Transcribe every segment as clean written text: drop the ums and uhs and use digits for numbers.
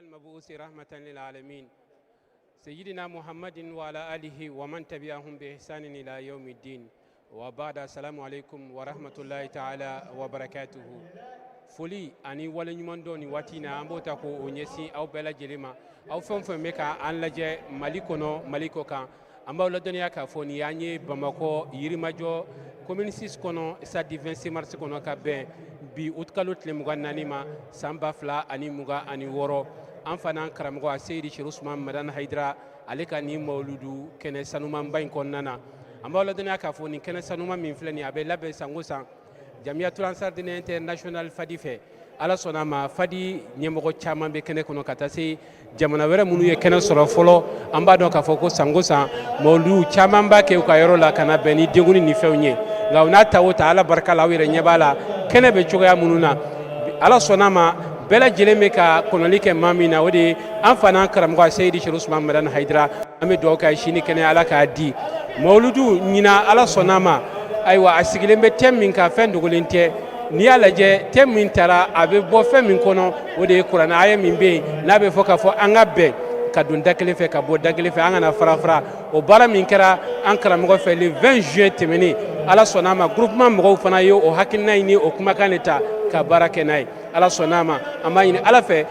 المبعوث رحمة للعالمين سيدنا محمد وعلى آله ومن تبعهم بإحسان إلى يوم الدين وبعد، السلام عليكم ورحمة الله تعالى وبركاته. Foli ani waleɲumandɔn, nin waati na, an b'o ta k'o ɲɛsin aw bɛɛ lajɛlen ma, aw fɛn o fɛn bɛ ka an lajɛ Mali kɔnɔ, Mali kɔ kan. An b'aw ladɔnniya k'a fɔ nin y'an ye Bamakɔ, Yirimajɔ, commune 6 kɔnɔ, stade 26 mars kɔnɔ, ka bɛn bi utikalo tile 24 ma, san 2026. An fana karamɔgɔ Seyidi Seri Usumani Madani Hayidara, ale ka nin mawuludu kɛnɛ sanumanba in kɔnɔna na, an b'aw ladɔnniya k'a fɔ nin kɛnɛ sanuman min filɛ nin ye, a bɛ labɛn san o san Jamiyatul Ansar Dine International Fadi fɛ. Ala sɔnna a ma, Fadi ɲɛmɔgɔ caman bɛ kɛnɛ kɔnɔ ka taa se jamana wɛrɛ minnu ye kɛnɛ sɔrɔ fɔlɔ. An b'a dɔn k'a fɔ ko san o san, mawuludu caman b'a kɛ u ka yɔrɔ la ka na bɛn ni denkuni ni fɛnw ye. Nka u n'a ta o ta, Ala barika la, aw yɛrɛ ɲɛ b'a la kɛnɛ bɛ cogoya minnu na. Ala sɔnna a ma, bɛɛ lajɛlen bɛ ka kɔnɔli kɛ maa min na, o de ye an fana karamɔgɔ Seyidi Seri Usumani Madani Hayidara. An bɛ dugawu kɛ sini kɛnɛ, Ala k'a di mawuludu ɲinan. Ala sɔnna a ma, ayiwa, a sigilen bɛ thème min kan, fɛn dogolen tɛ. N'i y'a lajɛ, thème min taara, a bɛ bɔ fɛn min kɔnɔ, o de ye kuranɛ aya min bɛ yen n'a bɛ fɔ k'a fɔ an ka bɛn ka don da kelen fɛ, ka bɔ da kelen fɛ, an kana fara fara. O baara min kɛra an karamɔgɔ fɛ le 20 juin tɛmɛnen, Ala sɔnna a ma, groupement mɔgɔw fana ye o hakilina in ni o kumakan de ta ka baara kɛ n'a ye. Ala sɔnna a ma, an b'a ɲini Ala fɛ,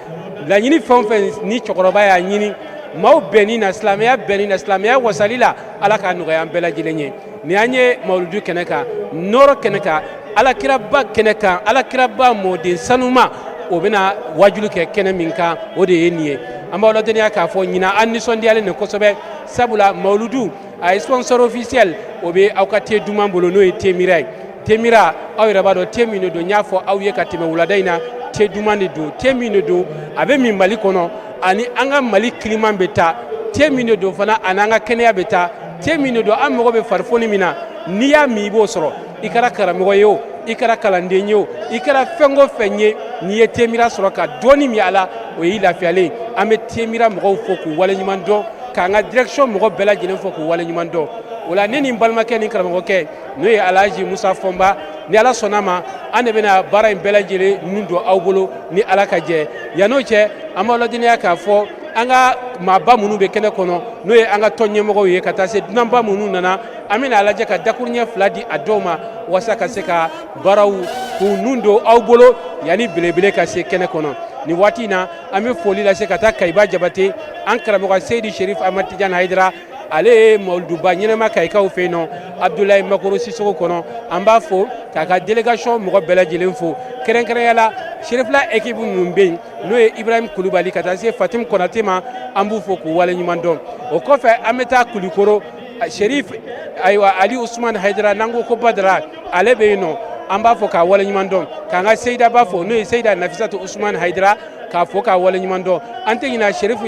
laɲini fɛn o fɛn ni cɛkɔrɔba y'a ɲini maaw bɛnni na, silamɛya bɛnni na, silamɛya wasali la, Ala k'a nɔgɔya an bɛɛ lajɛlen ye. Nin an ye mawuludu kɛnɛ kan, nɔrɔ kɛnɛ kan, Alakiraba kɛnɛ kan, Alakiraba mɔden sanuma, o bɛna wajulu kɛ kɛnɛ min kan, o de ye nin ye. An b'aw ladɔnniya k'a fɔ ɲinan an nisɔndiyalen don kosɛbɛ, sabula mawuludu a ye sponsor officiel, o bɛ aw ka te duman bolo, n'o ye Temira ye. Temira, aw yɛrɛ b'a dɔn te min de don. N y'a fɔ aw ye ka tɛmɛ wulada in na, te duman de don, te min de don, a bɛ min Mali kɔnɔ ani an ka Mali climat bɛ taa. Te min de don fana, ani an ka kɛnɛya bɛ taa. Te min de don, an mago bɛ farifoni min na, n'i y'a min, i b'o sɔrɔ. I kɛra karamɔgɔ ye o, i kɛra kalanden ye o, i kɛra fɛn o fɛn ye, n'i ye Temira sɔrɔ ka dɔɔni min a la, o y'i lafiyalen. An bɛ Temira mɔgɔw fo k'u waleɲuman dɔn, k'an ka direction mɔgɔ bɛɛ lajɛlen fo k'u waleɲuman dɔn. O la, ne ni n balimakɛ ni karamɔgɔkɛ, n'o ye Alhaji Musa Fɔnba, ni Ala sɔnna ma, an de bɛna baara in bɛɛ lajɛlen nun don aw bolo ni Ala ka jɛ. Yann'o cɛ, an b'aw ladɔnniya k'a fɔ an ka maaba minnu bɛ kɛnɛ kɔnɔ, n'o ye an ka tɔn ɲɛmɔgɔw ye, ka taa se dunanba minnu nana, an bɛna a lajɛ ka dakuruɲɛ fila di a dɔw ma walasa ka se ka baaraw k'u nun don aw bolo yanni belebele ka se kɛnɛ kɔnɔ. Nin waati in na, an bɛ foli lase ka taa Kayiba Jabate, an karamɔgɔ Seyidi Sherif Amadu Tijani Hayidara, ale ye mawuluduba ɲɛnama Kayikaw fɛ yen nɔ, Abudulayi Makoro Sisoko kɔnɔ. An b'a fo k'a ka délégation mɔgɔ bɛɛ lajɛlen fo, kɛrɛnkɛrɛnya la Serifila équipe minnu bɛ yen, n'o ye Ibrahim Kulubali ka taa se Fatim Konate ma, an b'u fo k'u waleɲuman dɔn. O kɔfɛ, an bɛ taa Kulikoro, Sherif, ayiwa, Ali Usman Hayidara, n'an ko ko Badara, ale bɛ yen nɔ, an b'a fɔ k'a waleɲuman dɔn, k'an ka Seyidaba fo, n'o ye Seyida Nafisatu Usman Hayidara, k'a fɔ k'a waleɲuman dɔn. An tɛ ɲinɛ Sherif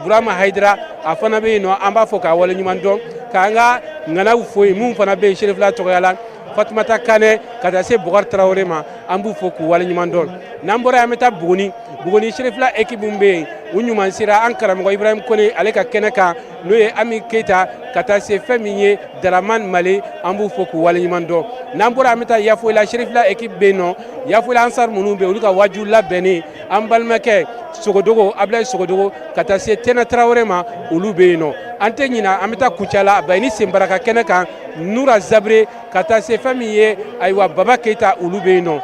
Burama Hayidara, a fana bɛ yen nɔ, an b'a fɔ k'a waleɲuman dɔn, k'an ka ŋanaw fo yen minnu fana bɛ yen, Serifila tɔgɔya la, Fatumata Kanɛ ka taa se Bukari Tarawele ma, an b'u fo k'u waleɲuman dɔn. N'an bɔra yen, an bɛ taa Buguni. Buguni Serifila équipe min bɛ yen, u ɲuman sera an karamɔgɔ Ibrahim Kone, ale ka kɛnɛ kan, n'o ye Ami Keyita ka taa se fɛn min ye Daraman Male, an b'u fo k'u waleɲuman dɔn. N'an bɔra, an bɛ taa Yafoyila, Serifila équipe bɛ yen nɔ, Yafoyila Ansar minnu bɛ yen, olu ka waju labɛnnen, an balimakɛ Sogodogo, Abulayi Sogodogo, ka taa se Tɛnɛ Tarawele ma, olu bɛ yen nɔ. An tɛ ɲina, an bɛ taa Kucala, Bayini Senbaraka kɛnɛ kan, Nura Zabire ka taa se fɛn min ye, ayiwa, Baba Keyita, olu bɛ yen nɔ.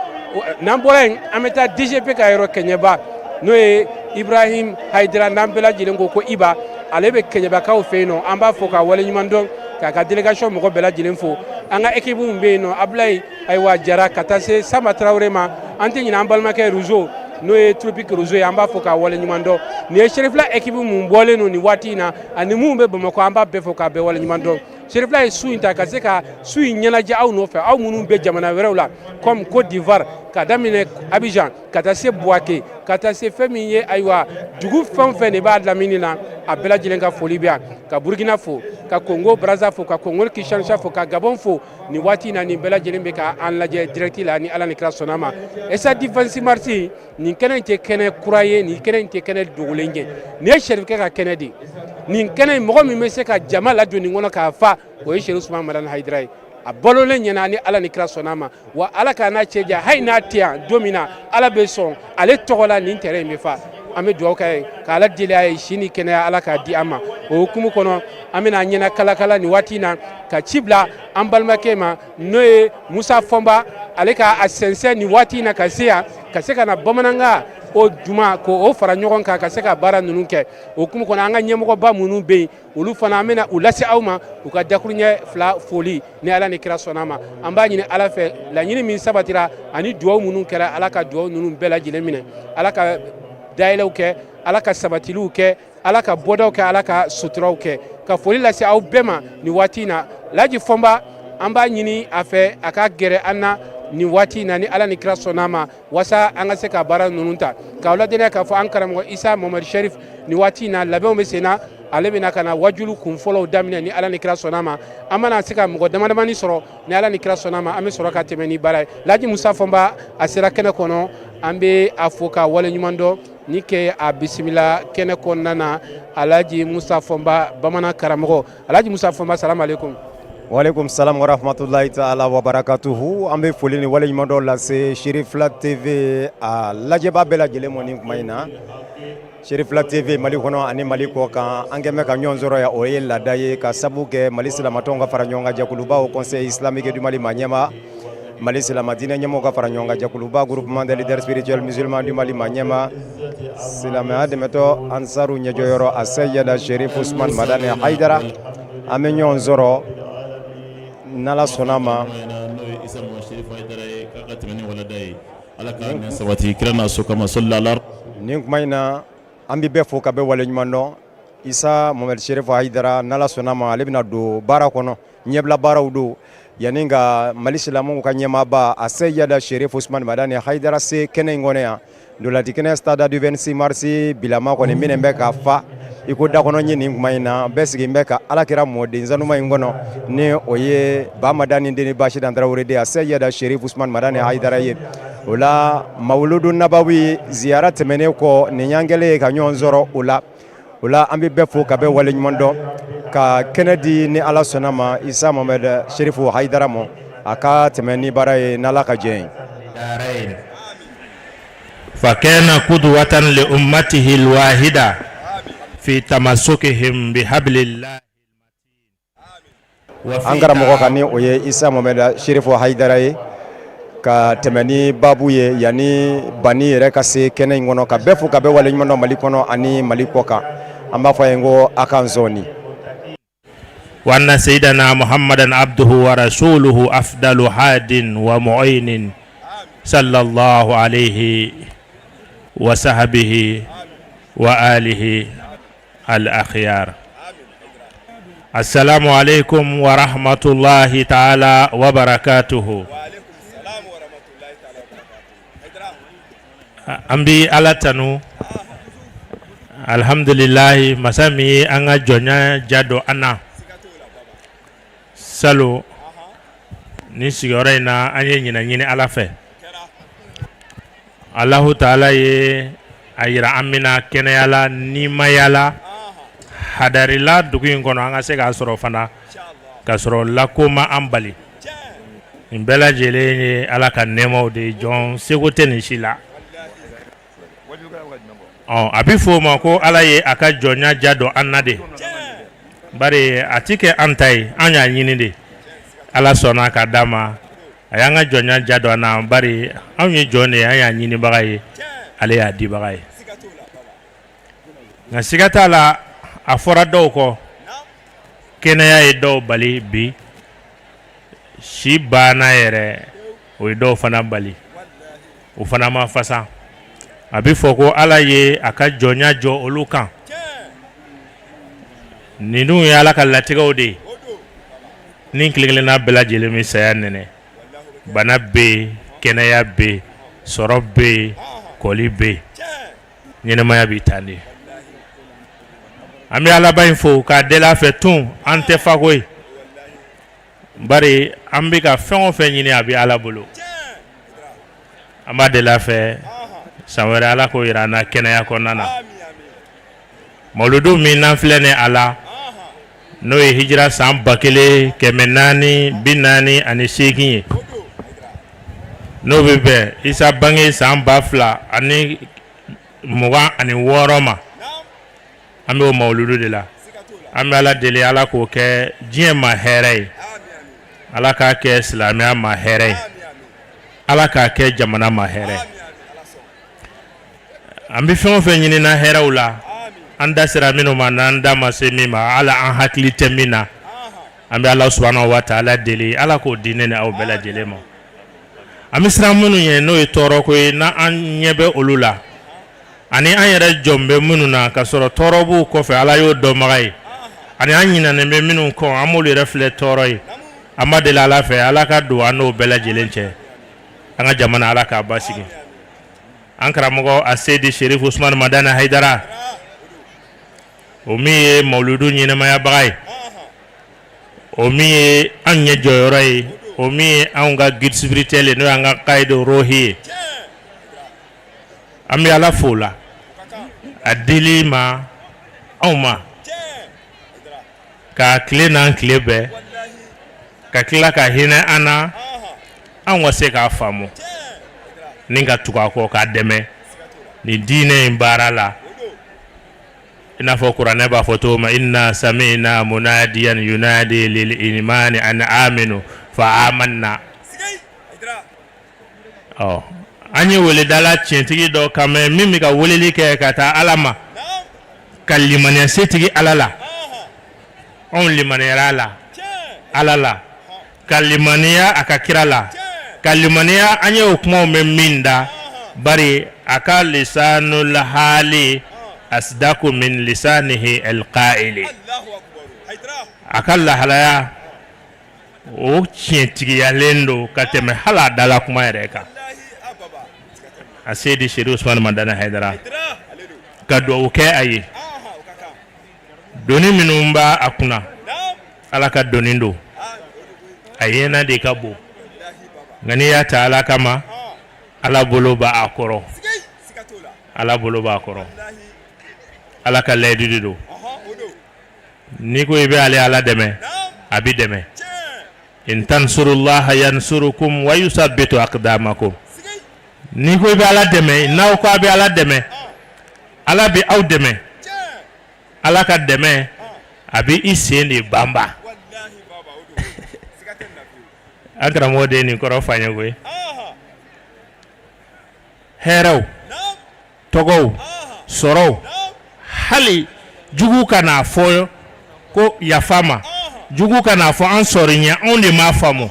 N'an bɔra yen, an bɛ taa DGP ka yɔrɔ Kɛɲɛba, n'o ye Ibrahim Hayidara, n'an bɛɛ lajɛlen ko ko Iba, ale bɛ Kɛɲɛbakaw fɛ yen nɔ, an b'a fɔ k'a waleɲuman dɔn, k'a ka délégation mɔgɔ bɛɛ lajɛlen fo. An ka équipe min bɛ yen nɔ, Abulayi, ayiwa, Jara ka taa se Samba Tarawele ma. An tɛ ɲinɛ an balimakɛ Ruzo, n'o ye Tropique Ruzo ye, an b'a fɔ k'a waleɲuman dɔn. Nin ye Serifila équipe mun bɔlen don nin waati in na ani mun bɛ Bamakɔ, an b'a bɛɛ fo k'a bɛɛ waleɲuman dɔn. Serifila ye su in ta ka se ka su in ɲɛnajɛ aw nɔfɛ, aw minnu bɛ jamana wɛrɛw la, comme Côte d'Ivoire, ka daminɛ Abidjan ka taa se Bouaké, ka taa se fɛn min ye, ayiwa, dugu fɛn o fɛn de b'a lamini na, a bɛɛ lajɛlen ka foli bɛ yan, ka Burukina fo, ka Congo Brazza fo, ka Congo Kinshasa fo, ka Gabon fo. Nin waati in na, nin bɛɛ lajɛlen bɛ ka an lajɛ direct la ni Ala ni kira sɔnna ma. Stade 26 mars, nin kɛnɛ in tɛ kɛnɛ kura ye, nin kɛnɛ in tɛ kɛnɛ dogolen ye, nin ye Serifukɛ ka kɛnɛ de ye. Nin kɛnɛ in, mɔgɔ min bɛ se ka jama ladon nin kɔnɔ k'a fa, o ye Serifu Usumani Madani Hayidara ye. A balolen ɲɛna ni Ala ni kira sɔnna ma. Wa Ala k'a n'a cɛ diya, hali n'a tɛ yan don min na, Ala bɛ sɔn ale tɔgɔ la nin terrain in bɛ fa. An bɛ dugawu k'a ye, ka Ala deli a ye, si ni kɛnɛya, Ala k'a di an ma. O hukumu kɔnɔ, an bɛna ɲɛna kalakala nin waati in na ka ci bila an balimakɛ ma, n'o ye Musa Fɔnba, ale ka a sɛnsɛn nin waati in na ka se yan, ka se ka na bamanankan o juma k'o fara ɲɔgɔn kan, ka se ka baara ninnu kɛ. O hukumu kɔnɔ, an ka ɲɛmɔgɔba minnu bɛ yen, olu fana, an bɛna u lase aw ma, u ka dakuruɲɛ fila foli, ni Ala ni kira sɔnna ma. An b'a ɲini Ala fɛ, laɲini min sabatira ani dugawu minnu kɛra, Ala ka dugawu ninnu bɛɛ lajɛlen minɛ. Ala ka dayɛlɛw kɛ, Ala ka sabatiliw kɛ, Ala ka bɔdaw kɛ, Ala ka suturaw kɛ. Ka foli lase aw bɛɛ ma nin waati in na. Laji Fɔnba, an b'a ɲini a fɛ a ka gɛrɛ an na nin waati in na, ni Ala ni kira sɔnna ma, waasa an ka se ka baara ninnu ta k'aw ladɔnniya k'a fɔ an karamɔgɔ Isa Mamadu Sharif, nin waati in na, labɛnw bɛ sen na. Ale bɛna ka na wajulu kun fɔlɔw daminɛ, ni Ala ni kira sɔnna ma. An mana se ka mɔgɔ damadamani sɔrɔ, ni Ala ni kira sɔnna ma, an bɛ sɔrɔ ka tɛmɛ ni baara ye. Laji Musa Fɔnba, a sera kɛnɛ kɔnɔ, an bɛ a fo ka waleɲuman dɔn ni kɛ a bisimila kɛnɛ kɔnɔna na. Alaji Musa Fɔnba, bamanan karamɔgɔ, Alaji Musa Fɔnba, salamu aleykum. Waaleykum salam wa rahmatulahi taala wa barakatuhu. An bɛ foli ni waleɲuman dɔ lase Cherifla TV a lajɛba bɛɛ lajɛlen ma nin kuma in na. Cherifla TV, Mali kɔnɔ ani Mali kɔ kan, an kɛn bɛ ka ɲɔgɔn sɔrɔ yan. O ye laada ye, ka sabu kɛ Mali silamatɔnw ka fara ɲɔgɔn kan jɛkuluba, Haut Conseil islamique du Mali ma ɲɛma, Mali silama diinɛ ɲɛmɔgɔw ka fara ɲɔgɔn kan jɛkuluba, Groupement des leaders spirituels musulmans du Mali ma ɲɛma, silamɛya dɛmɛtɔ Ansaru ɲɛjɔyɔrɔ, a Seyida Sherif Usman Madani Hayidara. An bɛ ɲɔgɔn sɔrɔ n'Ala sɔnna ma. N'o ye Isa Sherif Hayidara ye, k'a ka tɛmɛ ni walada ye, Ala k'a nɛ sabati kira n'a so kama sɔli. Nin kuma in na, an bɛ bɛɛ fo ka bɛɛ waleɲuman dɔn. Isa Mohamed Sherif Hayidara, n'Ala sɔnna ma, ale bɛna don baara kɔnɔ, ɲɛbila baaraw don, yanni ka Mali silamɛw ka ɲɛmaaba, a Seyida Sherif Usman Madani Hayidara, se kɛnɛ in kɔnɔ yan, ntolanci kɛnɛ, stade du 26 mars bilama kɔni minɛ bɛ ka fa i ko dakɔnɔ ɲɛ. Nin kuma in na, bɛɛ sigilen bɛ ka Alakira mɔden sanuma in kɔnɔ, ni o ye Ba Madani den ni Basidan Tarawele den, a Seyida Sherif Usman Madani Hayidara ye. O la, Mawuludu Nabawi ziyara tɛmɛnen kɔ, nin y'an kɛlen ye ka ɲɔgɔn sɔrɔ o la. O la, an bɛ bɛɛ fo ka bɛɛ waleɲuman dɔn, ka kɛnɛ di, ni Ala sɔnna ma, Isa Mohamed Sherif Hayidara ma, a ka tɛmɛ ni baara ye, n'Ala ka jɛ ye. فكان قدوة لأمته الواحدة في تمسكهم بحبل الله. An karamɔgɔ kan, ni o ye Isa Mohamed Sherif Hayidara ye, ka tɛmɛ ni babu ye yanni bani yɛrɛ ka se kɛnɛ in kɔnɔ, ka bɛɛ fo ka bɛɛ waleɲuman dɔn, Mali kɔnɔ ani Mali kɔ kan. An b'a fɔ a ye ko a k'an sɔnni. وأن سيدنا محمدا عبده ورسوله أفضل هاد ومعين، صلى الله عليه وصحبه وآله الأخيار. السلام عليكم ورحمة الله تعالى وبركاته. An bi Ala tanu, alhamdulilahi, masa min ye an ka jɔnya ja dɔ an na salon ni sigiyɔrɔ in na. An ye ɲinɛ ɲini Ala fɛ. Alahu taala ye a yira an bɛna kɛnɛya la, nimaya la, hadarila dugu in kɔnɔ, an ka se k'a sɔrɔ fana ka sɔrɔ lako ma an bali. Nin bɛɛ lajɛlen ye Ala ka nɛɛmaw de ye, jɔn seko tɛ nin si la. Ɔ, a bɛ fɔ o ma ko Ala ye a ka jɔnya ja dɔn an na de, bari a ti kɛ an ta ye, an y'a ɲini de, Ala sɔnna k'a d'a ma. A y'an ka jɔnya ja dɔn an na, bari anw ye jɔn de ye, an y'a ɲinibaga ye, ale y'a dibaga ye. Nka siga t'a la, a fɔra dɔw kɔ, kɛnɛya ye dɔw bali bi, si banna yɛrɛ, o ye dɔw fana bali, o fana ma fasa. A bɛ fɔ ko Ala ye a ka jɔnya jɔ olu kan. Ninnu ye Ala ka latigɛw de ye. Ni tile kelenna bɛɛ lajɛlen bɛ saya nɛnɛ. Bana bɛ yen, kɛnɛya bɛ yen, sɔrɔ bɛ yen, kɔli bɛ yen, ɲɛnɛmaya bɛ tan de. An bɛ Alaba in fo k'a deli a fɛ tun, an tɛ fa koyi, bari an bɛ ka fɛn o fɛn ɲini, a bɛ Ala bolo. An b'a deli a fɛ, san wɛrɛ, Ala k'o yira an na kɛnɛya kɔnɔna na. Mawuludu min n'an filɛ ni a la, n'o ye hijira san 1448 ye, n'o bɛ bɛn Isa bange san 2000 ani 26 ma. An bɛ o mawuludu de la. An bɛ Ala deli, Ala k'o kɛ diɲɛ ma hɛrɛ ye, Ala k'a kɛ silamɛya ma hɛrɛ ye, Ala k'a kɛ jamana ma hɛrɛ ye. An bɛ fɛn o fɛn ɲinina hɛrɛw la, an da sera minnu ma, n'an da ma se min ma, ala an hakili tɛ min na, an bɛ Ala subahana wa taala deli, Ala k'o di ne ni aw bɛɛ lajɛlen ma. An bɛ siran minnu ye, n'o ye tɔɔrɔko ye, n'an ɲɛ bɛ olu la ani an yɛrɛ jɔn bɛ minnu na ka sɔrɔ tɔɔrɔ b'u kɔfɛ, Ala y'o dɔnbaga ye, ani an ɲinanen bɛ minnu kɔ, an b'olu yɛrɛ filɛ tɔɔrɔ ye. An b'a deli Ala fɛ, Ala ka don an n'o bɛɛ lajɛlen cɛ. An ka jamana, Ala k'a basigi. An karamɔgɔ Aseyidi Serifu Usumani Madani Hayidara, o min ye mawuludu ɲɛnɛmayabaga ye, o min ye an ɲɛ jɔyɔrɔ ye, o min ye anw ka guide spirituel ye, n'o y'an ka kayidu rohi ye, an bɛ Ala fo la a dili ma anw ma ka tile n'an tile bɛɛ, ka tila ka hinɛ an na, anw ka se k'a faamu ni ka tugu a kɔ k'a dɛmɛ nin diinɛ in baara la. I n'a fɔ kuranɛ b'a fɔ cogo min, inna sami'na munadiyan yunadi lil imani an aminu fa amanna. Ɔ, an ye weledala tiɲɛtigi dɔ kan mɛn min bɛ ka weleli kɛ ka taa Ala ma, ka limaniya setigi Ala la. Anw limaniyara a la, Ala la, ka limaniya a ka kira la, ka limaniya an ye o kumaw mɛn min da. Bari a ka lisanul hali asdaku min lisanihi alqaili, a ka lahalaya o tiɲɛtigiyalen don ka tɛmɛ hali a dala kuma yɛrɛ kan. A Seyidi Serifu Usumani Madani Hayidara, ka dugawu kɛ a ye. Doni minnu b'a a kunna, Ala ka doni don, a yena de ka bon, nka n'i y'a ta Ala kama, Ala bolo b'a a kɔrɔ, Ala bolo b'a kɔrɔ. Ala ka layidu de don. N'i ko i bɛ ale Ala dɛmɛ, a b'i dɛmɛ. In tansurullaha yansurukum wa yusabbitu aqdamakum. N'i ko i bɛ Ala dɛmɛ, n'aw ko a bɛ Ala dɛmɛ, Ala bɛ aw dɛmɛ. Ala ka dɛmɛ, a bɛ i sen de banba. An karamɔgɔ de ye nin kɔrɔ fɔ an ye koyi. Hɛrɛw, tɔgɔw, sɔrɔw, hali jugu kan'a fɔ ko yafa ma, jugu kan'a fɔ an sɔrɔ ɲɛ, anw de m'a faamu.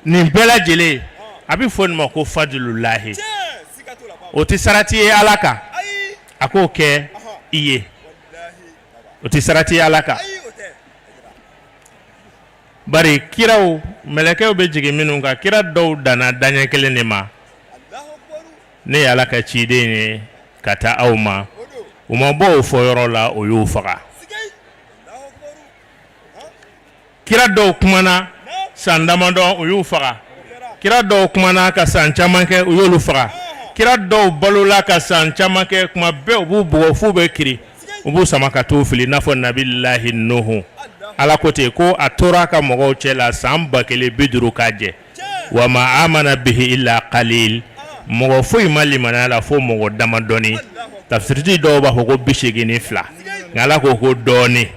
Nin bɛɛ lajɛlen a bɛ fɔ nin ma ko fadilulahi. O tɛ sarati ye Ala kan a k'o kɛ i ye, o tɛ sarati ye Ala kan. Bari kiraw, mɛlɛkɛw bɛ jigin minnu kan, kira dɔw danna daɲɛ kelen de ma: ne ye Ala ka ciden ye ka taa aw ma. U ma bɔ o fɔ yɔrɔ la, o y'u faga. Kira dɔw kumana san damadɔ, u y'u faga. Kira dɔw kumana ka san caman kɛ, u y'olu faga. Kira dɔw balola ka san caman kɛ, kuma bɛɛ u b'u bugɔ f'u bɛ kiri, u b'u sama ka t'u fili, i n'a fɔ nabilahi Nuhu. Ala ko ten ko a tora a ka mɔgɔw cɛ la san 1050 k'a jɛ. Wa ma amana bihi illa qalil, mɔgɔ foyi ma limaniya la fo mɔgɔ damadɔni. Tafsiriti dɔw b'a fɔ ko 82, nka Ala ko ko dɔɔnin.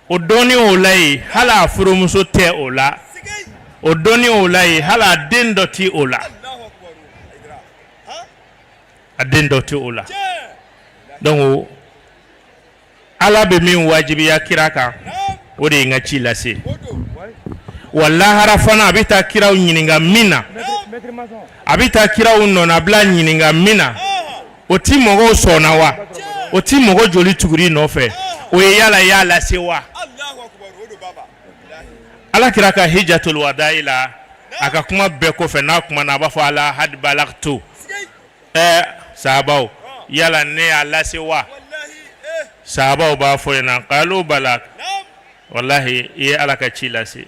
O dɔɔnin o la yen, hali a furumuso tɛ o la. O dɔɔnin o la yen, hali a den dɔ tɛ o la, a den dɔ tɛ o la. Donc Ala bɛ min wajibiya kira kan, o de ye n ka ci lase. Wa lahara fana, a bɛ taa kiraw ɲininka min na, a bɛ taa kiraw nɔnabila ɲininka min na, o ti mɔgɔw sɔnna wa, o ti mɔgɔ joli tuguri nɔfɛ, o ye yala y'a lase wa. Ala kira ka hijatul wada'i la, a ka kuma bɛɛ kɔfɛ, n'a kuma na, a b'a fɔ: ala hal balagtu, ɛ sahabaw, yala ne y'a lase wa? Sahabaw b'a fɔ ɲɛna: qalu bala, walahi i ye Ala ka ci lase.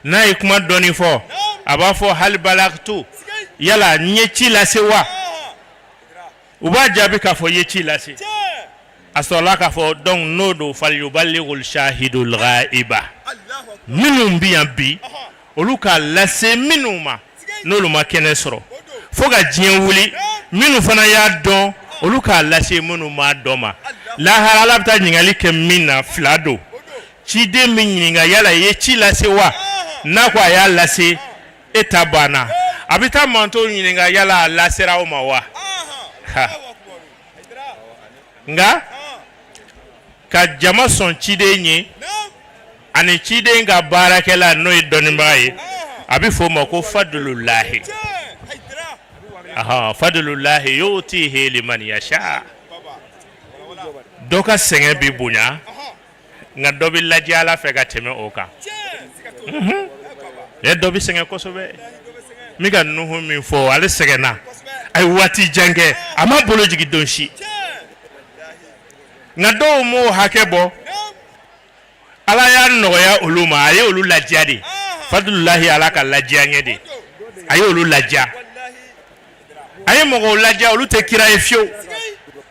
N'a ye kuma dɔɔni fɔ, a b'a fɔ: hal balagtu, yala n ye ci lase wa? U b'a jaabi k'a fɔ i ye ci lase. A sɔrɔla k'a fɔ: donc n'o don, falyuballighul shahidul ghaiba, minnu bɛ yan bi, olu k'a lase minnu ma n'olu ma kɛnɛ sɔrɔ. Fo ka diɲɛ wuli, Minnu fana y'a dɔn, olu k'a lase minnu m'a dɔn ma. Lahara, Ala bɛ taa ɲininkali kɛ min na, fila don. Ciden bɛ ɲininka yala i ye ci lase wa? N'a ko a y'a lase, e ta banna. A bɛ taa mantɔn ɲininka yala a lasera aw ma wa? Nka ka jama sɔn ciden ye ani ciden ka baarakɛla, n'o ye dɔnnibaga ye, a bɛ f'o ma ko fadululahi. Fadululahi yutihi liman yasha. Dɔ ka sɛgɛn bɛ bonya, nka dɔ bɛ ladiya Ala fɛ ka tɛmɛ o kan. E dɔ bɛ sɛgɛn kosɛbɛ. N bɛ ka Nuhu min fɔ, ale sɛgɛnna, a ye waati jan kɛ, a ma bolo jigin don si. Nka dɔw m'o hakɛ bɔ, Ala y'a nɔgɔya olu ma, a ye olu ladiya de. Fadululahi, Ala ka ladiya ɲɛ de, a ye olu ladiya. A ye mɔgɔw ladiya, olu tɛ kira ye fiyewu,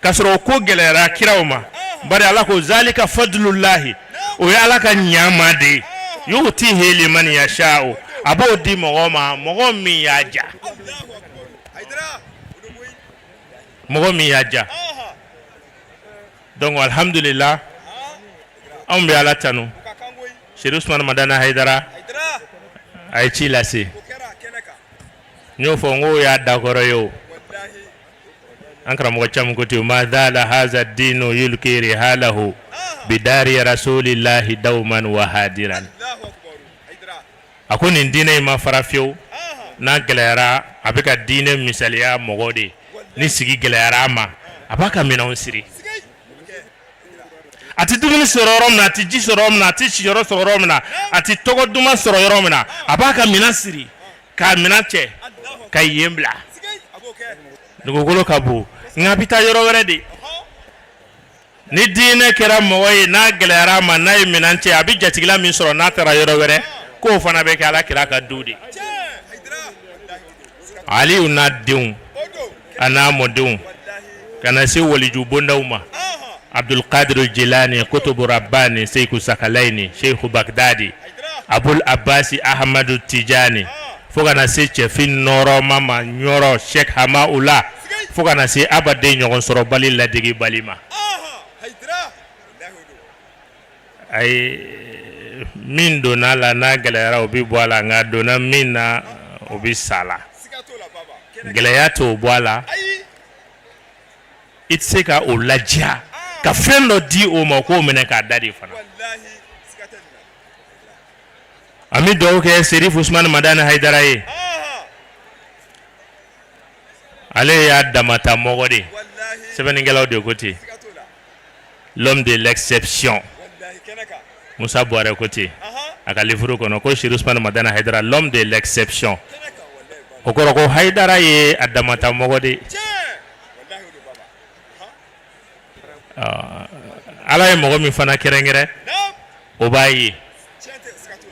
k'a sɔrɔ o ko gɛlɛyara kiraw ma. Bari Ala ko zalika fadululahi, o ye Ala ka ɲama de ye, yutihi liman yasha'u, a b'o di mɔgɔ ma, mɔgɔ min y'a ja, mɔgɔ min y'a ja. Donc alhamdulillah, anw bɛ Ala tanu. Serifu Usumani Madani Hayidara, a ye ci lase. N y'o fɔ, n k'o y'a dakɔrɔ ye. O an karamɔgɔ caman ko ten: ma zala haza dinu yulki rihalahu bidari rasulillahi dawman wa hadiran. A ko nin diinɛ in ma fara fiyewu. N'a gɛlɛyara, a bɛ ka diinɛ misaliya mɔgɔ de ye. Ni sigi gɛlɛyara a ma, a b'a ka minɛnw siri. A tɛ dumuni sɔrɔ yɔrɔ min na, a tɛ ji sɔrɔ yɔrɔ min na, a tɛ siyɔrɔ sɔrɔ yɔrɔ min na, a tɛ tɔgɔ duman sɔrɔ yɔrɔ min na, a b'a ka minɛn siri k'a minɛn cɛ ka yen bila. Dugukolo ka bon, nka a bɛ taa yɔrɔ wɛrɛ de. Ni diinɛ kɛra mɔgɔ ye, n'a gɛlɛyara a ma, n'a ye minɛn cɛ, a bɛ jatigila min sɔrɔ n'a taara yɔrɔ wɛrɛ, k'o fana bɛ kɛ Ala kira ka du de. Aliyu n'a denw, a n'a mɔdenw, ka na se waliju bondaw ma, Abdulkadir Jilani, Kutubu Rabbani, Seyiku Sakalayini, Seyiku Bagdadi, Abul Abasi Ahamadu Tijani, fo ka na se cɛfin nɔrɔma ma Ɲɔrɔ, Sheikh Hamaula, fo ka na se abaden ɲɔgɔn sɔrɔbali ladegebali ma. Ayi, min donna a la, n'a gɛlɛyara, o bɛ bɔ a la, nka donna min na, o bɛ sa la. Gɛlɛya t'o bɔ a la. I tɛ se ka o ladiya ka fɛn dɔ di o ma k'o minɛ k'a da de fana. An bɛ dugawu kɛ Serifu Usumani Madani Hayidara ye. Ale y'a damata mɔgɔ de, sɛbɛnnikɛlaw de ko ten, l'homme de l'exception. Musa Buwarɛ ko ten a ka livre kɔnɔ ko Serifu Usumani Madani Hayidara, l'homme de l'exception. O kɔrɔ ko Hayidara ye a damata mɔgɔ de. Ala ye mɔgɔ min fana kɛrɛnkɛrɛn, o b'a ye,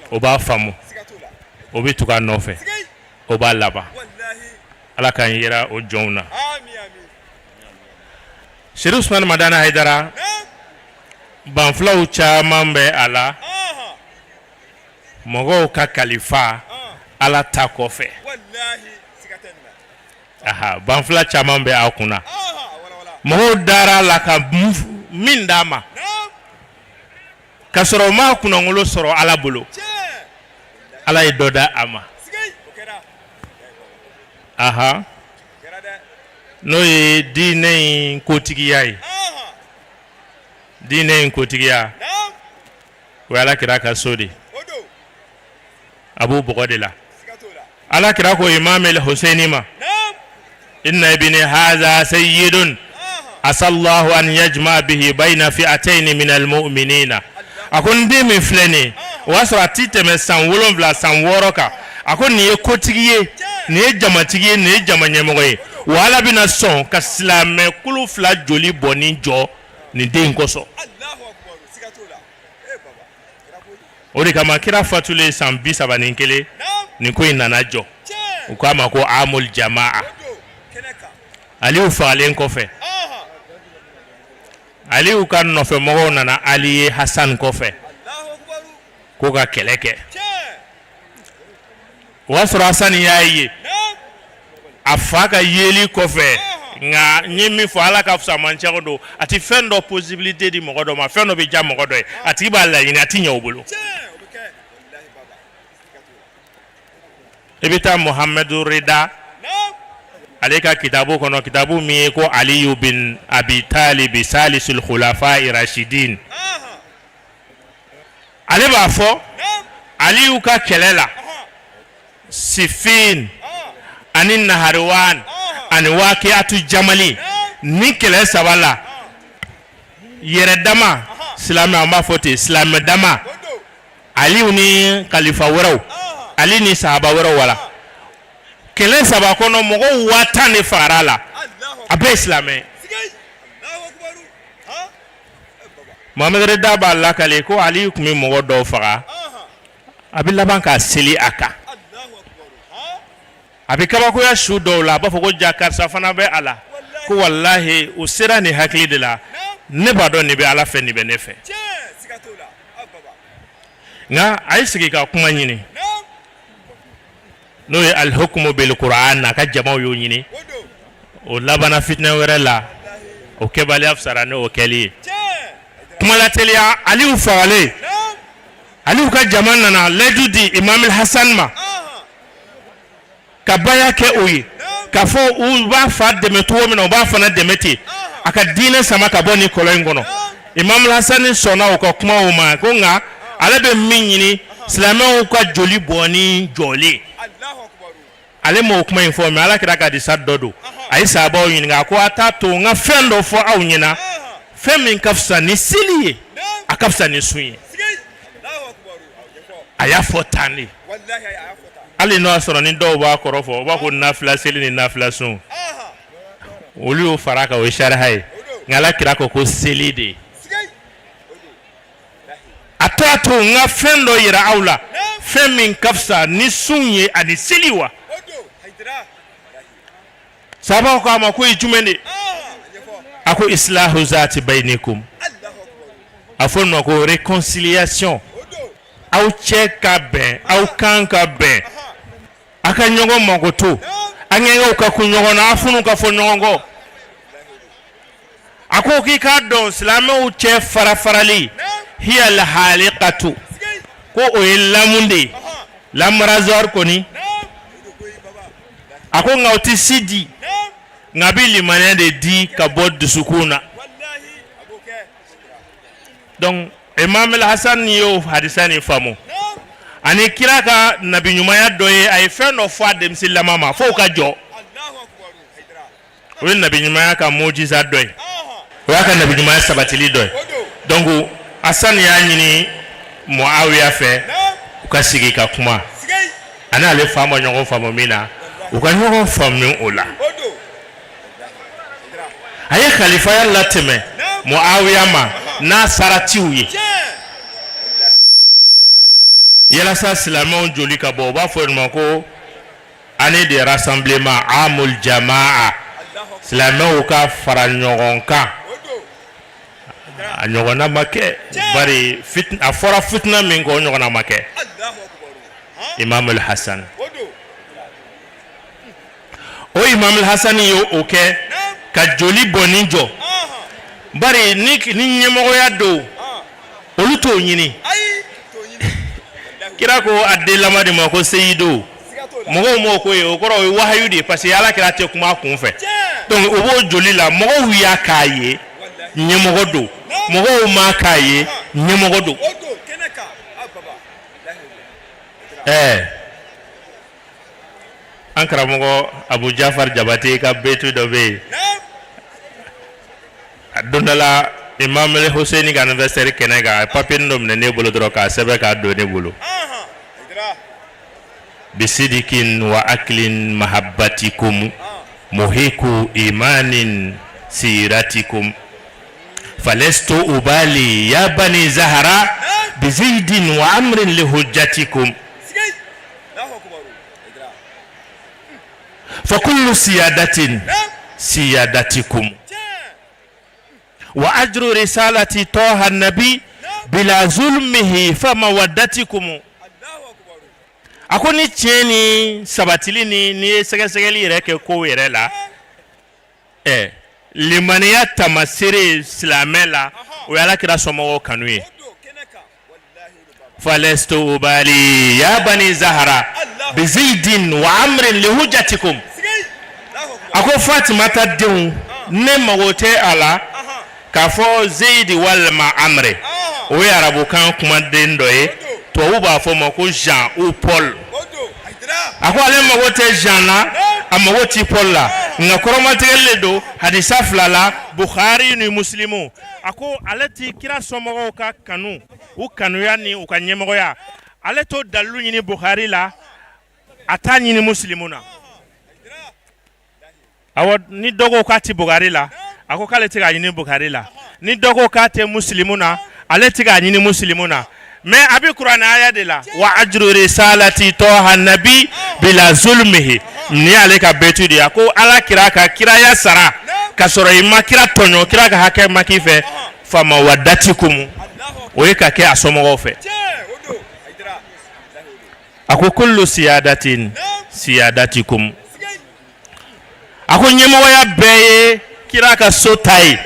o b'a faamu, o bɛ tugu a nɔfɛ, o b'a laban. Ala k'an yira o jɔnw na. Serifu Usumani Madani Hayidara, banfulaw caman bɛ a la. Mɔgɔw ka kalifa Ala ta kɔfɛ, banfula caman bɛ a kunna. Mɔgɔw dara a la ka min d'a ma, ka sɔrɔ u m'a kunnawolo sɔrɔ Ala bolo, Ala ye dɔ da a ma. Aha, n'o ye diinɛ in kotigiya ye. Diinɛ in kotigiya, o ye Ala kira ka so de, a b'o bɔgɔ de la. Ala kira ko Imam Husseini ma: inna ibni haza sayyidun asallahu an yajma bihi bayna fi'atayn min almu'minina. A ko n den min filɛ nin ye, o y'a sɔrɔ a ti tɛmɛ san 7, san 6 kan. A ko nin ye kotigi ye, nin ye jamatigi ye, nin ye jama ɲɛmɔgɔ ye, wa Ala bɛna sɔn ka silamɛ kulu fila joli bɔnni jɔ nin den in kosɔn. O de kama kira fatulen san 31, nin ko in nana jɔ. U k'a ma ko amul jamaa. Aliyu fagalen kɔfɛ, Aliyu ka nɔfɛmɔgɔw nana Ali ye Hasan kɔfɛ ko ka kɛlɛ kɛ. O y'a sɔrɔ Hasan y'a ye a fa ka yeli kɔfɛ. Nka n ye min fɔ, Ala ka fusamancɛw don. A tɛ fɛn dɔ possibilité di mɔgɔ dɔ ma, fɛn dɔ bɛ diya mɔgɔ dɔ ye, a tigi b'a laɲini, a tɛ ɲɛ o bolo. I bɛ taa Muhamadu Rida ale ka kitabu kɔnɔ, kitabu min ye ko Aliyu bin Abi Talibi salisul khulafa rashidin, ale b'a fɔ Aliyu ka kɛlɛ la Sifin ani Nahariwan ani Wakiatu Jamali, ni kɛlɛ saba la, yɛrɛ dama silamɛ, an b'a fɔ ten, silamɛ dama, Aliyu ni kalifa wɛrɛw, Ali ni sahaba wɛrɛw, wala kɛlɛ saba kɔnɔ, mɔgɔw 10,000 de fagara a la, a bɛɛ ye silamɛ. Mohamed Rida b'a lakale ko Aliyu tun bɛ mɔgɔ dɔw faga, a bɛ laban ka seli a kan, a bɛ kabakoya su dɔw la, a b'a fɔ ko ja karisa fana bɛ a la, ko walahi u sera nin hakili de la, ne b'a dɔn nin bɛ Ala fɛ, nin bɛ ne fɛ. Nka a ye sigi ka kuma ɲini, n'o ye alihukumu bil kuran, a ka jamaw y'o ɲini, o labanna fitinɛ wɛrɛ la. O kɛbaliya fisara ni o kɛli ye. Kumalateliya, Aliyu fagalen, Aliyu ka jama nana layidu di Imam Hasan ma ka baya kɛ o ye, k'a fɔ u b'a fa dɛmɛ cogo min na, u b'a fana dɛmɛ ten, a ka diinɛ sama ka bɔ nin kɔlɔn in kɔnɔ. Imam Hasan sɔnna u ka kuma o ma, ko nka ale bɛ min ɲini, silamɛw ka joli bɔnni jɔlen. Ale m'o kuma in fɔ, mais Ala kira ka hadisa dɔ don. A ye sahabaw ɲininka, a ko a t'a to n ka fɛn dɔ fɔ aw ɲɛna, fɛn min ka fisa ni seli ye, a ka fisa ni sun ye. A y'a fɔ tan de, hali n'o y'a sɔrɔ ni dɔw b'a kɔrɔ fɔ, u b'a ko nafila seli ni nafila sun, olu y'o fara a kan, o ye sariya ye. Nka Ala kira ko ko seli de ye. A to a to n ka fɛn dɔ yira aw la, fɛn min ka fisa ni sun ye ani seli wa? Sahabaw ko a ma ko ye jumɛn de? A ko islahu zati bayinikum, a fɔ ma ko réconciliation, aw cɛ ka bɛn, aw kan ka bɛn, a ka ɲɔgɔn makoto, an ŋɛɲɛw ka kun ɲɔgɔn na, a funu ka fɔ ɲɔgɔn kɔ. A ko k'i k'a dɔn, silamɛw cɛ fara farali, hiya alhalikatu, ko o ye lamu de ye, lame rasoir kɔni. A ko nka o tɛ si di, nka a bɛ limaniya de di ka bɔ dusukun na. Donc Imam Hasan y'o hadisa nin faamu ani kira ka nabi ɲumanya dɔ ye. A ye fɛn dɔ fɔ a denmisɛnninlama ma f'o ka jɔ, o ye nabi ɲumanya ka mujiza dɔ ye, o y'a ka nabi ɲumanya sabatili dɔ ye. Donc Hasan y'a ɲini Muawiya fɛ, u ka sigi ka kuma. A n'ale fa ma ɲɔgɔn faamu min na, u ka ɲɔgɔn faamu o la. A ye kalifaya latɛmɛ Muawiya ma n'a saratiw ye, yalasa silamɛw joli ka bɔ. U b'a fɔ o ma ko année de rassemblement, amul jamaa, silamɛw ka fara ɲɔgɔn kan. A ɲɔgɔnna ma kɛ, bari a fɔra fitina min kɔ, o ɲɔgɔnna ma kɛ. Imam Hasan, o Imam Hasan ye o kɛ ka joli bɔnni jɔ, bari ni ɲɛmɔgɔya don, olu t'o ɲini. Kira ko a denlama de ma ko seyidu, mɔgɔw m'o ko ye, o kɔrɔ o ye wahayu de ye, parce que Ala kira tɛ kuma a kun fɛ. Donc o b'o joli la, mɔgɔw y'a k'a ye ɲɛmɔgɔ don, mɔgɔw m'a k'a ye ɲɛmɔgɔ don. Ɛɛ, an karamɔgɔ Abu Jafar Jabate ka betu dɔ bɛ yen. A don dɔ la, Imam Hussein ka anniversaire kɛnɛ kan, a ye papier dɔ minɛ ne bolo dɔrɔn k'a sɛbɛn k'a don ne bolo: bisidikin wa aklin mahabbatikum muhiku imanin siratikum falestu ubali ya bani zahara bizaidin wa amrin li hujjatikum fakullu siyadatin siyadatikum wa ajru risalati toha nabi bila zulmihi fa mawaddatikum. A ko ni tiɲɛ ni sabatili ni n'i ye sɛgɛsɛgɛli yɛrɛ kɛ kow yɛrɛ la. Ɛ limaniya taamasere silamɛ la, o ye Ala kira somɔgɔw kanu ye. Falastu ubali ya bani zahara bizaidin wa amrin lihujjatikum. A ko Fatimata denw, ne mago tɛ a la k'a fɔ zeyidi walima amri, o ye arabukan kumaden dɔ ye, tubabu b'a fɔ o ma ko Jean ou Paul. A ko ale mago tɛ Jean na, a mago tɛ Paul la, nka kɔrɔmatigɛli de don hadisa fila la, Bukhari ni Muslimu. A ko ale tɛ kira somɔgɔw ka kanu, u kanuya ni u ka ɲɛmɔgɔya, ale t'o dalilu ɲini Bukhari la, a t'a ɲini Muslimu na. Awɔ, ni dɔ ko k'a tɛ Bukhari la, a ko k'ale tɛ k'a ɲini Bukhari la. Ni dɔ ko k'a tɛ Muslimu na, ale tɛ k'a ɲini Muslimu na. Mais a bɛ kuranɛ aya de la, wa ajru risalati tɔha nabi bila zulmihi. Nin y'ale ka betu de ye. A ko Ala kira ka kiraya sara ka sɔrɔ i ma kira tɔɲɔ, kira ka hakɛ ma k'i fɛ, famawadatikum, o ye ka kɛ a somɔgɔw fɛ. A ko kullu siyadatin siyadatikum. A ko ɲɛmɔgɔya bɛɛ ye kira ka so ta ye.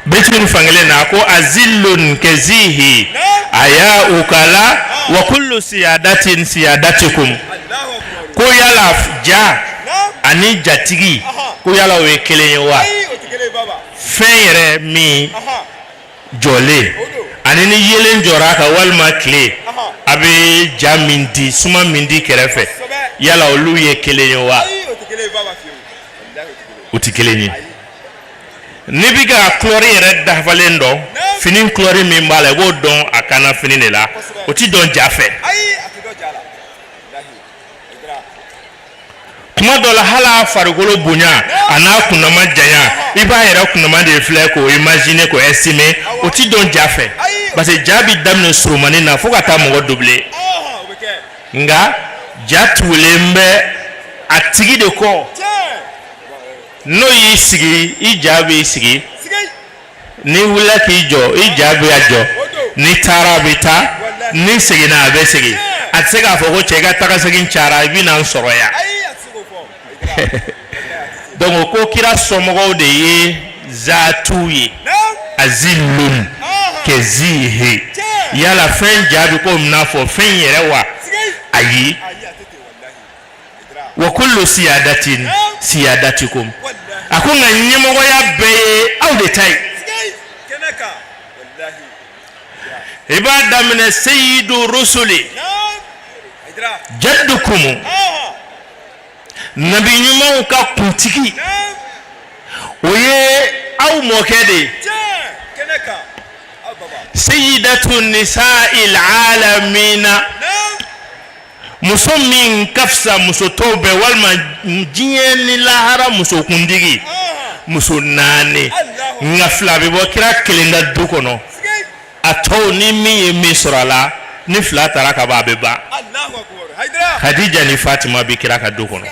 Beti in fankelen na, a ko azillun kazihi a y'a ukala wa kullu siyadatin siyadatikum. Ko yala ja ani jatigi, ko yala o ye kelen ye wa? Fɛn yɛrɛ min jɔlen ani ni yeelen jɔra a kan walima tile a bɛ ja min di, suma min di kɛrɛfɛ, yala olu ye kelen ye wa? U tɛ kelen ye. N'i bɛ ka couleur yɛrɛ dafalen dɔn, fini couleur min b'a la, i b'o dɔn a kana fini de la, o tɛ dɔn ja fɛ. Kuma dɔ la, hali a farikolo bonya a n'a kundama janya, i b'a yɛrɛ kundama de filɛ k'o imaginer, k'o estimer, o ti dɔn ja fɛ, parce que ja bɛ daminɛ surunmanin na fo ka taa mɔgɔ doubler. Nka ja tugulen bɛ a tigi de kɔ. N'o y'i sigi, i ja b'i sigi. N'i wulila k'i jɔ, i ja bɛ a jɔ. N'i taara, a bɛ taa. N'i seginna, a bɛ segin. A tɛ se k'a fɔ ko cɛ, i ka taga segin cayara, i bɛ na n sɔrɔ yan. Donc ko kira somɔgɔw de ye zatu ye. Azillun kazihi, yala fɛn ja bɛ ko n'a fɔ fɛn yɛrɛ wa? Ayi. Wa kullu siyadatin siyadatikum. A ko nka ɲɛmɔgɔya bɛɛ ye aw de ta ye. I b'a daminɛ seyidu rusuli jaddukum, nabi ɲumanw ka kuntigi, o ye aw mɔkɛ de ye. Seyidatu nisa'il alamina, muso min ka fisa muso tɔw bɛɛ, walima diɲɛ ni lahara muso kuntigi, muso naani, nka fila bɛ bɔ kira kelen ka du kɔnɔ. A tɔw ni min ye min sɔrɔ a la, ni fila taara ka ban, a bɛ ban. Hadija ni Fatima bɛ kira ka du kɔnɔ,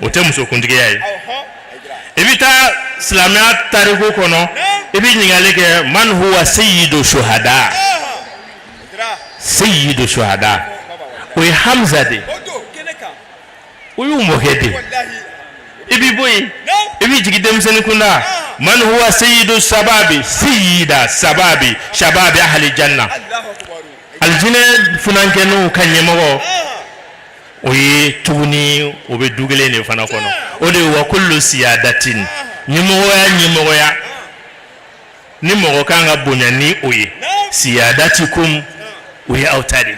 o tɛ muso kuntigiya ye? I bɛ taa silamɛya tariku kɔnɔ, i bɛ ɲininkali kɛ: man huwa seyidu suhada? Seyidu suhada, o ye Hamza de, o y'u mɔkɛ de. I bɛ bɔ yen, i bɛ jigin denmisɛnnin kunda: man huwa seyidu sababi, seyida sababi shababi ahli janna, alijinɛ funankɛninw ka ɲɛmɔgɔ, o ye tuguni, o bɛ du kelen de fana kɔnɔ. O de ye wa kullu siyadatin, ɲɛmɔgɔya, ɲɛmɔgɔya ni mɔgɔ kan ka bonya ni o ye, siyadatikum, o ye aw ta de ye.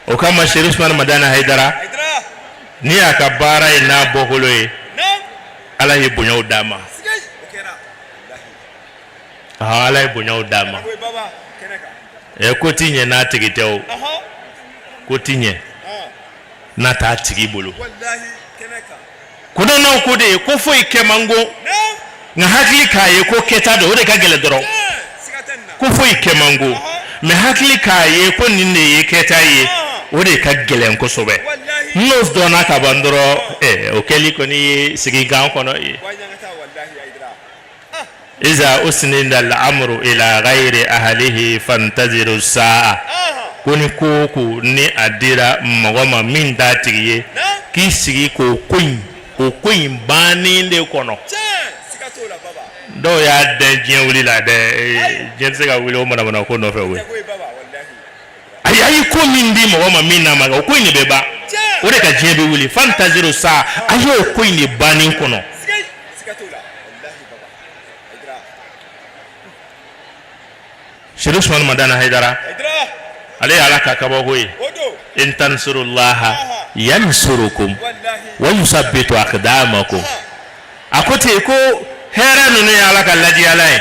O kama Serifu Usumani Madani Hayidara, ni y'a ka baara ye n'a bɔkolo ye, Ala ye bonyaw d'a ma. Ala ye bonyaw d'a ma. Ɛ, ko ti ɲɛ n'a tigi tɛ. O ko ti ɲɛ n'a t'a tigi bolo. Kodɔnnaw ko de ye ko foyi kɛ man go, nka hakili k'a ye ko kɛta don, o de ka gɛlɛn dɔrɔn. Ko foyi kɛ man go, mais hakili k'a ye ko nin de ye kɛta ye, o de ka gɛlɛn kosɛbɛ. N'o dɔnna ka ban dɔrɔn, ɛ, o kɛli kɔni ye sigikan kɔnɔ ye. Iza usnida al-amru ila ghayri ahlihi fantaziru saa. Ko ni ko o ko ni a dira mɔgɔ ma min t'a tigi ye, k'i sigi k'o ko in, o ko in bannen de kɔnɔ. Dɔw y'a dɛn diɲɛ wuli la dɛ, diɲɛ tɛ se ka wuli o manamana ko nɔfɛ koyi. Ayi, a ye ko min di mɔgɔ ma min n'a ma kɛ, o ko in de bɛ ban, o de ka diɲɛ bɛ wuli. Fantaziru saa, a y'o ko in de bannen kɔnɔ. Seri Usumani Madani Hayidara, ale ye Ala ka kabako ye. In tansurullaha yansurukum wa yusabbitu aqdamakum. A ko ten ko hɛrɛ ninnu ye Ala ka ladiyala ye,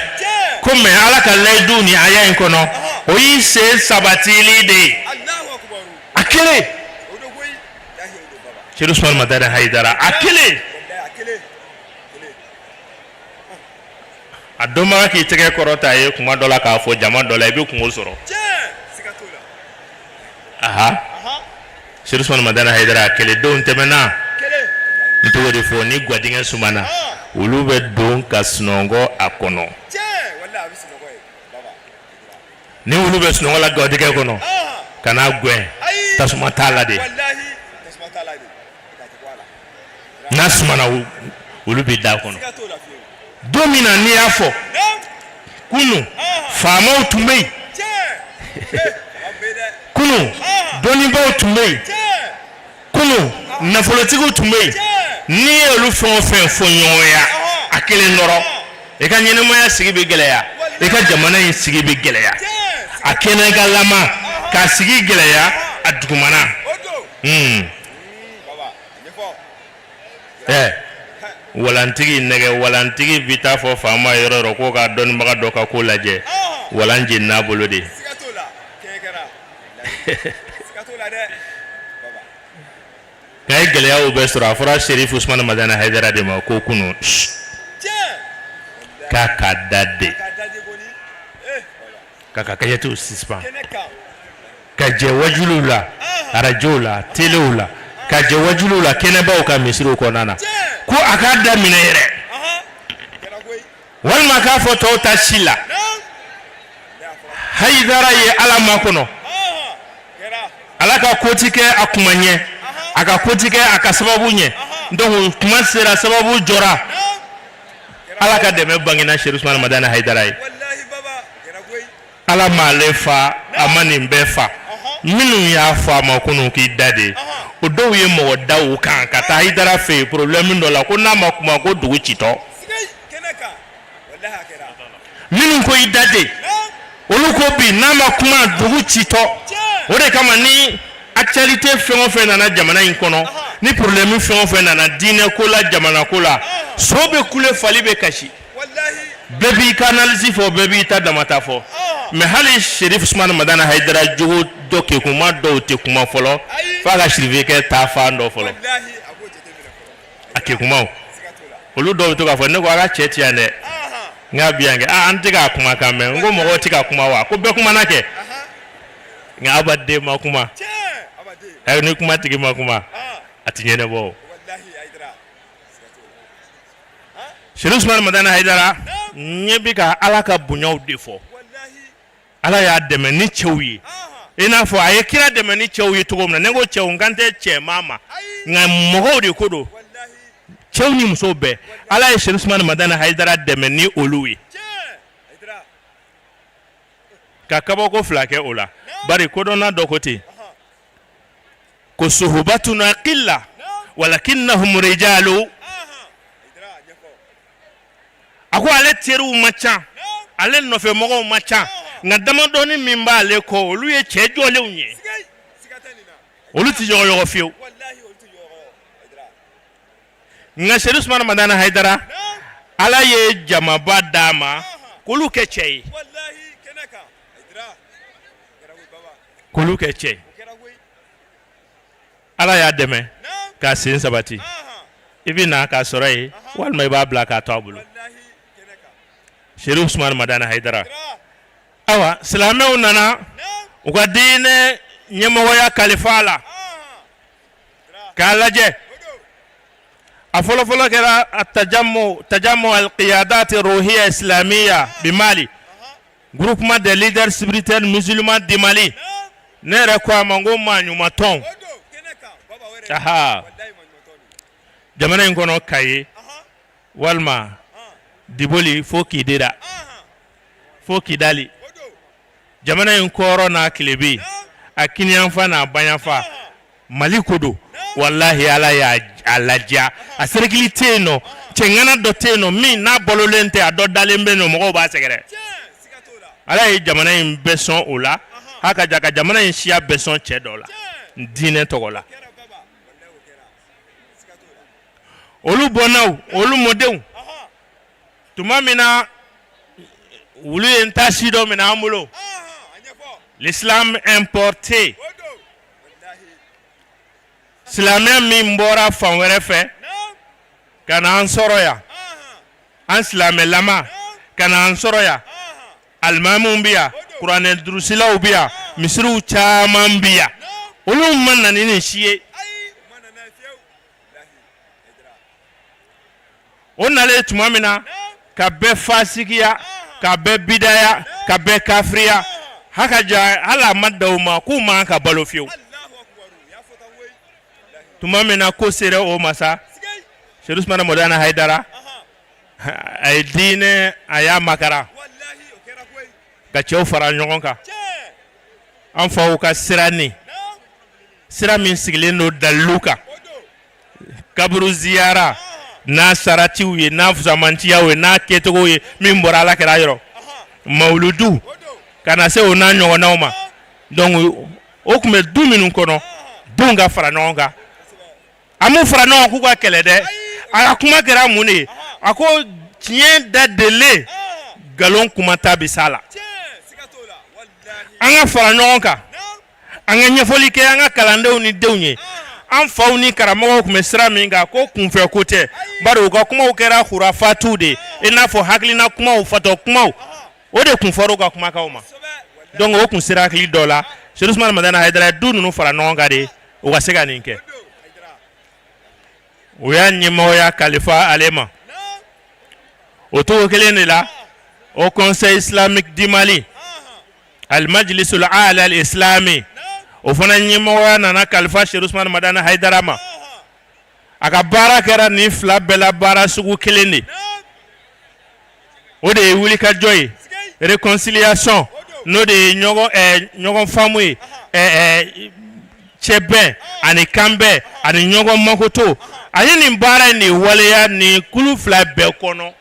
ko mais Ala ka layidu ni aya in kɔnɔ, o y'i sen sabatili de ye. A kelen, Seri Usumani Madani Hayidara, a kelen. A dɔnbaga k'i tɛgɛ kɔrɔta a ye kuma dɔ la k'a fɔ jama dɔ la, i bɛ kungo sɔrɔ. Aha, Seri Usumani Madani Hayidara, a kɛlɛdenw tɛmɛna. N tɔgɔ de fɔ ni gwadingɛ sumana, olu bɛ don ka sunɔgɔ a kɔnɔ. Ni olu bɛ sunɔgɔ la gwadingɛ kɔnɔ, kana gɛn, tasuma t'a la de. N'a sumana, olu bɛ da kɔnɔ. Don min na n'i y'a fɔ kunun, faamaw tun bɛ yen, kunun dɔnnibaaw tun bɛ yen, kunun nafolotigiw tun bɛ yen, n'i ye olu fɛn o fɛn fɔ ɲɔgɔnya a kelen dɔrɔn, i ka ɲɛnamaya sigi bɛ gɛlɛya, i ka jamana in sigi bɛ gɛlɛya. A kɛnɛkalama k'a sigi gɛlɛya, a dugumana. Ɛ walantigi, nɛgɛ walantigi bɛ taa fɔ faama yɔrɔ yɔrɔ k'o ka dɔnnibaga dɔ ka ko lajɛ, walan jenin'a bolo de. Nka ye gɛlɛyaw bɛɛ sɔrɔ, a fɔra Serifu Usumani Madani Hayidara de ma ko kunun k'a ka da de, k'a ka kasɛtiw suspend, ka jɛ wajuliw la arajow la, telew la, ka jɛ wajuliw la kɛnɛbaw ka misiriw kɔnɔna na, ko a k'a daminɛ yɛrɛ, walima k'a fɔ tɔw ta si la. Hayidara ye Ala makɔnɔ, Ala ka ko ti kɛ a kuma ɲɛ, a ka ko ti kɛ a ka sababu ɲɛ. Donc kuma sera, sababu jɔra, Ala ka dɛmɛ bangena Serifu Usumani Madani Hayidara ye. Ala m'ale fa, a ma nin bɛɛ fa. Minnu y'a fɔ a ma kunun k'i da de, o dɔw ye mɔgɔ da u kan ka taa Hayidara fɛ yen problème dɔ la, ko n'a ma kuma ko dugu citɔ. Minnu ko i da de, olu ko bi n'a ma kuma dugu citɔ. O de kama ni actualité fɛn o fɛn nana jamana in kɔnɔ, ni problème fɛn o fɛn nana diinɛ ko la, jamana ko la, so bɛ kule, fali bɛ kasi. Bɛɛ b'i ka analyse fɔ, bɛɛ b'i ta damata fɔ. Mais hali Serif Usumani Madani Hayidara jogo dɔ kekuma dɔw tɛ kuma fɔlɔ f'a ka sirifikɛ ta fan dɔ fɔlɔ a kekumaw. Olu dɔw bɛ to k'a fɔ ne ko a ka cɛ ti yan dɛ, n k'a bi yan kɛ, an tɛ k'a kumakan mɛn. N ko mɔgɔw tɛ ka kuma wa? Ko bɛɛ kumana kɛ, nka aw den ma kuma. Ni kuma tigi ma kuma, a tɛ ɲɛnabɔ. Serifu Usumani Madani Hayidara ɲɛ bɛ ka Ala ka bonyaw de fɔ. Ala y'a dɛmɛ ni cɛw ye, i n'a fɔ a ye kira dɛmɛ ni cɛw ye cogo min na. Ne ko cɛw, n kan tɛ cɛman ma, nka mɔgɔw de ko don, cɛw ni musow bɛɛ. Ala ye Serifu Usumani Madani Hayidara dɛmɛ ni olu ye ka kabako fila kɛ o la. Bari kodɔnna dɔ ko ten ko suhubatuna qilla walakinnahum rijalu. A ko ale teriw man ca, ale nɔfɛ mɔgɔw man ca, nka damadɔni min b'ale kɔ, olu ye cɛ jɔlenw ye, olu tɛ yɔgɔyɔgɔ fiyewu. Nka Serifu Usumani Madani Hayidara, Ala ye jamaba d'a ma k'olu kɛ cɛ ye, k'olu kɛ cɛ ye. Ala y'a dɛmɛ k'a sen sabati. I bɛ na k'a sɔrɔ yen, walima i b'a bila k'a to a bolo. Serifu Usumani Madani Hayidara. Ayiwa, silamɛw nana u ka diinɛ ɲɛmɔgɔya kalifa a la k'a lajɛ. A fɔlɔfɔlɔ kɛra a tajamu alqiyadati ruhiya islamiya bi Mali, groupement des leaders spirituels musulmans du Mali. Ne yɛrɛ ko a ma ko maa ɲuman tɔn jamana in kɔnɔ Kayi walima Diboli fo Kidira fo Kidali jamana in kɔrɔn n'a tilebin a kiniyanfan n'a bayanfan Mali ko don walahi ala y'a ladiya a cercle tɛ yen nɔ cɛŋana dɔ tɛ yen nɔ min n'a balolen tɛ a dɔ dalen bɛ yen nɔ mɔgɔw b'a sɛgɛrɛ ala ye jamana in bɛɛ sɔn o la h'a ka ja ka jamana in siya bɛɛ sɔn cɛ dɔ la diinɛ tɔgɔ la olu bɔnnaw olu mɔdenw tuma min na wulu ye n ta si dɔ minɛ an bolo l'islam importé silamɛya min bɔra fan wɛrɛ fɛ ka na an sɔrɔ yan an silamɛlama ka na an sɔrɔ yan alimamiw bɛ yan kuranɛ durusilaw bɛ yan misiriw caman bɛ yan olu ma na ni nin si ye o nalen tuma min na ka bɛɛ fasikiya ka bɛɛ bidaya ka bɛɛ kafiriya haka ja hali a ma da u ma k'u man ka balo fiyewu tuma min na ko sera o ma sa Sedu Usumana Madani Hayidara a ye diinɛ a y'a makara ka cɛw fara ɲɔgɔn kan an faw ka sira ni sira min sigilen don dalilu kan kaburu ziyara n'a saratiw ye n'a fusamantiyaw ye n'a kɛcogo ye min bɔra ala kira yɔrɔ mawuludu ka na se o n'a ɲɔgɔnnaw ma donc o tun bɛ du minnu kɔnɔ denw ka fara ɲɔgɔn kan a m'u fara ɲɔgɔn k'u ka kɛlɛ dɛ a ka kuma kɛra mun de ye a ko tiɲɛ da delilen nkalon kuma ta bɛ s'a la an ka fara ɲɔgɔn kan an ka ɲɛfɔli kɛ an ka kalandenw ni denw ye an faw ni karamɔgɔw tun bɛ sira min kan ko kunfɛ ko tɛ bari u ka kumaw kɛra hurafatiw de ye i n'a fɔ hakilina kumaw fatɔ kumaw o de tun fɔra u ka kumakanw ma donc o tun sera hakili dɔ la Sedu Usumani Madani Hayidara ye du ninnu fara ɲɔgɔn kan de u ka se ka nin kɛ u y'a ɲɛmɔgɔya kalifa ale ma o cogo kelen de la Haut Conseil islamique du Mali Al-Majlisul Ala al-Islami o fana ɲɛmɔgɔya nana kalifa Sedu Usumani Madani Hayidara ma a ka baara kɛra nin fila bɛɛ la baara sugu kelen de o de ye wulikajɔ ye réconciliation n'o de ye ɲɔgɔn faamu ye cɛbɛn ani kanbɛn ani ɲɔgɔn makoto a ye nin baara in de waleya nin kulu fila bɛɛ kɔnɔ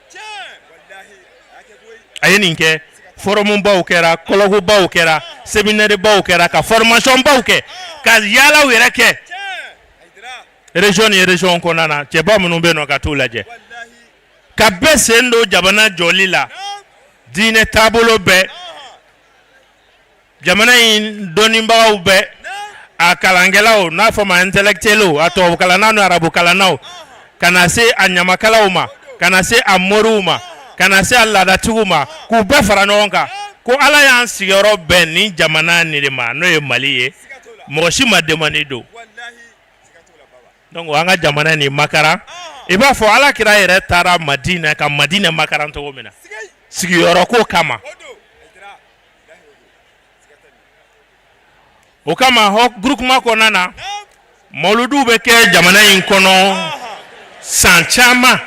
a ye nin kɛ forumbaw kɛra colloquebaw kɛra séminairebaw kɛra ka formationbaw kɛ ka yaalaw yɛrɛ kɛ région ni région kɔnɔna na cɛba minnu bɛ nɔ ka t'u lajɛ ka bɛɛ sen don jamana jɔli la diinɛ taabolo bɛɛ jamana in dɔnnibagaw bɛɛ a kalankɛlaw n'a fɔ ma intellectuels a tubabukalannaw ni arabukalannaw ka na se a ɲamakalaw ma ka na se a moriw ma ka na se a laadatigiw ma k'u bɛɛ fara ɲɔgɔn kan ko ala y'an sigiyɔrɔ bɛn nin jamana nin de ma n'o ye Mali ye mɔgɔ si ma demande don donc an ka jamana nin makaran i b'a fɔ ala kira yɛrɛ taara Madinɛ ka Madinɛ makaran cogo min na sigiyɔrɔ ko kama o kama hɔ groupement kɔnɔna na mawuluduw bɛ kɛ jamana in kɔnɔ san caman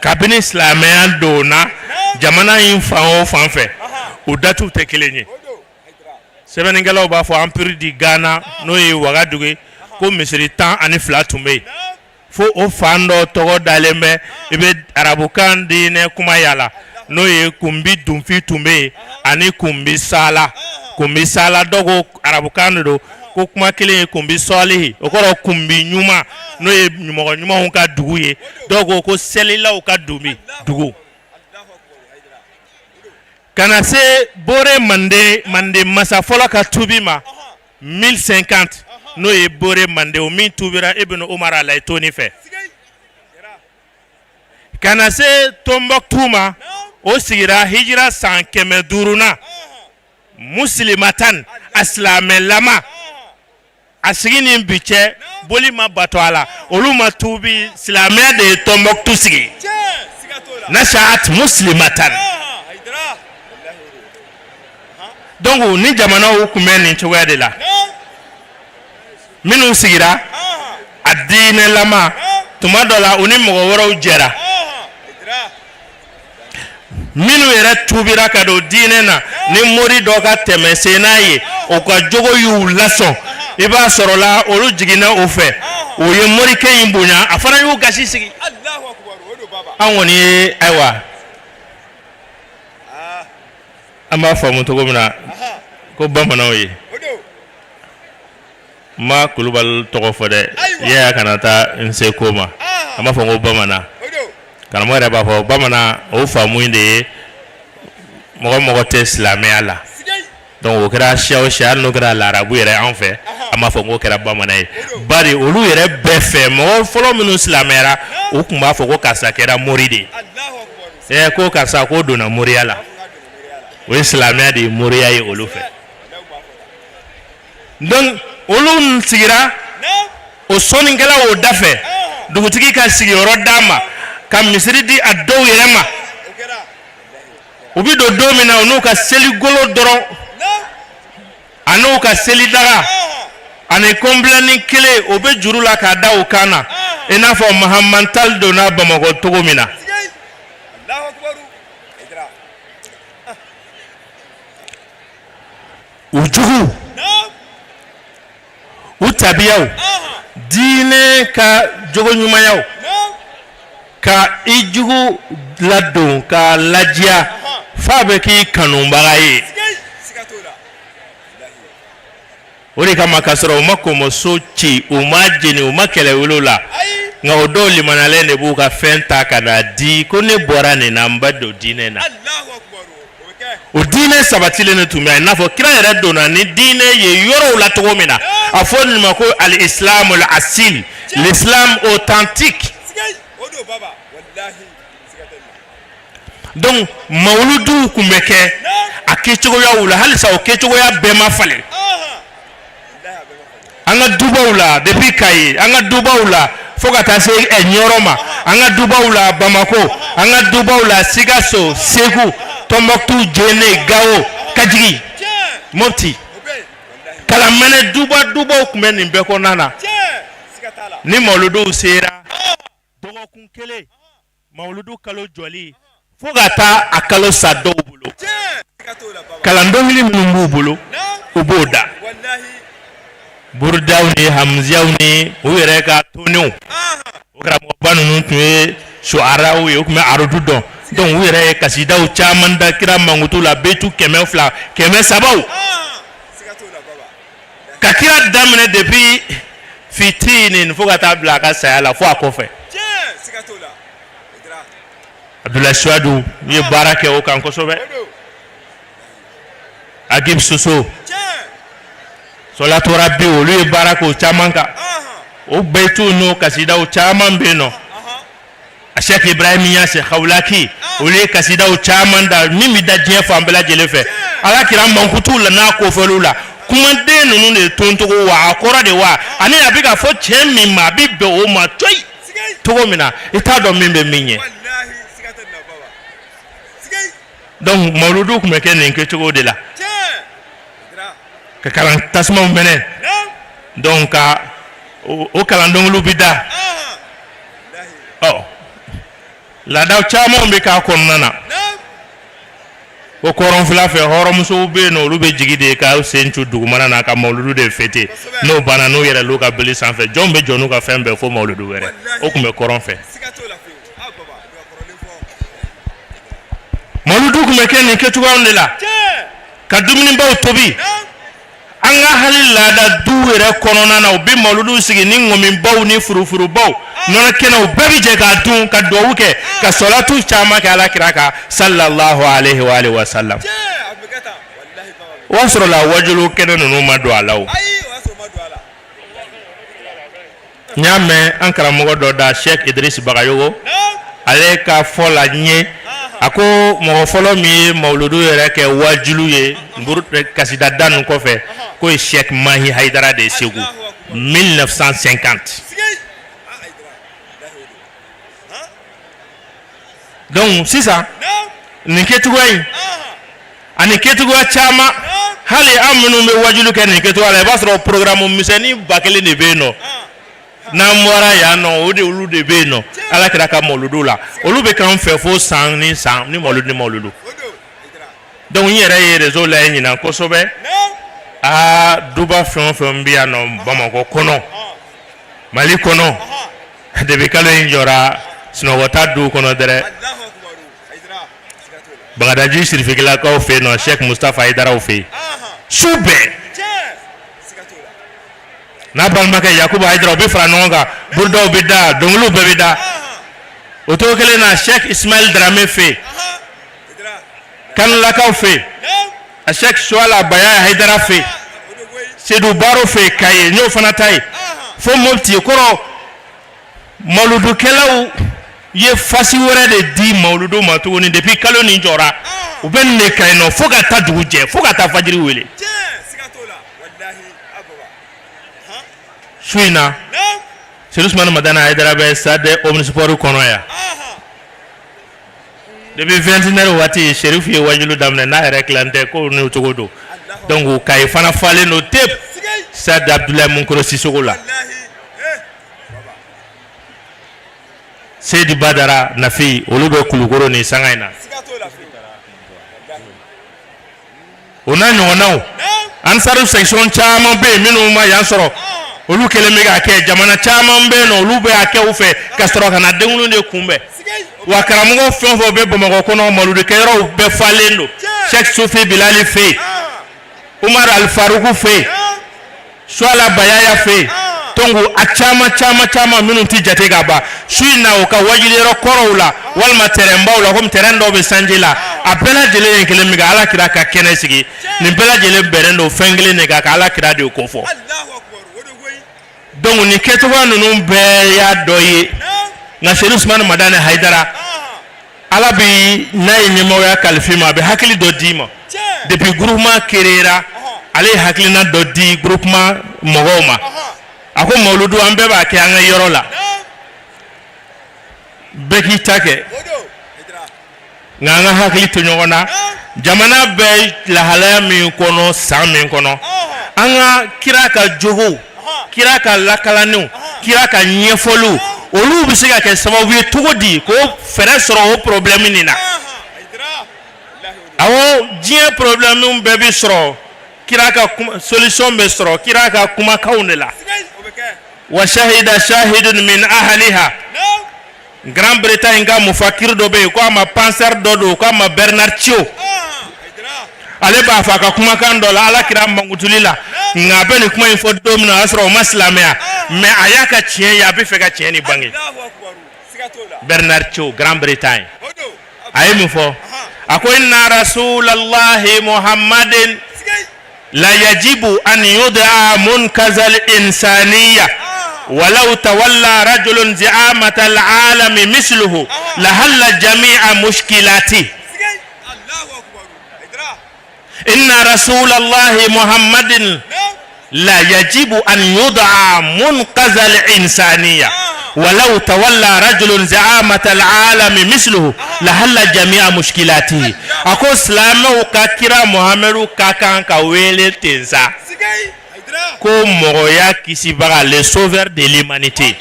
kabini silamɛya donna jamana in fan o fan fɛ o datiw tɛ kelen ye sɛbɛnnikɛlaw b'a fɔ empire du Ghana n'o ye Wagadugu ye ko misiri 12 tun bɛ yen fo o fan dɔ tɔgɔ dalen bɛ i bɛ arabukan diinɛ kuma yala n'o ye kunbi dunfi tun bɛ yen ani kunbi sala kunbi sala dɔw ko arabukan de don ko kuma kelen ye kunbi sɔlihi o kɔrɔ kunbi ɲuman n'o ye mɔgɔ ɲumanw ka dugu ye dɔw ko ko selilaw ka dugu ka na se bore mande mande masa fɔlɔ ka tubi ma 1050 n'o ye bore mande o min tubira Ibn Umar Alayitoni fɛ ka na se Tombouctou ma o sigira hijira san 500 na muslimatan a silamɛlama a sigi ni bi cɛ boli ma bato a la olu ma tubi silamɛya de ye Tombouctou sigi nashaat muslimatan Donc ni jamanaw tun bɛ nin cogoya de la, minnu sigira a diinɛlama, tuma dɔ la u ni mɔgɔ wɛrɛw jɛra, minnu yɛrɛ tubira ka don diinɛ na ni mori dɔ ka tɛmɛsen n'a ye, o ka jogo y'u lasɔn, i b'a sɔrɔ la olu jiginna o fɛ, u ye morikɛ in bonya, a fana y'u gasi sigi. An kɔni ye, ayiwa, an b'a faamu cogo min na ko bamananw ye, n ma Kulubali tɔgɔ fɔ dɛ, yaya kana taa n se ko ma. An b'a fɔ ko bamanan, karamɔgɔ yɛrɛ b'a fɔ bamanan, o faamu in de ye mɔgɔ mɔgɔ tɛ silamɛya la. Donc o kɛra siya o siya, hali n'o kɛra larabu yɛrɛ, an fɛ an b'a fɔ k'o kɛra bamanan ye, bari olu yɛrɛ bɛɛ fɛ, mɔgɔ fɔlɔ minnu silamɛyara, u tun b'a fɔ ko karisa kɛra mori de ye. Ɛ, ko karisa ko donna moriya la, o ye silamɛya de ye, moriya ye olu fɛ. Donc olu sigira o sɔnnikɛla o da fɛ, dugutigi ka sigiyɔrɔ d'a ma, ka misiri di a dɔw yɛrɛ ma. U bɛ don don min na, u n'u ka seligolo dɔrɔn, a n'u ka selidaga ani kɔnbilani kelen, o bɛ juru la k'a da u kan na, i n'a fɔ Mahamani Tali donna Bamakɔ cogo min na. U jugu, u tabiyaw, diinɛ ka jogo ɲumanyaw, ka i jugu ladon k'a ladiya f'a bɛ k'i kanubaga ye. O de kama, ka sɔrɔ u ma kɔmɔso ci, u ma jeni, u ma kɛlɛ wuli la, nka o dɔw limaniyalen de b'u ka fɛn ta ka na di ko ne bɔra nin na, n bɛ don diinɛ na. O diinɛ sabatilen de tun bɛ, i n'a fɔ kira yɛrɛ donna ni diinɛ ye yɔrɔw la cogo min na. A fɔ nin ma ko al-islam al-asil, l'islam authentique. Donc mawuluduw tun bɛ kɛ a kɛcogoyaw la, halisa o kɛcogoya bɛɛ ma falen an ka dubaw la, depuis Kayi, an ka dubaw la, fo ka taa se Ɲɔrɔ ma, an ka dubaw la, Bamakɔ, an ka dubaw la, Sikaso, Segu, Tɔnbɔkutu, Jene, Gawo, ka jigin Mopti, Kalamɛnɛ, duba dubaw tun bɛ nin bɛɛ kɔnɔna na. Ni mawuluduw sera dɔgɔkun kelen, mawuludu kalo jɔli fo ka taa a kalo sa, dɔw bolo, kalandɔnkili minnu b'u bolo, u b'o da, burudaw ni hamuziyaw ni u yɛrɛ ka toniw. O karamɔgɔba ninnu tun ye suaraw ye, u tun bɛ arudu dɔn. Donc u yɛrɛ ye kasidaw caman da kira mankutu la, betu 200, 300, ka kira daminɛ depuis fitinin fo ka taa bila a ka saya la, fo a kɔfɛ. Abdulayi Suwadu ye baara kɛ o kan kosɛbɛ, Agib Soso, Sɔlatora bi, olu ye baara kɛ o caman kan. O betuw n'o kasidaw caman bɛ yen nɔ. A Sɛki Ibrahim Ɲase Kawulaki, olu ye kasidaw caman da min bɛ da diɲɛ fan bɛɛ lajɛlen fɛ, ala kira mankutuw la n'a kofɔliw la. Kumaden ninnu de toncogo wa, a kɔrɔ de wa, ani a bɛ ka fɔ cɛ min ma, a bɛ bɛn o ma coyi cogo min na, i t'a dɔn min bɛ min ɲɛ. Donc mawuludu tun bɛ kɛ nin kɛcogo de la, ka kalan tasumaw mɛnɛ, donc ka o kalan dɔnkiliw bɛ da. Ɔ, laadaw caman bɛ k'a kɔnɔna na. Ko kɔrɔnfɛla fɛ, hɔrɔnmusow bɛ yen nɔ, olu bɛ jigin de ka sen cu dugumana na ka mawuludu de fêter. N'o banna, n'u yɛlɛl'u ka bili sanfɛ, jɔn bɛ jɔ n'u ka fɛn bɛɛ fo mawuludu wɛrɛ. O tun bɛ kɔrɔn fɛ. Mawuludu tun bɛ kɛ nin kɛcogoyaw de la, ka dumunibaw tobi. An ka hali laada du yɛrɛ kɔnɔna na, u bɛ mawuludu sigi ni ŋɔmibaw ni furufurubaw, nɔnɔ kɛnɛw, bɛɛ bɛ jɛ k'a dun, ka dugawu kɛ, ka sɔlatu caman kɛ ala kira kan, sallallahu alaihi wa alihi wa sallam. O y'a sɔrɔ la wajulu kɛnɛ ninnu ma don a la. O n y'a mɛn an karamɔgɔ dɔ da, Sheikh Idris Bagayogo, ale ka fɔ la n ye, a ko mɔgɔ fɔlɔ min ye mawuludu yɛrɛ kɛ wajulu ye kasida da ninnu kɔfɛ, k'o ye Sheikh Mahi Hayidara de ye, Segu, 1950. Donc sisan nin kɛcogoya in ani kɛcogoya caman. Hali an minnu bɛ wajulu kɛ nin kɛcogoya la, i b'a sɔrɔ programme misɛnnin 1000 de bɛ yen nɔ. N'an bɔra yan nɔ, o de olu de bɛ yen nɔ. Ala kira ka mawuludu la, olu bɛ k'an fɛ fo san ni san ni mawuludu ni mawuludu. Donc n yɛrɛ ye réseau lajɛ ɲinan kosɛbɛ. Aa, duba fɛn o fɛn bɛ yan nɔ, Bamakɔ kɔnɔ, Mali kɔnɔ, depuis kalo in jɔra, sunɔgɔ t'a duw kɔnɔ dɛrɛ. Bagadaji sirifikilakaw fɛ yen nɔ, Sheikh Mustafa Hayidaraw fɛ yen, su bɛɛ n'a balimakɛ Yakubu Hayidara, u bɛ fara ɲɔgɔn kan, burudaw bɛ da, dɔnkiliw bɛɛ bɛ da. O cogo kelen na, Sheikh Ismail Darame fɛ yen, Kanulakaw fɛ yen, a Sheikh Suwala Baya Hayidara fɛ yen, Sedu Baro fɛ yen, Kaye n y'o fana ta ye fo Mopti kɔrɔ. Mawuludukɛlaw ye face wɛrɛ de di mawuludu ma tuguni. Depuis kalo nin jɔra, u bɛ nin de kan yen nɔ fo ka taa dugu jɛ, fo ka taa fajiri wele. Su in na, Sedu Usumani Madani Hayidara bɛ stade Omnisport kɔnɔ yan depuis 21 heures waati. Sherifu ye wajulu daminɛ n'a yɛrɛ tilan tɛ ko n'o cogo don. Donc Kayi fana falen don tep stade Abdoulaye Mounkoro Sissoko la. Seyidi Badara Nafi, olu bɛ Kulukoro nin sanga in na. O n'a ɲɔgɔnnaw, Ansaru section caman bɛ yen minnu ma yan sɔrɔ, olu kɛlen bɛ k'a kɛ. Jamana caman bɛ yen nɔ, olu bɛ a kɛ u fɛ ka sɔrɔ ka na denkunli de kunbɛn. Wa karamɔgɔ fɛn o fɛn bɛ Bamakɔ kɔnɔ, mawuludukɛyɔrɔw bɛɛ falen don. Sheikh Sufi Bilali fɛ yen, Umar Alifaruku fɛ yen, Suwala Bayaya fɛ yen. Donc a caman caman caman minnu tɛ jate ka ban, su in na u ka wajuliyɔrɔ kɔrɔw la walima terrain-baw la, komi terrain dɔw bɛ sanji la, a bɛɛ lajɛlen ye kelen min kɛ Ala kira ka kɛnɛ sigi. Nin bɛɛ lajɛlen bɛnnen don fɛn kelen de kan, ka Ala kira de ko fɔ. Donc nin kɛcogoya ninnu bɛɛ y'a dɔ ye. Nka Sedu Usumani Madani Hayidara, Ala bɛ n'a ye ɲɛmɔgɔya kalifa i ma, a bɛ hakili dɔ d'i ma. Depuis groupement créera, ale ye hakilina dɔ di groupement mɔgɔw ma. A ko mawuludu, an bɛɛ b'a kɛ an ka yɔrɔ la, bɛɛ k'i ta kɛ, nka an ka hakili to ɲɔgɔn na. Jamana bɛ lahalaya min kɔnɔ, san min kɔnɔ, an ka kira ka jogow, kira ka lakalaniw, kira ka ɲɛfɔliw, olu bɛ se ka kɛ sababu ye cogo di k'o fɛɛrɛ sɔrɔ o problème nin na? Awɔ, diɲɛ problème bɛɛ bɛ sɔrɔ kira ka solution bɛ sɔrɔ kira ka kumakanw de la. Wa shahida shahidun min ahliha. Grande-Bretagne ka mufakiri dɔ bɛ yen, ko a ma penseur dɔ don, k'a ma Bernard Shaw. Ale b'a fɔ a ka kumakan dɔ la Ala kira mankutuli la. Nka a bɛ nin kuma in fɔ don min na, o y'a sɔrɔ o ma silamɛya, mais a y'a ka tiɲɛ ye, a bɛ fɛ ka tiɲɛ nin bange. Bernard Shaw, Grande-Bretagne, a ye mun fɔ? A ko inna rasulallahi muhammadin la yajibu an yud'a munkazal insaniya walau tawalla rajulun zi'amata al'alami misluhu lahalla jami'a mushkilati. Inna rasulallahi muhammadin la yajibu an yud'a munqazal insaniya walau tawalla rajulun za'amata al'alami misluhu lahalla jami'a mushkilatihi. A ko silamɛw ka kira Muhamadu ka kan ka wele ten sa ko mɔgɔya kisibaga, le sauveur de l'humanité.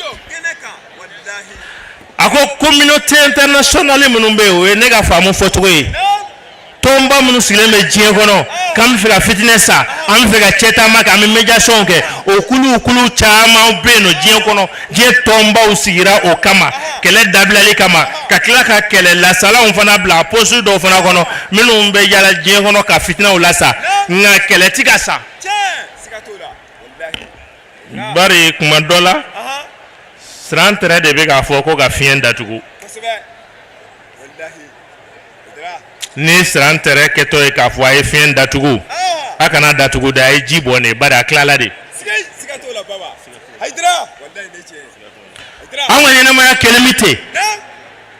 A ko communauté internationale minnu bɛ yen, o ye ne ka faamu fɔcogo ye, tɔnba minnu sigilen bɛ diɲɛ kɔnɔ k'an bɛ fɛ ka fitinɛ sa, an bɛ fɛ ka cɛtaama kɛ, an bɛ médiation kɛ, o kulu kulu caman bɛ yen nɔ diɲɛ kɔnɔ. Diɲɛ tɔnbaw sigira o kama, kɛlɛ dabilali kama, ka tila ka kɛlɛ lasalanw fana bila poste dɔw fana kɔnɔ minnu bɛ yala diɲɛ kɔnɔ ka fitinɛw lasa. Nka kɛlɛ ti ka sa, bari kuma dɔ la siran tɛrɛ de bɛ k'a fɔ ko ka fiɲɛ datugu. Ni siran tɛrɛ kɛtɔ ye k'a fɔ a ye fiɲɛ datugu, a kana datugu dɛ, a ye ji bɔ ne, bari a tilala de. An ka ɲɛnamaya kelen bɛ ten,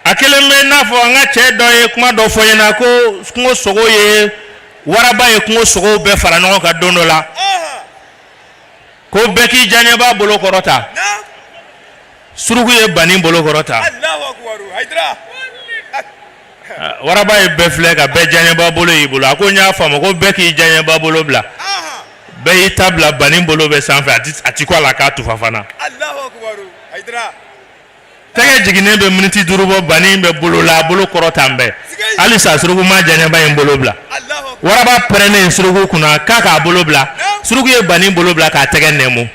a kelen bɛ n'a fɔ an ka cɛ dɔ ye kuma dɔ fɔ ɲɛna ko kungo sogo ye, waraba ye kungo sogow bɛɛ fara ɲɔgɔn kan don dɔ la, ko bɛɛ k'i diyaɲɛba bolo kɔrɔta. Suruku ye banin bolo kɔrɔta. Waraba ye bɛɛ filɛ ka bɛɛ jaɲɛba bolo y'i bolo, a ko n y'a faamu ko bɛɛ k'i jaɲɛba bolo bila, bɛɛ y'i ta bila, banin bolo bɛ sanfɛ, a ti ko a la k'a tufa fana. Tɛgɛ jiginnen bɛ miniti 5 bɔ, banin bɛ bolo la, a bolo kɔrɔtan bɛɛ halisa suruku ma jaɲɛba in bolo bila. Waraba pɛrɛnnen suruku kunna k'a k'a bolo bila, suruku ye banin bolo bila k'a tɛgɛ nɛmu.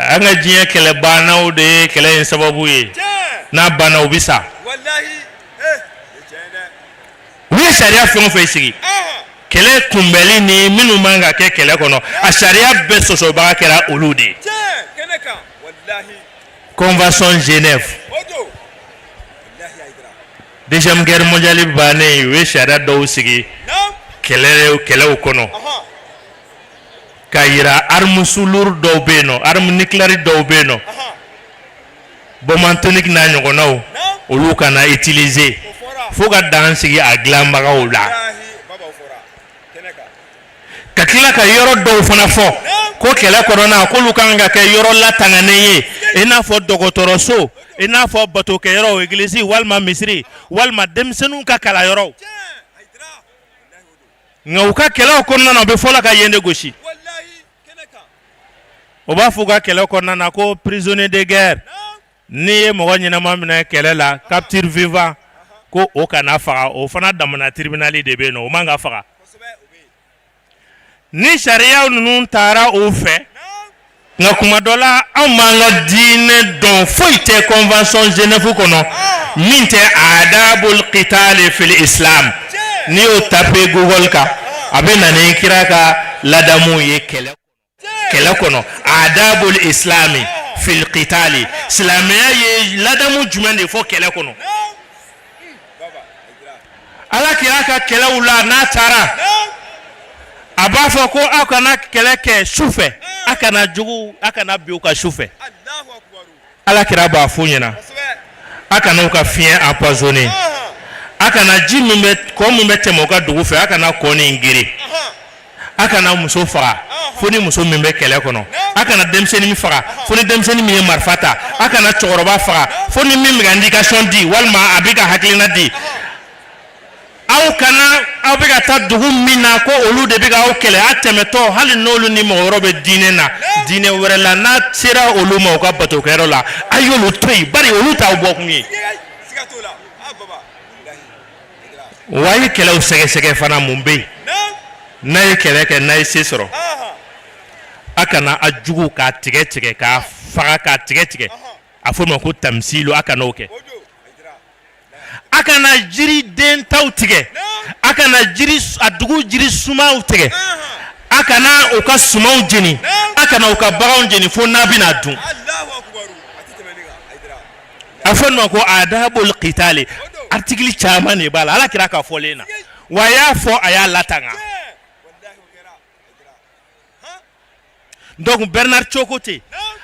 An ka diɲɛ kɛlɛ bannaw de ye kɛlɛ in sababu ye, n'a banna u bɛ sa. U ye sariya fɛn o fɛn sigi kɛlɛ kunbɛnli ni minnu man ka kɛ kɛlɛ kɔnɔ, a sariya bɛɛ sɔsɔbaga kɛra olu de ye. Convention Genève, deuxième guerre mondiale bannen, u ye sariya dɔw sigi kɛlɛw kɔnɔ ka yira armes lourdes dɔw bɛ yen nɔ, arme nucléaire dɔw bɛ yen nɔ, bombe atomique n'a ɲɔgɔnnaw, olu kana utiliser fo ka dan sigi a dilanbagaw la, ka tila ka yɔrɔ dɔw fana fɔ ko kɛlɛ kɔnɔna k'olu kan ka kɛ yɔrɔ latanganen ye, i n'a fɔ dɔgɔtɔrɔso, i n'a fɔ batokɛyɔrɔ, egilisi walima misiri walima denmisɛnninw ka kalanyɔrɔw. Nka u ka kɛlɛw kɔnɔna na, u bɛ fɔlɔ ka yen de gosi. O b'a fɔ u ka kɛlɛ kɔnɔna na ko prisonnier de guerre, n'i ye mɔgɔ ɲɛnama minɛ kɛlɛ la, capture vivant, ko o kana faga. O fana damana tribunal de bɛ yen nɔ, o man ka faga. Ni sariya ninnu taara o fɛ, nka kuma dɔ la anw b'an ka diinɛ dɔn, foyi tɛ convention Genève kɔnɔ min tɛ adabul qitali fil islam. N'i y'o taper Google kan, a bɛ na ni kira ka ladamu ye kɛlɛ kɔnɔ, adabul islami fil qitali, silamɛya ye ladamu jumɛn de fɔ kɛlɛ kɔnɔ. Ala kira ka kɛlɛw la, n'a taara, a b'a fɔ ko aw kana kɛlɛ kɛ su fɛ, a kana jugu, a kana bin u kan su fɛ. Ala kira b'a f'u ɲɛna, a kana u ka fiɲɛ empoisonner, a kana ji min bɛ, kɔ min bɛ tɛmɛ u ka dugu fɛ, a kana kɔ nin geren, a kana muso faga fo ni muso min bɛ kɛlɛ kɔnɔ, a kana denmisɛnnin faga fo ni denmisɛnnin min ye marifa ta, a kana cɛkɔrɔba faga fo ni min bɛ ka indication di walima a bɛ ka hakilina di. Aw kana, aw bɛ ka taa dugu min na ko olu de bɛ ka aw kɛlɛ, a tɛmɛtɔ, hali n'olu ni mɔgɔ wɛrɛ bɛ diinɛ na, diinɛ wɛrɛ la, n'a sera olu ma u ka batokɛyɔrɔ la, a y'olu to yen, bari olu t'aw bɔkun ye. Wa a ye kɛlɛw sɛgɛsɛgɛ fana, mun bɛ yen? N'a ye kɛlɛ kɛ, n'a ye se sɔrɔ, a kana a jugu k'a tigɛ tigɛ, k'a faga k'a tigɛ tigɛ, a fɔ o ma ko tamisilu, a kana o kɛ. A kana jiri den taw tigɛ, a kana jiri a dugu jiri sumaw tigɛ, a kana u ka sumanw jeni, a kana u ka baganw jeni fo n'a bɛna dun. A fɔ nin ma ko adabul qitali. Article caman de b'a la ala kira ka fɔlen na, wa a y'a fɔ, a y'a latanga. Donc Bernard Tchokothe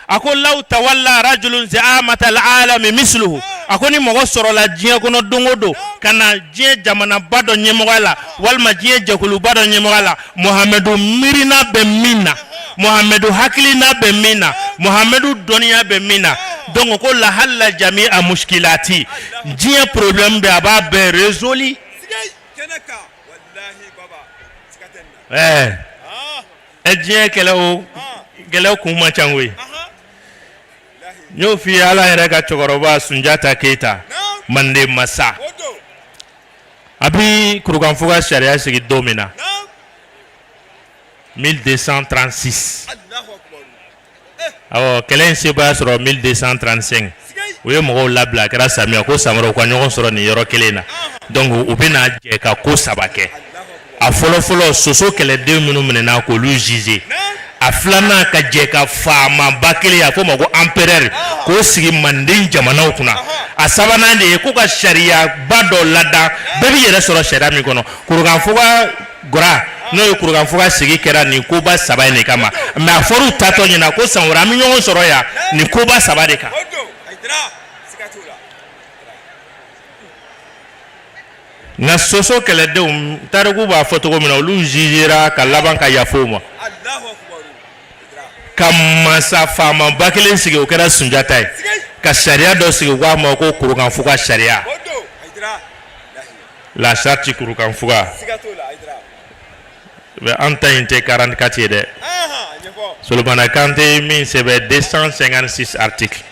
a ko law tawalla rajulun zi'amata al'alami misluhu, a ko ni mɔgɔ sɔrɔla diɲɛ kɔnɔ don o don ka na diɲɛ jamanaba dɔ ɲɛmɔgɔya la walima diɲɛ jɛkuluba dɔ ɲɛmɔgɔya la, Mohamɛdu miirina bɛ min na, Mohamɛdu hakilina bɛ min na, Mohamɛdu dɔnniya bɛ min na, donc ko lahalla jami'a mushkilati, diɲɛ problème bɛ, a b'a bɛɛ résolu. Ɛɛ ɛ, diɲɛ kɛlɛw kɛlɛ kun man ca koyi. N y'o f'i ye, ala yɛrɛ ka cɛkɔrɔba Sunjata Keyita, Manden masa, a bi kurukanfuga sariya sigi don min na, 1236, awɔ, kɛlɛ in sebaaya sɔrɔ 1235, u ye mɔgɔw labila, a kɛra samiya ko san wɛrɛ u ka ɲɔgɔn sɔrɔ nin yɔrɔ kelen na. Donc u bɛna jɛ ka ko saba kɛ. A fɔlɔ fɔlɔ, soso kɛlɛden minnu minɛna, k'olu juger. A filanan, ka jɛ ka faamaba kelen, a f'o ma ko empereur, k'o sigi Manden jamanaw kunna. A sabanan de ye ko ka sariyaba dɔ ladan, bɛɛ b'i yɛrɛ sɔrɔ sariya min kɔnɔ. Kurukanfuga gora, n'o ye kurukanfuga sigi kɛra nin koba saba in de kama. Mais a fɔra u taatɔ ɲɛna ko san wɛrɛ an bɛ ɲɔgɔn sɔrɔ yan nin koba saba de kan. Nka soso kɛlɛdenw, tariku b'a fɔ cogo min na, olu jugera ka laban ka yafa u ma ka masa faamaba kelen sigi, o kɛra Sunjata ye. Ka sariya dɔ sigi, k'a ma ko kurukanfuga sariya, la charte kurukanfuga. Mais an ta in tɛ 44 ye dɛ. Solomana Kante ye min sɛbɛn, 256 articles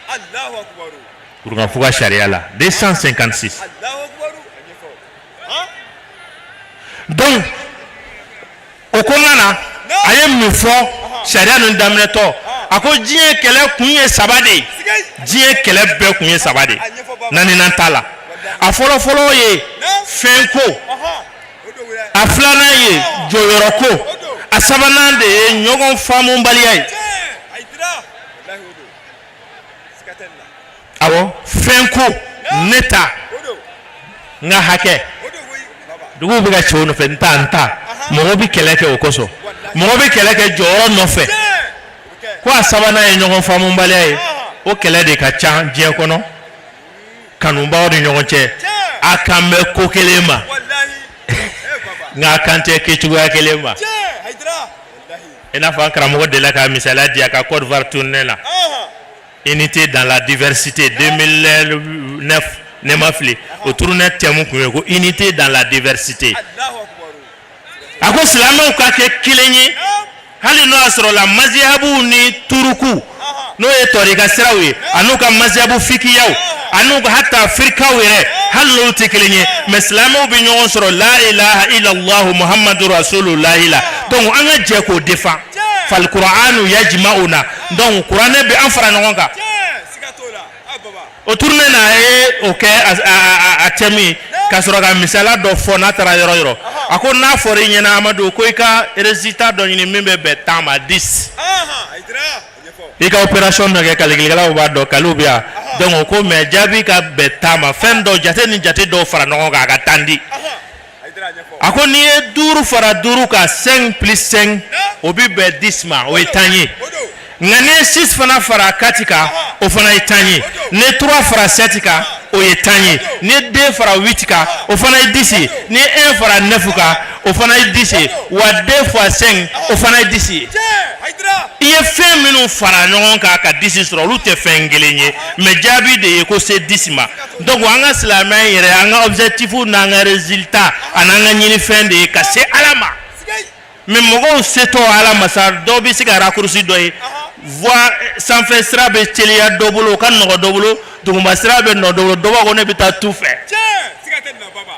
kurukanfuga sariya la, 256. Donc o kɔnɔna na, a ye mun fɔ sariya ninnu daminɛtɔ? A ko diɲɛ kɛlɛ kun ye saba de ye. Diɲɛ kɛlɛ bɛɛ kun ye saba de ye, naaninan t'a la. A fɔlɔ fɔlɔ ye fɛn ko, a filanan ye jɔyɔrɔ ko, a sabanan de ye ɲɔgɔn faamubaliya ye. Awɔ, fɛn ko, ne ta, n ka hakɛ. Duguw bɛ ka ci o nɔfɛ, n ta, n ta. Mɔgɔ bɛ kɛlɛ kɛ o kosɔn, mɔgɔ bɛ kɛlɛ kɛ jɔyɔrɔ nɔfɛ. Ko a sabanan ye ɲɔgɔn faamubaliya ye. O kɛlɛ de ka ca diɲɛ kɔnɔ kanubaw ni ɲɔgɔn cɛ. A kan bɛ ko kelen ma, nka a kan tɛ kɛcogoya kelen ma. I n'a fɔ an karamɔgɔ delila ka misaliya di a ka Côte d'Ivoire tournée la, Unité dans la diversité, 2009 ne ma fili. O tournée thème kun ye ko unité dans la diversité. A ko silamɛw ka kɛ kelen ye, hali n'o y'a sɔrɔ la mazihabuw ni turuku, n'o ye tɔrika siraw ye, an'u ka mazihabu fikiyaw, an'u ka hata firikaw yɛrɛ, hali n'olu tɛ kelen ye, mais silamɛw bɛ ɲɔgɔn sɔrɔ la ilaha illallah muhammadu rasulullahi la. Donc an ka jɛ k'o défend. Fal qur'anu yajma'una. Donc kuranɛ bɛ an fara ɲɔgɔn kan. O tournée na, a ye o kɛ a thème ye, ka sɔrɔ ka misala dɔ fɔ. N'a taara yɔrɔ yɔrɔ, a ko n'a fɔra i ɲɛna, Amadu, ko i ka résultat dɔ ɲini min bɛ bɛn 10 ma, 10, i ka opération dɔ kɛ, calculkɛlaw b'a dɔn, kaliw bɛ yan. Donc o ko mais jaabi ka bɛn 10 ma, fɛn dɔw jate ni jate dɔw fara ɲɔgɔn kan, a ka 10 di. A ko n'i ye duuru fara duuru kan, 5 plus 5, o bɛ bɛn 10 ma, o ye 10 ye. Nka n'i ye 6 fana fara 4 kan, o fana ye 10 ye. N'i ye 3 fara 7 kan, o ye 10 ye. N'i ye 2 fara 8 kan, o fana ye 10 ye. N'i ye 1 fara 9 kan, o fana ye 10 ye. Wa 2 fois 5, o fana ye 10 ye. I ye fɛn minnu fara ɲɔgɔn kan ka 10 sɔrɔ, olu tɛ fɛn kelen ye, mais jaabi de ye ko se 10 ma. Donc an ka silamɛya yɛrɛ, an ka objectif n'an ka résultat an'an ka ɲinifɛn de ye ka se Ala ma. Mais mɔgɔw setɔ Ala ma sa, dɔw bɛ se ka raccourci dɔ ye. Voie sanfɛ sira bɛ teliya dɔ bolo, o ka nɔgɔ dɔ bolo. Duguma sira bɛ nɔ dɔ bolo. Dɔ b'a ko ne bɛ taa tu fɛ.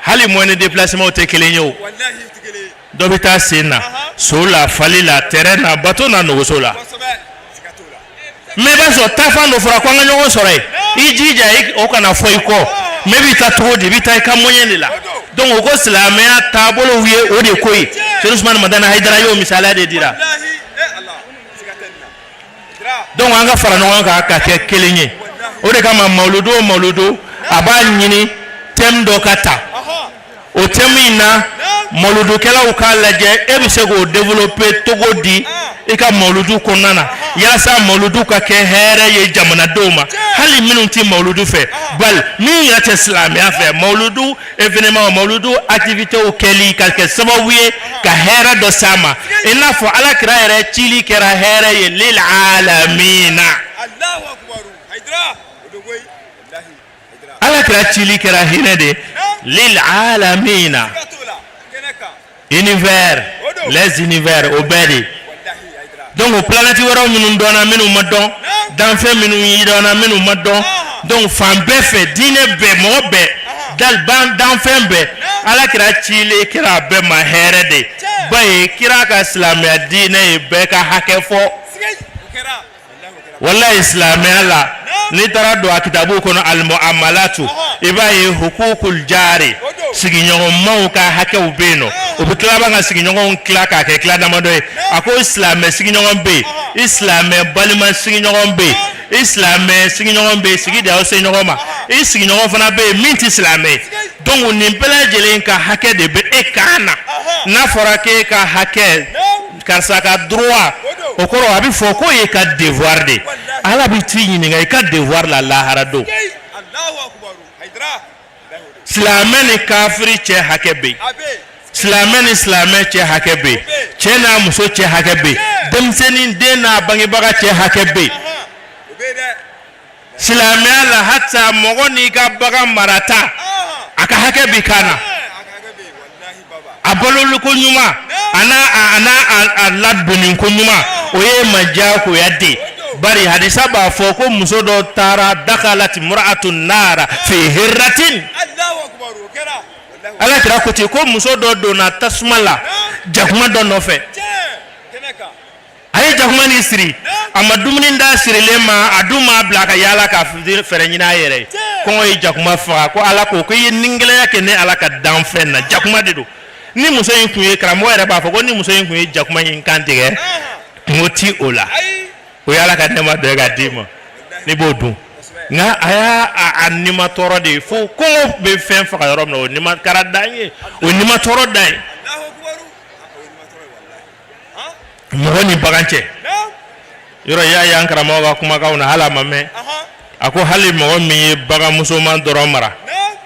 Hali moyen de déplacement tɛ kelen ye. O dɔ bɛ taa sen na, so la, fali la, train na, bateau na, nɔgɔso la. Mais i b'a sɔrɔ taafan dɔ fɔra ko an ka ɲɔgɔn sɔrɔ yen, i jija o kana fɔ i kɔ. Mais i bɛ taa cogo di? I bɛ taa i ka moyen de la. Donc o ko silamɛya taabolow ye o de ko ye. Serigne Usumani Madani Hayidara y'o misaliya de dira. Donc an ka fara ɲɔgɔn kan ka kɛ kelen ye. O de kama mawuludu o mawuludu, a b'a ɲini thème dɔ ka ta. O thème in na, mawuludukɛlaw k'a lajɛ e bɛ se k'o développer cogo di i ka mawuludu kɔnɔna na, yaasa mawuludu ka kɛ hɛrɛ ye jamanadenw ma, hali minnu tɛ mawuludu fɛ, bali minnu yɛrɛ tɛ silamɛya fɛ. Mawuludu événement, mawuludu activités kɛli ka kɛ sababu ye ka hɛrɛ dɔ s'a ma, i n'a fɔ Ala kira yɛrɛ cili kɛra hɛrɛ ye lil alamina. Ala kira cili kɛra hinɛ de lil alamina, univers, les univers, o bɛɛ de. Donc planète wɛrɛw minnu dɔnna, minnu ma dɔn, danfɛn minnu dɔnna, minnu ma dɔn, donc fan bɛɛ fɛ, diinɛ bɛɛ, mɔgɔ bɛɛ, danfɛn bɛɛ, Ala kira cili kɛra a bɛɛ ma hɛrɛ de ba ye. Kira ka silamɛya diinɛ ye bɛɛ ka hakɛ fɔ. Walayi, silamɛya la, n'i taara don a kitabu kɔnɔ, almuamalatu, i b'a ye hukukul jari, sigiɲɔgɔnmaw ka hakɛw bɛ yen nɔ. O bɛ tila ka sigiɲɔgɔnw tila k'a kɛ tila damadɔ ye. A ko silamɛ sigiɲɔgɔn bɛ yen, i silamɛ balima sigiɲɔgɔn bɛ yen, i silamɛ sigiɲɔgɔn bɛ yen, sigi de y'aw se ɲɔgɔn ma, i sigiɲɔgɔn fana bɛ yen min tɛ silamɛ ye. Donc nin bɛɛ lajɛlen ka hakɛ de bɛ e kan na. N'a fɔra k'e ka hakɛ, karisa ka droit, o kɔrɔ a bɛ fɔ k'o ye ka devoir de. Ala bɛ t'i ɲininka i ka devoir la lahara don. Silamɛ ni kafiri cɛ hakɛ bɛ yen, silamɛ ni silamɛ cɛ hakɛ bɛ yen, cɛ n'a muso cɛ hakɛ bɛ yen, denmisɛnnin den n'a bangebaga cɛ hakɛ bɛ yen. Silamɛya la, hata mɔgɔ n'i ka bagan marata, a ka hakɛ b'i kan na. A baloliko ɲuman, a n'a a n'a a ladonni ko ɲuman, o ye ma diyagoya de. Bari hadisa b'a fɔ ko muso dɔ taara, dakhalat mura'atun nara fi hirratin. Ala kira ko ten ko muso dɔ donna tasuma la jakuma dɔ nɔfɛ. A ye jakuma nin siri, a ma dumuni d'a sirilen ma, a dun m'a bila a ka yaala ka fɛɛrɛ ɲini a yɛrɛ ye. Kɔngɔ ye jakuma faga. Ko Ala ko ko i ye nigɛlɛya kɛ ne Ala ka danfɛn na. Jakuma de don. Ni muso in tun ye, karamɔgɔ yɛrɛ b'a fɔ ko ni muso in tun ye jakuma in kan tigɛ, kungo ti o la. O ye Ala ka nɛɛma dɔ ye k'a d'i ma n'i b'o dun. Nka a y'a a nima tɔɔrɔ de ye fo kɔngɔ bɛ fɛn faga yɔrɔ min na, o nima kara dan ye, o nima tɔɔrɔ dan ye. Mɔgɔ ni bagan cɛ yɔrɔ, i y'a ye an karamɔgɔ ka kumakanw na, hali a ma mɛn, a ko hali mɔgɔ min ye bagan musoman dɔrɔn mara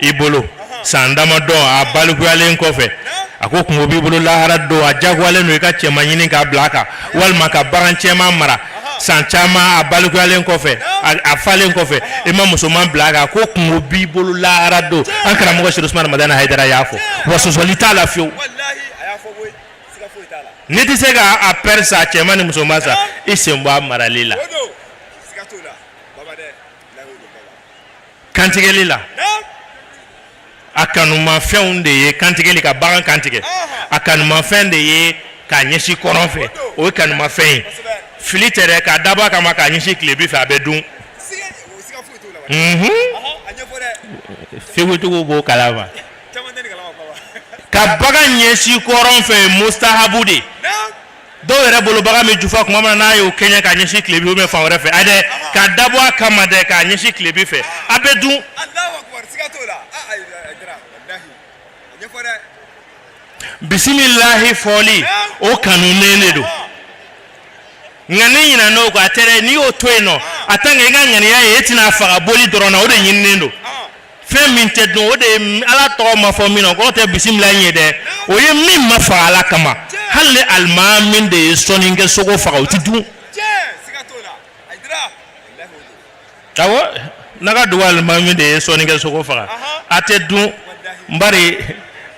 i bolo san damadɔ, a balikuyalen kɔfɛ, a ko kungo b'i bolo lahara don. A jagoyalen don i ka cɛman ɲini k'a bila a kan, walima ka bagan cɛman mara san caman, a balikuyalen kɔfɛ, a falen kɔfɛ, i ma musoman bila a kan, ko kungo b'i bolo lahara don. An karamɔgɔ Serifu Usumani Madani Hayidara y'a fɔ, wa sɔsɔli t'a la fiyewu. N'i tɛ se ka a paire san, cɛman ni musoman san, i sen bɔ a marali la. Kantigɛli la, a kanumafɛnw de ye kantigɛli, ka bagan kantigɛ, a kanumafɛn de ye k'a ɲɛsin kɔrɔn fɛ, o ye kanumafɛn ye. Fili tɛ dɛ, k'a dabɔ a kama k'a ɲɛsin tilebin fɛ, a bɛ dun. Figutigiw b'o kalama. Ka bagan ɲɛsin kɔrɔn fɛ, mustahabu de. Dɔw yɛrɛ bolo, bagan bɛ jufa tuma min na, n'a y'o kɛɲɛ k'a ɲɛsin tilebin ou bien fan wɛrɛ fɛ, a dɛ, k'a dabɔ a kama dɛ k'a ɲɛsin tilebin fɛ, a bɛ dun. Bisimilahi fɔli, o kanunen de don. Nka n'i ɲinɛna o kɔ, a tɛ dɛ. N'i y'o to yen nɔ, a tant que i ka ŋaniya ye e tɛna faga boli dɔrɔn na, o de ɲininen don. Fɛn min tɛ dun, o de ye Ala tɔgɔ ma fɔ min na, o kɔrɔ tɛ bisimila in ye dɛ, o ye min ma faga Ala kama. Hali ni alimami de ye sɔnni kɛ sogo faga, o tɛ dun. Awɔ, n'a ka dugu alimami de ye sɔnni kɛ sogo faga, a tɛ dun, bari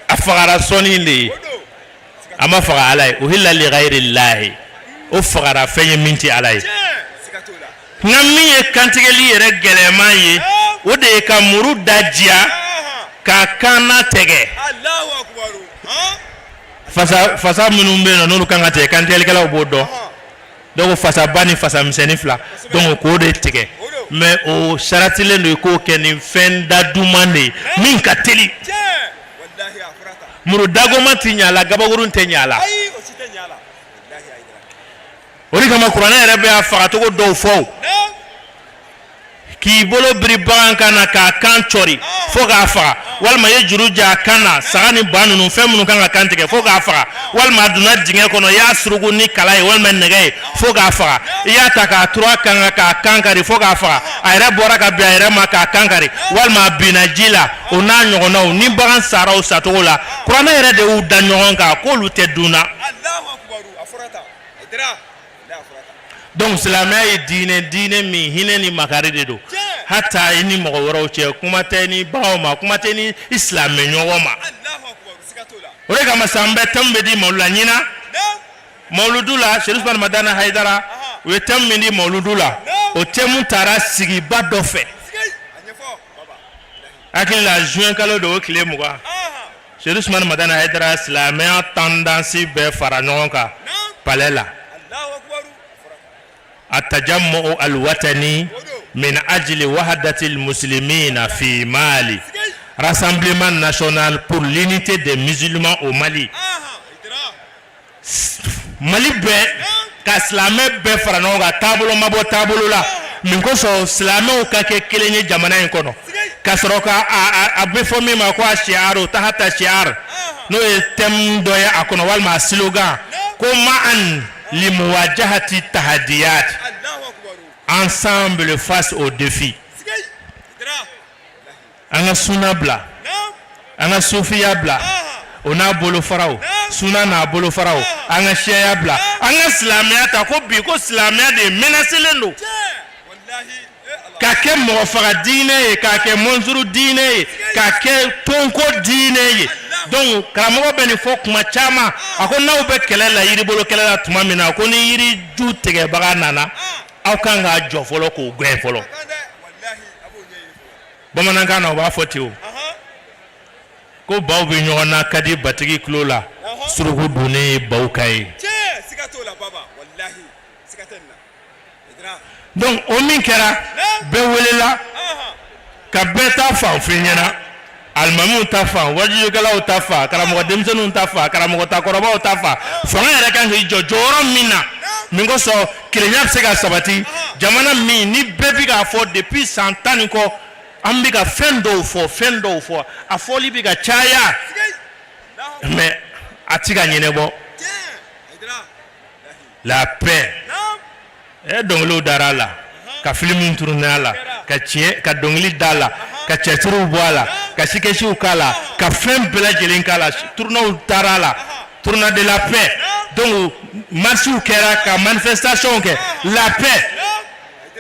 a fagara sɔnni de ye, a ma faga Ala ye. Uhilla li ghayri llahi, o fagara fɛn ye min tɛ Ala ye. Nka min ye kantigɛli yɛrɛ gɛlɛman ye, o de ye ka muru da diya k'a kanna tɛgɛ. Fasa fasa minnu bɛ yen nɔ, n'olu kan ka tigɛ, kantigɛlikɛlaw b'o dɔn. Donc fasaba ni fasa misɛnnin fila, donc k'o de tigɛ. Mais o saratilen don i k'o kɛ ni fɛn da duman de ye min ka teli. Muru dagoma tɛ ɲɛ a la, gabakurun tɛ ɲɛ a la. O de kama kuranɛ yɛrɛ bɛ a fagacogo dɔw fɔ, k'i bolo biri bagan kan na k'a kan cɔri fo k'a faga, walima i ye juru ja a kan na, saga ni ba ninnu, fɛn minnu kan ka kan tigɛ, fo k'a faga, walima a donna dingɛ kɔnɔ, i y'a suruku ni kala ye walima nɛgɛ ye fo k'a faga, i y'a ta k'a turu a kan kan k'a kan kari fo k'a faga, a yɛrɛ bɔra ka bin a yɛrɛ ma k'a kan kari, walima a binna ji la, o n'a ɲɔgɔnnaw. Ni bagan sara o sacogo la, kuranɛ yɛrɛ de y'u da ɲɔgɔn kan k'olu tɛ dun na. Donc silamɛya ye diinɛ, diinɛ min hinɛ ni makari de don, hata i ni mɔgɔ wɛrɛw cɛ, kuma tɛ ni baganw ma, kuma tɛ ni i silamɛ ɲɔgɔn ma. O de kama san bɛɛ thème bɛ di mawuludu la. Ɲinan mawuludu la, Serifu Usumani Madani Hayidara, u ye thème min di mawuludu la, o thème taara sigiba dɔ fɛ. Hakili la, juin kalo don, o tile 20, Serifu Usumani Madani Hayidara, silamɛya tendance bɛɛ fara ɲɔgɔn kan palais la, atajamu alwatani min ajli wahdatil muslimina fi Mali, rassemblement national pour l'unité des musulmans au Mali. Mali bɛɛ ka silamɛ bɛɛ fara ɲɔgɔn kan, taabolo ma bɔ taabolo la min kosɔn silamɛw ka kɛ kelen ye jamana in kɔnɔ, ka sɔrɔ ka a bɛ fɔ min ma ko a shi'aru tahata shi'ar, n'o ye thème dɔ ye a kɔnɔ walima a slogan ko ma'an limuwajahati tahadiyat, ensemble face aux défis. An ka suna bila, an ka sufiya bila, o n'a bolofaraw, suna n'a bolofaraw, an ka siyaya bila, an ka silamɛya ta, ko bi ko silamɛya de menacelen don. Ka kɛ mɔgɔfaga diinɛ ye, k'a kɛ mɔnsuru diinɛ ye, k'a kɛ tonko diinɛ ye. Donc karamɔgɔ bɛ nin fɔ kuma caman. A ko n'aw bɛ kɛlɛ la, yiribolo kɛlɛ la tuma min na, ko ni yiriju tigɛbaga nana, aw kan k'a jɔ fɔlɔ, k'o gɛn fɔlɔ. Bamanankan na, u b'a fɔ ten o, ko baw bɛ ɲɔgɔn na ka di batigi tulo la, suruku donnen ye baw ka ye. Donc o min kɛra, bɛɛ welela ka bɛɛ ta fan f'i ɲɛna, alimamiw ta fan, wajukɛlaw ta fan, karamɔgɔ denmisɛnninw ta fan, karamɔgɔ takɔrɔbaw ta fan. Fanga yɛrɛ kan k'i jɔ jɔyɔrɔ min na, min kosɔn kelenya bɛ se ka sabati jamana min ni bɛɛ bɛ k'a fɔ depuis san 10 ni kɔ, an bɛ ka fɛn dɔw fɔ, fɛn dɔw fɔ, a fɔli bɛ ka caya, mais a ti ka ɲɛnabɔ. La paix, ɛ dɔnkiliw dara a la, ka filimu tourner a la, ka tiɲɛ ka dɔnkili da a la, ka cɛsiriw bɔ a la, ka sikɛsiw k'a la, ka fɛn bɛɛ lajɛlen k'a la. Tournéew taara a la, tournée de la paix. Donc marchew kɛra, ka manifestation kɛ la paix.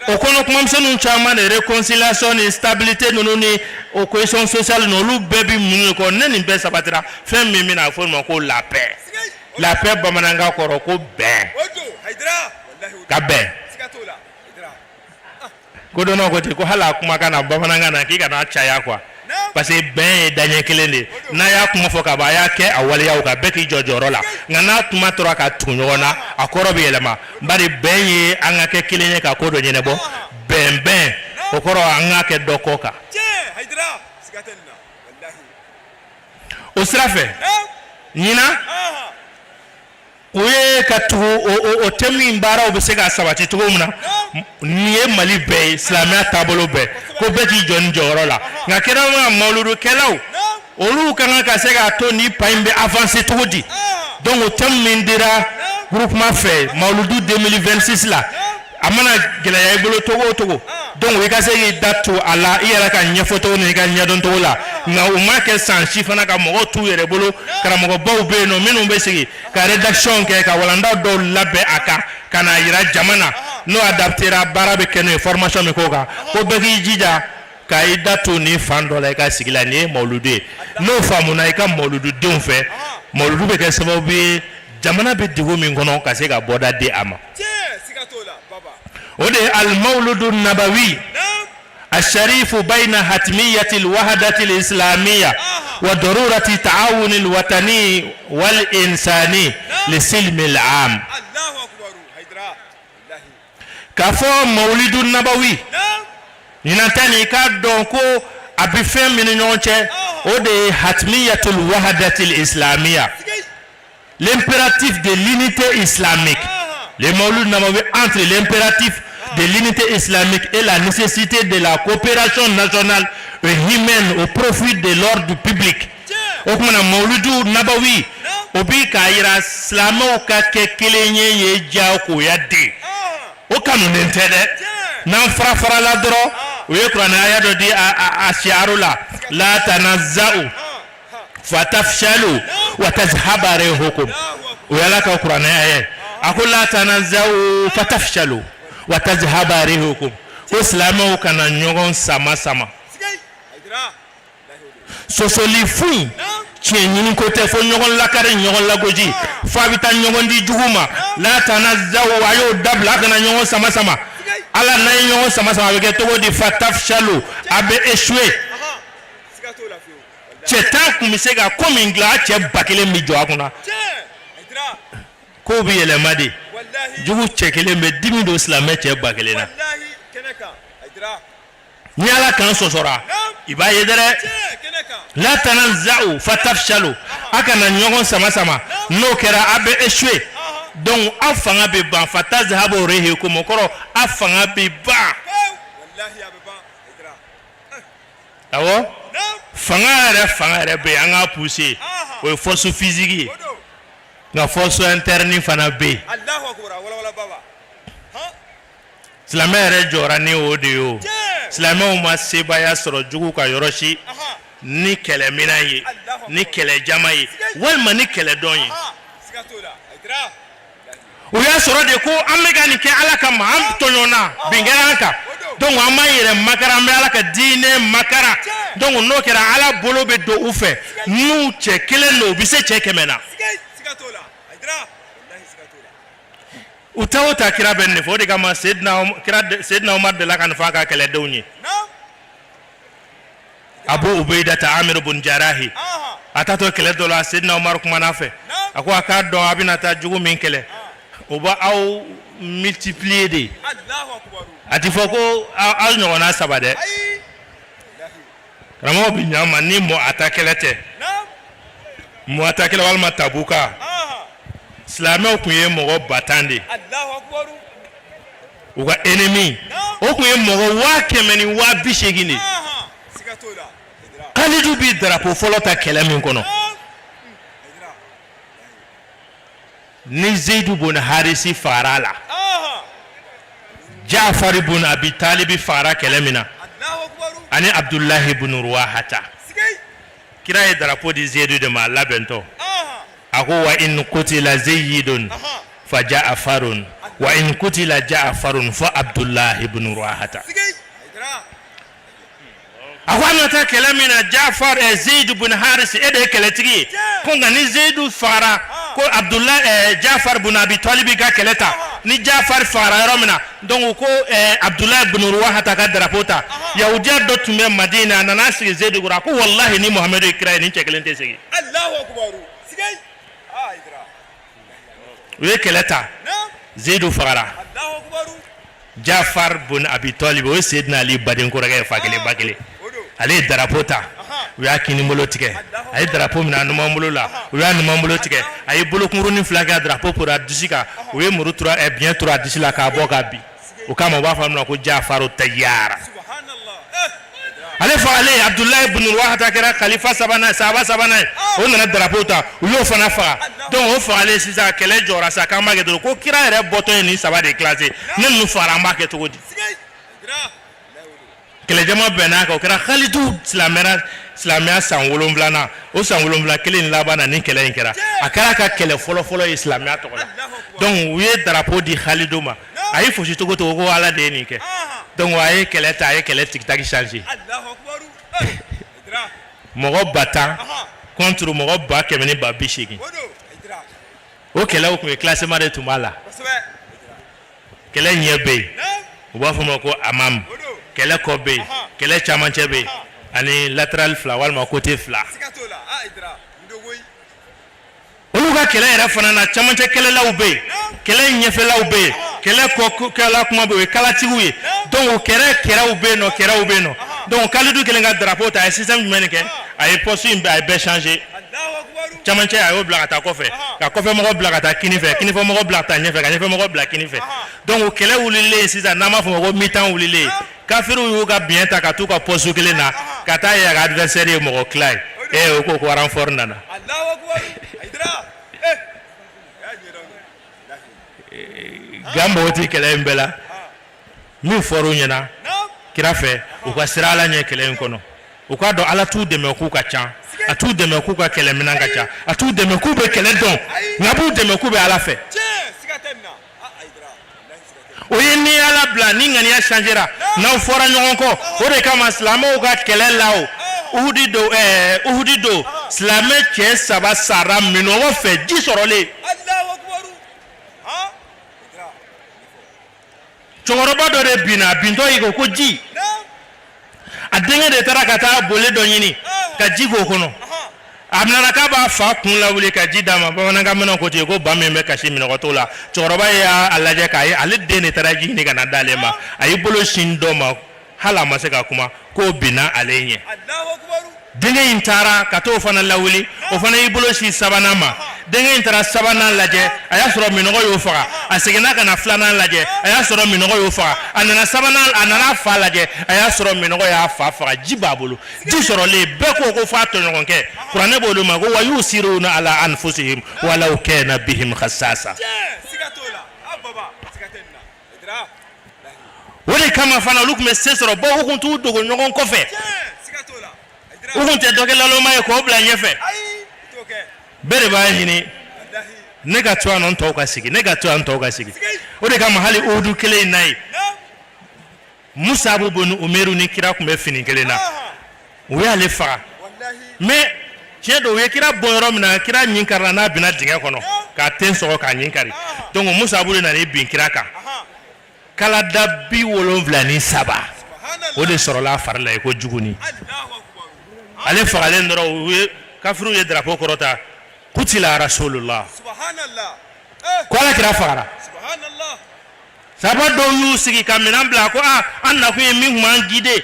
O kɔnɔ, kumamisɛnninw caman de, réconciliation ni stabilité ninnu ni o cohésion sociale ninnu, olu bɛɛ bɛ mun de kɔ? Ne nin bɛɛ sabatira, fɛn min bɛna fɔ o ma ko la paix. La paix, bamanankan kɔrɔ ko bɛn, ka bɛn. Kodɔnnaw ko ten ko hali a kumakan na bamanankan na, k'i kana caya quoi, parce que bɛn ye daɲɛ kelen de ye. N'a y'a kuma fɔ ka ban, a y'a kɛ a waleyaw kan, bɛɛ k'i jɔ jɔyɔrɔ la. Nka n'a kuma tora ka tugu ɲɔgɔn na, a kɔrɔ bɛ yɛlɛma. Bari bɛn ye an ka kɛ kelen ye ka ko dɔ ɲɛnabɔ. Bɛn bɛn, o kɔrɔ an k'a kɛ dɔ kɔ kan. O sira fɛ, ɲinan o ye ka tugu o thème in, baaraw bɛ se ka sabati cogo min na. Nin ye Mali bɛɛ ye, silamɛya taabolo bɛɛ, ko bɛɛ k'i jɔ ni jɔyɔrɔ la. Nka kɛrɛnkɛrɛnnenya mawuludukɛlaw, olu ka kan ka se k'a to ni pa in bɛ avancer cogo di? Donc o thème min dira groupement fɛ, mawuludu 2026 la, a mana gɛlɛya i bolo cogo o cogo, donc i ka se k'i da to a la i yɛrɛ ka ɲɛfɔ cogo ni i ka ɲɛdɔn cogo la. Nka u ma kɛ san si fana ka mɔgɔw t'u yɛrɛ bolo. Karamɔgɔbaw bɛ yen nɔ minnu bɛ sigi ka rédaction kɛ, ka walanda dɔw labɛn a kan ka n'a yira jama na. N'o adaptera, baara bɛ kɛ n'o ye, formation bɛ k'o kan. Ko bɛɛ k'i jija ka i da to nin fan dɔ la i ka sigi la. Nin ye mawuludu ye, n'o faamuna i ka mawulududenw fɛ, mawuludu bɛ kɛ sababu ye, jamana bɛ degun min kɔnɔ, ka se ka bɔda di a ma. O de ye alimawuludu nabawi asharifu bayna hatimiyati alwahadati alislamiyya wa darurati ta'awuni alwatani wal insani lisilmi al'am. K'a fɔ mawuludu nabawi ɲinan ta nin, i k'a dɔn ko a bɛ fɛn min ni ɲɔgɔn cɛ, o de ye hatimiyatul wahadati islamiyya, l'impératif de l'unité islamique. Le Mawlud Nabawi entre l'impératif de l'unité islamique et la nécessité de la coopération nationale et humaine au profit de l'ordre public. O tuma na, Mawuludu Nabawi, o bi k'a yira silamɛw ka kɛ kelen ye ye diyagoya de. O kanunen tɛ dɛ. N'an fara farala dɔrɔn, u ye kuranɛ aya dɔ di a siyaru la: la tanaza'u fatafshalu wa tazhaba rihukum. O ye Ala ka kuranɛ aya ye. A ko la tanaza'u fatafshalu wa tazhaba rihukum, ko silamɛw kana ɲɔgɔn sama sama. Sɔsɔli fu, tiɲɛ ɲini ko tɛ, fo ɲɔgɔn lakari, ɲɔgɔn lagosi, fo a bɛ taa ɲɔgɔn di jugu ma. La tanaza'u, a y'o dabila, a kana ɲɔgɔn sama sama. Ala n'a ye ɲɔgɔn sama sama, a bɛ kɛ cogo di? Fatafshalu, a bɛ échouer. Cɛ 10 kun bɛ se ka ko min dilan, a cɛ 1000 bɛ jɔ a kunna, kow bɛ yɛlɛma de. Jugu cɛ kelen bɛ dimi don silamɛ cɛ 1000 na. Ni Ala kan sɔsɔra, i b'a ye dɛrɛ. La tanaza'u fatafshalu, a kana ɲɔgɔn sama sama, n'o kɛra a bɛ échouer. Donc aw fanga bɛ ban. Fatazhabu rihukum, o kɔrɔ aw fanga bɛ ban. Awɔ, fanga yɛrɛ, fanga yɛrɛ bɛ yen, an k'a pousser, o ye force physique ye, nka force interne fana bɛ yen. Silamɛ yɛrɛ jɔra ni o de ye. O silamɛw ma sebaaya sɔrɔ jugu ka yɔrɔ si ni kɛlɛminɛn ye, ni kɛlɛjama ye, walima ni kɛlɛdɔn ye. O y'a sɔrɔ de ko an bɛ ka nin kɛ Ala kama, an tɔɲɔna, bin kɛra an kan. Donc an b'an yɛrɛ makara, an bɛ Ala ka diinɛ makara. Donc n'o kɛra, Ala bolo bɛ don u fɛ. N'u cɛ kelen don, u bɛ se cɛ 100 na. U ta o ta, kira bɛ nin fɔ. O de kama Seydina Umar delila ka nin fɔ a ka kɛlɛdenw ye. Abu Ubaidata Amir bun Jarahi, a taatɔ kɛlɛ dɔ la, Seydina Umar kumana a fɛ, a ko a k'a dɔn a bɛna taa jugu min kɛlɛ, o bɛ aw multiplier de. A ti fɔ ko aw ɲɔgɔnna saba dɛ. Karamɔgɔ bɛ ɲa ma ni Mu'ata kɛlɛ tɛ, Mu'ata kɛlɛ walima Tabuka, silamɛw tun ye mɔgɔ 10,000 de ye. U ka ennemi, o tun ye mɔgɔ 180,000 de ye. Kalidu bi drapeau fɔlɔ ta kɛlɛ min kɔnɔ, ni Zeyidu bun Harisi fagara a la, Jafari bun Abi Talibi fagara kɛlɛ min na, ani Abudulahi bun Ruwahata, kira ye drapeau di Zeyidu de ma a labɛntɔ. A ko wa in kutila zeyidun fa ja'farun wa in kutila ja'farun fa abdullahi ibn ruwahata. A ko an na taa kɛlɛ min na, Jafar, Zeyidu bun Harisi, e de ye kɛlɛtigi ye. Ko nka ni Zeyidu fagara, ko Abdulahi, Jafar bun Abi Talibi ka kɛlɛ ta. Ni Jafar fagara yɔrɔ min na, donc ko Abdulahi bun Ruwahata ka drapeau ta. Yahudiya dɔ tun bɛ Madina, a nana sigi Zeyidu kɔrɔ. A ko walahi, ni Muhamadu ye kira ye, nin cɛ kelen tɛ segin. U ye kɛlɛ ta, Zeyidu fagara. Jafar bun Abi Talib, o ye Seydina Ali baden kɔrɔkɛ ye, fa kelen ba kelen, ale ye drapeau ta. U y'a kinibolo tigɛ. A ye drapeau minɛ a numanbolo la, u y'a numanbolo tigɛ. A ye bolokunkurunin fila kɛ a drapeau poron a disi kan. U ye muru turu, biɲɛ turu a disi la k'a bɔ k'a bin. O kama u b'a fɔ a ma ko Jafaru Tayyara. Ale fagalen, Abudulayi bun Ruwahata kɛra kalifa sabanan, sahaba sabanan ye. O nana drapeau ta, u y'o fana faga. Donc o fagalen sisan, kɛlɛ jɔra sa, k'an b'a kɛ cogo? Ko kira yɛrɛ bɔtɔ ye nin saba de classé, ni ninnu fagara, an b'a kɛ cogo di? Kɛlɛjama bɛnna kan, o kɛra Khalidu silamɛra, silamɛya san wolonwulanan. O san wolonwula kelen in laban na, ni kɛlɛ in kɛra, a kɛra a ka kɛlɛ fɔlɔfɔlɔ ye silamɛya tɔgɔ la. Donc u ye drapeau di Khalidu ma. A ye fosi cogo cogo, ko Ala de ye nin kɛ. Donc a ye kɛlɛ ta, a ye kɛlɛ tigitaki changer. Mɔgɔ 10,000 contre mɔgɔ 180,000 ni 80,000. O kɛlɛw tun ye classement de tun b'a la. Kɛlɛ ɲɛ bɛ yen, u b'a fɔ o ma ko amam. Kɛlɛ kɔ bɛ yen, kɛlɛ camancɛ bɛ yen, ani latéral fila walima côté fila. Olu ka kɛlɛ yɛrɛ fana na, camancɛ kɛlɛlaw bɛ yen, kɛlɛ ɲɛfɛlaw bɛ yen, kɛlɛ kɔkɛla kuma bɛ yen, o ye kalatigiw ye. Donc kɛrɛ kɛrɛw bɛ yen nɔ, kɛrɛw bɛ yen nɔ. Donc Kalidu kelen ka drapeau ta, a ye système jumɛn de kɛ? A ye poste in bɛɛ, a ye bɛɛ changer. Camancɛ, a y'o bila ka taa kɔfɛ, ka kɔfɛmɔgɔ bila ka taa kini fɛ, kinifɛmɔgɔ bila ka taa ɲɛfɛ, ka ɲɛfɛmɔgɔ bila kini fɛ. Donc kɛlɛ wulilen sisan, n'an b'a fɔ o ma ko mi-temps wulilen, kafiriw y'u ka biɲɛ ta ka t'u ka poste kelen na ka taa ye a ka adversaire ye mɔgɔ tila ye. Ee, o ko ko renfort nana. Nka mɔgɔ tɛ kɛlɛ in bɛɛ la. Min fɔra u ɲɛna kira fɛ, u ka siran Ala ɲɛ kɛlɛ in kɔnɔ, u k'a dɔn Ala t'u dɛmɛ k'u ka ca, a t'u dɛmɛ k'u ka kɛlɛminɛn ka ca, a t'u dɛmɛ k'u bɛ kɛlɛ dɔn, nka a b'u dɛmɛ k'u bɛ Ala fɛ. O ye n'i Ala bila, ni ŋaniya changera, n'aw fɔra ɲɔgɔn kɔ. O de kama silamɛw ka kɛlɛ la, o Uhudi don, Uhudi don, silamɛ cɛ saba sara minɔgɔ fɛ, ji sɔrɔlen. Cɛkɔrɔba dɔ de binna, a bintɔ y'i ko ko ji. A denkɛ de taara ka taa bole dɔ ɲini ka ji k'o kɔnɔ. A nana k'a b'a fa kun lawuli ka ji d'a ma. Bamanankan minɛ ko ten ko ba min bɛ kasi minɔgɔ t'o la. Cɛkɔrɔba y'a lajɛ k'a ye ale den de taara ji ɲini ka na d'ale ma. A y'i bolo sin dɔ ma, hali a ma se ka kuma, k'o binna ale ɲɛ. Denkɛ in taara ka t'o fana lawuli, o fana y'i bolo sin sabanan ma. Denkɛ in taara sabanan lajɛ, a y'a sɔrɔ minɔgɔ y'o faga. A seginna ka na filanan lajɛ, a y'a sɔrɔ minɔgɔ y'o faga. A nana sabanan, a nana fa lajɛ, a y'a sɔrɔ minɔgɔ y'a fa faga. Ji b'a bolo, ji sɔrɔlen, bɛɛ ko ko f'a tɔɲɔgɔnkɛ. Kuranɛ b'olu ma ko wa yusiruna ala anfusihim walaw kana bihim khasasa. O de kama fana olu tun bɛ se sɔrɔ bawo u tun t'u dogo ɲɔgɔn kɔfɛ, u tun tɛ dɔ kɛ laloma ye k'o bila ɲɛfɛ. Bɛɛ de b'a ɲini ne ka to yan nɔ, n tɔw ka sigi, ne ka to yan, n tɔw ka sigi. O de kama hali Uhudu kelen in na ye. Musabu bun Umeru ni kira tun bɛ fini kelen na, u y'ale faga. Mais tiɲɛ don, u ye kira bon yɔrɔ min na, kira ɲin karila n'a binna dingɛ kɔnɔ k'a ten sɔgɔ k'a ɲin kari. Donc Musabu de nana i bin kira kan, kalada 73 o de sɔrɔla a fari la i ko juguni. Ale fagalen dɔrɔn, u ye kafiriw ye drapeau kɔrɔta, kutila rasulullah, ko ala kira fagara. Sahaba dɔw y'u sigi ka minɛn bila ko aa, an nakun ye min tun b'an guider,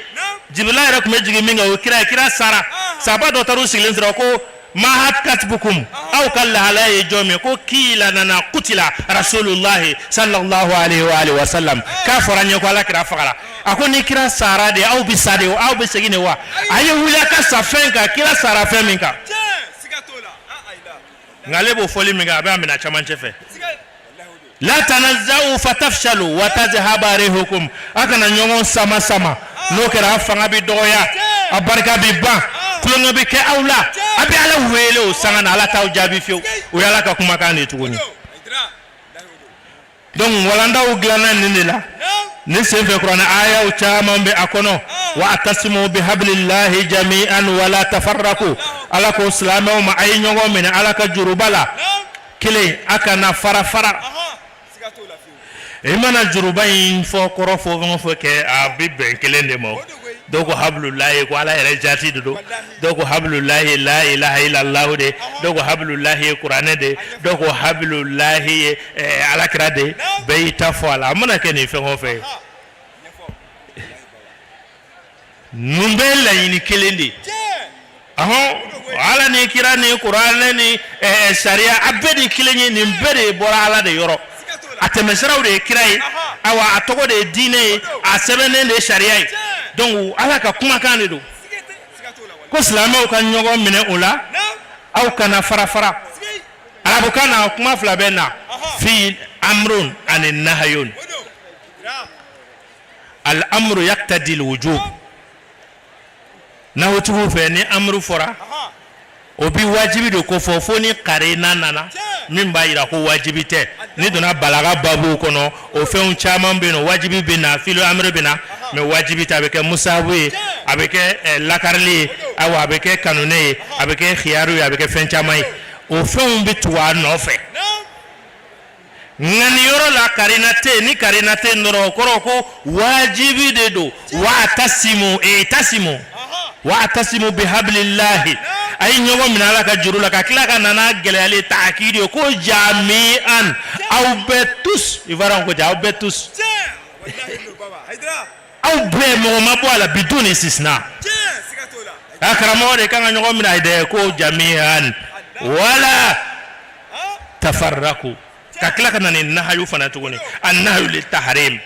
jibirila yɛrɛ tun bɛ jigin min kan, o ye kira ye, kira sara. Sahaba dɔ taara u sigilen sɔrɔ ko ma katbukum, aw ka lahalaya ye jɔn min? Ko kila nana kutila rasulullahi sallallahu alaihi wa alihi wa sallam, k'a fɔra n ye ko ala kira fagara. A ko ni kira sara de, aw bɛ sa de, aw bɛ segin de wa? A ye wuli a ka sa fɛn kan, kira sara fɛn min kan. Nka ale b'o fɔli min kɛ, a bɛ a minɛ camancɛ fɛ. La tanaza'u fatafshalu wa tazhaba rihukum, a kana ɲɔgɔn sama sama, n'o kɛra a fanga bɛ dɔgɔya, a barika bɛ ban, tulonkɛ bɛ kɛ aw la, a bɛ ala wele o sanga na, ala t'aw jaabi fiyewu. O ye ala ka kumakan de ye tuguni. Donc walandaw dilanna nin de la. Nin senfɛ, kuranɛ ayaw caman bɛ a kɔnɔ. Wa atasimu bi hablillahi jami'an wala tafarraku. Ala ko silamɛw ma, a ye ɲɔgɔn minɛ ala ka juruba la kelen, a kana fara fara. I mana juruba in fɔ, kɔrɔ fɔ fɛn o fɛn kɛ, a bɛ bɛn kelen de ma. Dɔw ko hablulahi, ko ala yɛrɛ jati de don. Dɔw ko hablulahi la ilaha illallah de. Dɔw ko hablulahi ye kuranɛ de. Dɔw ko hablulahi ye alakira de. Bɛɛ y'i ta fɔ a la. A mana kɛ nin fɛn o fɛn ye, ninnu bɛɛ ye laɲini kelen de ye. Ɔhɔn, ala ni kira ni kuranɛ ni sariya, a bɛɛ de kelen ye. Nin bɛɛ de bɔra ala de yɔrɔ. A tɛmɛsiraw de ye kira ye, awa a tɔgɔ de ye diinɛ ye, a sɛbɛnnen de ye sariya ye. Donc ala ka kumakan de don ko silamɛw ka ɲɔgɔn minɛ o la, aw kana fara fara. Arabukan na, kuma fila bɛ na: fi amrun ani nahayun. Al amru yaktadi al wujub. Nahutigiw fɛ, ni amuru fɔra, o bi wajibi de ko fɔ, fo ni karina nana min b'a jira ko wajibi tɛ. N'i donna balaga babuw kɔnɔ, o fɛnw caman bɛ yen, wajibi bɛ na, fili amuru bɛ na, mais wajibi tɛ. A bɛ kɛ musahabu ye, a bɛ kɛ lakarili ye, awa a bɛ kɛ kanunen ye, a bɛ kɛ hiyaru ye, a bɛ kɛ fɛn caman ye. O fɛnw bɛ tugu a nɔfɛ. Nka nin yɔrɔ la, karina tɛ yen. Ni karina tɛ yen dɔrɔn, o kɔrɔ ko wajibi de don. Wa'tasimu, i'tasimu, wa'tasimu bihablillahi, a ye ɲɔgɔn minɛ ala ka juru la. Ka tila ka na n'a gɛlɛyalen taakidi ye ko jami'an, aw bɛɛ, tous. Ivoirien ko ten, aw bɛɛ, tous, aw bɛɛ, mɔgɔ ma bɔ a la, biduni istisna. A karamɔgɔ de kan ka ɲɔgɔn minɛ dɛ, ko jami'an wala tafarraku. Ka tila ka na ni nahayu fana tuguni, an nahayu li tahrim.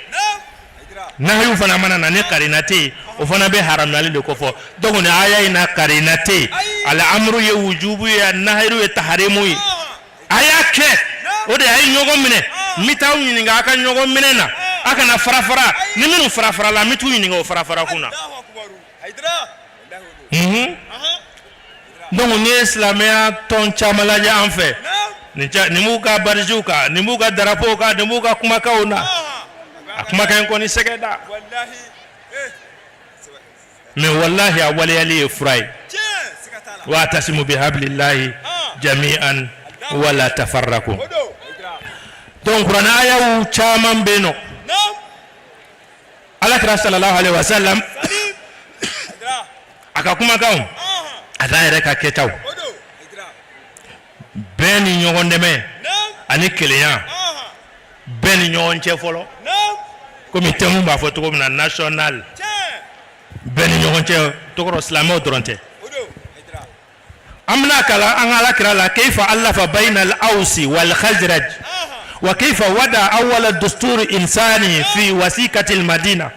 Nahayu fana mana na ni karina tɛ yen, o fana bɛ haramuyali de kofɔ. Donc ni aya in na, karina tɛ yen, al amru ye wujubu ye, nahayu ye taharimu ye. A y'a kɛ o de, a ye ɲɔgɔn minɛ. N bɛ t'aw ɲininka a ka ɲɔgɔn minɛ na, a kana fara fara. Ni minnu fara farala, n bɛ t'u ɲininka o fara fara kun na. Donc n'i ye silamɛya tɔn caman lajɛ an fɛ, nin b'u ka badgew kan, nin b'u ka drapeau kan, nin b'u ka kumakanw na, a kumakan in kɔni sɛgɛ da, mais walahi, a waleyali ye fura ye. Wa'tasimu bihablillahi jami'an wala tafarraku. Donc kuranɛ ayaw caman bɛ yen nɔ. Alakira sallallahu alaihi wasallam, a ka kumakanw, a n'a yɛrɛ ka kɛtaw bɛɛ ni ɲɔgɔn dɛmɛ ani kelenya bɛɛ ni ɲɔgɔn cɛ fɔlɔ, komi thème b'a fɔ cogo min na, national bɛɛ ni ɲɔgɔn cɛ tɔgɔ, silamɛw dɔrɔn tɛ. An bɛna kalan an ka alakira la kayfa allafa bayna al-awsi wal khazraj wa kayfa wada awwala dusturi insani fi wasiqati al-madina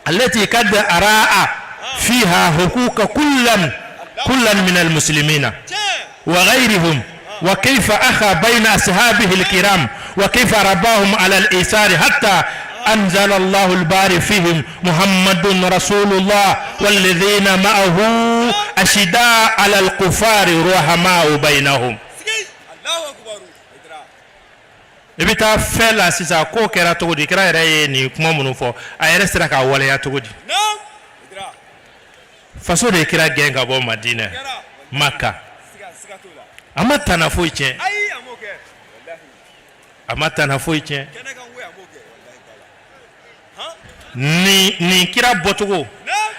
allati kad araa fiha huquqa kullan kullan min al-muslimina wa ghayrihim wa kayfa akha bayna ashabihi al-kiram wa kayfa rabbahum ala al-isari hatta anzala Allahu al-bari fihim muhammadun rasulullah walladhina ma'ahu ashidda ala al-kuffari ruhamau bainahum. I bɛ taa fɛn la sisan, k'o kɛra cogo di? Kira yɛrɛ ye nin kuma minnu fɔ, a yɛrɛ sera k'a waleya cogo di? Faso de ye kira gɛn ka bɔ Madinɛ, Maka. A ma tana foyi tiɲɛ, a ma tana foyi tiɲɛ. Nin kira bɔcogo,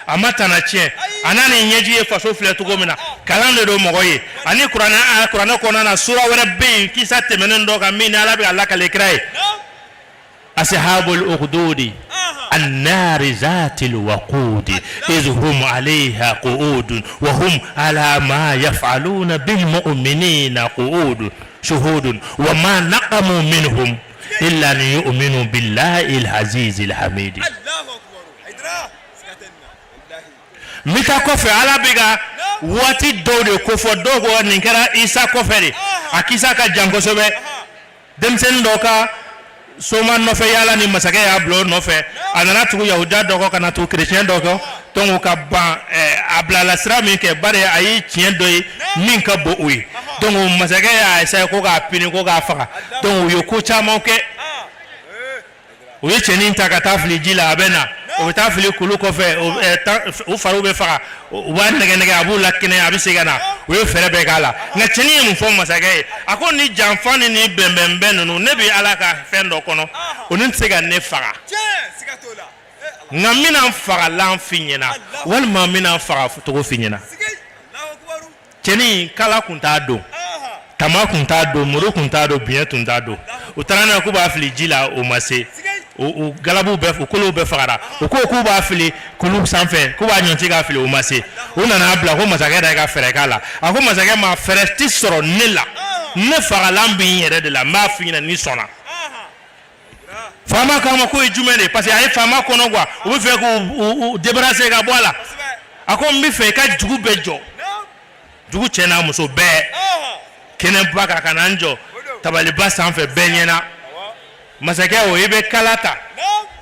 a ma tana tiɲɛ. A n'a ni ɲɛji ye faso filɛ cogo min na, kalan de don mɔgɔ ye. Ani kuranɛ kɔnɔna na, sura wɛrɛ bɛ yen, kisa tɛmɛnen dɔ kan min ni Ala bɛ a lakale kira ye: ashabul ukhdudi annari zatil waqudi iz hum alayha qu'udun wa hum ala ma yaf'aluna bil mu'minina qu'udun shuhudun wa ma naqamu minhum illa an yu'minu billahi al-aziz al-hamid. N bɛ taa kɔfɛ, Ala bɛ ka waati dɔw de kofɔ. Dɔw ko nin kɛra Isa kɔfɛ de, a kisa ka jan kosɛbɛ. Denmisɛnnin dɔ ka soma nɔfɛ yaala ni masakɛ y'a bila o nɔfɛ, a nana tugu yahudiya dɔ kɔ, ka na tugu kerecɛn dɔ kɔ. Donc ka ban a bilala sira min kɛ, bari a ye tiɲɛ dɔ ye min ka bon o ye. Donc masakɛ y'a essayer ko k'a pini, ko k'a faga. Donc u ye ko caman kɛ. U ye cɛnin ta ka taa fili ji la, a bɛ na, o bɛ taa fili kulu kɔfɛ, u fariw bɛ faga, u b'a nɛgɛ nɛgɛ, a b'u lakɛnɛ, a bɛ segin ka na. U ye fɛɛrɛ bɛɛ k'a la, nka cɛnin ye mun fɔ masakɛ ye? A ko ni janfa ni bɛnbɛnbɛn ninnu, ne bɛ Ala ka fɛn dɔ kɔnɔ, o ni tɛ se ka ne faga, nka n bɛna n fagalan f'i ɲɛna, walima n bɛna n faga cogo f'i ɲɛna. Cɛnin kala tun t'a don, tama tun t'a don, muru tun t'a don, biɲɛ tun t'a don. U taara n'a ye k'u b'a fili ji la, o ma se. U galabuw bɛɛ, u kolow bɛɛ fagara. U ko k'u b'a fili kulu sanfɛ, k'u b'a ɲɔnti k'a fili, o ma se. U nana bila ko masakɛ yɛrɛ ka fɛɛrɛ k'a la. A ko masakɛ ma, fɛɛrɛ tɛ sɔrɔ ne la, ne fagalan bɛ n yɛrɛ de la, n b'a f'i ɲɛna n'i sɔnna. Faama k'a ma k'o ye jumɛn de ye? Parce que a ye faama kɔnɔ quoi, u bɛ fɛ k'u débarrasser ka bɔ a la. A ko n bɛ fɛ i ka dugu bɛɛ jɔ, dugu cɛ n'a muso bɛɛ, kɛnɛba kan, ka na n jɔ tabaliba sanfɛ bɛɛ ɲɛna. Masakɛ o, i bɛ kala ta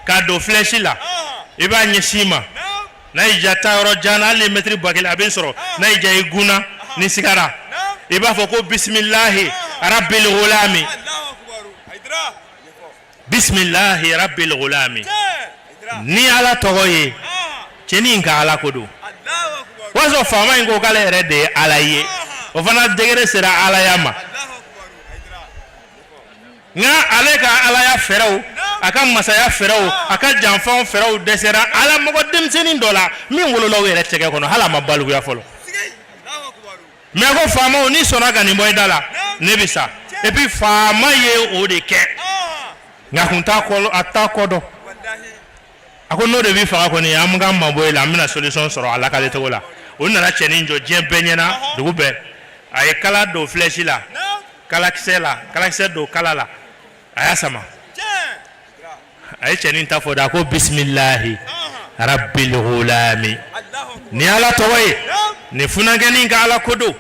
k'a don flèche la, i b'a ɲɛsin i ma. N'a y'i diya, taa yɔrɔ jan na, hali ni mɛtiri 1000 a bɛ n sɔrɔ. N'a y'i diya, i gunna ni sigara, i b'a fɔ ko bisimilahi rabbil gulami, bisimilahi rabbil gulami, ni Ala tɔgɔ ye. Cɛnin ka Ala ko don. O y'a sɔrɔ faama in ko k'ale yɛrɛ de ye Ala ye, o fana degré sera alaya ma. Nka ale ka alaya fɛɛrɛw, a ka masaya fɛɛrɛw, a ka janfanw fɛɛrɛw dɛsɛra ala mɔgɔ denmisɛnnin dɔ la min wolola u yɛrɛ tɛgɛ kɔnɔ, hali a ma balikuya fɔlɔ. Mais ko faamaw, n'i sɔnna ka nin bɔ i da la, ne bɛ sa. Et puis faama ye o de kɛ, nka kun t'a kɔ, a t'a kɔ dɔn. A ko n'o de b'i faga kɔni, an ka mabɔ e la, an bɛna solution sɔrɔ a lakale cogo la. O nana cɛnin jɔ diɲɛ bɛɛ ɲɛna, dugu bɛɛ. A ye kala don flèche la, kalakisɛ la, kalakisɛ don kala la, a y'a sama, a ye cɛnin ta fɔ de. A ko bisimilahi rabbil gulami, ni Ala tɔgɔ ye, nin funankɛnin ka Ala ko don.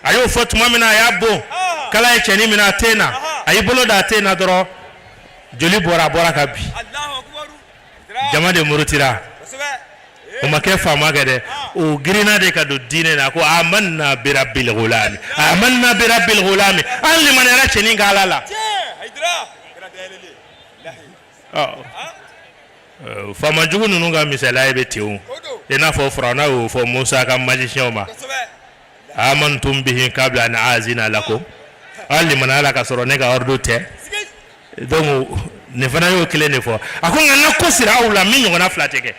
A y'o fɔ tuma min na, a y'a bon, kala ye cɛnin minɛ a ten na. A y'i bolo da a ten na dɔrɔn, joli bɔra, a bɔra ka bin. Jama de murutira. O ma kɛ faama kɛ dɛ, o girinna de ka don diinɛ na ko amanna bi rabbil gulami, amanna bi rabbil gulami, an limaniyara cɛnin ka Ala la. Faama jugu ninnu ka misaliya bɛ ten o, i n'a fɔ Firawuna y'o fɔ Musa ka magicienw ma: amantum bihi kabla an azina lakum, aw limaniya la ka sɔrɔ ne ka ordre tɛ. Donc nin fana y'o kelen de fɔ. A ko nka n ka ko sira aw la min ɲɔgɔnna fila tɛ kɛ.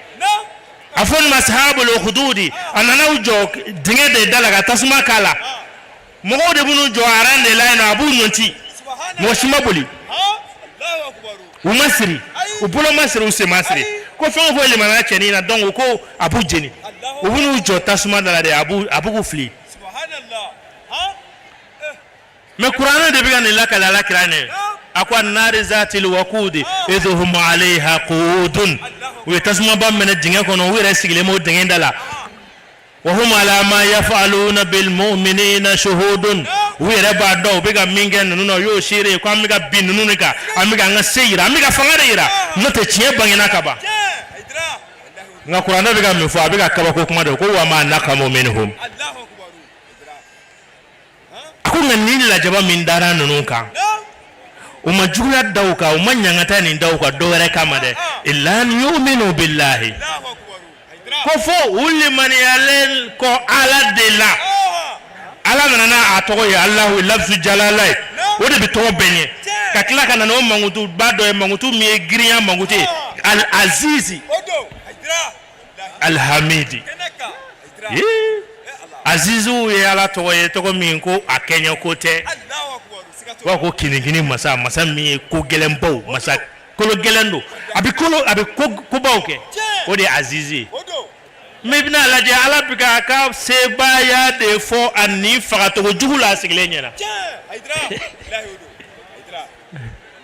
A fɔ nin ma ashabul ukhdudi. A nana u jɔ dingɛ de da la ka tasuma k'a la. Mɔgɔw de b'u jɔ aran de la yen nɔ, a b'u ɲɔnti, mɔgɔ si ma boli, u ma siri, u bolo ma siri, u sen ma siri. Ko fɛn o fɛn limaniya cɛnin na, donc u ko a b'u jeni. U b'u jɔ tasuma da la de, a b'u fili. Mais kuranɛ de bɛ ka nin lakale Ala kira nin. A ko annari zatil waqudi idh hum alayha qu'udun. U ye tasumaba minɛ dingɛ kɔnɔ, u yɛrɛ sigilen b'o dingɛ da la. Wa hum ala ma yaf'aluna bil mu'minina shuhudun. U yɛrɛ b'a dɔn u bɛ ka min kɛ ninnu na, u y'o seere ye ko an bɛ ka bin ninnu de kan, an bɛ ka an ka se yira, an bɛ ka fanga de yira, n'o tɛ tiɲɛ bangena ka ban. Nka kuranɛ bɛ ka min fɔ, a bɛ ka kabako kuma de ko wa ma naqamu minhum. A ko nka nin lajaba min dara ninnu kan, U ma juguya da u kan, u ma ɲangata nin da u kan dɔ wɛrɛ kama dɛ, illa an yuminu billahi, ko fo u limaniyalen kɔ Ala de la. Ala nana n'a tɔgɔ ye, Alahu, lafzu jalala ye, o de bɛ tɔgɔ bɛɛ ɲɛ, ka tila ka na n'o mankutuba dɔ ye, mankutu min ye girinya mankutu ye, al azizi alhamidi. Azizu ye Ala tɔgɔ ye, tɔgɔ min ko a kɛɲɛ ko tɛ. B'a ko kinikini masa, masa min ye ko gɛlɛnbaw, masa kolo gɛlɛn don, a bɛ kolo, a bɛ kobaw kɛ, o de ye azizi ye. Mais i bɛna lajɛ, Ala bɛ k'a ka sebaaya de fɔ a ni fagacogo jugu la a sigilen ɲɛna.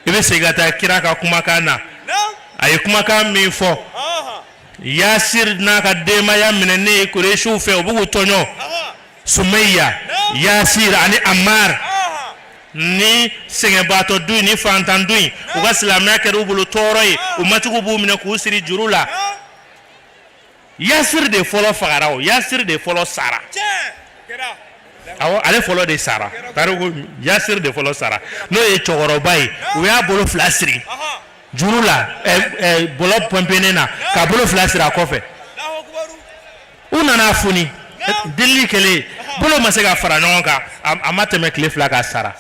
I bɛ segin ka taa kira ka kumakan na, a ye kumakan min fɔ Yasir n'a ka denbaya minɛnen ye Kuresiw fɛ, u bɛ k'u tɔɲɔ, Sumeya, Yasir ani Amar, ni sɛgɛnbaatɔ du in ni fantan du in, u ka silamɛya kɛra u bolo tɔɔrɔ ye, u matigiw b'u minɛ k'u siri juru la. Yasir de fɔlɔ fagara, o Yasir de fɔlɔ sara. Awɔ, ale fɔlɔ de sara. Tariku, Yasir de fɔlɔ sara, n'o ye cɛkɔrɔba ye. U y'a bolo fila siri juru la, bɔlɔ pɔnpennen na, k'a bolo fila siri a kɔfɛ. U nana foni, delili kɛlen, bolo ma se ka fara ɲɔgɔn kan, a ma tɛmɛ tile 2 k'a sara.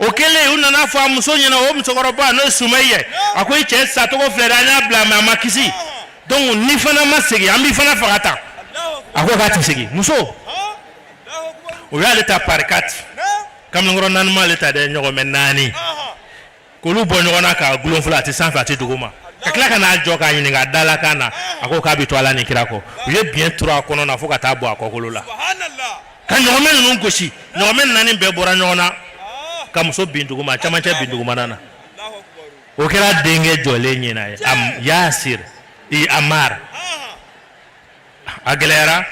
O kɛlen, u nana fɔ a muso ɲɛna, o musokɔrɔba n'o ye Sumayi ye, a ko i cɛ sacogo filɛ dɛ, an y'a bila mais a ma kisi, donc ni fana ma segin, an b'i fana faga tan. A ko k'a tɛ segin. Muso, o y'ale ta par quatre, kamalenkɔrɔ naani m'ale ta dɛ, ɲɔgɔmɛ naani k'olu bɔ ɲɔgɔn na k'a gulon fɔlɔ, a tɛ sanfɛ, a tɛ dugu ma, ka tila ka n'a jɔ k'a ɲininka a dalakan na. A ko k'a bɛ to Ala ni kira kɔ. U ye biɲɛ turu a kɔnɔ na fo ka taa bɔ a kɔkolo la, ka ɲɔgɔmɛ ninnu gosi, ɲɔgɔmɛ naani bɛɛ bɔra ɲɔgɔn na ka muso bin duguma, camancɛ bin dugumana na. O kɛra denkɛ jɔlen ɲɛna ye, Yasir i Amar. A gɛlɛyara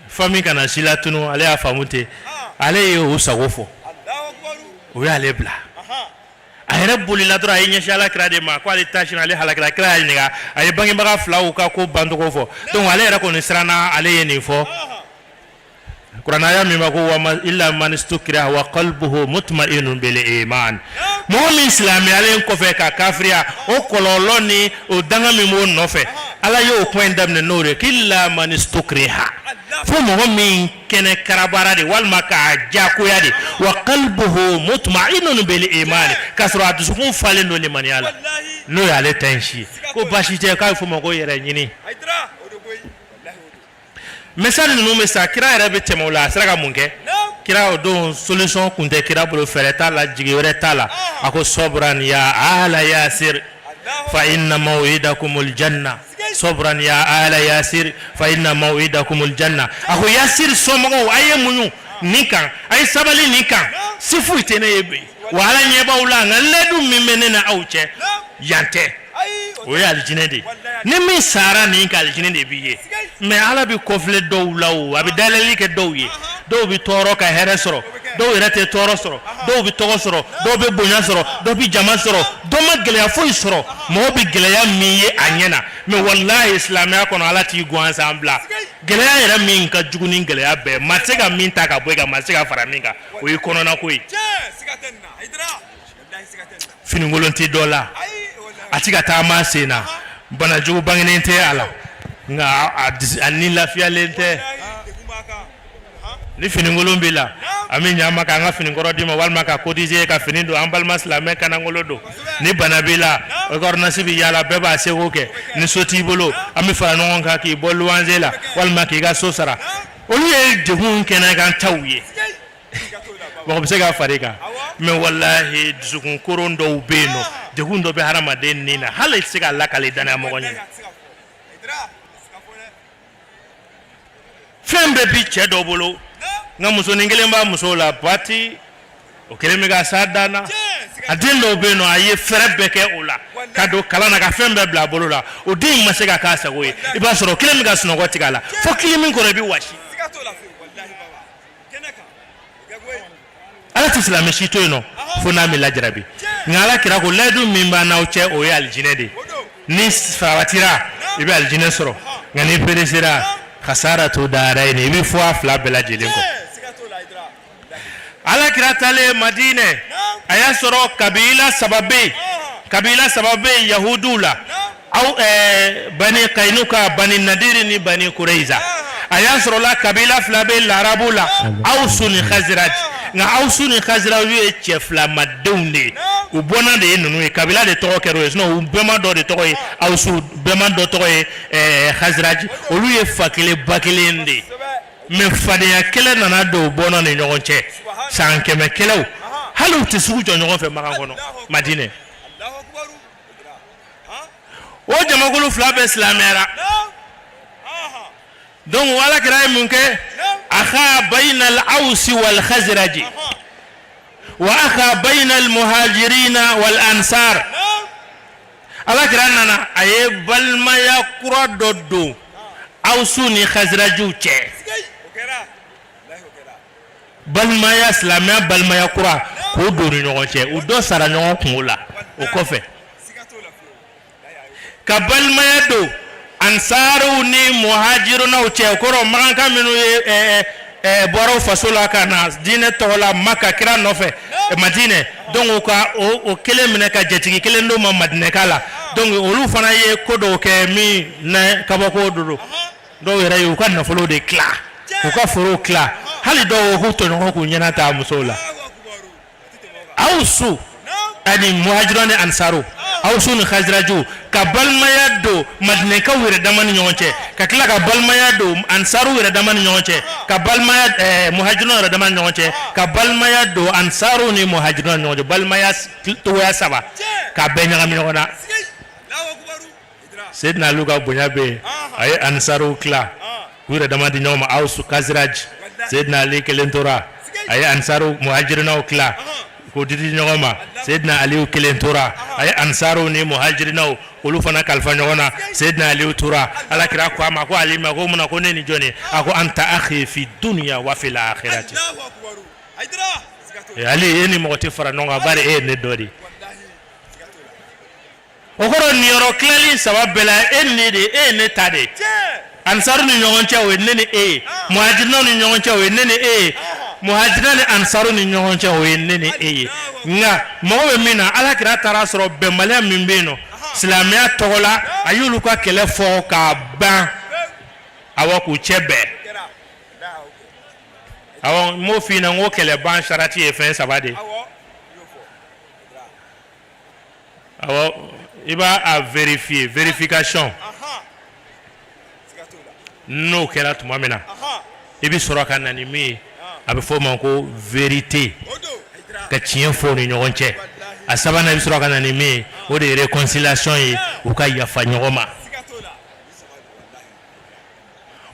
famille kana si latunu, ale y'a faamu ten, ale ye o sago fɔ, o y'ale bila. A yɛrɛ bolila dɔrɔn, a ye ɲɛsin Ala kira de ma, ko ale taasira, ale halakira. Kira y'a ɲininka, a ye bangebaga filaw ka ko bancogo fɔ. Donc ale yɛrɛ kɔni siranna, ale ye nin fɔ. Kuranɛ aya min b'a ko wa illa man istukriha wa qalbuhu mutma'innun bil iman, mɔgɔ min silamɛyalen kɔfɛ ka kafiriya, o kɔlɔlɔ ni o danga min b'o nɔfɛ, Ala y'o kuma in daminɛ n'o de ye, k'illa man istukriha, fo mɔgɔ min kɛnɛ karabara de walima k'a diyagoya de, wa qalbuhu mutma'innun bil iman, k'a sɔrɔ a dusukun falen don limaniya la, n'o y'ale ta in si ye, ko baasi tɛ, k'a bɛ f'o ma ko yɛrɛ ɲini. Mais sani ninnu bɛ sa, kira yɛrɛ bɛ tɛmɛ o la, a sera ka mun kɛ? Kira o don, solution kun tɛ kira bolo, fɛɛrɛ t'a la, jigi wɛrɛ t'a la. A ko sabran ya ala yasir fa inna maw'idakumul janna, sabran ya ala yasir fa inna maw'idakumul janna. A ko Yasir somɔgɔw, a ye muɲu nin kan, a ye sabali nin kan, se foyi tɛ ne ye bi wa Ala ɲɛ b'aw la, nka layidu min bɛ ne na aw cɛ yan tɛ, o ye alijinɛ de ye. Ni min sara nin kan, alijinɛ de b'i ye. Mais Ala bɛ kɔfilɛ dɔw la, o a bɛ dayɛlɛli kɛ dɔw ye, dɔw bɛ tɔɔrɔ ka hɛrɛ sɔrɔ, dɔw yɛrɛ tɛ tɔɔrɔ sɔrɔ, dɔw bɛ tɔgɔ sɔrɔ, dɔw bɛ bonya sɔrɔ, dɔw bɛ jama sɔrɔ, dɔ ma gɛlɛya foyi sɔrɔ, mɔgɔ bɛ gɛlɛya min ye a ɲɛ na. Mais walahi, silamɛya kɔnɔ, Ala t'i gansan bila. Gɛlɛya yɛrɛ min ka jugu ni gɛlɛya bɛɛ, maa tɛ se ka min ta ka bɔ i kan, maa tɛ se ka fara min kan, o ye kɔnɔnako ye. Finikolon tɛ dɔ la, a tɛ ka taama sen na, banajugu bangenen tɛ a la, nka a ni lafiyalen tɛ. Ni finikolon b'i la, an bɛ ɲa ma k'an ka finikɔrɔ d'i ma walima ka cotiser ka fini don an balima silamɛ kanangolo don. Ni bana b'i la, ordonnance bɛ yaala, bɛɛ b'a seko kɛ. Ni so t'i bolo, an bɛ fara ɲɔgɔn kan k'i bɔ luwanze la walima k'i ka so sara. Olu ye degun kɛnɛkan taw ye, mɔgɔ bɛ se ka fara i kan. Mais walahi, dusukun koron dɔw bɛ yen nɔ, degun dɔ bɛ hadamaden ni na, hali i tɛ se k'a lakale danaya mɔgɔ ɲɛna. Fɛn bɛɛ bi cɛ dɔ bolo, nka musonin kelen b'a muso la, bati o kelen bɛ ka s'a dan na. A den dɔw bɛ yen nɔ, a ye fɛɛrɛ bɛɛ kɛ o la ka don kalan na, ka fɛn bɛɛ bila a bolo la, o den in ma se ka k'a sago ye. I b'a sɔrɔ o kelen bɛ ka sunɔgɔ tigɛ a la fo kile min kɔrɔ, i bɛ wasi. Ala tɛ silamɛ si to yen nɔ fo n'a m'i lajarabi. Nka Ala kira ko layidu min b'an n'aw cɛ, o ye alijinɛ de ye. Ni sabatira, i bɛ alijinɛ sɔrɔ, nka n'i peresera, kasaratu darayini, i bɛ fɔ a fila bɛɛ lajɛlen kɔ. Ala kira taalen Madinɛ, a y'a sɔrɔ kabila saba bɛ yen, kabila saba bɛ yen yahudiw la, aw bani Kayinuka, bani Nadiri ni bani Kurɛyiza. A y'a sɔrɔ la kabila fila bɛ larabu la, Awusu ni Haziraji. Nka Awusu ni Haziraji ye cɛ filamadenw de ye, u bɔnna de ye ninnu ye, kabila de tɔgɔ kɛra o ye, sinon u bɛnba dɔ de tɔgɔ ye Awusu, bɛnba dɔ tɔgɔ ye Haziraji. Olu ye fa kelen ba kelen de ye. Mais fadenya kɛlɛ nana don u bɔnna ni ɲɔgɔn cɛ, san 100 kɛlɛw, hali u tɛ sugu jɔ ɲɔgɔn fɛ Makan kɔnɔ, Madinɛ. O jamakulu fila bɛɛ silamɛyara. Donc ala kira ye mun kɛ? Akha bayna al-awsi wal khazraji wa akha bayna al-muhajirina wal ansar. Ala kira nana, a ye balimaya kura dɔ don awsu ni khazrajiw cɛ, balimaya, silamɛya balimaya kura k'o don ni ɲɔgɔn cɛ. U dɔ sara ɲɔgɔn kungo la. O kɔfɛ, ka balimaya don ansaruw ni muhajirunaw cɛ, o kɔrɔ makanka minnu ye bɔra faso la ka na diinɛ tɔgɔ la Maka kira nɔfɛ Madinɛ. Donc ka o kelen minɛ ka jatigi kelen d'o ma Madinɛka la. Donc olu fana ye ko dɔw kɛ min na kabako don. Dɔw yɛrɛ ye u ka nafolo de tila, u ka forow tila, hali dɔw k'u tɔɲɔgɔn k'u ɲɛna ta musow la. Awusu ani muhajirun ni ansaru, awusu ni khaziraju, ka balimaya don madinɛkaw yɛrɛ dama ni ɲɔgɔn cɛ, ka tila ka balimaya don ansaru yɛrɛ dama ni ɲɔgɔn cɛ, ka balimaya muhajirun yɛrɛ dama ni ɲɔgɔn cɛ, ka balimaya don ansaru ni muhajirun ni ɲɔgɔn cɛ, balimaya togoya saba k'a bɛɛ ɲagami ɲɔgɔn na. Seydina Ali ka bonya bɛ yen, a ye ansaruw tila k'u yɛrɛ dama di ɲɔgɔn ma, Awusu Kaziraji. Seydina Ali kelen tora, a ye ansaru muhajirinaw tila k'o di di ɲɔgɔn ma. Seydina Aliyu kelen tora, a ye ansaruw ni muhajirinaw olu fana kalifa ɲɔgɔn na. Seydina Aliyu tora. Ala kira ko a ma, ko Ali ma, ko mun na, ko ne ni jɔn ye? A ko anta akhi fi dunya wa fil akhirati. Ali, e ni mɔgɔ tɛ fara ɲɔgɔn kan, bari e ye ne dɔ de ye. O kɔrɔ, niyɔrɔ tilali saba bɛɛ la, e ni ne de, e ye ne ta de ye. Ansaru ni ɲɔgɔn cɛ, o ye ne ni e ye. Muhajirinaw ni ɲɔgɔn cɛ, o ye ne ni e ye. Muhajirina ni ansaru ni ɲɔgɔn cɛ, o ye ne ni e ye. Nka mɔgɔ bɛ min na, ala kira taara sɔrɔ bɛnbaliya min bɛ yen nɔ silamɛya tɔgɔ la, a y'olu ka kɛlɛ fɔ k'a ban, awɔ, k'u cɛ bɛn. Awɔ, n m'o f'i ɲɛna n ko kɛlɛ ban sarati ye fɛn saba de ye. Awɔ, i b'a a vérifier, vérification. N'o kɛra tuma min na, i bɛ sɔrɔ ka na ni min ye, a bɛ fɔ o ma ko vérité, ka tiɲɛ fɔ u ni ɲɔgɔn cɛ. A sabanan, i bɛ sɔrɔ ka na ni min ye, o de ye réconciliation ye, u ka yafa ɲɔgɔn ma.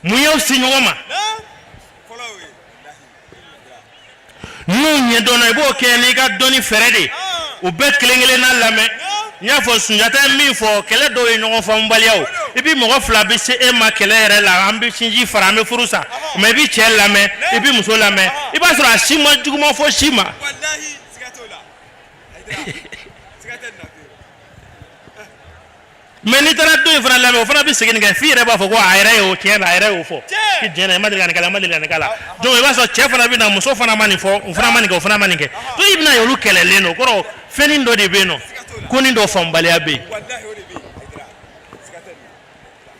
Mun y'aw se ɲɔgɔn ma? N'u ɲɛdɔnna, i b'o kɛ n'i ka dɔnni fɛɛrɛ de ye. U bɛɛ kelen kelenna lamɛn. N y'a fɔ, Sunjata ye min fɔ, kɛlɛ dɔw ye ɲɔgɔn faamubaliyaw. I bi mɔgɔ fila bɛ se e ma kɛlɛ yɛrɛ la, an bɛ sinji fara, an bɛ furu sa, mais i bɛ cɛ lamɛn, i bɛ muso lamɛn, i b'a sɔrɔ a si ma juguman fɔ si ma. Mais n'i taara dɔ in fana lamɛn, o fana bɛ segin nin kɛ f'i yɛrɛ b'a fɔ ko a yɛrɛ y'o tiɲɛ na, a yɛrɛ y'o fɔ k'i tiɲɛ na, i ma deli ka nin k'a la, i ma deli ka nin k'a la. Donc i b'a sɔrɔ cɛ fana bɛ na, muso fana ma nin fɔ, o fana ma nin kɛ, o fana ma nin kɛ. Donc i bɛna ye olu kɛlɛlen don, o kɔrɔ fɛnnin dɔ de bɛ yen nɔ, konin dɔ faamubaliya bɛ yen.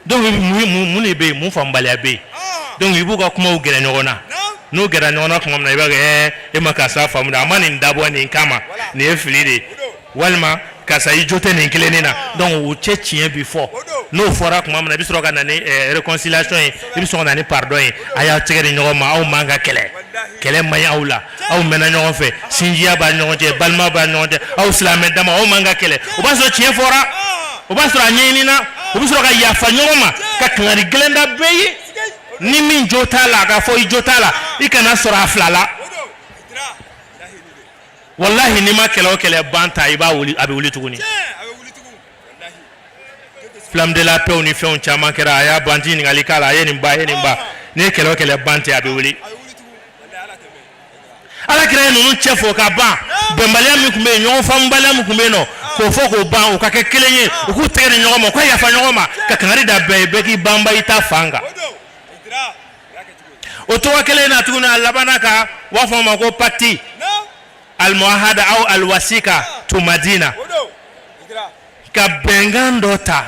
Donc mun de bɛ yen, mun faamubaliya bɛ yen? Donc i b'u ka kumaw gɛrɛ ɲɔgɔn na. N'u gɛrɛ ɲɔgɔn na tuma min na, i b'a kɛ e ma karisa faamu dɛ, a ma nin dabɔ nin kama, nin ye fili de ye, walima karisa i jo tɛ nin kelennin na. Donc u cɛ tiɲɛ bi fɔ. N'o fɔra tuma min na, i bɛ sɔrɔ ka na ni réconciliation ye, i bɛ sɔrɔ ka na ni pardon ye. A y'aw tɛgɛ di ɲɔgɔn ma, aw man ka kɛlɛ, kɛlɛ man ɲi aw la, aw mɛnna ɲɔgɔn fɛ, sinjiya b'a ɲɔgɔn cɛ, balima b'a ɲɔgɔn cɛ, aw silamɛ dama, aw man ka kɛlɛ. O b'a sɔrɔ tiɲɛ fɔra, o b'a sɔrɔ a ɲɛɲinina, u bɛ sɔrɔ ka yafa ɲɔgɔn ma, ka kangari gɛlɛn da bɛɛ ye. Ni min jo t'a la, a ka fɔ i jo t'a la, i kana sɔrɔ a fila la. Walahi, n'i ma kɛlɛ o kɛlɛ ban ta, i b'a wuli, a bɛ wuli tuguni. Flamme de la paix ni fɛnw caman kɛra, a y'a ban ti ɲininkali k'a la, a ye nin ba, a ye nin ba. N'i ye kɛlɛ o kɛlɛ ban ten, a bɛ wuli. Ala kira ye ninnu cɛ fɔ ka ban, bɛnbaliya min tun bɛ yen, ɲɔgɔn faamubaliya min tun bɛ yen nɔ, k'o fɔ k'o ban, u ka kɛ kelen ye, u k'u tɛgɛ di ɲɔgɔn ma, u ka yafa ɲɔgɔn ma, ka kangari da bɛɛ ye, bɛɛ k'i banba i ta fan kan. O tɔgɔ kelen na tuguni, a labanna ka u b'a fɔ a ma ko pacte almuahada aw alwasika tu Madina, ka bɛnkan dɔ ta.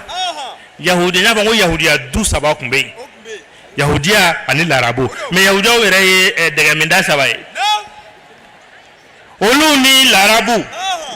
Yahudi, n y'a fɔ ko yahudiya du saba tun bɛ yen, yahudiya ani larabu. Mais yahudiyaw yɛrɛ ye dɛgɛminda saba ye. Olu ni larabu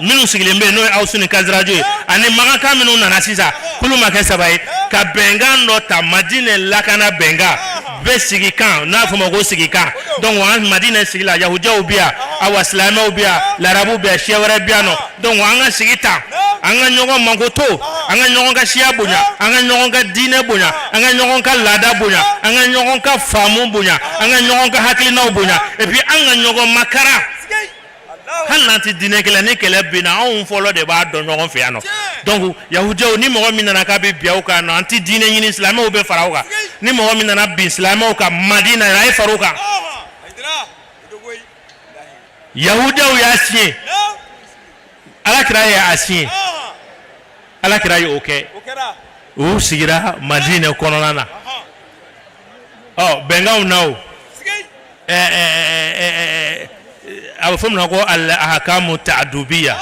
minnu sigilen bɛ yen, n'o ye Awusu ni Kaziraju ye, ani makanka minnu nana sisan, k'olu ma kɛ saba ye, ka bɛnkan dɔ ta, Madinɛ lakana bɛnkan bɛ sigi kan, n'a fɔ ma ko sigikan. Donc an Madinɛ sigi la, yahudiyaw bɛ yan, awa silamɛw bɛ yan, larabu bɛ yan, siya wɛrɛ bɛ yan nɔ. Donc an ka sigi tan, an ka ɲɔgɔn mankoto, an ka ɲɔgɔn ka siya bonya, an ka ɲɔgɔn ka diinɛ bonya, an ka ɲɔgɔn ka laada bonya, an ka ɲɔgɔn ka faamu bonya, an ka ɲɔgɔn ka hakilinaw bonya, et puis an ka ɲɔgɔn makara. Hali n'an tɛ diinɛ kelen, ni kɛlɛ binna, anw fɔlɔ de b'a dɔn ɲɔgɔn fɛ yan nɔ. Donc yahudiyaw, ni mɔgɔ min nana k'a bɛ bin aw kan nɔ, an tɛ diinɛ ɲini, silamɛw bɛ fara aw kan. Ni mɔgɔ min nana bin silamɛw kan Madina, a ye fara u kan. Yahudiyaw y'a signé, Alakira ye a signé, Alakira ye o kɛ. U sigira Madinɛ kɔnɔna na. Ɔ bɛnkanw na, o a bɛ fɔ min ma ko al ahkamu ta'dubiya,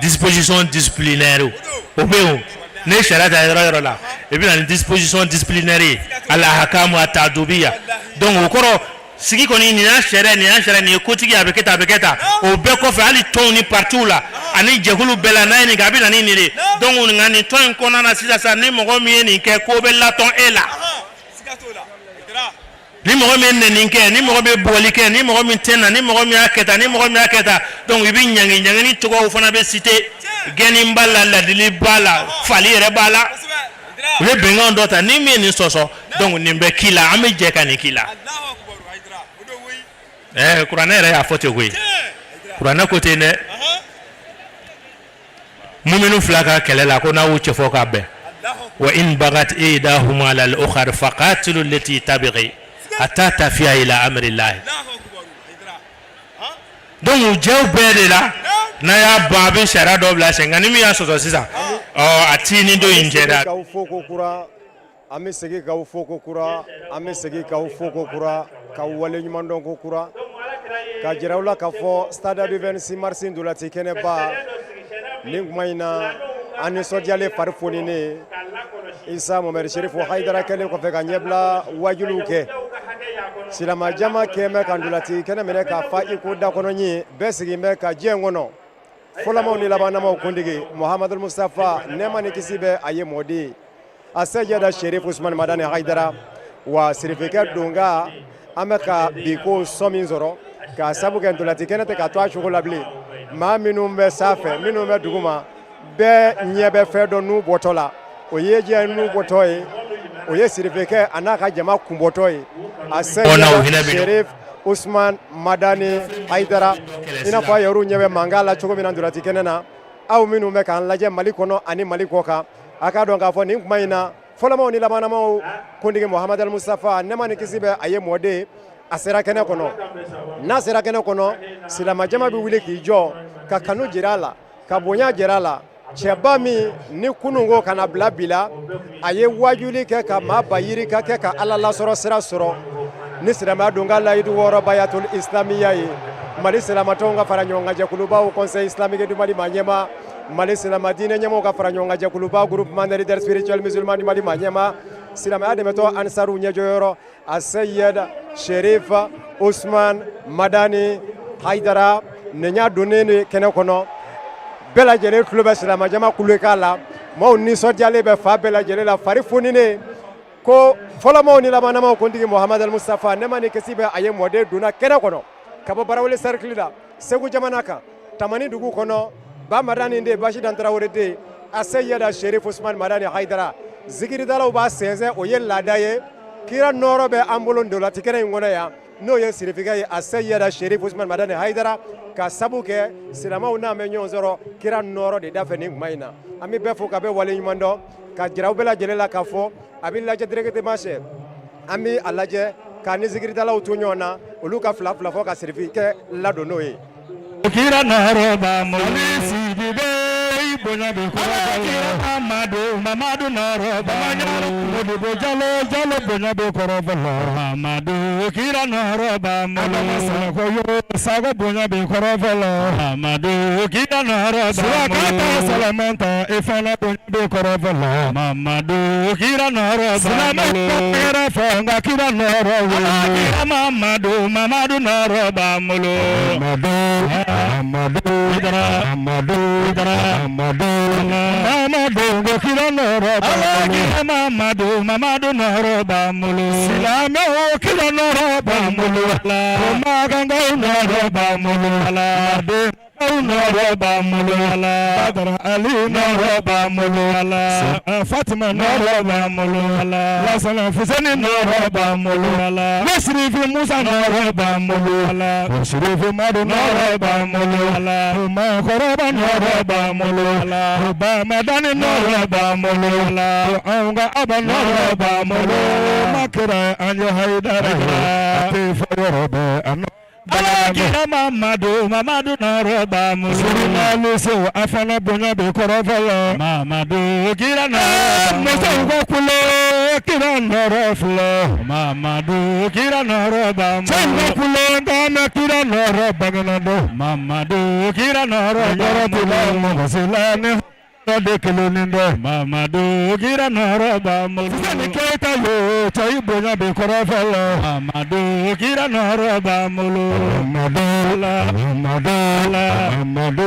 disposition disciplinaire, o bɛ yen. Ne sariya ta yɔrɔ yɔrɔ la, i bɛ na ni disposition disciplinaire ye, al ahkamu ta'dubiya. Donc o kɔrɔ, sigi kɔni, nin y'a sariya, nin y'a sariya, nin ye kotigi, a bɛ kɛ tan, a bɛ kɛ tan. O bɛɛ kɔfɛ, hali tɔnw ni partiw la ani jɛkulu bɛɛ la, n'a ye nin kɛ, a bɛ na ni nin de ye. Donc nka nin tɔn in kɔnɔna na sisan sisan, ni mɔgɔ min ye nin kɛ, ko bɛ latɔn e la. Ni mɔgɔ min ye nɛni kɛ, ni mɔgɔ min ye bugɔli kɛ, ni mɔgɔ min tɛ na, ni mɔgɔ min y'a kɛ tan, ni mɔgɔ min y'a kɛ tan, donc i bɛ ɲangi. Ɲangini cogoyaw fana bɛ cité. Gɛnni b'a la, ladili b'a la, fali yɛrɛ b'a la. U ye bɛnkan dɔ ta: ni min ye nin sɔsɔ, donc nin bɛ k'i la, an bɛ jɛ ka nin k'i la. Ɛɛ, kuranɛ yɛrɛ y'a fɔ ten koyi. Kuranɛ ko ten dɛ: muminu fila ka kɛlɛ la, ko n'a y'u cɛ fɔ ka bɛn, wa in bagat ihdahuma ala al-ukhra faqatilu allati tabghi hatta tafiya ila amrillahi. Donc u jɛw bɛɛ de la, n'a y'a ban, a bɛ sariya dɔ bila sen nka ni min y'a sɔsɔ sisan, ɔ a t'i ni dɔ in cɛ dɛ. K'aw fo ko kura, an bɛ segin k'aw fo ko kura, an bɛ segin k'aw fo ko kura, k'aw waleɲuman dɔn ko kura, ka jira aw la k'a fɔ stade du 26 mars ntolanci kɛnɛba nin tuma in na, an nisɔndiyalen, fari foninen. Isa Mohamed Serifu Hayidara kɛlen kɔfɛ ka ɲɛbila wajuliw kɛ, silamɛjama kɛn bɛ ka ntolanci kɛnɛ minɛ k'a fa i ko dakɔnɔɲin. Bɛɛ sigin bɛ ka diɲɛ kɔnɔ fɔlɔmaw ni labanamaw kuntigi Muhamadul Mustafa, nɛɛma ni kisi bɛ a ye, mɔden a Sɛjɛda Sherif Usman Madani Hayidara wa sirifikɛ donka. An bɛ ka bi ko sɔn min sɔrɔ k'a sabu kɛ ntolanci kɛnɛ tɛ ka to a cogo la bilen. Maa minnu bɛ sanfɛ, minnu bɛ duguma, bɛɛ ɲɛ bɛ fɛn dɔ n'u bɔtɔ la. O ye diɲɛ n'u bɔtɔ ye, o ye sirifikɛ a n'a ka jama kunbɔtɔ ye, a Sɛjɛda Sherif Usman Madani Hayidara. I n'a fɔ a yɛrɛw ɲɛ bɛ mankan la cogo min na ntolanci kɛnɛ na, aw minnu bɛ k'an lajɛ Mali kɔnɔ ani Mali kɔ kan, a k'a dɔn k'a fɔ nin kuma in na, fɔlɔmaw ni labanamaw kuntigi Muhamadu al Mustafa, nɛɛma ni kisi bɛ a ye, mɔden a sera kɛnɛ kɔnɔ. N'a sera kɛnɛ kɔnɔ, silamɛjama bɛ wuli k'i jɔ ka kanu jira a la, ka bonya jira a la. Cɛba min ni kunun ko kana bila bi la, a ye wajuli kɛ ka maa ba yirika kɛ ka Ala lasɔrɔ sira sɔrɔ ni silamɛya don ka layidu wɔɔrɔ bayatul islamiya ye. Mali silamatɔnw ka fara ɲɔgɔn kan jɛkulubaw, Conseil islamique du Mali maa ɲɛma, Mali silama diinɛ ɲɛmɔgɔw ka fara ɲɔgɔn kan jɛkuluba, Groupement des leaders spirituels musulmans du Mali maa ɲɛma, silamɛya dɛmɛtɔ ansaruw ɲɛjɔyɔrɔ, a Seyid Sherif Usman Madani Hayidara, nin y'a donnen de kɛnɛ kɔnɔ. Bɛɛ lajɛlen tulo bɛ silamɛjama kulekan la. Maaw nisɔndiyalen bɛ fa bɛɛ lajɛlen la, fari foninen, ko fɔlɔmaw ni labanamaw kuntigi Muhamadu al Mustafa, nɛɛma ni kisi bɛ a ye, mɔden donna kɛnɛ kɔnɔ ka bɔ Barawele cercle la, Segu jamana kan, Tamani dugu kɔnɔ, Ba Madani den, Basidan Tarawele den, a Seyida Sherif Usman Madani Hayidara. Zikiridalaw b'a sɛnsɛn, o ye laada ye. Kira nɔɔrɔ bɛ an bolo ntolanci kɛnɛ in kɔnɔ yan, n'o ye sirifikɛ ye, a Seyida Sherif Usman Madani Hayidara, ka sabu kɛ silamɛw n'an bɛ ɲɔgɔn sɔrɔ kira nɔɔrɔ de da fɛ nin kuma in na. An bɛ bɛɛ fo ka bɛɛ waleɲuman dɔn, ka jira aw bɛɛ lajɛlen la k'a fɔ a bɛ lajɛ directement cɛ an bɛ a lajɛ k'a ni zikiridalaw to ɲɔgɔn na, olu ka fila fila fɔ ka sirifikɛ ladon n'o ye. Kira nɔɔrɔ b'an bolo. Sidibe. bonya bɛ kɔrɔfɔ la. Mamadu Mamadu nɔrɔ b'an bolo. Modibo Jalo Jalo bonya bɛ kɔrɔfɔ la. Mamadu kira nɔrɔ b'an bolo. Adama Sakɔ yo Sakɔ bonya bɛ kɔrɔfɔ la. Mamadu kira nɔrɔ b'an bolo. Surakata Salamata e fana bonya bɛ kɔrɔfɔ la. Mamadu kira nɔrɔ b'an bolo. Silamɛ kɛra fɛ nka kira nɔrɔ wele. Kira Mamadu Mamadu nɔrɔ b'an bolo. Mamadu Mamadu Mamadu Mamadu Mamadu ko kira nɔrɔ b'an bolo. Kira Mamadu Mamadu nɔrɔ b'an bolo. Silamɛw kira nɔrɔ b'an bolo. Ko makankaw nɔrɔ b'an bolo. Aw nɔrɔ b'an bolo. Badara Ali nɔrɔ b'an bolo. Fatima nɔrɔ b'an bolo. Lasana Fuseni nɔrɔ b'an bolo. Ne Sirifi Musa nɔrɔ b'an bolo. Sirifi Madu nɔrɔ b'an bolo. Maakɔrɔba nɔrɔ b'an bolo. Bamadani nɔrɔ b'an bolo. Anw ka Aba nɔrɔ b'an bolo. Ma kɛra an ye Hayidara ye. A tɛ fɔ yɔrɔ bɛɛ a nɔ. Alakira Mamadu Mamadu nɔrɔ b'an bolo. Surunali sew a fana bonya bɛ kɔrɔfɔ la. Mamadu kira nɔrɔ b'an bolo. Musow ka kule kira nɔrɔ filɛ. Mamadu kira nɔrɔ b'an bolo. Cɛw ka kule nka kira nɔrɔ bangena don. Mamadu kira nɔrɔ b'an bolo. Yɔrɔ ti la mɔgɔ si la ni de kelen dɛ. Mamadu kira nɔrɔ b'an bolo. Fuseni Keyita yo cɛ i bonya bɛ kɔrɔfɔ la. Mamadu kira nɔrɔ b'an bolo. Mamadu Mamadu Mamadu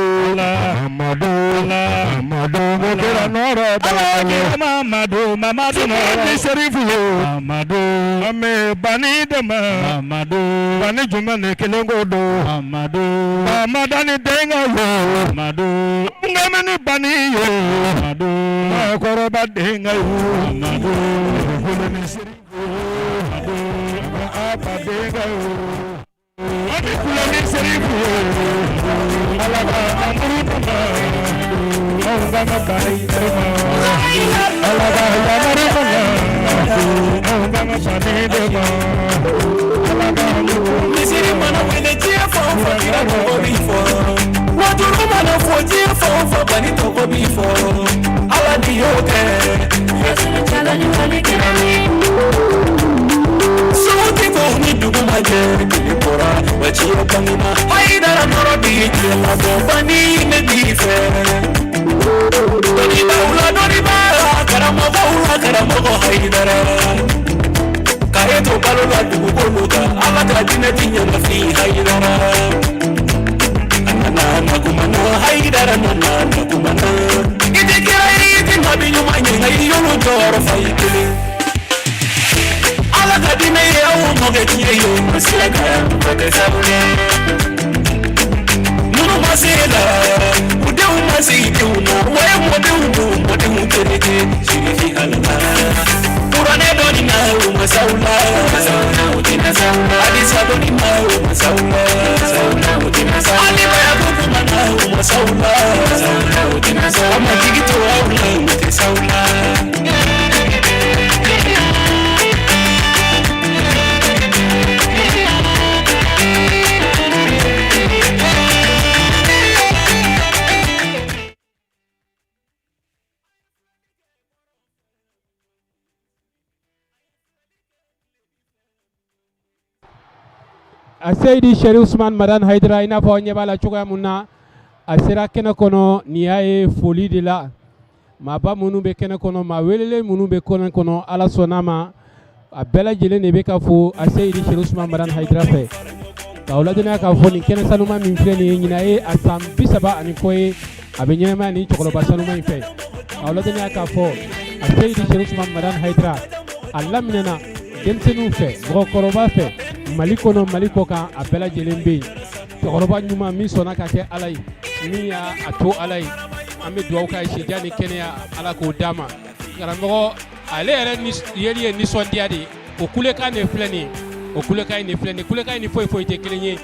Mamadu Mamadu kira nɔrɔ b'an bolo. Mamadu Mamadu nɔrɔ. Ni Serifu yo. Mamadu. An bɛ bani dɛmɛ. Mamadu. Bani jumɛn ni kelen ko don. Mamadu. Mamadani denkɛ yo. Mamadu. Ngamani bani yo. Mamadu. Maakɔrɔba denkɛ yo. Mamadu. Kolo ni Serifu. Mamadu. Aba denkɛ yo. An bɛ kulo ni Serifu yo. Ala ka amuru dama. Anw ka ka bani dama. Ala ka yamaru dama. Anw ka ka bani dama. Ala ka amuru. Misiri mana wele diɲɛ fan o fan kira tɔgɔ b'i fɔ wajulu mana fɔ diɲɛ fan o fan bani tɔgɔ b'i fɔ ala ni y'o kɛ sugu ko ni dugu ma jɛ tile bɔra wa diɲɛ bangena hayidara nɔrɔ b'i diɲɛ labɔ bani ne b'i fɛ dɔnnibaaw la dɔnnibaa karamɔgɔw la karamɔgɔ hayidara ka e to balo la dugukolo kan ala ka diinɛ ti ɲɛnafin hayidara a nana nakumana hayidara nana nakumana i ti kira ye i ti nabi ɲuman ye nka i y'olu jɔyɔrɔ fa i kelen ala ka diinɛ ye aw mɔkɛ tiɲɛ ye o sira kan o tɛ sabula minnu ma se la u denw ma se i denw na wa ye mɔdenw don mɔdenw tereke sirifi alala kuranɛ dɔnni na u ma s'aw la hadisa dɔnni na u ma s'aw la alimaya ko kuma na u ma s'aw la a ma jigi to aw la u tɛ s'aw la. A Seyidi Sɛrifu Usumani Madani Hayidara i n'a fɔ aw ɲɛ b'a la cogoya mun na a sera kɛnɛ kɔnɔ nin y'a ye foli de la maaba minnu bɛ kɛnɛ kɔnɔ maa welelen minnu bɛ kɛnɛ kɔnɔ Ala sɔnna ma a bɛɛ lajɛlen de bɛ ka fo a Seyidi Sɛrifu Usumani Madani Hayidara fɛ k'aw ladɔnniya k'a fɔ nin kɛnɛ sanuma min filɛ nin ye ɲinan ye a san 30 ani kɔ ye a bɛ ɲɛnamaya nin cɛkɔrɔba sanuma in fɛ k'aw ladɔnniya k'a fɔ a Seyidi Sɛrifu Usumani Madani Hayidara a laminɛna denmisɛnninw fɛ mɔgɔkɔrɔba fɛ Mali kɔnɔ Mali kɔkan a bɛɛ lajɛlen bɛ yen cɛkɔrɔba ɲuman min sɔnna ka kɛ Ala ye min y'a to Ala ye an bɛ dugawu k'a ye sijan ni kɛnɛya Ala k'o d'a ma karamɔgɔ ale yɛrɛ yeli ye nisɔndiya de ye o kulekan de filɛ nin ye o kulekan in de filɛ nin ye kulekan in ni foyi foyi tɛ kelen ye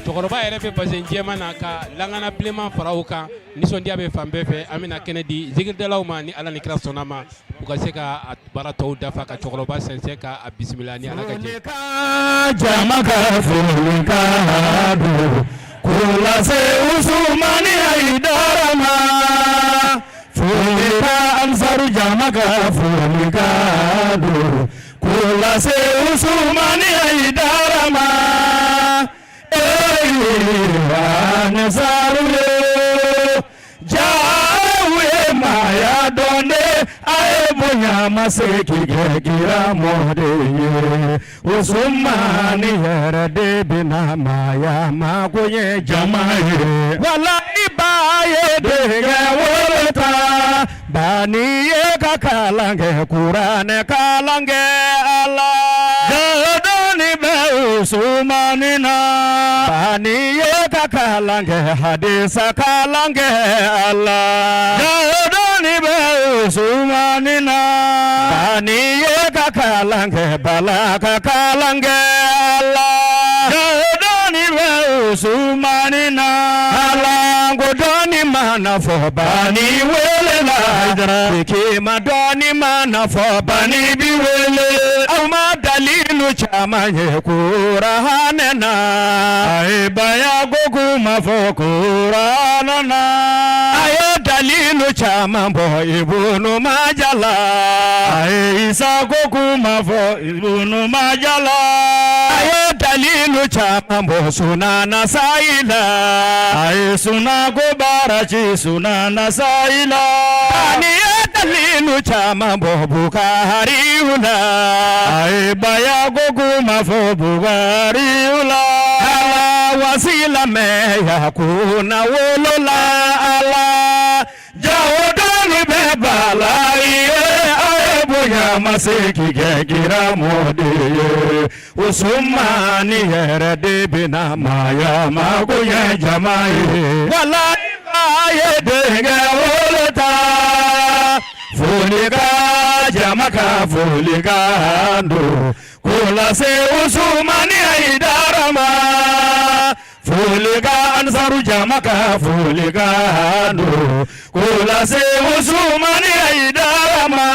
cɛkɔrɔba yɛrɛ bɛ bazɛn jɛman na ka langana bilenman fara o kan nisɔndiya bɛ fan bɛɛ fɛ an bɛna kɛnɛ di zikiridalaw ma ni Ala ni kira sɔnna ma u ka se ka baara tɔw dafa ka cɛkɔrɔba sɛnsɛn ka a bisimila ni Ala ka jɛ jama ka foli ka don. K'o lase Usumani Hayidara ma foli ka Ansaru jama ka foli ka don k'o lase Usumani Hayidara ma ee Ansaru ye jaa u ye maaya dɔn de a ye bonya masegin kɛ kira mɔden ye Usumani yɛrɛ de bɛna maaya mako ɲɛ jama ye walayi ba ye denkɛ wolo ta bani ye ka kalan kɛ kuranɛ kalan kɛ ala dɔnni bɛ Usumani na bani ye ka kalan kɛ hadisa kalan kɛ ala dɔnni bɛ Usumani na bani ye ka kalan kɛ balaga kalan kɛ ala dɔnni bɛ Usumani na ala ko dɔnni mana fɔ bani welela kima dɔnni mana fɔ bani bi wele aw ma dalilu caman ye kuranɛ na a ye baya ko kuma fɔ kuranɛ na a ye dalilu caman bɔ Ibunu Maja la a ye Isa ko kuma fɔ Ibunu Maja la a ye dalilu caman bɔ Suna Nasayi la a ye suna ko baara ci Suna Nasayi la ani ye dalilu caman bɔ Bukari la a ye baya ko kuma fɔ Bukari la ala wasila mɛ ya kunnawolo la ala jawo dɔnni bɛ bala ye a ye bonya masegin kɛ kira mɔden ye Usumani yɛrɛ de bɛna maaya mako ɲɛ jama ye walayi ba ye denkɛ wolo ta foli ka jama ka foli ka don k'o lase Usumani Hayidara ma foli ka Ansaru jama ka foli ka don k'o lase Usumani Hayidara ma.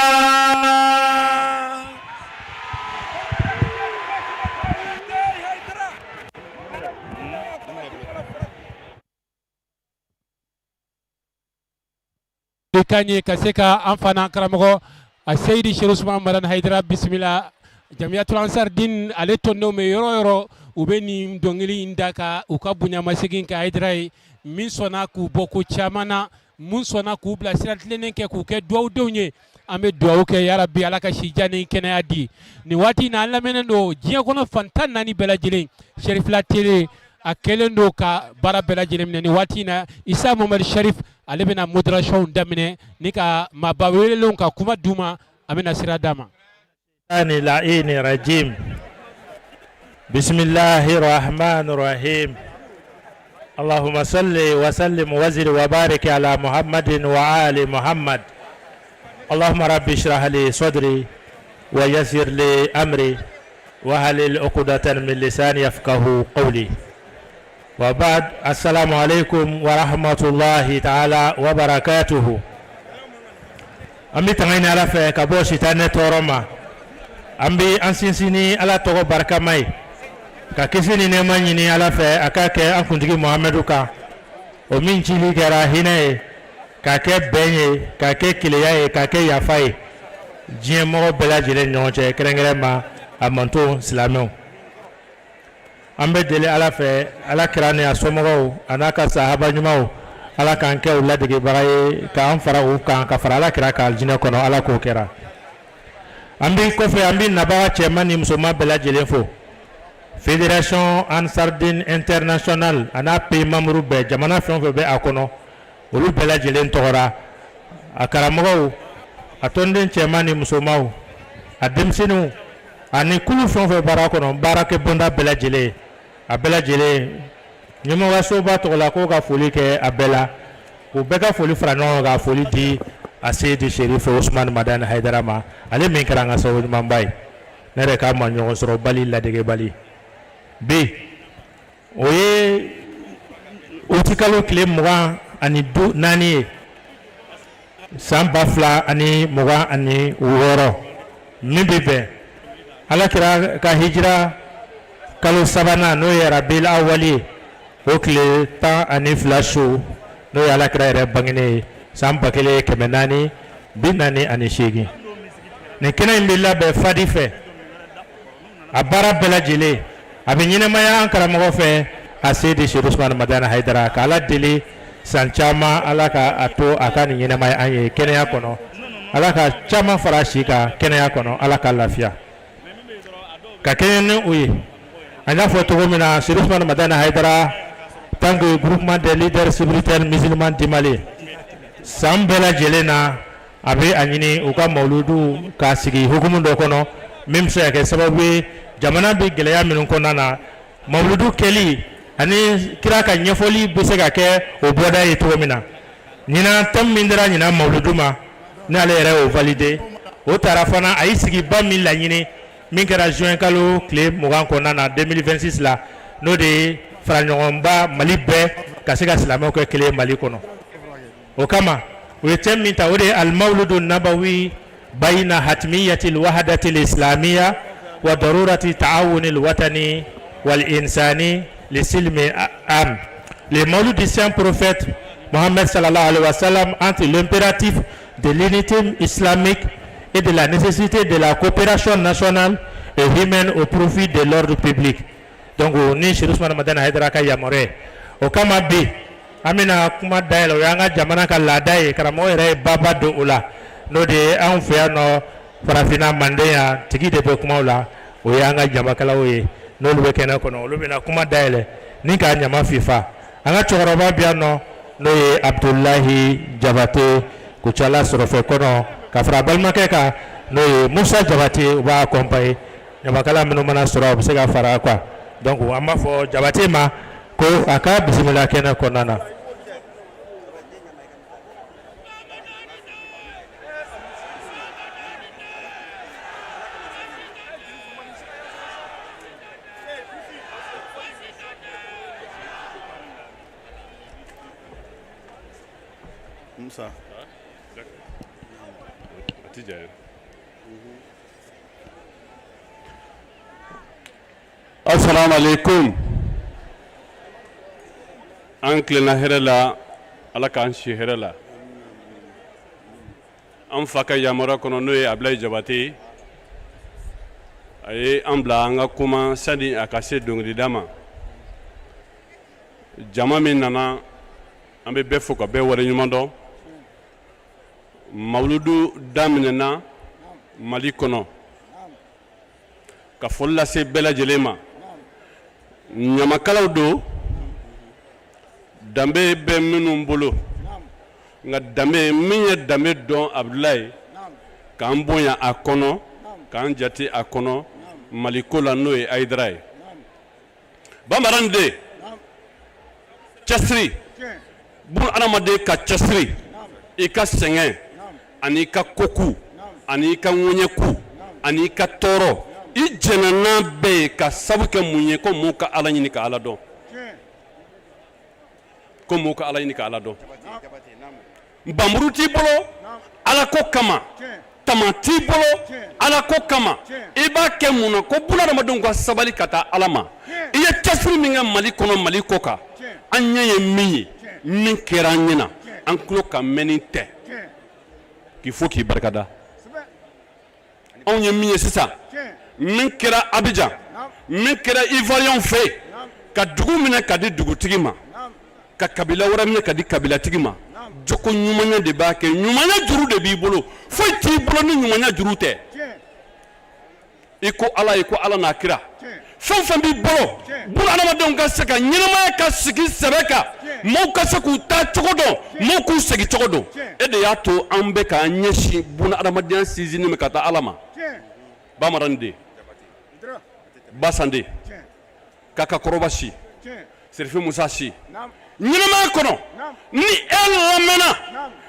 Ka ɲɛ ka se ka an fana karamɔgɔ a Seyidi Serifu Usumani Madani Hayidara bisimila Jamiyatul Ansar Din ale tɔndenw bɛ yɔrɔ yɔrɔ u bɛ nin dɔnkili in da ka u ka bonyamasegin kɛ Hayidara ye min sɔnna k'u bɔ ko caman na min sɔnna k'u bila sira tilennen kɛ k'u kɛ duwawudenw ye an bɛ dugawu kɛ yarabi Ala ka si jan ni kɛnɛya di nin waati in na an lamɛnnen don diɲɛ kɔnɔ fan 14 bɛɛ lajɛlen Serifila Tele a kɛlen don ka baara bɛɛ lajɛlen minɛ nin waati in na Isa Mamadu Sharif ale bɛna modération daminɛ ni ka maaba welelenw ka kuma d'u ma an bɛna sira d'a ma. Laini rajim bisimilahi rahman rahim Allahumma salli wa sallim wa zid wa barik ala Muhammadin wa ali Muhammad Allahumma rabbi shrah li sadri wa yassir li amri wahlul uqdatan min lisani yafqahu qawli wa ba'd assalamu alaikum wa rahmatullahi ta'ala wa barakatuhu an bɛ tanga ɲini Ala fɛ ka bɔ sitanɛ tɔɔrɔ ma an bɛ an sinsin ni Ala tɔgɔ barikama ye ka kisi ni nɛɛma ɲini Ala fɛ a ka kɛ an kuntigi Muhamadu kan o min cili kɛra hinɛ ye ka kɛ bɛn ye ka kɛ kelenya ye ka kɛ yafa ye diɲɛ mɔgɔ bɛɛ lajɛlen ɲɔgɔn cɛ kɛrɛnkɛrɛn ma a manton silamɛw an bɛ deli ala fɛ ala kira ni a somɔgɔw a n'a ka sahaba ɲumanw ala k'an kɛ u ladegebaga ye k'an fara u kan ka fara ala kira kan alijinɛ kɔnɔ ala k'o kɛra an bɛ kɔfɛ an bɛ nabaga cɛman ni musoman bɛɛ lajɛlen fo fédération ansardine internationale a n'a pays membre bɛɛ jamana fɛn o fɛn bɛ a kɔnɔ olu bɛɛ lajɛlen tɔgɔra a karamɔgɔw a tɔnden cɛman ni musomanw a denmisɛnninw ani kulu fɛn o fɛn baara kɔnɔ baarakɛ bonda bɛɛ lajɛlen a bɛɛ lajɛlen ɲɛmɔgɔsoba tɔgɔ la k'o ka foli kɛ a bɛɛ la u bɛɛ ka foli fara ɲɔgɔn kan ka foli di a seyidi serifu usumani madani hayidara ma ale min kɛra an ka sababu ɲumanba ye ne yɛrɛ k'a ma ɲɔgɔn sɔrɔ bali ladegebali bi o ye utikalo tile 24 ye san 2026 min bɛ bɛn alakira ka hijira kalo sabanan n'o ye rabil awali ye. O tile 12 su, n'o ye Alakira yɛrɛ bangenen ye san 1448. Nin kɛnɛ in bɛ labɛn Fadi fɛ, a baara bɛɛ lajɛlen a bɛ ɲɛnamaya an karamɔgɔ fɛ, a Seyidi Sedu Usumani Madani Hayidara. Ka Ala deli san caman, Ala ka a to a ka nin ɲɛnamaya an ye kɛnɛya kɔnɔ, Ala ka caman fara a si kan kɛnɛya kɔnɔ, Ala ka lafiya ka kɛɲɛ ni o ye. An y'a fɔ cogo min na, Sedu Usumani Madani Hayidara tant que groupement des leaders spirituels musulmans du Mali, san bɛɛ lajɛlen na a bɛ a ɲini u ka mawuludu k'a sigi hukumu dɔ kɔnɔ min bɛ se ka kɛ sababu ye, jamana bɛ gɛlɛya minnu kɔnɔna na, mawuludu kɛli ani kira ka ɲɛfɔli bɛ se ka kɛ o bɔda ye cogo min na. Ɲinan, thème min dira ɲinan mawuludu ma, n'ale yɛrɛ y'o valider, o taara fana a ye sigiba min laɲini, min kɛra juin kalo tile 20 kɔnɔna na 2026 la, n'o de ye faraɲɔgɔnba Mali bɛɛ ka se ka silamɛw kɛ kelen Mali kɔnɔ. O kama u ye thème min ta, o de ye alimawuludu nabawi bayina hatimiyatil wahadatil islamiya wa darurati taawunil watani wal insani li silmi am, le mawlud du saint prophète Mohammed sallallahu alaihi wasallam entre l'impératif de l'unité islamique et de la nécessité de la coopération nationale et humaine au profit de l'ordre public. Donc ni Sedu Usumani Madani Hayidara ka yamaruya ye, o kama bi an bɛna kuma dayɛlɛ. O y'an ka jamana ka laada ye, karamɔgɔ yɛrɛ ye baba don o la, n'o de ye anw fɛ yan nɔ farafinna manden yan, tigi de bɛ kumaw la. O y'an ka ɲamakalaw ye, n'olu bɛ kɛnɛ kɔnɔ, olu bɛna kuma dayɛlɛ ni k'a ɲama fifa. An ka cɛkɔrɔba bɛ yan nɔ, n'o ye Abudulayi Jabate, Kucala sɔrɔfɛ kɔnɔ, ka fara balimakɛ kan, n'o ye Musa Jabate. U b'a accompagner. Ɲamakala minnu mana sɔrɔ, u bɛ se ka fara quoi. Donc an b'a fɔ Jabate ma ko a ka bisimila kɛnɛ kɔnɔna na. Musa. A ti janya. Assalamu alaikum. An tilenna hɛrɛ la, Ala k'an si hɛrɛ la. An fa ka yamaruya kɔnɔ, n'o ye Abulayi Jabate ye, a ye an bila an ka kuma sani a ka se dɔnkilida ma. Jama min nana, an bɛ bɛɛ fo ka bɛɛ waleɲuman dɔn. Mawuludu daminɛna Mali kɔnɔ, ka foli lase bɛɛ lajɛlen ma. Ɲamakalaw don, danbe bɛ minnu bolo, nka danbe min ye danbe dɔn, Abudulayi, k'an bonya a kɔnɔ, k'an jate a kɔnɔ Mali ko la, n'o ye Hayidara ye. Bamanan den cɛsiri, buna adamaden ka cɛsiri, i ka sɛgɛn ani i ka koku ani i ka ŋɛɲɛku ani i ka tɔɔrɔ, i jɛnna n'a bɛɛ ye ka sabu kɛ mun ye? Ko mɔgɔw ka Ala ɲini ka Ala dɔn, ko mɔgɔw ka Ala ɲini ka Ala dɔn. Npanmuru t'i bolo Ala ko kama, tama t'i bolo Ala ko kama, i b'a kɛ mun na? Ko bunadamadenw ka sabali ka taa Ala ma. I ye cɛsiri min kɛ Mali kɔnɔ, Mali kɔ kan, an ɲɛ ye min ye, min kɛra an ɲɛna, an tulo ka mɛnni tɛ, k'i fo k'i barikada. Anw ye min ye sisan, min kɛra Abijan, min kɛra Ivoiriyɛnw fɛ yen, ka dugu minɛ ka di dugutigi ma, ka kabila wɛrɛ minɛ ka di kabilatigi ma, joko ɲumanya de b'a kɛ. Ɲumanya juru de b'i bolo, foyi t'i bolo ni ɲumanya juru tɛ. I ko Ala, i ko Ala n'a kira, fɛn fɛn b'i bolo, buna adamadenw ka se ka ɲɛnamaya ka sigi sɛbɛ kan, maaw ka se k'u taa cogo dɔn, maaw k'u segin cogo dɔn, e de y'a to an bɛ k'an ɲɛsin buna adamadenya sinsinni ma ka taa Ala ma. Bamanan den Basande, Kaka Kɔrɔba si, Serifu Musa si, ɲɛnamaya kɔnɔ, ni e lamɛnna,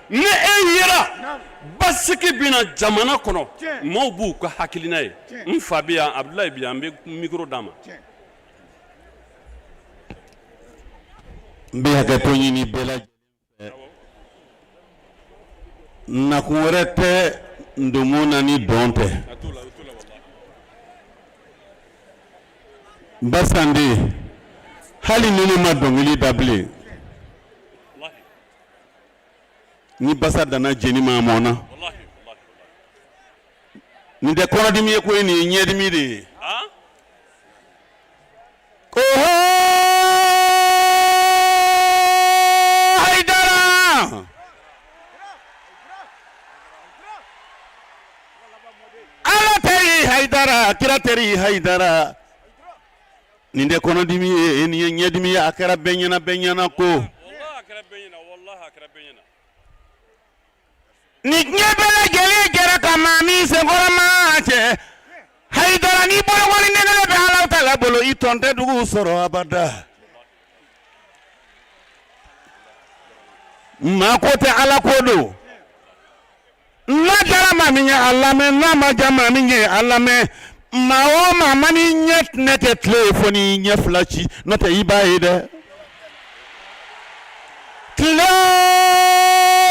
ni e yera, basigi bɛ na jamana kɔnɔ, maaw b'u ka hakilina ye. N fa bɛ yan, Abudulayi bɛ yan, n bɛ micro d'a ma. N bɛ hakɛto ɲini bɛɛ lajɛlen fɛ. Nakun wɛrɛ tɛ ndomo na ni dɔn tɛ. Basande, Hali ni ne ma dɔnkili da bilen, ni basa danna jeni ma, a mɔnna. Nin tɛ kɔnɔdimi ye koyi, nin ye ɲɛdimi de ye. Ko Hayidara, Ala teri Hayidara, kira teri Hayidara. Nin tɛ kɔnɔdimi ye, nin ye ɲɛdimi ye. A kɛra bɛɛ ɲɛna, bɛɛ ɲɛna ko ni diɲɛ bɛɛ lajɛlen jɛra ka maa min senkɔrɔma cɛ Hayidara, ni bolokɔni nɛgɛ bɛ Ala taala bolo, i tɔn tɛ dugu sɔrɔ abada. Maa ko tɛ, Ala ko don. N'a diyara maa min ye, a lamɛn. N'a ma diya maa min ye, a lamɛn. Maa o maa man'i ɲɛ tɛnɛ kɛ tile ye, fo n'i ɲɛ fila ci, n'o tɛ i b'a ye dɛ. Tile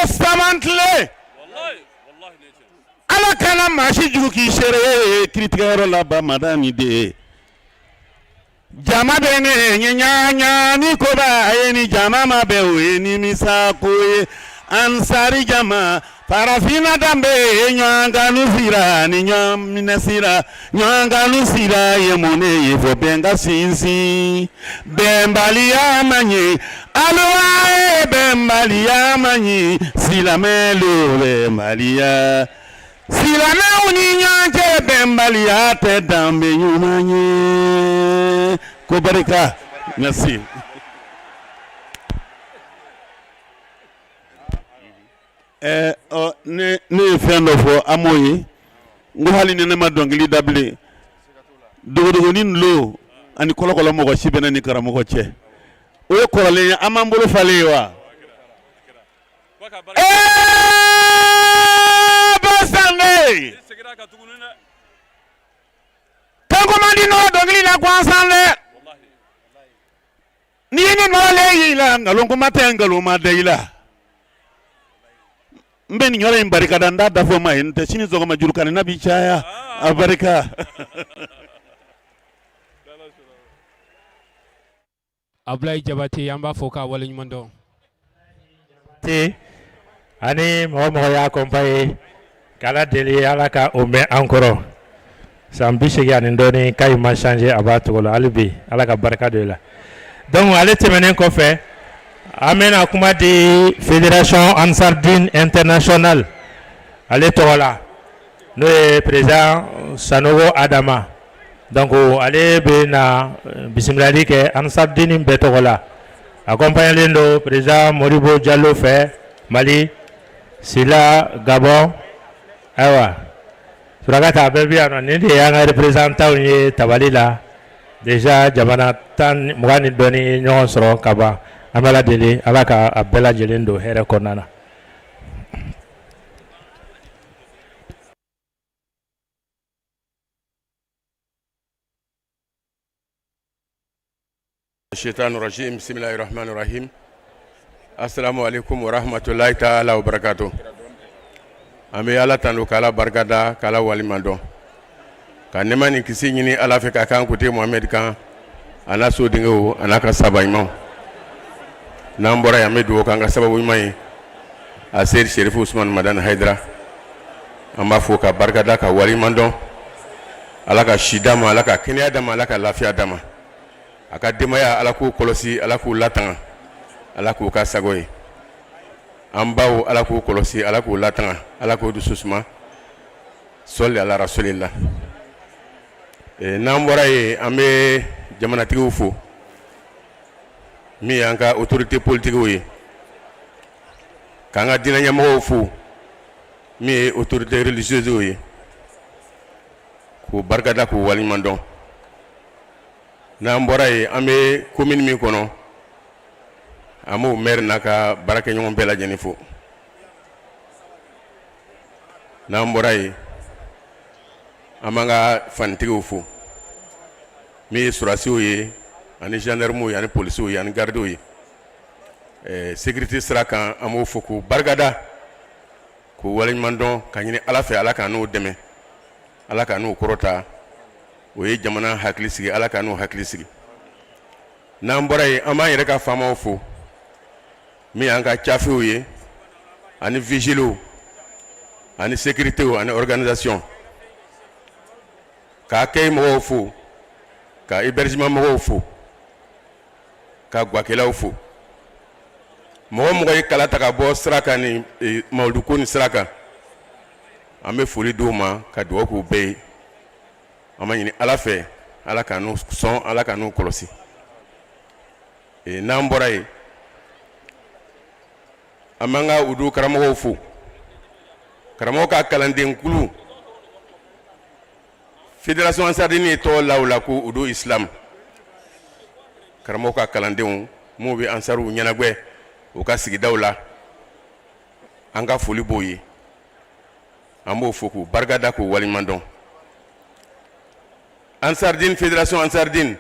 saman tile, Ala kana maa si jugu k'i seere ye kiiritigɛyɔrɔ la. Bamada ni de jama bɛ ne ɲɛ ɲa ni koba ye, ni jama ma bɛn, o ye nimisa ko ye. Ansari jama, farafinna danbe ye ɲɔgɔn kanu sira ni ɲɔgɔn minɛ sira. Ɲɔgɔn kanu sira ye mun de ye? Fo bɛn ka sinsin. Bɛnbaliya man ɲi, aluwa ye, bɛnbaliya man ɲi, silamɛlu bɛnbaliya. Silamɛw ni ɲɔgɔn cɛ bɛnbaliya tɛ danbe ɲuman ye. Ko barika, merci. Ɛ ɔ ne ne ye fɛn dɔ fɔ, an m'o ye. N ko hali ni ne ma dɔnkili da bilen, dogodogonin lo ani kɔlɔkɔlɔ, mɔgɔ si bɛ ne ni karamɔgɔ cɛ, o ye kɔrɔlen ye. An m'an bolo falen ye wa? Basange kanko man di nɔrɔ dɔnkili la gansan dɛ. N'i ye ne nɔrɔlen y'i la, nkalon kuma tɛ, nkalon ma da i la. N bɛ nin yɔrɔ in barika da, n t'a da fɔ maa ye, n tɛ sini sɔgɔma jurukanina bi caya. A barika. Abulayi Jabate, an b'a fɔ k'a waleɲuman dɔn. Te ani mɔgɔ mɔgɔ y'a accompagné, k'Ala deli Ala ka o mɛn an kɔrɔ san 80 ani dɔɔni k'a ma changer, a b'a cogo la hali bi. Ala ka barika don i la. Donc ale tɛmɛnen kɔfɛ, an bɛna kuma di Fédération Ansardine Internationale ale tɔgɔ la, n'o ye président Sanogo Adama. Donc ale bɛ na bisimilali kɛ Ansardine bɛɛ tɔgɔ la, accompagnélen don président Modibo Jalo fɛ Mali, Sila Gabon. Ayiwa Surakata, a bɛɛ bɛ yan nɔ. Nin de y'an ka représentant ye tabali la. Déjà jamana 20 ni dɔɔni ye ɲɔgɔn sɔrɔ ka ban. An bɛ Ala deli, Ala ka a bɛɛ lajɛlen don hɛrɛ kɔnɔna na. الشيطان الرجيم بسم الله الرحمن الرحيم السلام عليكم ورحمة الله تعالى وبركاته. An bɛ Ala tanu, k'Ala barikada, k'Ala waleɲuman dɔn, ka nɛɛma ni kisi ɲini Ala fɛ ka k'an kuntigi Mohamɛdi kan, a n'a sodenw, a n'a ka sahaba ɲumanw. N'an bɔra yen, an bɛ dugawu k'an ka sababu ɲuman ye, a Seyidi Serifu Usumani Madani Hayidara. An b'a fo ka barikada, ka waleɲuman dɔn. Ala ka si d'a ma, Ala ka kɛnɛya d'a ma, Ala ka lafiya d'a ma. A ka denbaya, Ala k'u kɔlɔsi, Ala k'u latanga, Ala k'u ka sago ye. An baw, Ala k'u kɔlɔsi, Ala k'u latanga, Ala k'u dusu suma. Sɔli ala rasulila. N'an bɔra yen, an bɛ jamanatigiw fo, min y'an ka autorité politiquew ye, k'an ka diinɛ ɲɛmɔgɔw fo, min ye autorité religieusew ye, k'u barikada, k'u waleɲuman dɔn. N'an bɔra yen, an bɛ commune min kɔnɔ, an b'o maire n'a ka baarakɛɲɔgɔn bɛɛ lajɛlen fo. N'an bɔra yen, an b'an ka fanitigiw fo, min ye sɔrɔdasiw ye, ani gendarmew ye, ani polisiw ye, ani gardiw ye sécurité sira kan. An b'o fo k'u barikada, k'u waleɲuman dɔn, ka ɲini Ala fɛ, Ala ka n'u dɛmɛ, Ala ka n'u kɔrɔta. O ye jamana hakili sigi, Ala ka n'u hakili sigi. N'an bɔra yen, an b'an yɛrɛ ka faamaw fo, min y'an ka cafew ye ani vigiliw ani sécuritéw ani organisation, ka accueil mɔgɔw fo, ka hébergement mɔgɔw fo, ka gwakɛlaw fo. Mɔgɔ mɔgɔ ye kala ta ka bɔ sira kan ni mawuludu ko ni sira kan, an bɛ foli d'u ma ka dugawu k'u bɛɛ ye. An b'a ɲini Ala fɛ, Ala ka n'u sɔn, Ala ka n'u kɔlɔsi. N'an bɔra yen, an b'an ka udu karamɔgɔw fo, karamɔgɔ ka kalandenkulu fédération Ansardine ye tɔgɔ la u la ko udu islam. Karamɔgɔ ka kalandenw minnu bɛ ansaruw ɲɛnagwɛ u ka sigidaw la, an ka foli b'o ye. An b'o fo k'u barikada, k'u waleɲuman dɔn. Ansardine, fédération Ansardine,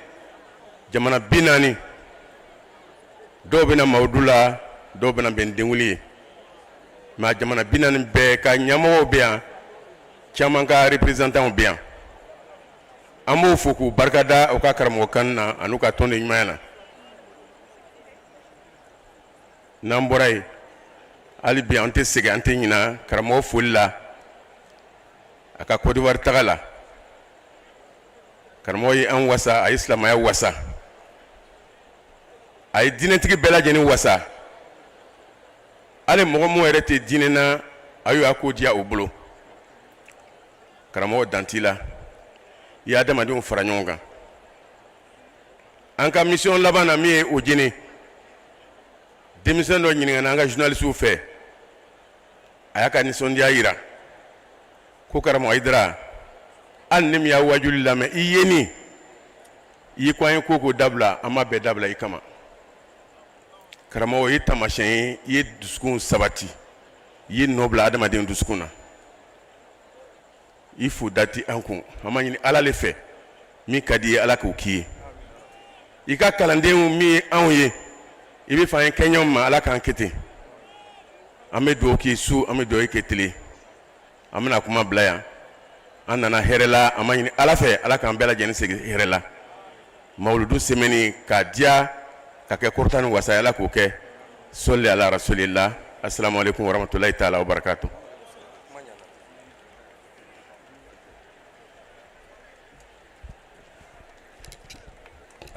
jamana 40, dɔw bɛna mawudu la, dɔw bɛna bɛn denwuli ye, mais jamana 40 bɛɛ ka ɲɛmɔgɔw bɛ yan, caman ka représentants bɛ yan. An b'o fo k'u barikada u ka karamɔgɔkan na an'u ka tɔnden ɲumanya na. N'an bɔra yen, hali bi an tɛ sɛgɛn, an tɛ ɲina karamɔgɔ foli la a ka Côte d'Ivoire taga la. Karamɔgɔ ye an wasa, a ye silamɛya wasa, a ye diinɛtigi bɛɛ lajɛlen wasa. Hali mɔgɔ minnu yɛrɛ tɛ diinɛ na, a y'a ko diya u bolo. Karamɔgɔ, dan t'i la, i ye adamadenw fara ɲɔgɔn kan. An ka mission laban na, min ye o jeni, denmisɛn dɔ ɲininkana an ka journalistew fɛ, a y'a ka nisɔndiya jira ko karamɔgɔ Hayidara, hali ni min y'a wajuli lamɛn, i yeni i ye ko an ye ko k'o dabila, an ma bɛɛ dabila i kama. Karamɔgɔ, i ye taamasiyɛn ye, i ye dusukun sabati, i ye nɔ bila adamaden dusukun na. I fo da tɛ an kun. An b'a ɲini Ala le fɛ, min ka di i ye, Ala k'o k'i ye. I ka kalandenw min ye anw ye, i bɛ fɛ an ye kɛ ɲɔgɔn ma, Ala k'an kɛ ten. An bɛ dugawu k'i su, an bɛ dugawu kɛ tile. An bɛna kuma bila yan. An nana hɛrɛ la, an b'a ɲini Ala fɛ, Ala k'an bɛɛ lajɛlen segin hɛrɛ la. Mawuludu semaine k'a diya ka kɛ kɔrɔta ni wasa ye, Ala k'o kɛ. Sɔli ala rasulila. Asalamu aleykum warahmatulahi taala wa barakatu.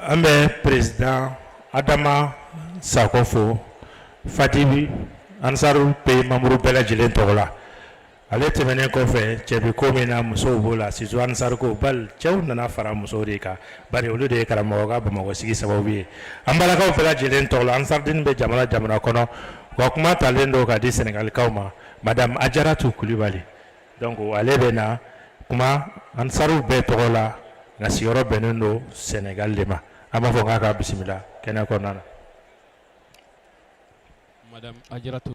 An bɛ président Adama Sakɔ fo Fatibi Ansaru pays membre bɛɛ lajɛlen tɔgɔ la. Ale tɛmɛnen kɔfɛ, cɛ bɛ ko min na, musow b'o la, surtout Ansaru ko, bali cɛw nana fara musow de kan, bari olu de ye karamɔgɔ ka Bamakɔ sigi sababu ye. An balakaw bɛɛ lajɛlen tɔgɔ la, Ansardine bɛ jamana jamana kɔnɔ, u ka kuma talen don ka di Sɛnɛgalikaw ma, madame Ajaratu Kulibali. Donc ale bɛ na kuma Ansaru bɛɛ tɔgɔ la, nka sigiyɔrɔ bɛnnen don Sɛnɛgali de ma. An b'a fɔ k'a ka bisimila kɛnɛ kɔnɔna na. Madame Ajaratu.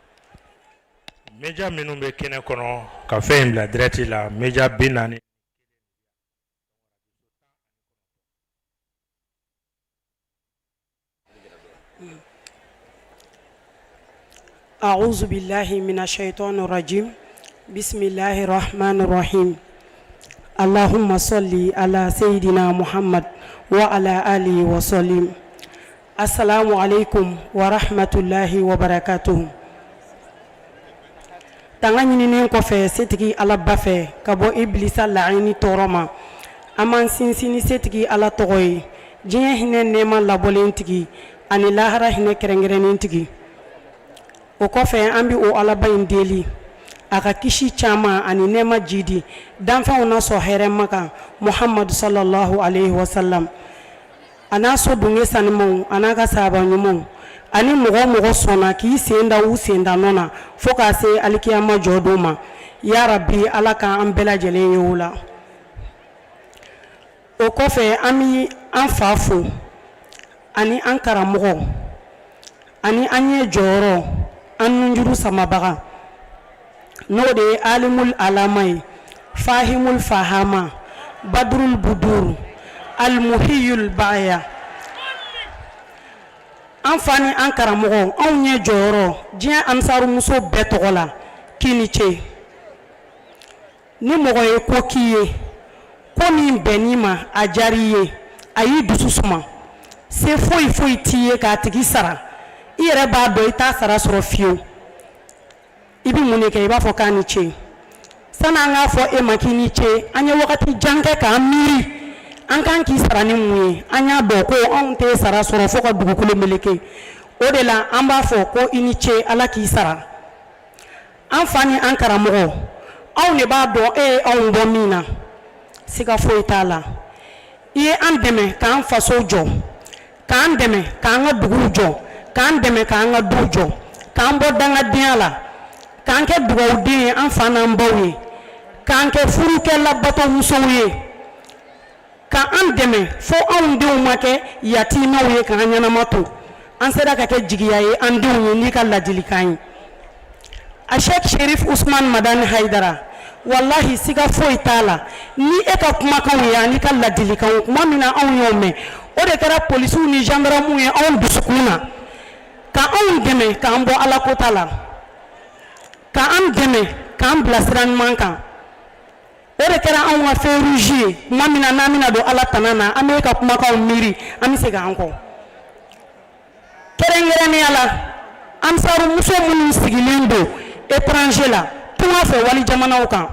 Média minnu bɛ kɛnɛ kɔnɔ ka fɛn in bila direct la, média 40. أعوذ بالله من الشيطان الرجيم بسم الله الرحمن الرحيم اللهم صل على سيدنا محمد وعلى آله وسلم السلام عليكم ورحمة الله وبركاته. Tanga ɲininen kɔfɛ setigi Ala ba fɛ ka bɔ ibilisa laɲini tɔɔrɔ ma, an b'an sinsin ni setigi Ala tɔgɔ ye, diɲɛ hinɛ nɛɛma labɔlen tigi ani lahara hinɛ kɛrɛnkɛrɛnnen tigi. O kɔfɛ, an bɛ o Alaba in deli a ka kisi caman ani nɛɛma jidi danfɛnw na sɔn hɛrɛma kan, Muhamadu sallallahu alaihi wasallam, a n'a so dunge sanumanw, a n'a ka sahaba ɲumanw, ani mɔgɔ o mɔgɔ sɔnna k'i sen da u senda nɔ na fo k'a se alikiyama jɔ don ma. Ya rabi, Ala k'an bɛɛ lajɛlen ye o la. O kɔfɛ, an bɛ an fa fo ani an karamɔgɔ ani an ɲɛ jɔyɔrɔ, an nunjuru samabaga, n'o de ye alimul alama ye, fahimul fahama, badrul budur, almuhiyul baya. An fa ni an karamɔgɔ, anw ɲɛ jɔyɔrɔ, diɲɛ ansarumuso bɛɛ tɔgɔ la, k'i ni ce. Ni mɔgɔ ye ko k'i ye, ko min bɛnn'i ma, a diyara i ye, a y'i dusu suma, Se foyi foyi t'i ye k'a tigi sara, i yɛrɛ b'a dɔn i t'a sara sɔrɔ fiyewu. I bɛ mun de kɛ? I b'a fɔ k'a ni ce. Sani an k'a fɔ e ma k'i ni ce, an ye wagati jan kɛ k'an miiri an kan k'i sara ni mun ye. An y'a dɔn ko anw tɛ sara sɔrɔ fo ka dugukolo meleke. O de la an b'a fɔ ko i ni ce, Ala k'i sara. An fa ni an karamɔgɔ, anw de b'a dɔn e ye anw bɔ min na, siga foyi t'a la. I ye an dɛmɛ k'an faso jɔ, k'an dɛmɛ k'an ka duguw jɔ, k'an dɛmɛ k'an ka duw jɔ, k'an bɔ dangadenya la, k'an kɛ dugawuden ye an fa n'an baw ye, k'an kɛ furukɛ labatomusow ye, ka an dɛmɛ fo anw denw ma kɛ yatimɛw ye k'an ɲɛnama to. An sera ka kɛ jigiya ye an denw ye n'i ka ladilikan ye. A Sheikh Sherif Usman Madani Hayidara, walahi siga foyi t'a la ni e ka kumakanw ye ani ka ladilikanw, tuma min na anw y'o mɛn, o de kɛra polisiw ni gendarmew ye anw dusukun na, ka anw dɛmɛ k'an bɔ Ala kota la, ka an dɛmɛ k'an bila sira ɲuman kan. O de kɛra anw ka feu rouge ye. Tuma min na n'an bɛna don Ala tana na, an bɛ e ka kumakanw miiri, an bɛ segin an kɔ. Kɛrɛnkɛrɛnnenya la, ansarumuso minnu sigilen don étranger la, tunga fɛ wali jamanaw kan,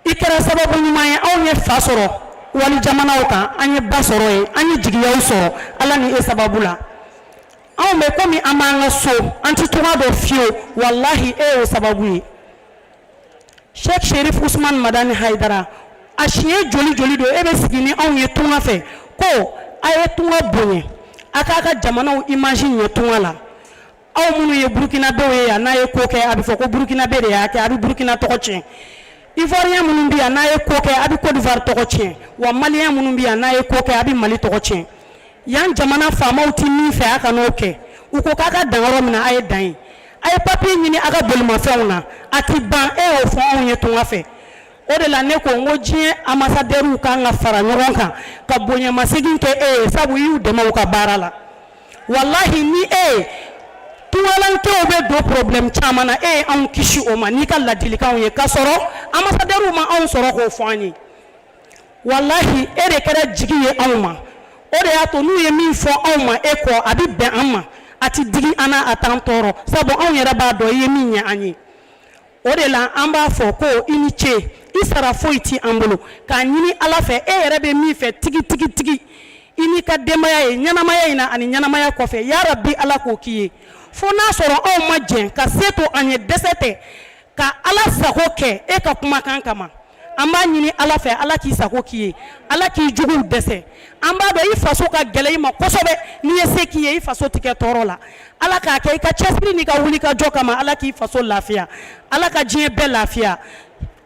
i kɛra sababu ɲuman ye. Anw ye fa sɔrɔ wali jamanaw kan, an ye ba sɔrɔ yen, an ye jigiyaw sɔrɔ Ala ni e sababu la. Anw bɛ komi an b'an ka so, an tɛ tunga dɔn fiyewu. Walahi, e y'o sababu ye. Sheikh Sherif Usman Madani Hayidara, a siɲɛ joli joli don e bɛ sigi ni anw ye tunga fɛ ko a ye tunga bonya, a k'a ka jamanaw image ɲɛ tunga la. Aw minnu ye burukinabew ye yan, n'a ye ko kɛ, a bɛ fɔ ko burukinabe de y'a kɛ, a bɛ burukina tɔgɔ tiɲɛ. Ivoirien minnu bɛ yan, n'a ye ko kɛ, a bɛ Côte d'Ivoire tɔgɔ tiɲɛ. Wa malien minnu bɛ yan, n'a ye ko kɛ, a bɛ Mali tɔgɔ tiɲɛ. Yan jamana faamaw tɛ min fɛ, a kan'o kɛ. U ko k'a ka dan yɔrɔ min na, a ye dan yen. A ye papiye ɲini a ka bolimafɛnw na, a tɛ ban. E y'o fɔ anw ye tunga fɛ. O de la ne ko n ko diɲɛ ambassadeurs kan ka fara ɲɔgɔn kan ka bonyamasegin kɛ e ye, sabu i y'u dɛmɛ u ka baara la. Walahi, ni e ye tungalankew bɛ don problème caman na, e ye anw kisi o ma n'i ka ladilikanw ye, k'a sɔrɔ ambassadeurs ma anw sɔrɔ k'o fɔ an ye. Walahi, e de kɛra jigi ye anw ma. O de y'a to n'u ye min fɔ anw ma e kɔ, a bɛ bɛn an ma, a tɛ digi an na, a t'an tɔɔrɔ, sabu anw yɛrɛ b'a dɔn i ye min ɲɛ an ye. O de la an b'a fɔ ko i ni ce. I sara foyi tɛ an bolo k'a ɲini Ala fɛ. E yɛrɛ bɛ min fɛ tigi tigi tigi, i n'i ka denbaya ye ɲɛnamaya in na ani ɲɛnamaya kɔfɛ, yarabi Ala k'o k'i ye. Fo n'a sɔrɔ anw ma jɛn ka se to an ye, dɛsɛ tɛ ka Ala sago kɛ e ka kumakan kama. An b'a ɲini Ala fɛ, Ala k'i sago k'i ye, Ala k'i juguw dɛsɛ. An b'a dɔn i faso ka gɛlɛn i ma kosɛbɛ. N'i ye se k'i ye, i faso tɛ kɛ tɔɔrɔ la. Ala k'a kɛ i ka cɛsiri n'i ka wuli ka jɔ kama. Ala k'i faso lafiya, Ala ka diɲɛ bɛɛ lafiya.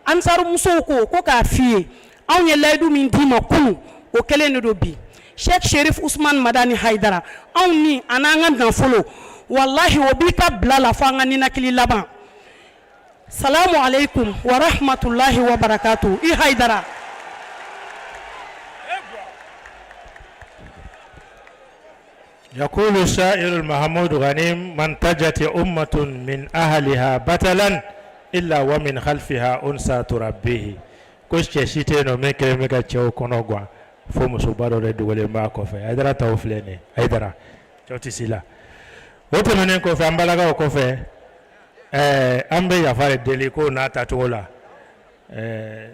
Ansarumusow ko k'a f'i ye, anw ye layidu min d'i ma kunun, o kelen de don bi. Sheikh Sherif Usman Madani Hayidara, anw ni a n'an ka nafolo, walahi, o b'i ka bila la fo an ka ninakili laban. Salamu aleykum wa rahmatulahi wa barakatu. I Hayidara. يقول الشاعر المحمود غنيم ما انتجت أمة من أهلها بطلا إلا ومن خلفها أنثى تربيه. Ko cɛ si tɛ yen nɔ min kɛlen bɛ ka cɛw kɔnɔ gan, fo musoba dɔ de dogolen b'a kɔfɛ. Hayidara taw filɛ nin ye. Hayidara cɛw tɛ s'i la. O tɛmɛnen kɔfɛ, an balakaw kɔfɛ, ɛɛ an bɛ yafa de deli ko n'a tacogo la. Ɛɛ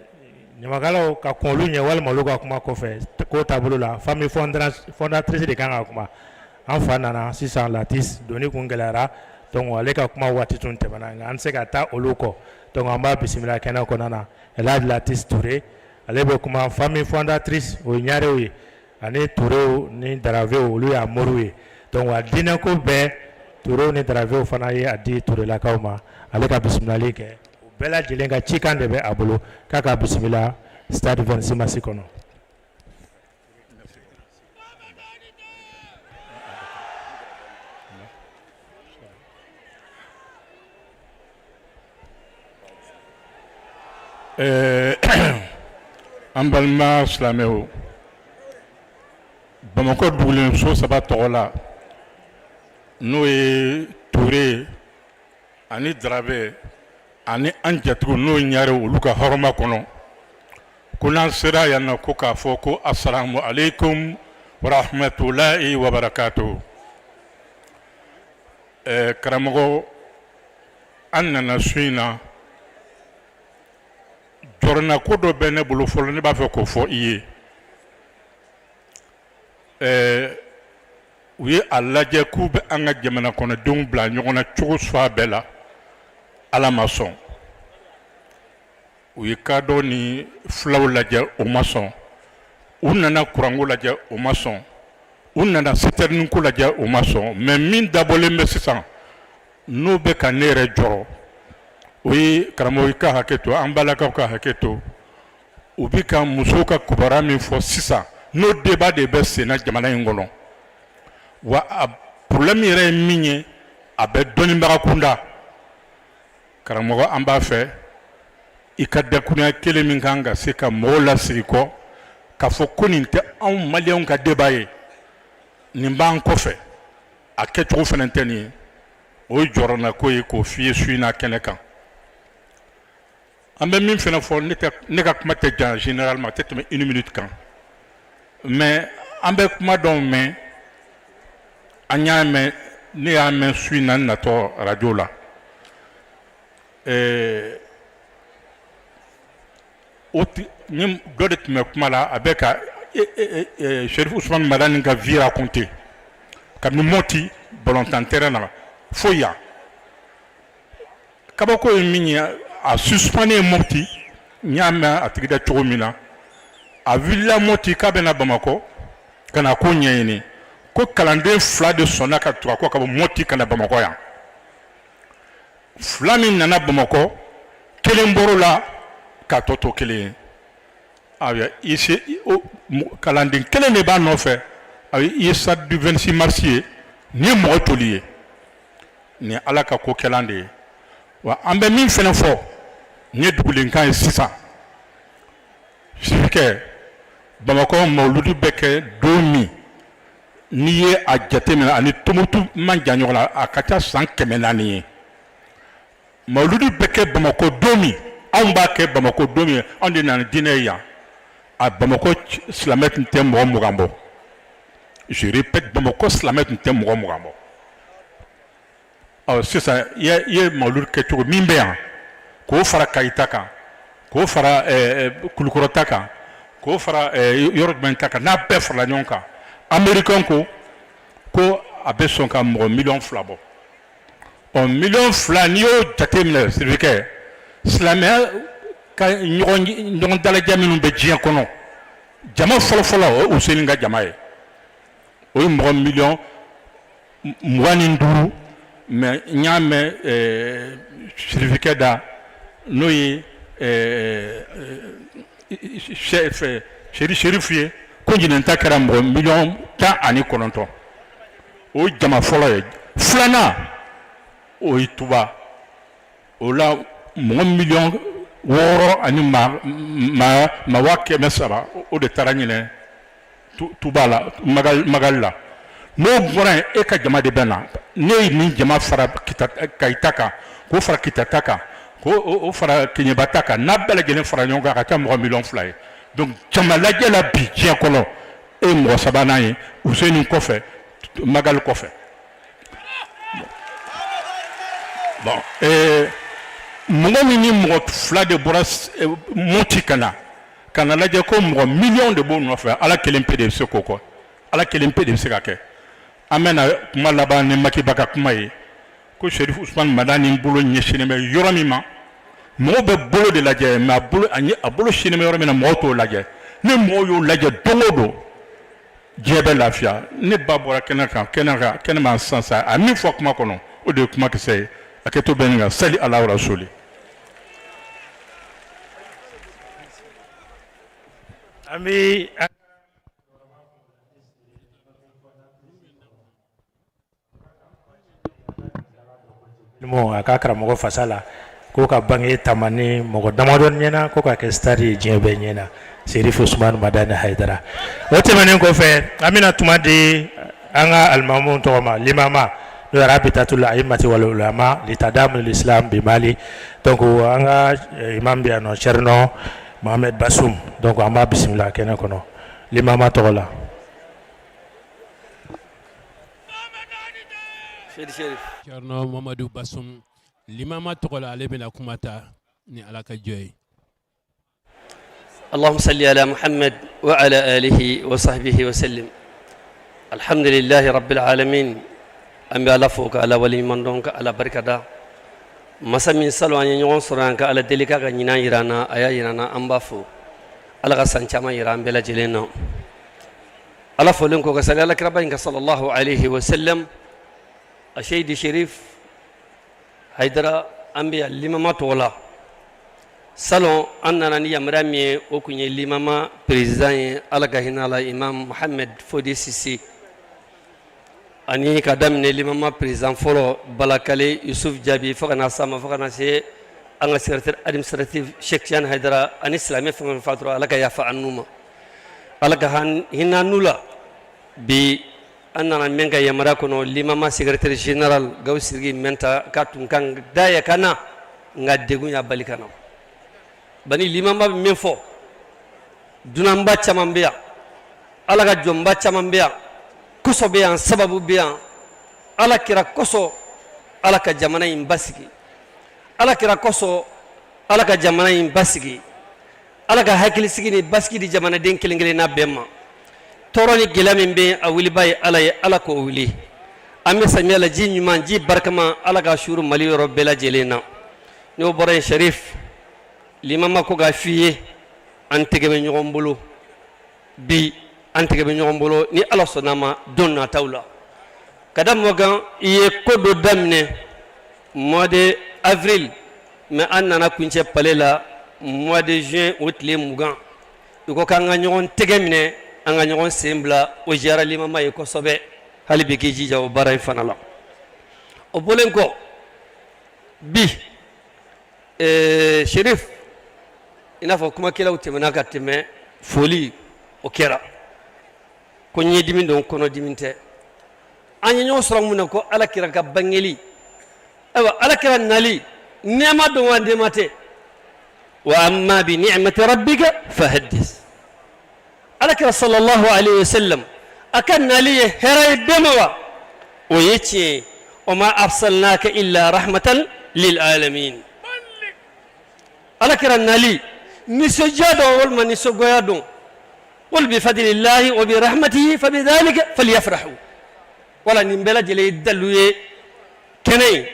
ɲamakalaw ka kɔn olu ɲɛ walima olu ka kuma kɔfɛ ko taabolo la, famille fondatrice de kan ka kuma. An fa nana sisan, Latis doni kun gɛlɛyara, donc ale ka kuma waati tun tɛmɛna, nka an tɛ se ka taa olu kɔ. Donc an b'a bisimila kɛnɛ kɔnɔna na, El Hadj Latis Touré. Ale bɛ kuma famille fondatrice, o ye ɲarew ye, ani Touréw ni Daravew, olu y'a moriw ye. Donc a diinɛko bɛɛ, Touréw ni Daravew fana ye a di Tourélakaw ma. Ale ka bisimilali kɛ, u bɛɛ lajɛlen ka cikan de bɛ a bolo k'a ka bisimila stade 26 mars kɔnɔ. Ɛɛ an balima silamɛw, Bamakɔ dugulen so saba tɔgɔ la, n'o ye Ture ani Darabɛ ani an jatigiw, n'o ye Ɲare, olu ka hɔrɔnma kɔnɔ, ko n'an sera yan na, ko k'a fɔ ko asalamu aleykum. warahmatulahi wabarakatuh. Karamɔgɔ, an nana su in na, jɔrɔnako dɔ bɛ ne bolo fɔlɔ, ne b'a fɛ k'o fɔ i ye. U ye a lajɛ k'u bɛ an ka jamana kɔnɔdenw bila ɲɔgɔn na cogo sugu bɛɛ la, Ala ma sɔn. U ye kadɔ ni fulaw lajɛ, o ma sɔn. U nana kuranko lajɛ, o ma sɔn. U nana citerne ko lajɛ, o ma sɔn. Mais min dabɔlen bɛ sisan, n'o bɛ ka ne yɛrɛ jɔrɔ, o ye, karamɔgɔ, i ka hakɛ to, an balakaw ka hakɛ to, u bɛ ka musow ka kibaruya min fɔ sisan, n'o débat de bɛ senna jamana in kɔnɔ. Wa a problème yɛrɛ ye min ye, a bɛ dɔnnibaga kunda. Karamɔgɔ, an b'a fɛ i ka dakurunya kelen min kan ka se ka mɔgɔw lasigi kɔ k'a fɔ ko nin tɛ anw maliyɛnw ka débat ye, nin b'an kɔfɛ, a kɛcogo fana tɛ nin ye. O ye jɔrɔnako ye k'o f'i ye su in na kɛnɛ kan. An bɛ min fana fɔ, ne ka kuma tɛ jan, généralement a tɛ tɛmɛ une minute kan, mais an bɛ kuma dɔw mɛn, an y'a mɛn, ne y'a mɛn su in na natɔ radio la. O ni dɔ de tun bɛ kuma la, a bɛ ka Chérif Ousmane Madani ka vie raconter kabini Moti balontan terrain na fo yan. Kabako ye min ye, a suspendé Moti, n y'a mɛn a tigi da cogo min na, a wulila Moti k'a bɛna Bamakɔ ka na ko ɲɛɲini, ko kalanden fila de sɔnna ka tugu a kɔ ka bɔ Moti ka na Bamakɔ yan. Fila min nana Bamakɔ, kelen bɔr'o la k'a tɔ to kelen ye. Ayiwa, i se kalanden kelen de b'a nɔfɛ. A i ye stade du 26 mars ye, nin ye mɔgɔ joli ye? Nin Ala ka ko kɛlan de ye. Wa an bɛ min fana fɔ, nin ye dugulenkan ye sisan, sirikɛ, Bamakɔ mawuludu bɛ kɛ don min, n'i ye a jateminɛ, ani Tumutu man jan ɲɔgɔn na, a ka ca san 400 ye. Mawuludu bɛ kɛ Bamakɔ don min, anw b'a kɛ Bamakɔ don min, anw de nana diinɛ ye yan, a Bamakɔ silamɛ tun tɛ mɔgɔ 20 bɔ. Je répète, Bamakɔ silamɛ tun tɛ mɔgɔ 20 bɔ. Ɔ sisan, i ye mawuludu kɛcogo min bɛ yan, k'o fara Kayi ta kan, k'o fara Kulukɔrɔ ta kan, k'o fara yɔrɔ jumɛn ta kan, n'a bɛɛ farala ɲɔgɔn kan, américain ko ko a bɛ sɔn ka mɔgɔ miliyɔn 2 bɔ. Ɔ miliyɔn 2, n'i y'o jateminɛ, sirikɛ, silamɛya ka ɲɔgɔn dalajɛ minnu bɛ diɲɛ kɔnɔ, jama fɔlɔfɔlɔ, o ye Useni ka jama ye, o ye mɔgɔ miliyɔn 25. Mais n y'a mɛn sirifikɛ da, n'o ye Serifu ye, ko ɲinan ta kɛra mɔgɔ miliyɔn 19. O jama fɔlɔ ye. Filanan, o ye Tuba, o la mɔgɔ miliyɔn 6 ani maa 300,000, o de taara ɲinan Tuba la, Magali la. N'o bɔra yen, e ka jama de bɛ na. Ne ye nin jama fara Kayi ta kan, k'o fara Kita ta kan, k'o fara Keɲeba ta kan, n'a bɛɛ lajɛlen fara ɲɔgɔn kan, a ka ca mɔgɔ miliyɔn 2 ye. Donc jama lajɛ la bi diɲɛ kɔnɔ, e ye mɔgɔ sabanan ye Useni kɔfɛ, Magali kɔfɛ. Bon, mɔgɔ min ni mɔgɔ fila de bɔra Moti ka na ka na lajɛ, ko mɔgɔ miliyɔn de b'o nɔfɛ, Ala kelen pe de bɛ se k'o kɔ, Ala kelen pe de bɛ se ka kɛ. An bɛna kuma laban ni Makiba ka kuma ye, ko Serif Usumani Madani bolo ɲɛsinnen bɛ yɔrɔ min ma, mɔgɔw bɛ bolo de lajɛ, mais a bolo sinnen bɛ yɔrɔ min na, mɔgɔw t'o lajɛ. Ni mɔgɔw y'o lajɛ don o don, diɲɛ bɛ lafiya. Ne ba bɔra kɛnɛ kan, kɛnɛ kan, kɛnɛ ma sisan sa, a min fɔ kuma kɔnɔ, o de ye kuma kisɛ ye. A kɛ to bɛ nin kan, sali ala rasuli. An bɛ a ka karamɔgɔ fasa la ko ka bange tamani mɔgɔ damadɔ ɲɛna, ko ka kɛ star ye diɲɛ bɛɛ ɲɛna, Serif Usumani Madani Hayidara. O tɛmɛnen kɔfɛ, an bɛna tuma di an ka alimamu tɔgɔ ma, limama, n'o ye Rabitatul Aimati wal Ulama litadamul Islam bi Mali. Donc an ka imam bɛ yan nɔ, Thierno Mohamed Bassoum. Donc an b'a bisimila kɛnɛ kɔnɔ limama tɔgɔ la. Thierno Mamadou Bassoum limama tɔgɔ la, ale bɛna kuma ta ni Ala ka jɔ ye. اللهم صل على محمد وعلى آله وصحبه وسلم. الحمد لله رب العالمين. An bɛ Ala fo ka Ala waleɲuman dɔn, ka Ala barikada. Masa min salon an ye ɲɔgɔn sɔrɔ yan ka Ala deli k'a ka ɲinan yira an na, a y'a yira an na, an b'a fo. Ala ka san caman yira an bɛɛ lajɛlen na. Ala folen kɔ, ka sali Ala kiraba in kan, sallallahu alaihi wasallam. A Seyidi Sherif Hayidara, an bɛ yan limama tɔgɔ la. Salon an nana ni yamaruya min ye, o tun ye limama président ye, Ala ka hinɛ a la, Imam Mohamed Fodi Sise, ani ka daminɛ limama président fɔlɔ Balakale Yusuf Jaabi, fo ka na s'a ma, fo ka na se an ka secrétaire administratif Cheikh Tidiane Hayidara, ani silamɛ fɛn fɛn fatura, Ala ka yafa an n'u ma, Ala ka hinɛ n'u la. Bi an nana min ka yamaruya kɔnɔ, limama secrétaire général Gawu Sidiki Mɛnta ka tun kan da ye ka na, nka degun y'a bali ka na. Bani limama bɛ min fɔ, dunanba caman bɛ yan, Ala ka jɔnba caman bɛ yan, kosɔn bɛ yan, sababu bɛ yan. Ala kira kosɔn, Ala ka jamana in basigi. Ala kira kosɔn, Ala ka jamana in basigi. Ala ka hakilisigi ni basigi di jamanaden kelen kelenna bɛɛ ma. Tɔɔrɔ ni gɛlɛya min bɛ, a wuliba ye Ala ye, Ala k'o wuli. An bɛ samiya la, ji ɲuman, ji barikama, Ala ka suuru Mali yɔrɔ bɛɛ lajɛlen na. N'o bɔra yen, Sharif, limama ko k'a f'i ye, an tɛgɛ bɛ ɲɔgɔn bolo bi, an tɛgɛ bɛ ɲɔgɔn bolo ni Ala sɔnna a ma don nataw la. Ka da mɔgɔ kan, i ye ko dɔ daminɛ mois de avril, mais an nana kuncɛ palais la mois de juin o tile 20. I ko k'an ka ɲɔgɔn tɛgɛ minɛ, an ka ɲɔgɔn sen bila, o diyara limama ye kosɛbɛ. Hali bi k'i jija o baara in fana la. O bɔlen kɔ bi, Sherif, i n'a fɔ kumakɛlaw tɛmɛna ka tɛmɛ, foli o kɛra ko ɲɛdimi don, kɔnɔdimi tɛ. An ye ɲɔgɔn sɔrɔ mun na? Ko Ala kira ka bangeli. Ayiwa, Ala kira nali nɛɛma don wa nɛɛma tɛ? Wa amma bi ni'mati rabbika fahaddis. Ala kira sallallahu alaihi wasallam a ka nali ye hɛrɛ ye bɛɛ ma wa? O ye tiɲɛ ye. Wa ma arsalnaka illa rahmatan lil alamin. Ala kira nali nisɔndiya don walima nisɔngoya don? Qul bi fadlillahi wa bi rahmatihi fa bidhalika falyafrahu. Wala nin bɛɛ lajɛlen ye dalu ye. Kɛnɛ in,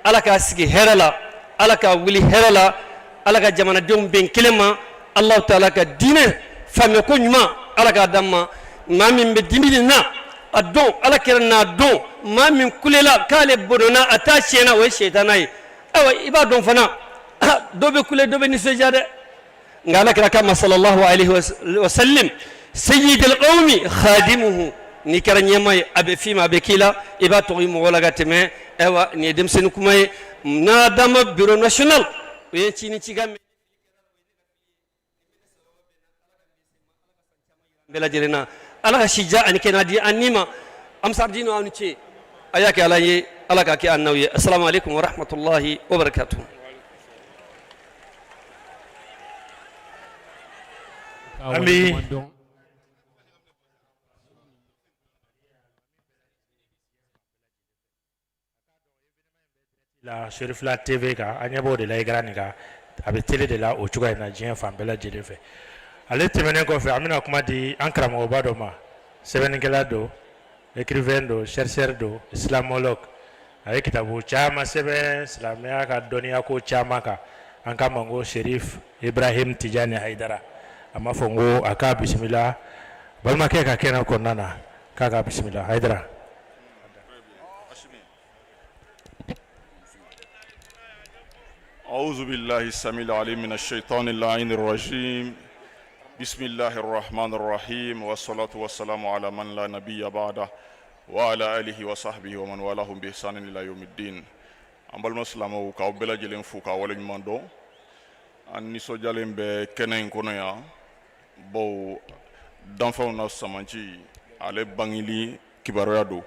Ala k'a sigi hɛrɛ la, Ala k'a wuli hɛrɛ la, Ala ka jamanadenw bɛn kelen ma. Alahu taala ka diinɛ faamuya ko ɲuman, Ala k'a d'an ma. Maa min bɛ dimi nin na a don, Ala kira n'a don, maa min kulela k'ale bɔnɔna a t'a tiɲɛna, o ye sɛtana ye. Ayiwa, i b'a dɔn fana, dɔ bɛ kule, dɔ bɛ nisɔndiya dɛ. Nka Ala kira kama sallallahu alaihi wasallam, sayyidul qawmi khadimuhu. N'i kɛra ɲɛmaa ye, a bɛ f'i ma, a bɛ k'i la, i b'a tɔgɔ mɔgɔ la ka tɛmɛ. Ayiwa, nin ye denmisɛnnin kuma ye. N'a d'an ma, bureau national o ye ci ni cikan bɛɛ lajɛlen na. Ala ka sija ani kɛnɛya di an ni ma. Ansar Dine, aw ni ce. A y'a kɛ Ala ye, Ala ka kɛ an n'aw ye. Assalamu alaikum wa rahmatullahi wa barakatuh. An bɛ la Cherifla TV kan, an ɲɛ b'o de la écran nin kan, a bɛ télé de la o cogoya in na diɲɛ fan bɛɛ lajɛlen fɛ. Ale tɛmɛnen kɔfɛ, an bɛna kuma di an karamɔgɔba dɔ ma. Sɛbɛnnikɛla don, écrivain don, chercheur don, islamologue. A ye kitabu caman sɛbɛn silamɛya ka dɔnniya ko caman kan. An k'a ma ko Cherif Ibrahim Tijani Hayidara. A m'a fɔ n ko a k'a bisimila balimakɛ ka kɛnɛ kɔnɔna na, k'a ka bisimila Hayidara. أعوذ بالله السميع العليم من الشيطان اللعين الرجيم. بسم الله الرحمن الرحيم، والصلاة والسلام على من لا نبي بعده وعلى آله وصحبه ومن والاهم بإحسان إلى يوم الدين. An balima silamɛw, k'aw bɛɛ lajɛlen fo k'aw waleɲuman dɔn. An nisɔndiyalen bɛ kɛnɛ in kɔnɔ yan, bawo danfɛnw na samanci ale bangeli kibaruya don.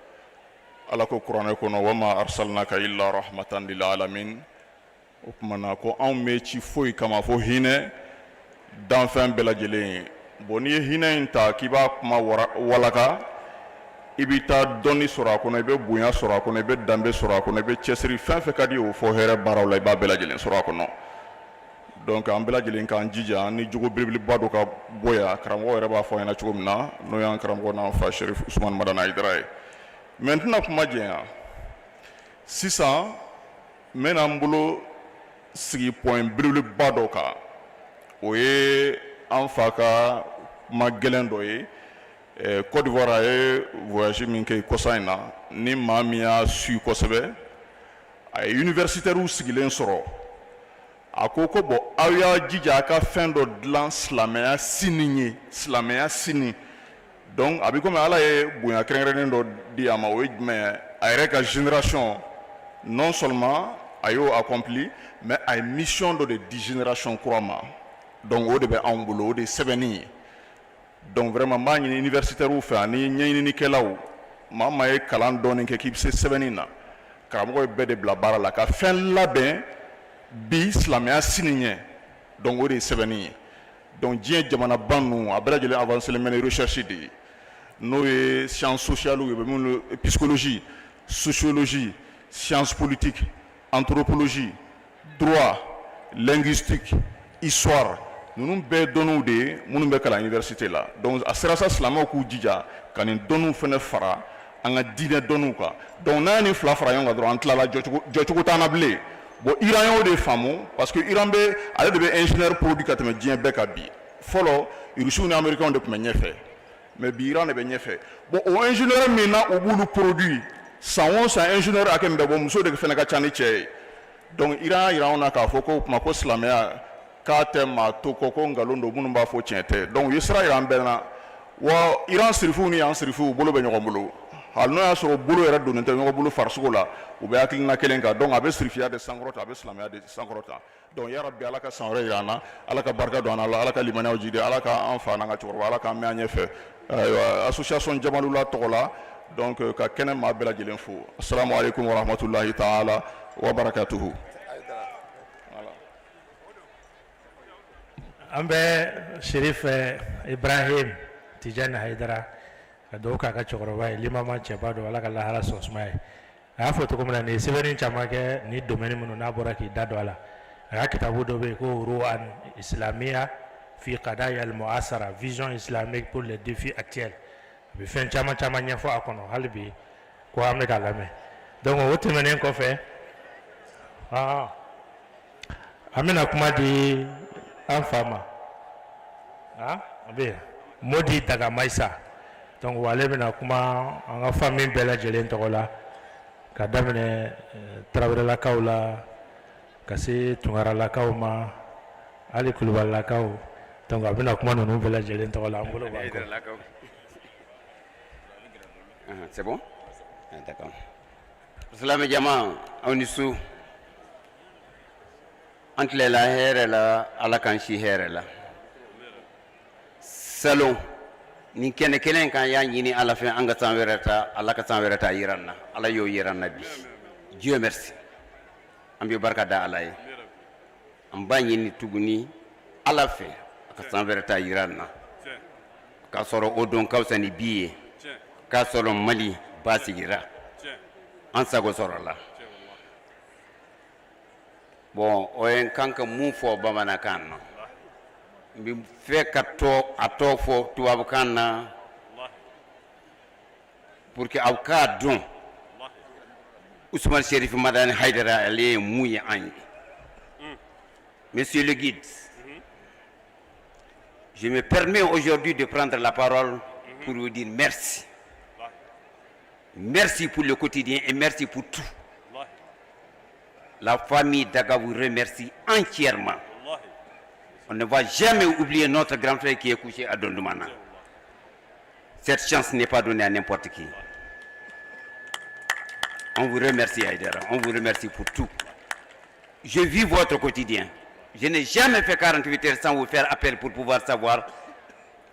Ala ko kuranɛ kɔnɔ: wama arsalnaka illa rahmatan lil alamin. O tuma na ko anw m'i ci foyi kama fo hinɛ danfɛn bɛɛ lajɛlen ye. Bon, n'i ye hinɛ in ta k'i b'a kuma walaka, I bɛ taa dɔnni sɔrɔ a kɔnɔ, i bɛ bonya sɔrɔ a kɔnɔ, i bɛ danbe sɔrɔ a kɔnɔ, i bɛ cɛsiri, fɛn fɛn ka di o fɔ hɛrɛ baaraw la, i b'a bɛɛ lajɛlen sɔrɔ a kɔnɔ. Donc an bɛɛ lajɛlen k'an jija ni jogo belebeleba dɔ ka bɔ yan. Karamɔgɔ yɛrɛ b'a fɔ an ɲɛna cogo min na, n'o y'an karamɔgɔ n'an fa Sherif Usumani Madani Hayidara ye. Mais n tɛna kuma janya sisan, n bɛna n bolo sigi point belebeleba dɔ kan. O ye an fa ka kuma gɛlɛn dɔ ye. Côte d'Ivoire, a ye voyage min kɛ kɔsa in na, ni maa min y'a su kosɛbɛ, a ye universitaires sigilen sɔrɔ. A ko ko bon, aw y'a jija a ka fɛn dɔ dilan silamɛya sini ye, silamɛya sini. Donc a bɛ komi Ala ye bonya kɛrɛnkɛrɛnnen dɔ di a ma. O ye jumɛn ye? A yɛrɛ ka génération, non seulement a y'o accompli, mais a ye mission dɔ de di génération kura ma. Donc o de bɛ anw bolo, o de ye sɛbɛnni ye. Donc vraiment, n b'a ɲini universitaires fɛ ani ɲɛɲininikɛlaw, maa maa ye kalan dɔɔni kɛ k'i bɛ se sɛbɛnni na, karamɔgɔ ye bɛɛ de bila baara la ka fɛn labɛn bi silamɛya sini ɲɛ. Donc o de ye sɛbɛnni ye. Donc diɲɛ jamanaba ninnu, a bɛɛ lajɛlen avancé bɛ ni recherche de ye, n'o ye sciences sociales ye, u bɛ minnu psychologie, sociologie, sciences politiques, anthropologie, droit, linguistique, histoire. Ninnu bɛɛ dɔnniw de ye minnu bɛ kalan université la. Donc a sera sa, silamɛw k'u jija ka nin dɔnniw fana fara an ka diinɛ dɔnniw kan. Donc n'an ye nin fila fara ɲɔgɔn kan dɔrɔn, an tilala, jɔcogo t'an na bilen. Bon, Iran y'o de faamu, parce que Iran bɛ, ale de bɛ ingénieur produit ka tɛmɛ diɲɛ bɛɛ kan bi. Fɔlɔ, Rusiw ni Américains de tun bɛ ɲɛfɛ, mais bi Iran de bɛ ɲɛfɛ. Bon, o ingénieur min na u b'olu produit san o san, ingénieur hakɛ min bɛ bɔ, muso de fana ka ca ni cɛ ye. Donc Iran y'a jira anw na k'a fɔ ko o tuma ko silamɛya k'a tɛ maa to kɔ, ko nkalon don minnu b'a fɔ, tiɲɛ tɛ. Donc u ye sira jira an bɛɛ na wa. Iran sirifuw ni yan sirifuw bolo bɛ ɲɔgɔn bolo, hali n'o y'a sɔrɔ bolo yɛrɛ donnen tɛ ɲɔgɔn bolo farisogo la, u bɛ hakilina kelen kan. Donc a bɛ sirifiya de sankɔrɔta, a bɛ silamɛya de sankɔrɔta. Donc yarabi, Ala ka san wɛrɛ jira an na, Ala ka barika don an na, Ala ka limaniyaw jidi, Ala ka an fa n'an ka cɛkɔrɔba, Ala k'an mɛn an ɲɛfɛ. Ayiwa, association Jamalula tɔgɔ la, donc ka kɛnɛ maa bɛɛ lajɛlen fo. Assalamu alaikum warahmatullahi taala wa barakatuhu. An bɛ Sherif Ibrahim Tijani Hayidara ka dugawu k'a ka cɛkɔrɔba ye, limama cɛba don, Ala ka lahara sɔn suma ye. A y'a fɔ cogo min na, nin ye sɛbɛnni caman kɛ ni domaine minnu n'a bɔra k'i da don a la. A ka kitabu dɔ bɛ yen ko Ru'an Islamiya fi qadaya al mu'asara, vision islamique pour les défis actuels. A bɛ fɛn caman caman ɲɛfɔ a kɔnɔ. Hali bi ko an bɛ k'a lamɛn. Donc o tɛmɛnen kɔfɛ, an bɛna kuma di an fa ma, a bɛ yan, Modi Dagamayisa. Donc ale bɛna kuma an ka famille bɛɛ lajɛlen tɔgɔ la, ka daminɛ Tarawelelakaw la ka se Tunkaralakaw ma, hali Kulubalilakaw. Donc a bɛna kuma ninnu bɛɛ lajɛlen tɔgɔ la. An bolo b'an kɔ. C'est bon? D'accord. Silamɛ jama, aw ni su. An tilela hɛrɛ la, Ala k'an si hɛrɛ la. Salon nin kɛnɛ kelen kan, y'a ɲini Ala fɛ an ka san wɛrɛ ta, Ala ka san wɛrɛ ta yira an na. Ala y'o yira an na bi, Dieu merci. An bɛ barika da Ala ye. An b'a ɲini tuguni Ala fɛ a ka san wɛrɛ ta yira an na, k'a sɔrɔ o don ka fisa ni bi ye, k'a sɔrɔ Mali basigira, an sago sɔrɔla. Bon, o ye n kan ka mun fɔ bamanankan na, n bɛ fɛ ka tɔ a tɔ fɔ tubabukan na pour que aw k'a dɔn Ousmane Chérif Madani Haidara, ale ye mun ye an ye. Monsieur le guide, je me permets aujourd'hui de prendre la parole pour vous dire merci. Merci pour le quotidien et merci pour tout. La famille Daga vous remercie entièrement. On ne va jamais oublier notre grand frère qui est couché à Dondumana. Cette chance n'est pas donnée à n'importe qui. On vous remercie, Haïdara. On vous remercie pour tout. Je vis votre quotidien. Je n'ai jamais fait 48 heures sans vous faire appel pour pouvoir savoir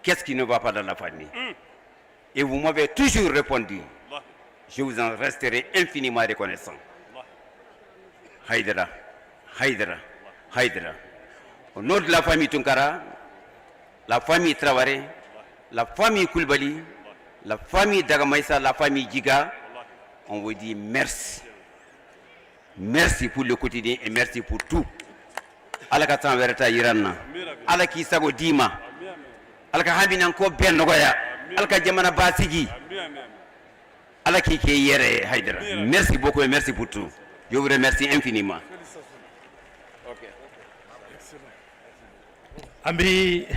qu'est-ce qui ne va pas dans la famille. Et vous m'avez toujours répondu. Je vous en resterai infiniment reconnaissant. Haïdara, Haïdara, Haïdara. Au nom de la famille Tunkara, la famille Traoré, la famille Koulibaly, La famille Dagamaïssa, la famille Djiga, on vous dit merci. Merci pour le quotidien et merci pour tout. Ala ka san wɛrɛ ta yira n na. Ala k'i sago d'i ma. Ala ka haminanko bɛɛ nɔgɔya. Ala ka jamana basigi. Ala k'i kɛ i yɛrɛ ye Hayidara. Merci beaucoup et merci pour tout. Je vous remercie infiniment. An bɛ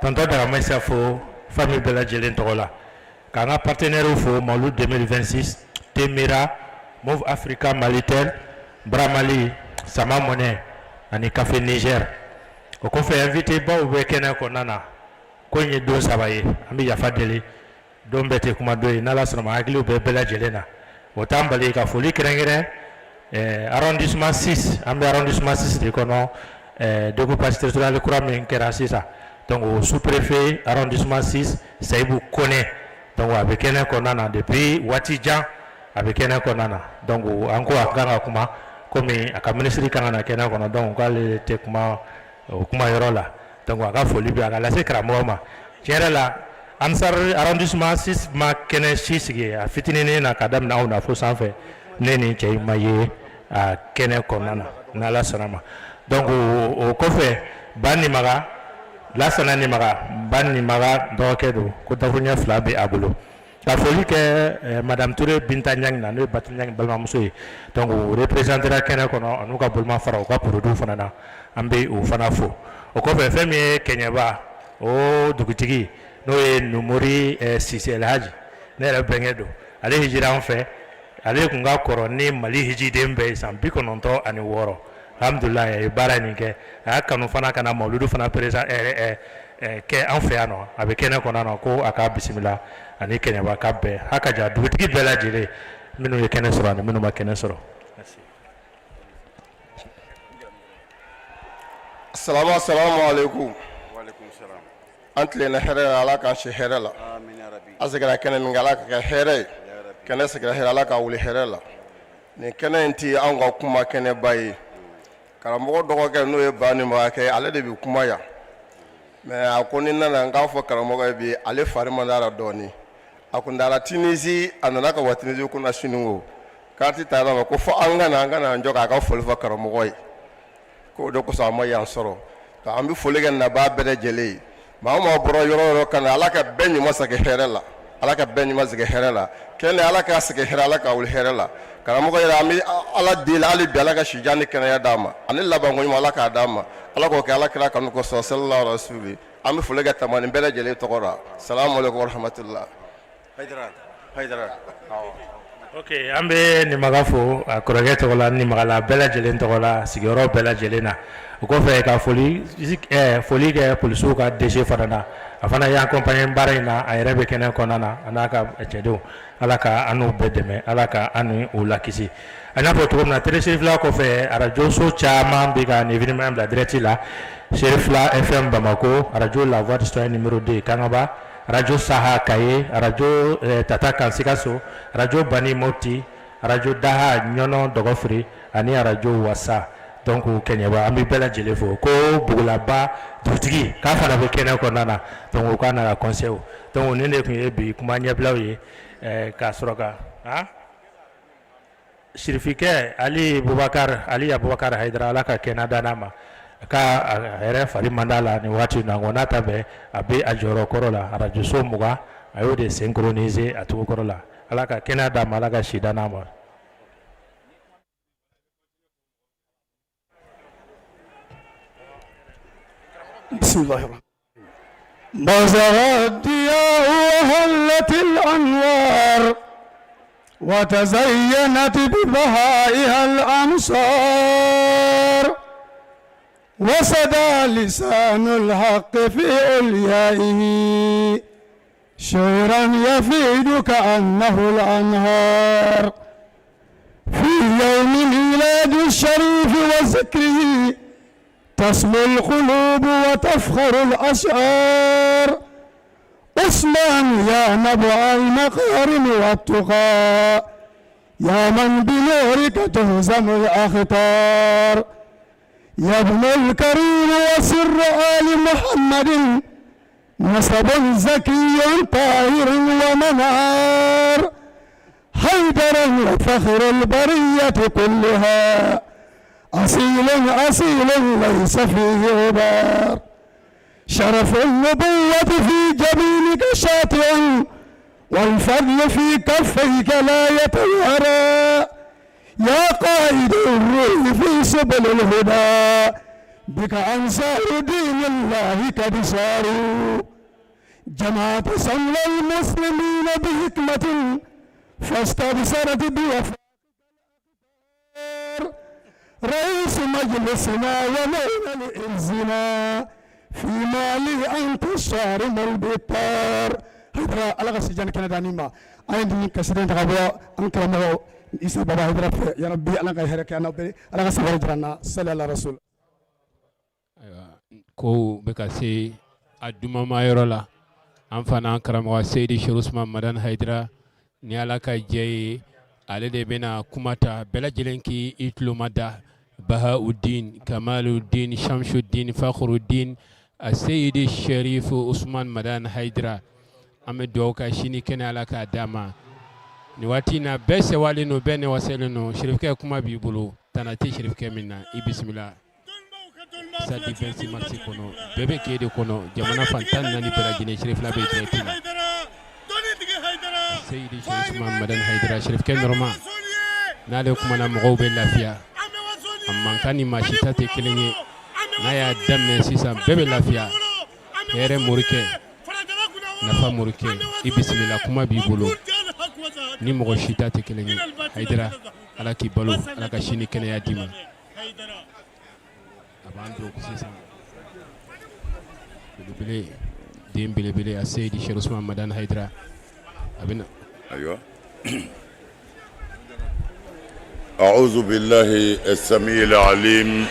tonton Dagamayisa fo famille bɛɛ lajɛlen tɔgɔ la k'an ka partenaires fo Mawulud 2026 Temera Moov Africa Malitel Bramali Sama Money ani Café Niger o kɔfɛ invité baw bɛ kɛnɛ kɔnɔna na ko in ye don saba ye an bɛ yafa deli don bɛɛ tɛ kuma don ye n'Ala sɔnna ma hakiliw bɛ bɛɛ lajɛlen na o t'an bali ka foli kɛrɛnkɛrɛn arrondissement 6 an bɛ arrondissement 6 de kɔnɔ découpage territorial kura min kɛra sisan donc o sous-préfet arrondissement 6 Sayibu Kone donc a bɛ kɛnɛ kɔnɔna na depuis waati jan a bɛ kɛnɛ kɔnɔna na donc an ko a kan ka kuma komi a ka minisiri kan ka na kɛnɛ kɔnɔ donc k'ale tɛ kuma o kuma yɔrɔ la donc a ka foli bɛ a ka lase karamɔgɔ ma tiɲɛ yɛrɛ la Ansar arrondissement 6 ma kɛnɛ si sigi a fitinin na ka daminɛ anw na fo sanfɛ ne ni cɛ in ma ye a kɛnɛ kɔnɔna na n'Ala sɔnna ma donc o kɔfɛ Ba Nimaga Lasana Nimaga Ba Nimaga dɔgɔkɛ don ko dakuruɲɛ fila bɛ a bolo ka foli kɛ madame Ture Binta Ɲangi na n'o ye Batuli Ɲangi balimamuso ye donc o représentera kɛnɛ kɔnɔ an'u ka bolomafara u ka produit fana na an bɛ o fana fo o kɔfɛ fɛn min ye Kɛɲɛba o dugutigi n'o ye Numori Sise Elhaji ne yɛrɛ bɛnkɛ don ale hijira an fɛ ale tun ka kɔrɔ ni Mali hijiden bɛɛ ye san 96 alhamdulilayi a ye baara nin kɛ a y'a kanu fana ka na mawuludu fana présent kɛ an fɛ yan nɔ a bɛ kɛnɛ kɔnɔ nɔ ko a ka bisimila ani Kɛɲɛba ka bɛɛ haka ja dugutigi bɛɛ lajɛlen minnu ye kɛnɛ sɔrɔ ani minnu ma kɛnɛ sɔrɔ. Salamu salamu aleykum an tilenna hɛrɛ la ala k'an si hɛrɛ la an sigira kɛnɛ min kan ala ka kɛ hɛrɛ ye kɛnɛ sigira hɛrɛ ala ka wuli hɛrɛ la nin kɛnɛ in tɛ anw ka kuma kɛnɛba ye karamɔgɔ dɔgɔkɛ n'o ye ba Nimaga kɛ ale de bɛ kuma yan mais a ko ni nana n k'a fɔ karamɔgɔ ye bi ale fari man d'a la dɔɔnin a kun taara Tunisie a nana ka bɔ Tunisie kunasini ko carte taara ma ko fo an ka na an ka na an jɔ k'a ka foli fɔ karamɔgɔ ye k'o de kosɔn a ma yan sɔrɔ an bɛ foli kɛ nabaa bɛɛ lajɛlen ye maa o maa bɔra yɔrɔ o yɔrɔ ka na ala ka bɛɛ ɲuman segin hɛrɛ la ala ka bɛɛ ɲuman segin hɛrɛ la kɛnɛ ala k'a sigi hɛrɛ ala k'a wuli hɛrɛ la karamɔgɔ yɛrɛ an bɛ ala deli hali bi ala ka sijan ni kɛnɛya d'a ma ani labanko ɲuman ala k'a d'a ma ala k'o kɛ ala kira kanu kosɔn sallallahu alaihi wasallam an bɛ foli kɛ tamani bɛɛ lajɛlen tɔgɔ la salamu aleykum wa rahmatulah Hayidara Hayidara ok an bɛ Nimaga fo a kɔrɔkɛ tɔgɔ la Nimagala bɛɛ lajɛlen tɔgɔ la sigiyɔrɔ bɛɛ lajɛlen na o kɔfɛ ka foli foli kɛ polisiw ka DG fana na a fana y'an accompagner baara in na a yɛrɛ bɛ kɛnɛ kɔnɔna na a n'a ka cɛdenw ala ka an n'u bɛɛ dɛmɛ ala ka an ni u lakisi an y'a fɔ cogo min na Télé Cherifila kɔfɛ arajo so caman bɛ ka nin événement bila direct la Cherifila FM Bamako arajo La Voix du Citoyen numéro 2 Kangaba arajo Saha Kaye arajo Tata kan Sikaso arajo Bani Mopti arajo Daha Ɲɔnɔ Dɔgɔfiri ani arajo Wasa donc Kɛɲɛba an bɛ bɛɛ lajɛlen fo ko Bugulaba dugutigi k'a fana bɛ kɛnɛ kɔnɔna na donc o k'a n'a ka conseil donc nin de tun ye bi kuma ɲɛbilaw ye ka sɔrɔ ka Sirifikɛ Ali Bubakari Ali Abubakari Hayidara Ala ka kɛnɛya d'an ma a ka a yɛrɛ fari man d'a la nin waati in na nka n'a ta bɛɛ a bɛ a jɔyɔrɔ kɔrɔ la arajoso 20 a y'o de synchroniser a cogo kɔrɔ la Ala ka kɛnɛya d'a ma Ala ka si d'an ma. بسم الله الرحمن بزغ الضياء وهلت الأنوار وتزينت ببهائها الأمصار وسدى لسان الحق في عليائه شعرا يفيد كأنه الأنهار في يوم ميلاد الشريف وذكره تسمو القلوب وتفخر الأشعار عثمان يا نبع المكارم والتقى يا من بنورك تهزم الأخطار يا ابن الكريم وسر آل محمد نسب زكي طاهر ومنار حيدر وفخر البرية كلها أصيل أصيل ليس فيه غبار شرف النبوة في جبينك شاطئ والفضل في كفيك لا يتوارى يا قائد الروح في سبل الهدى بك أنصار دين الله قد ساروا جمعت شمل المسلمين بحكمة فاستبصرت بوفاء رئيس مجلسنا ونور لإرزنا في مالي أنت الصارم البطار Hayidara Ala ka si jan ni kɛnɛ d'an ma an ye nin kasida in ta ka bɔ an karamɔgɔ Isa Baba Hayidara fɛ yarabi Ala ka hɛrɛ kɛ an n'aw bɛɛ Ala ka san wɛrɛ jira an na sali ala rasul Kow bɛ ka se a dumama yɔrɔ la an fana karamɔgɔ Seyidi Sɛki Usumani Madani Hayidara ni Ala ka jɛ ye ale de bɛna kuma ta bɛɛ lajɛlen k'i i tulomada Bahaudin Kamaludin Shamsudin Fakhrudin a Seyidi Sɛrifu Usumani Madani Hayidara an bɛ dugawu kɛ si ni kɛnɛya Ala k'a d'a ma nin waati in na bɛɛ sewalen don bɛɛ newaselen don Serifukɛ kuma b'i bolo tana tɛ Serifukɛ min na i bisimila stade 26 mars kɔnɔ bɛɛ bɛ k'e de kɔnɔ jamana fan 14 bɛɛ lajɛlen Serifila bɛ direct la Seyidi Sɛki Usumani Madani Hayidara Serifukɛ nɔrɔma n'ale kumana mɔgɔw bɛ lafiya a mankan ni maa si ta tɛ kelen ye n'a y'a daminɛ sisan bɛɛ bɛ lafiya hɛrɛ morikɛ nafa morikɛ i bisimila kuma b'i bolo ni mɔgɔ si ta tɛ kelen ye Hayidara Ala k'i balo Ala ka si ni kɛnɛya d'i ma a b'an don sisan belebele den belebele a Seyidi Sɛki Usumani Madani Hayidara a bɛ na ayiwa أعوذ بالله السميع العليم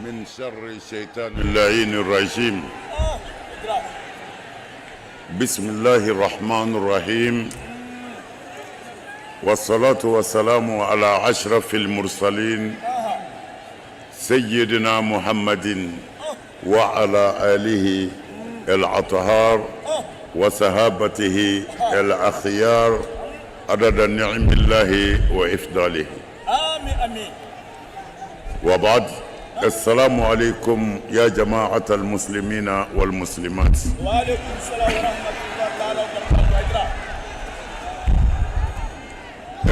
من شر الشيطان اللعين الرجيم بسم الله الرحمن الرحيم والصلاة والسلام على أشرف المرسلين سيدنا محمد وعلى آله الأطهار وصحابته الأخيار عدد نعم الله وإفضاله آمين آمين وبعد السلام عليكم يا جماعة المسلمين والمسلمات وعليكم السلام ورحمة الله تعالى وبركاته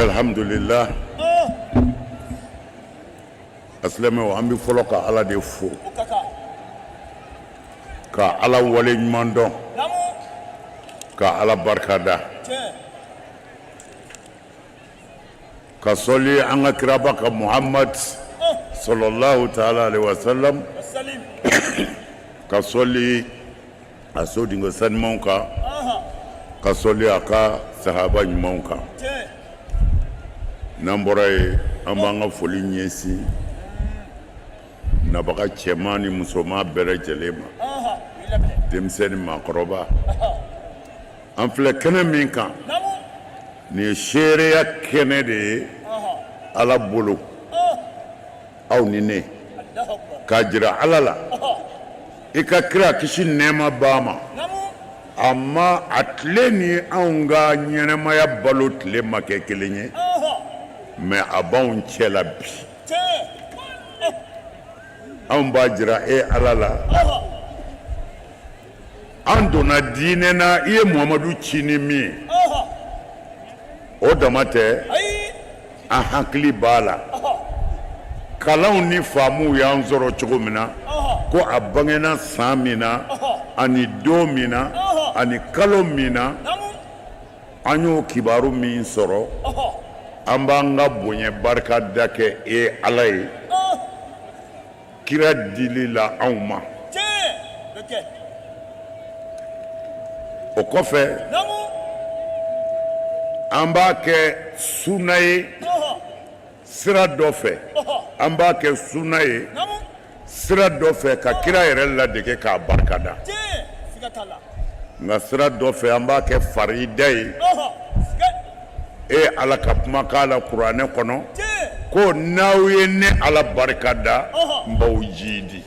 الحمد لله Alisilamɛw an bɛ fɔlɔ ka Ala de fo ka Ala waleɲuman dɔn ka Ala barika da ka sɔli an ka kiraba kan Muhamad salalahu taala alehi wasalam ka sɔli a sodenkɛ sanumanw kan ka sɔli a ka sahaba ɲumanw kan n'an bɔra yen an b'an ka foli ɲɛsin nabaga cɛman ni musoman bɛɛ lajɛlen ma denmisɛn ni maakɔrɔba an filɛ kɛnɛ min kan nin ye seereya kɛnɛ de ye Ala bolo aw ni ne k'a jira Ala la i ka kira kisi nɛɛma b'a ma a ma a tile ni anw ka ɲɛnamaya balo tile ma kɛ kelen ye mais a b'anw cɛ la bi anw b'a jira e Ala la an donna diinɛ na i ye Muhamadu ci ni min ye o dama tɛ an hakili b'a la kalanw ni faamuw y'an sɔrɔ cogo min na ko a bangena san min na ani don min na ani kalo min na an y'o kibaru min sɔrɔ an b'an ka bonya barika da kɛ e Ala ye kira dili la anw ma o kɔfɛ an b'a kɛ suna ye sira dɔ fɛ an b'a kɛ suna ye sira dɔ fɛ ka kira yɛrɛ ladege k'a barika da nka sira dɔ fɛ an b'a kɛ farida ye e Ala ka kumakan la kuranɛ kɔnɔ. Ko n'aw ye ne Ala barika da, n b'aw jiidi.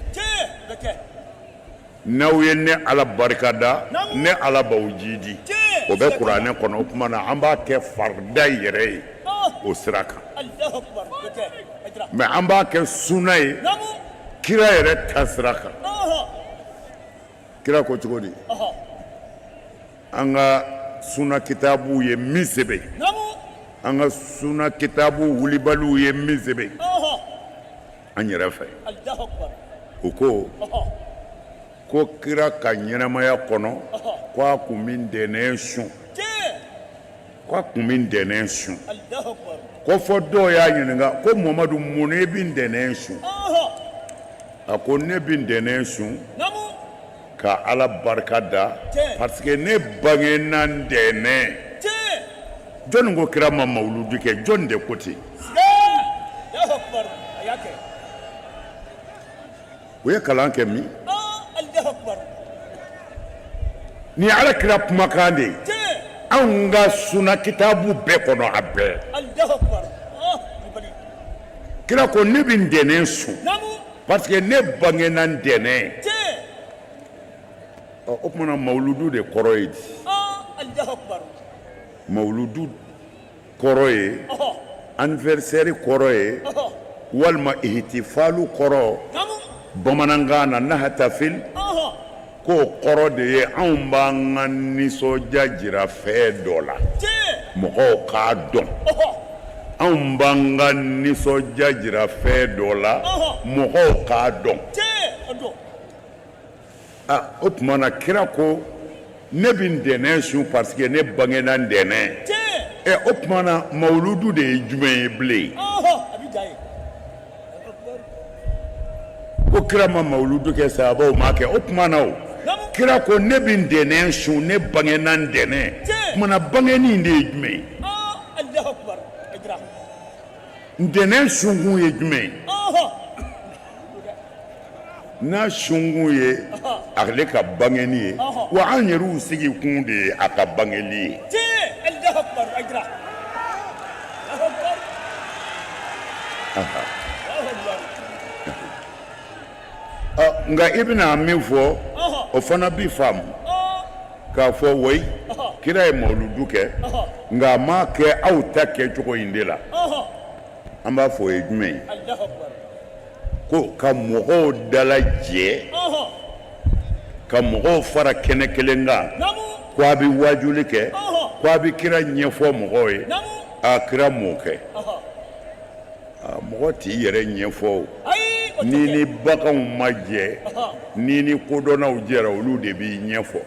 N'aw ye ne Ala barika da, ne Ala b'aw jiidi. O bɛ kuranɛ kɔnɔ. O tuma na an b'a kɛ farida yɛrɛ ye o sira kan, mais an b'a kɛ suna ye kira yɛrɛ ta sira kan. Kira ko cogo di? An ka suna kitabu ye min sɛbɛn, an ka suna kitabu wulibaliw ye min sɛbɛn an yɛrɛ fɛ, u ko ko kira ka ɲɛnamaya kɔnɔ, ko a kun bɛ ntɛnɛn sun, ko a kun bɛ ntɛnɛn sun, ko fɔ dɔw y'a ɲininka ko Mamadu, mun na i bɛ ntɛnɛn sun? A ko ne bɛ ntɛnɛn sun ka Ala barika da parce que ne bangena ntɛnɛn. Jɔnni ko kira ma mawuludu kɛ? Jɔnni de ko ten? U ye kalan kɛ min? Nin ye Ala kira kumakan de ye anw ka suna kitabu bɛɛ kɔnɔ, a bɛɛ. Kira ko ne bɛ ntɛnɛn sun parce que ne bangena ntɛnɛn. Ɔ, o tuma na mawuludu de kɔrɔ ye di? Mawuludu kɔrɔ ye, anniversaire kɔrɔ ye, walima ihtifalu kɔrɔ bamanankan na, nahtafil, k'o kɔrɔ de ye anw b'an ka nisɔndiya jira fɛn dɔ la mɔgɔw k'a dɔn. Anw b'an ka nisɔndiya jira fɛn dɔ la mɔgɔw k'a dɔn. Aa, o tuma na kira ko ne bɛ ntɛnɛn sun parce que ne bangena ntɛnɛn. Ɛ, o tuma na mawuludu de ye jumɛn ye bilen? Ko kira ma mawuludu kɛ, sahabaw m'a kɛ. O tuma na, o kira ko ne bɛ ntɛnɛn sun, ne bangena ntɛnɛn. Tuma na bangeni in de ye jumɛn ye? Ntɛnɛn sunkun ye jumɛn ye? N'a sunkun ye ale ka bangeni ye, wa an yɛrɛw sigi kun de ye a ka bangeli ye. Nka i bɛna min fɔ, o fana bi faamu k'a fɔ wayi, kira ye mawuludu kɛ, nka a m'a kɛ aw ta kɛcogo in de la. An b'a fɔ o ye jumɛn ye? Ko ka mɔgɔw dalajɛ, ka mɔgɔw fara kɛnɛ kelen kan, ko a bɛ wajuli kɛ, ko a bɛ kira ɲɛfɔ mɔgɔw ye. A kira m'o kɛ. Mɔgɔ t'i yɛrɛ ɲɛfɔ o. N'i ni baganw ma jɛ, n'i ni kodɔnnaw jɛra, olu de b'i ɲɛfɔ.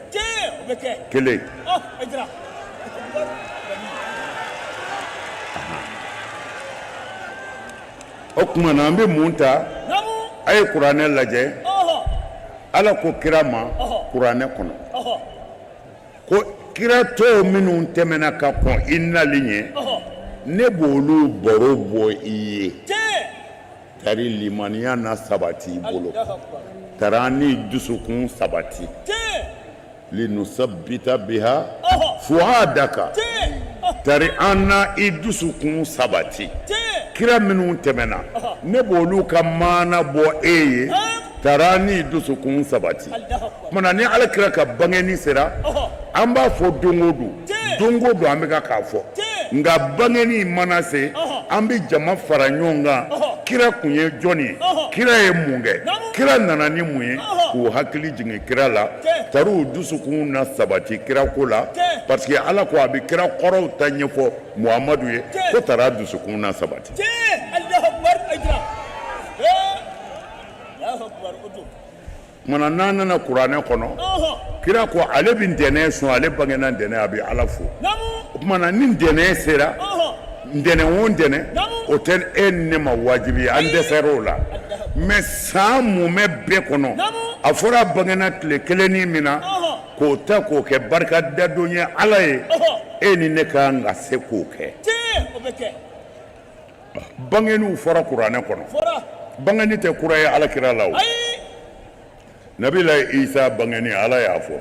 Kelen. O tuma na an bɛ mun ta? A ye kuranɛ lajɛ. Ala ko kira ma kuranɛ kɔnɔ ko kira tɔw minnu tɛmɛna ka kɔn i nali ɲɛ, ne b'olu baro bɔ i ye tari limaniya na sabati i bolo, tari an n'i dusukun sabati. Linusabbita biha fuadaka, tari an na i dusukun sabati. Kira minnu tɛmɛna, ne b'olu ka maana bɔ e ye, tari an n'i dusukun sabati. Tuma na ni ala kira ka bangeni sera, an b'a fɔ don o don, don o don an bɛ k'a fɔ. Nka bangeni mana se, an bɛ jama fara ɲɔgɔn kan. Kira kun ye jɔn ye? Kira ye mun kɛ? Kira nana ni mun ye? K'u hakili jigin kira la, tari u dusukun na sabati kira ko la, parce que Ala ko a bɛ kira kɔrɔw ta ɲɛfɔ Muhamadu ye, ko tari a dusukun na sabati. Tuma na n'an nana kuranɛ kɔnɔ, kira ko ale bɛ ntɛnɛn sun, ale bangena ntɛnɛn, a bɛ Ala fo. O tuma na ni ntɛnɛn sera, ntɛnɛn o ntɛnɛn, o tɛ e ni ne ma wajibi ye, an dɛsɛra o la. Mais san mumɛ bɛɛ kɔnɔ, a fɔra a bangena tile kelennin min na, k'o ta k'o kɛ barikadadon ye Ala ye, e ni ne ka kan ka se k'o kɛ. Bangeniw fɔra kuranɛ kɔnɔ. Bangeni tɛ kura ye ala kira la o. Nabila Isa bangeni, Ala y'a fɔ.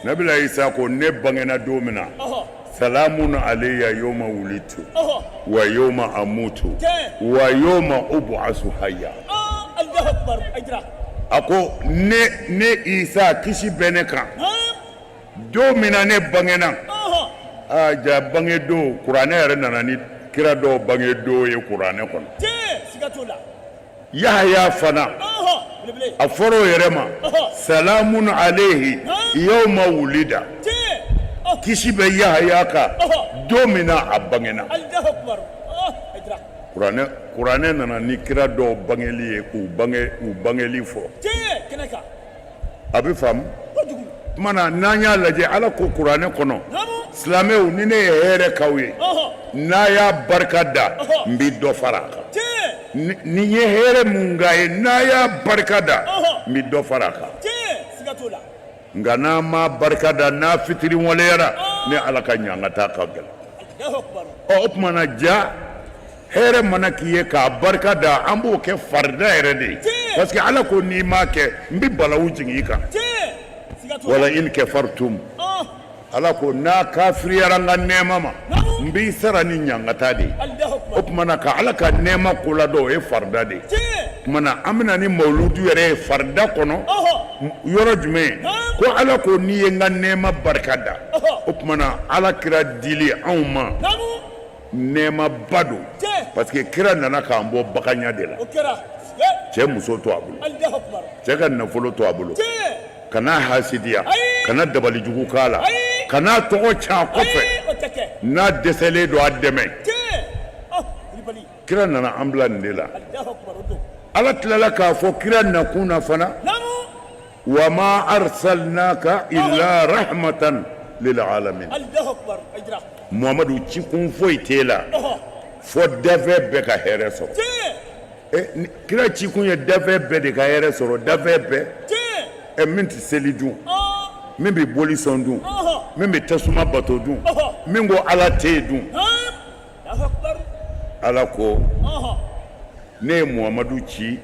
Nabila Isa ko ne bangena don min na, Salamun alayya yawma wulidtu wa yawma amutu wa yawma ub'asu hayya. A ko ne ne Isa kisi bɛ ne kan don min na ne bangena, aa ja bange don kuranɛ yɛrɛ nana ni kira dɔw bange don ye kuranɛ kɔnɔ. Yahaya fana a fɔra o yɛrɛ ma salamun alayhi yawma wulida, kisi bɛ Yahaya kan don min na a bangena. Kuranɛ nana ni kira dɔw bangeli ye k'u bange u bangeli fɔ. A bɛ faamu tuma na n'an y'a lajɛ Ala ko kuranɛ kɔnɔ silamɛw ni ne ye hɛrɛ k'aw ye n'a y'a barika da n bɛ dɔ fara a kan ni n ye hɛrɛ mun k'a ye n'a y'a barika da n bɛ dɔ fara a kan nka n'a ma barika da n'a fitiriwaleyara ne Ala ka ɲangata ka gɛlɛn ɔ o tuma na ja hɛrɛ mana k'i ye k'a barika da an b'o kɛ farida yɛrɛ de ye parce que ala ko n'i m'a kɛ n bɛ balawu jigin i kan wala in kafartum ala ko n'a kafiriyara n ka nɛɛma ma n b'i sara ni ɲangata de ye o tuma na ka ala ka nɛɛma ko ladɔn o ye farida de ye o tuma na an bɛna ni mawuludu yɛrɛ ye farida kɔnɔ yɔrɔ jumɛn ko ala ko n'i ye n ka nɛɛma barika da o tuma na ala kira dili anw ma nɛɛmaba don parce que kira nana k'an bɔ baganya de la cɛ muso to a bolo cɛ ka nafolo to a bolo kana hasidiya kana dabalijugu k'a la kana tɔgɔ tiɲɛ a kɔfɛ n'a dɛsɛlen don a dɛmɛ kira nana an bila nin de la ala tilala k'a fɔ kira nakun na fana wa ma arsalnaka illa rahmatan lil alamin Muhamadu cikun foyi t'e la fo dafɛn bɛɛ ka hɛrɛ sɔrɔ kira cikun ye dafɛn bɛɛ de ka hɛrɛ sɔrɔ dafɛn bɛɛ ɛ min tɛ seli dun min bɛ boli sɔn dun min bɛ tasuma bato dun min ko ala tɛ yen dun ala ko ne ye muhamadu ci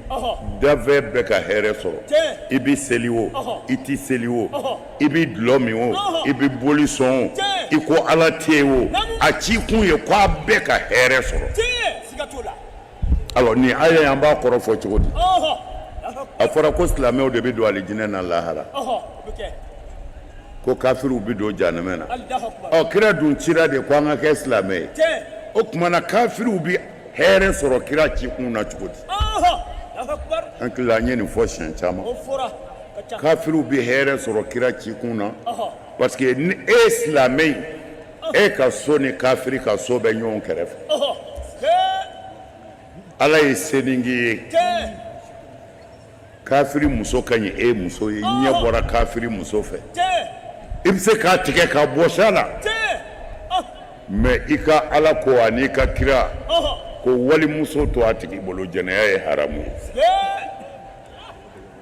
dafɛn bɛɛ ka hɛrɛ sɔrɔ i bɛ seli o i tɛ seli o i bɛ dulɔ min o i bɛ boli sɔn o i ko ala tɛ yen o a cikun ye ko a bɛɛ ka hɛrɛ sɔrɔ alors nin aya in an b'a kɔrɔ fɔ cogo di a fɔra ko silamɛw de bɛ don alijinɛ na lahara ko kafiriw bɛ don janɛmɛ na ɔ kira dun cira de ko an ka kɛ silamɛ ye o tuma na kafiriw bɛ hɛrɛ sɔrɔ kira cikun na cogo di an tila an ye nin fɔ siɲɛ caman kafiriw bɛ hɛrɛ sɔrɔ kira cikun na parce que ni e ye silamɛ ye e ka so ni kafiri ka so bɛ ɲɔgɔn kɛrɛfɛ ala ye se nin k'i ye kafiri muso ka ɲi e muso ye ɲɛ bɔra kafiri muso fɛ i bɛ se k'a tigɛ k'a bɔsi a la mais i ka ala ko ani i ka kira ko walimuso to a tigi bolo jɛnɛya ye haramu ye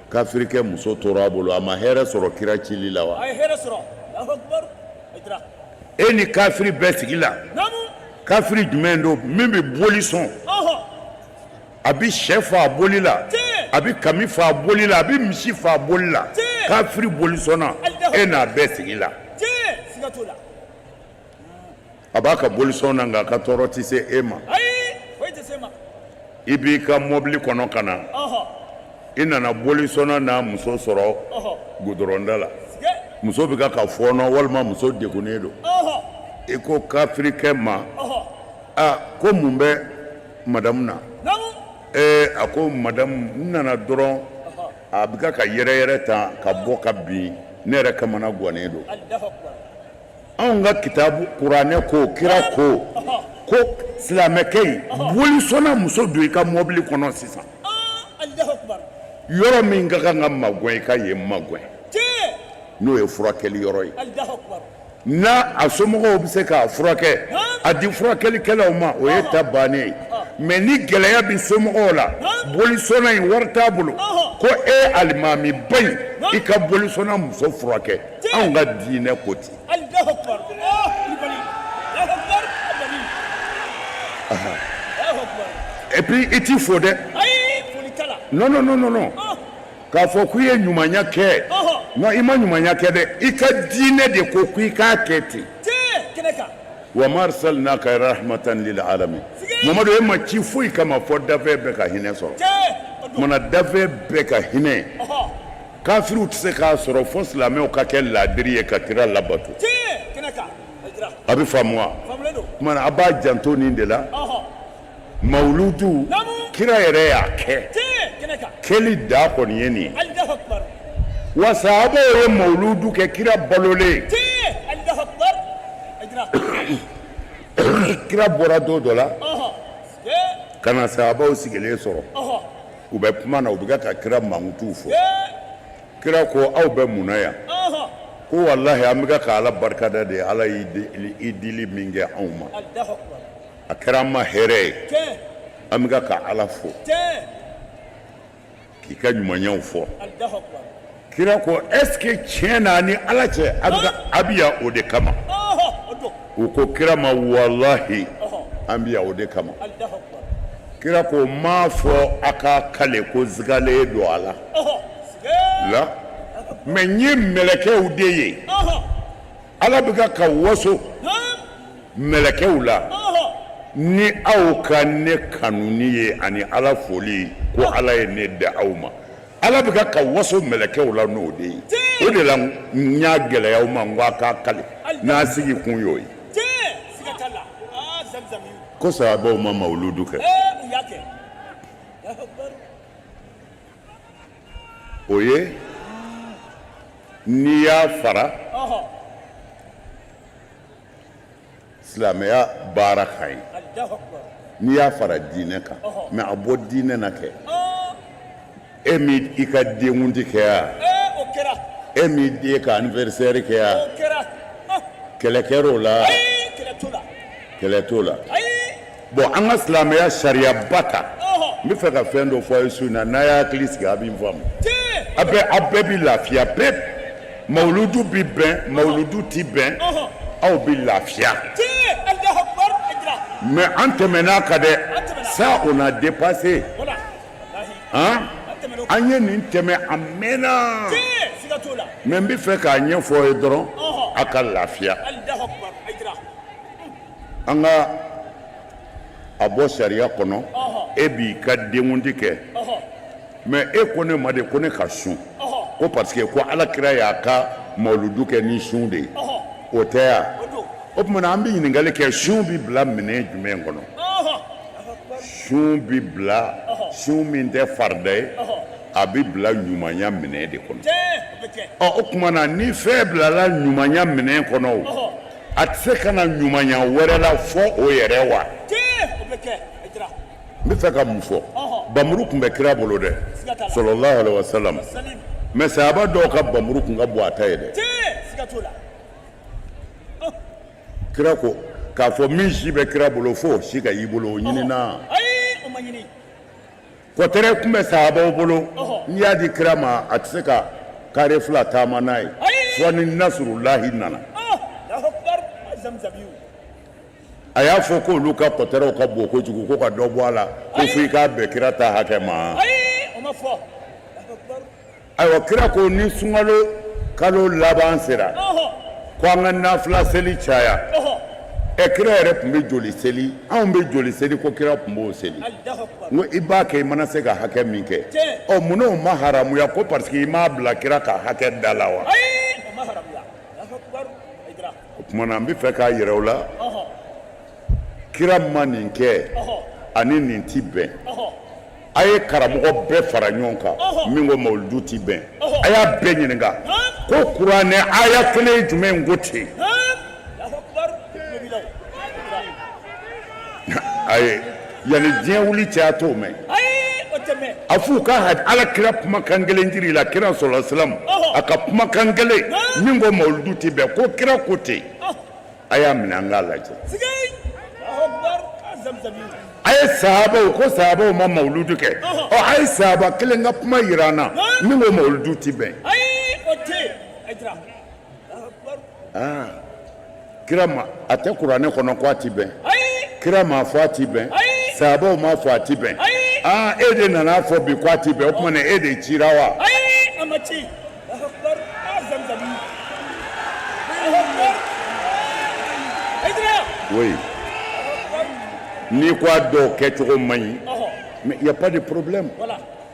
kafirikɛ muso tora a bolo a ma hɛrɛ sɔrɔ kira cili la wa e ni kafiri bɛɛ sigi la kafiri jumɛn don min bɛ boli sɔn a bɛ sɛ faa boli la a bɛ kami faa boli la a bɛ misi faa boli la kafiri bolisɔnna e n'a bɛɛ sigi la a b'a ka bolisɔn na nka a ka tɔɔrɔ tɛ se e ma i b'i ka mɔbili kɔnɔ ka na i nana bolisɔnna n'a muso sɔrɔ gudɔrɔnda la muso bɛ ka fɔɔnɔ walima muso degunnen don i ko kafirikɛ ma aa ko mun bɛ madamu na ee a ko madamu n nana dɔrɔn a bɛ ka yɛrɛyɛrɛ tan ka bɔ ka bin ne yɛrɛ kamana gannen don anw ka kitabu kuranɛ ko kira ko ko silamɛkɛ in bolisɔnna muso don i ka mɔbili kɔnɔ sisan yɔrɔ min ka kan ka magɛn i ka yen magɛn n'o ye furakɛli yɔrɔ ye n'a a somɔgɔw bɛ se k'a furakɛ a di furakɛlikɛlaw ma o ye ta bannen ye mais ni gɛlɛya bɛ somɔgɔw la bolisɔnna in wari t'a bolo ko e alimamiba in i ka bolisɔnna muso furakɛ anw ka diinɛ ko ten et puis i t'i fo dɛ non non non non k'a fɔ k'i ye ɲumanya kɛ non i ma ɲumanya kɛ dɛ i ka diinɛ de ko k'i k'a kɛ ten. Wa ma arsalnaka rahmatan lil alamin. Mamadu, e ma ci foyi kama fɔ dafɛn bɛɛ ka hinɛ sɔrɔ. Mana dafɛn bɛɛ ka hinɛ, kafiriw tɛ se k'a sɔrɔ fo silamɛw ka kɛ laadiri ye ka kira labato. A bɛ faamu wa? Tuma a b'a janto nin de la. Mawuludu, kira yɛrɛ y'a kɛ. Kɛli da kɔni ye nin ye. Wa sahabaw ye mawuludu kɛ kira balolen. Kira bɔra don dɔ la ka na sahabaw sigilen sɔrɔ, u bɛ kuma na, u bɛ ka kira mankutuw fɔ. Kira ko aw bɛ mun na yan? Ko walahi, an bɛ ka Ala barikada de ye, Ala y'i dili min kɛ anw ma, a kɛra an ma hɛrɛ ye. An bɛ ka Ala fo k'i ka ɲumanyaw fɔ. Kira ko est ce que tiɲɛ na ni Ala cɛ, a bɛ yan o de kama? U ko kira ma, walahi, an bɛ yan o de kama. Kira ko n m'a fɔ a ka kale ko sigalen don a la la, mais n ye mɛlɛkɛw de ye. Ala bɛ ka waso mɛlɛkɛw la ni aw ka ne kanuni ye ani Ala foli ko Ala ye ne da aw ma. Ala bɛ ka waso mɛlɛkɛw la n'o de ye. O de la n y'a gɛlɛya aw ma, n ko a k'a kale n'a sigi kun y'o ye. Ko sahabaw ma mawuludu kɛ, o ye n'i y'a fara silamɛya baara kan ye, n'i y'a fara diinɛ kan, mais a bɔ diinɛ na kɛ. E m'i i ka denkundi kɛ yan, e m'i den ka anniversaire kɛ yan, kɛlɛ kɛra o la? Kɛlɛ t'o la. Bon, an ka silamɛya sariyaba ta. N bɛ fɛ ka fɛn dɔ fɔ a ye su in na. N'a y'a hakili sigi, a bɛ n faamu. A bɛɛ bɛ lafiya pewu. Mawuludu bi bɛn, mawuludu ti bɛn, aw bɛ lafiya. Mais an tɛmɛn'a kan dɛ. Ça, on a dépassé. Han, an ye nin tɛmɛ a mɛnna, mais n bɛ fɛ k'a ɲɛfɔ aw ye dɔrɔn, a ka lafiya. An ka a bɔ sariya kɔnɔ. E b'i ka denkundi kɛ, mais e ko ne ma de ko ne ka sun, ko parce que ko Ala kira y'a ka mawuludu kɛ ni sun de ye, o tɛ yan. O tuma na, an bɛ ɲininkali kɛ: sun bɛ bila minɛn jumɛn kɔnɔ? Sun bɛ bila, sun min tɛ farida ye, a bɛ bila ɲumanya minɛn de kɔnɔ. Ɔ, o tuma na, ni fɛn bilala ɲumanya minɛn kɔnɔ, o a tɛ se ka na ɲumanya wɛrɛ la fɔ o yɛrɛ wa? N bɛ fɛ ka mun fɔ? Bamuru tun bɛ kira bolo dɛ, sallallahu alaihi wasallam, mais sahaba dɔw ka bamuru tun ka bon a ta ye dɛ. Kira ko k'a fɔ min si bɛ kira bolo, fo si ka y'i bolo, o ɲinina. Kɔtɛrɛ tun bɛ sahabaw bolo. N'i y'a di kira ma, a tɛ se ka kare fila taama n'a ye fo ni nasurulahi nana. A y'a fɔ ko olu ka kɔtɛrɛw ka bon kojugu, ko ka dɔ bɔ a la, ko fo i k'a bɛn kira ta hakɛ ma. Ayiwa, kira ko ni sunkalo kalo laban sera, ko an ka nafila seli caya. Ɛ, kira yɛrɛ tun bɛ joli seli? Anw bɛ joli seli? Ko kira tun b'o seli. N ko i b'a kɛ, i mana se ka hakɛ min kɛ. Ɔ, munna o ma haramuya? Ko parce que i m'a bila kira ka hakɛ da la wa? O tuma na, n bɛ fɛ k'a yira u la, kira ma nin kɛ ani nin ti bɛn. A ye karamɔgɔ bɛɛ fara ɲɔgɔn kan min ko mawuludu ti bɛn, a y'a bɛɛ ɲininka ko kuranɛ aya kelen jumɛn ko ten. Ayi, yanni diɲɛ wuli cɛ, a t'o mɛn. A f'u ka ala kira kumakan kelen jiri la, kira sɔlɔ salam, a ka kumakan kelen min ko mawuludu ti bɛn, ko kira ko ten. A y'a minɛ, an k'a lajɛ. A ye sahabaw ko sahabaw ma mawuludu kɛ. Ɔ, a ye sahaba kelen ka kuma yira an na min ko mawuludu ti bɛn. Aa, kira ma, a tɛ kuranɛ kɔnɔ ko a ti bɛn. Kira m'a fɔ a ti bɛn, sahabaw m'a fɔ a ti bɛn. Aa, e de nana fɔ bi ko a ti bɛn. O tuma na, e de cira wa? Oui, n'i ko a dɔw kɛcogo man ɲi, mais y a pas de problème,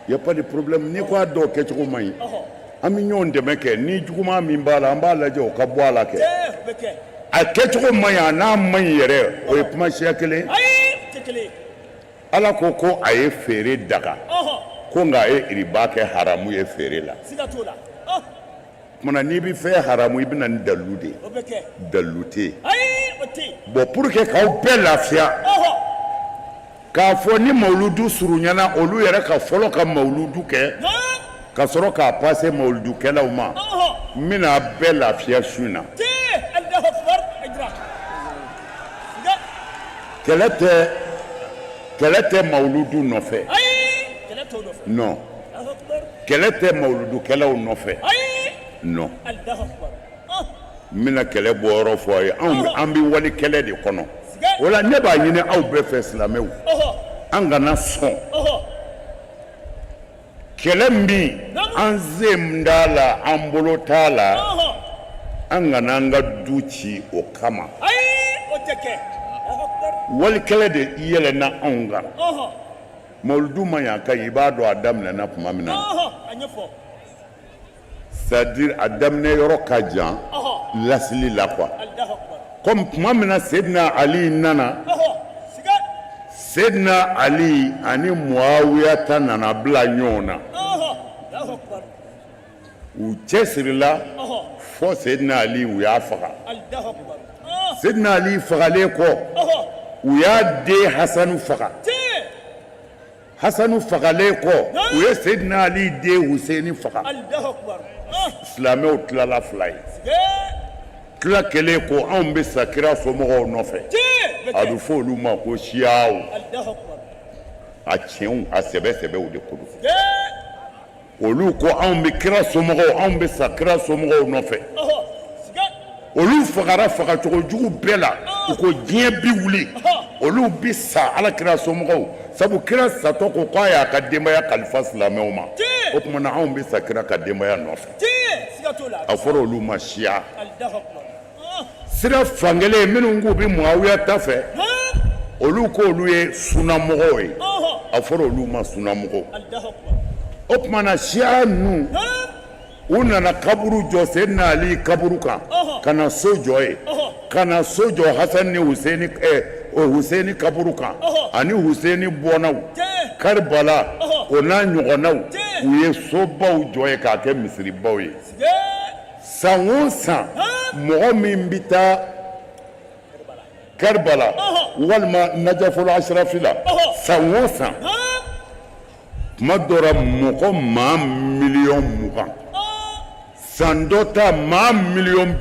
y a pas de problème. N'i ko a dɔw kɛcogo man ɲi, an bɛ ɲɔgɔn dɛmɛ kɛ. Ni juguman min b'a la, an b'a lajɛ o ka bɔ a la kɛ. A kɛcogo man ɲi, a n'a man ɲi yɛrɛ, o ye kuma siya kelen. Ala ko ko a ye feere daga, ko nka a ye iriba kɛ haramu ye feere la. Tuma n'i bɛ fɛn haramu, i bɛ na ni dalilu de ye. Dalilu tɛ yen. Bon, pour que k'aw bɛɛ lafiya, k'a fɔ ni mawuludu surunyana, olu yɛrɛ ka fɔlɔ ka mawuludu kɛ ka sɔrɔ k'a pase mawuludukɛlaw ma, n bɛna bɛɛ lafiya su in na. Kɛlɛ tɛ, kɛlɛ tɛ mawuludu nɔfɛ. Non, kɛlɛ tɛ mawuludukɛlaw nɔfɛ. Non, n bɛna kɛlɛ bɔyɔrɔ fɔ a ye. Anw, an bɛ wali kɛlɛ de kɔnɔ. O la, ne b'a ɲini aw bɛɛ fɛ, silamɛw, an kana sɔn kɛlɛ min an sen t'a la, an bolo t'a la, an kana an ka du ci o kama. Wali kɛlɛ de yɛlɛnna anw kan. Mawuludu man ɲi, a ka ɲi, i b'a dɔn a daminɛna tuma min na, c'est à dire a daminɛ yɔrɔ ka jan lasili la quoi. Comme tuma min na Seydina Ali nana, Seydina Ali ani Muawiya ta nana bila ɲɔgɔn na, u cɛsirila fɔ Seydina Ali, u y'a faga. Seydina Ali fagalen kɔ, u y'a den Hasanu faga. Hasanu fagalen kɔ, u ye Seydina Ali den Huseni faga. Silamɛw tilala fila ye. Tila kɛlen ko anw bɛ sa kira somɔgɔw nɔfɛ, a bɛ fɔ olu ma ko siyaw. A tiɲɛw, a sɛbɛ sɛbɛw de ko don. Olu ko anw bɛ kira somɔgɔw, anw bɛ sa kira somɔgɔw nɔfɛ. Olu fagara fagacogo jugu bɛɛ la. U ko diɲɛ bi wuli, olu bi sa ala kira somɔgɔw, sabu kira satɔ ko k'a y'a ka denbaya kalifa silamɛw ma. O tuma na, anw bɛ sa kira ka denbaya nɔfɛ. A fɔra olu ma siya. Sira fankelen, minnu k'u bɛ Muawiya ta fɛ, olu ko olu ye sunamɔgɔw ye, a fɔra olu ma sunamɔgɔw. O tuma na, siya ninnu, u nana kaburu jɔ Seydina Ali kaburu kan, ka na so jɔ yen, ka na so jɔ Hasan ni Huseni, Huseni kaburu kan ani Huseni bɔnnaw Karibala, o n'a ɲɔgɔnnaw. U ye sobaw jɔ yen k'a kɛ misiribaw ye. San o san, mɔgɔ min bɛ taa Karibala walima Najaful Asirafi la, san o san, tuma dɔ la mɔgɔ maa 20 miliyɔn, san dɔ ta maa 30 miliyɔn.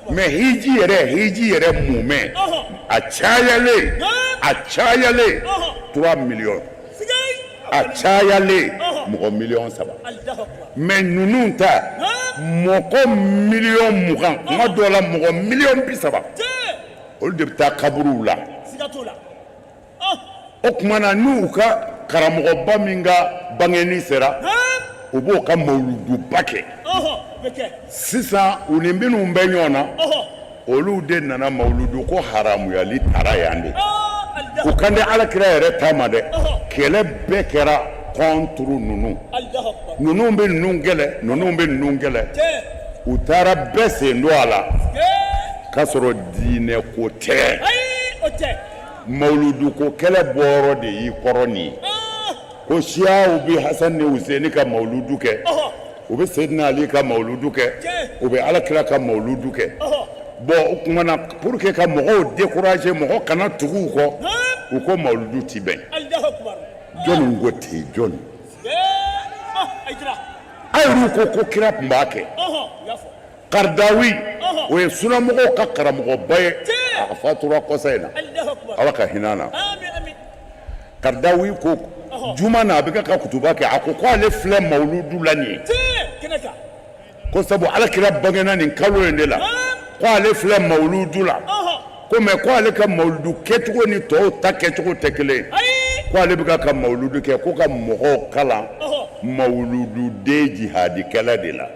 Mais hiji yɛrɛ, hiji yɛrɛ mumɛ, a cayalen, a cayalen 3 millions, a cayalen mɔgɔ 3 miliyɔn. Mais ninnu ta, mɔgɔ 20 miliyɔn, tuma dɔw la mɔgɔ 30 miliyɔn, olu de bɛ taa kaburuw la. O tuma na, n'u ka karamɔgɔba min ka bangeni sera, u b'o ka mawuluduba kɛ. Sisan, u ni minnu bɛ ɲɔgɔn na, olu de nana mawuludu ko haramuyali tara yan de. U kan tɛ ala kira yɛrɛ ta ma dɛ. Kɛlɛ bɛɛ kɛra contre ninnu. Ninnu bɛ ninnu kɛlɛ, ninnu bɛ ninnu kɛlɛ. U taara bɛɛ sen don a la k'a sɔrɔ diinɛ ko tɛ. Mawuludu ko kɛlɛ bɔyɔrɔ de y'i kɔrɔ nin ye, ko siyaw bɛ Hasan ni Huseni ka mawuludu kɛ, u bɛ Seydina Ali ka mawuludu kɛ, u bɛ alakira ka mawuludu kɛ. Bon, o tuma na, pour que ka mɔgɔw décourager, mɔgɔ kana tugu u kɔ, u ko mawuludu ti bɛn. Jɔnni ko ten? Jɔnni? A yɛrɛw ko ko kira tun b'a kɛ. Karidawi, o ye sunamɔgɔw ka karamɔgɔba ye, a fatura kɔsa in na, Ala ka hinɛ na. Karidawi ko juma na, a bɛ ka kutuba kɛ, a ko ko ale filɛ mawuludu la nin ye, ko sabu ala kira bangena nin kalo in de la, ko ale filɛ mawuludu la, ko mais ko ale ka mawuludu kɛcogo ni tɔw ta kɛcogo tɛ kelen ye, ko ale bɛ ka mawuludu kɛ ko ka mɔgɔw kalan mawulududen jihadikɛla de la.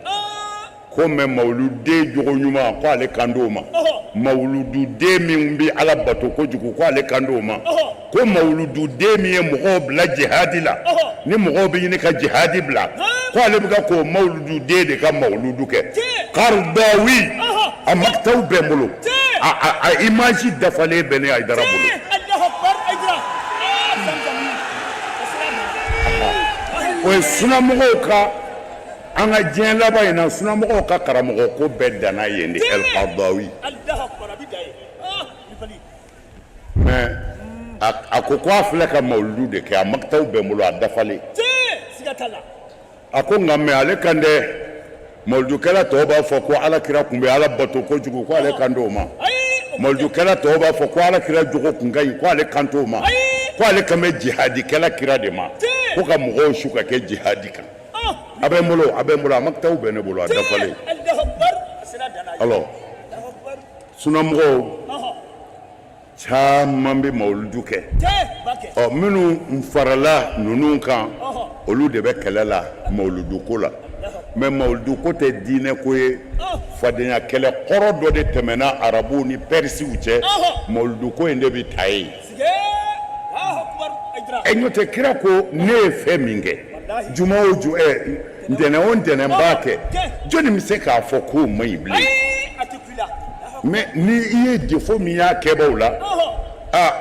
Ko mais mawuluden jogo ɲuman ko ale kan t'o ma, mawulududen min bɛ Ala bato kojugu ko ale kan t'o ma, ko mawulududen min ye mɔgɔw bila jihadi la, ni mɔgɔw bɛ ɲini ka jihadi bila, ko ale bɛ ka k'o mawulududen de ka mawuludu kɛ. Karidawi a makitaw bɛ n bolo, a image dafalen bɛ ne Hayidara bolo. O ye sunamɔgɔw ka an ka diɲɛ laban in na sunamɔgɔw ka karamɔgɔ ko bɛɛ danna yen de, El Karadawi. Mais a ko ko a filɛ ka mawuludu de kɛ, a makitaw bɛ n bolo a dafalen. A ko nka mais ale kan tɛ mawuludukɛla tɔw b'a fɔ ko Ala kira tun bɛ Ala bato kojugu ko ale kan t'o ma, mawuludukɛla tɔw b'a fɔ ko Ala kira jogo tun ka ɲi ko ale kan t'o ma, ko ale kan bɛ jihadikɛla kira de ma, ko ka mɔgɔw su ka kɛ jihadi kan. A bɛ n bolo, a bɛ n bolo, a makitaw bɛ ne bolo a dafalen. Alors sunamɔgɔw caman bɛ mawuludu kɛ, ɔ minnu farala ninnu kan olu de bɛ kɛlɛ la mawuludu ko la. Mais mawuludu ko tɛ diinɛ ko ye, fadenya kɛlɛ kɔrɔ dɔ de tɛmɛna arabuw ni pɛrisiw cɛ, mawuludu ko in de bɛ ta yen. Ɛ n'o tɛ kira ko ne ye fɛn min kɛ juma o ju ɛ ntɛnɛn o ntɛnɛn n b'a kɛ, jɔnni bɛ se k'a fɔ k'o man ɲi bilen? Mais ni i ye défaut min y'a kɛbaaw la, aa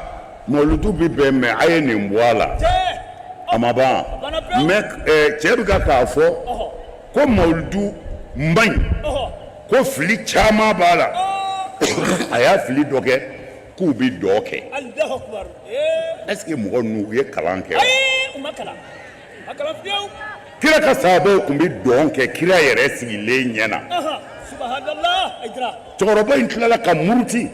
mawuludu bɛ bɛn mais a ye nin bɔ a la, a ma ban. Mais cɛ bɛ ka k'a fɔ ko mawuludu man ɲi, ko fili caman b'a la, a y'a fili dɔ kɛ k'u bɛ dɔn kɛ. Est ce que mɔgɔ ninnu u ye kalan kɛ wa? Kira ka sahabaw tun bɛ dɔn kɛ kira yɛrɛ sigilen ɲɛ na. Cɛkɔrɔba in tilala ka muruti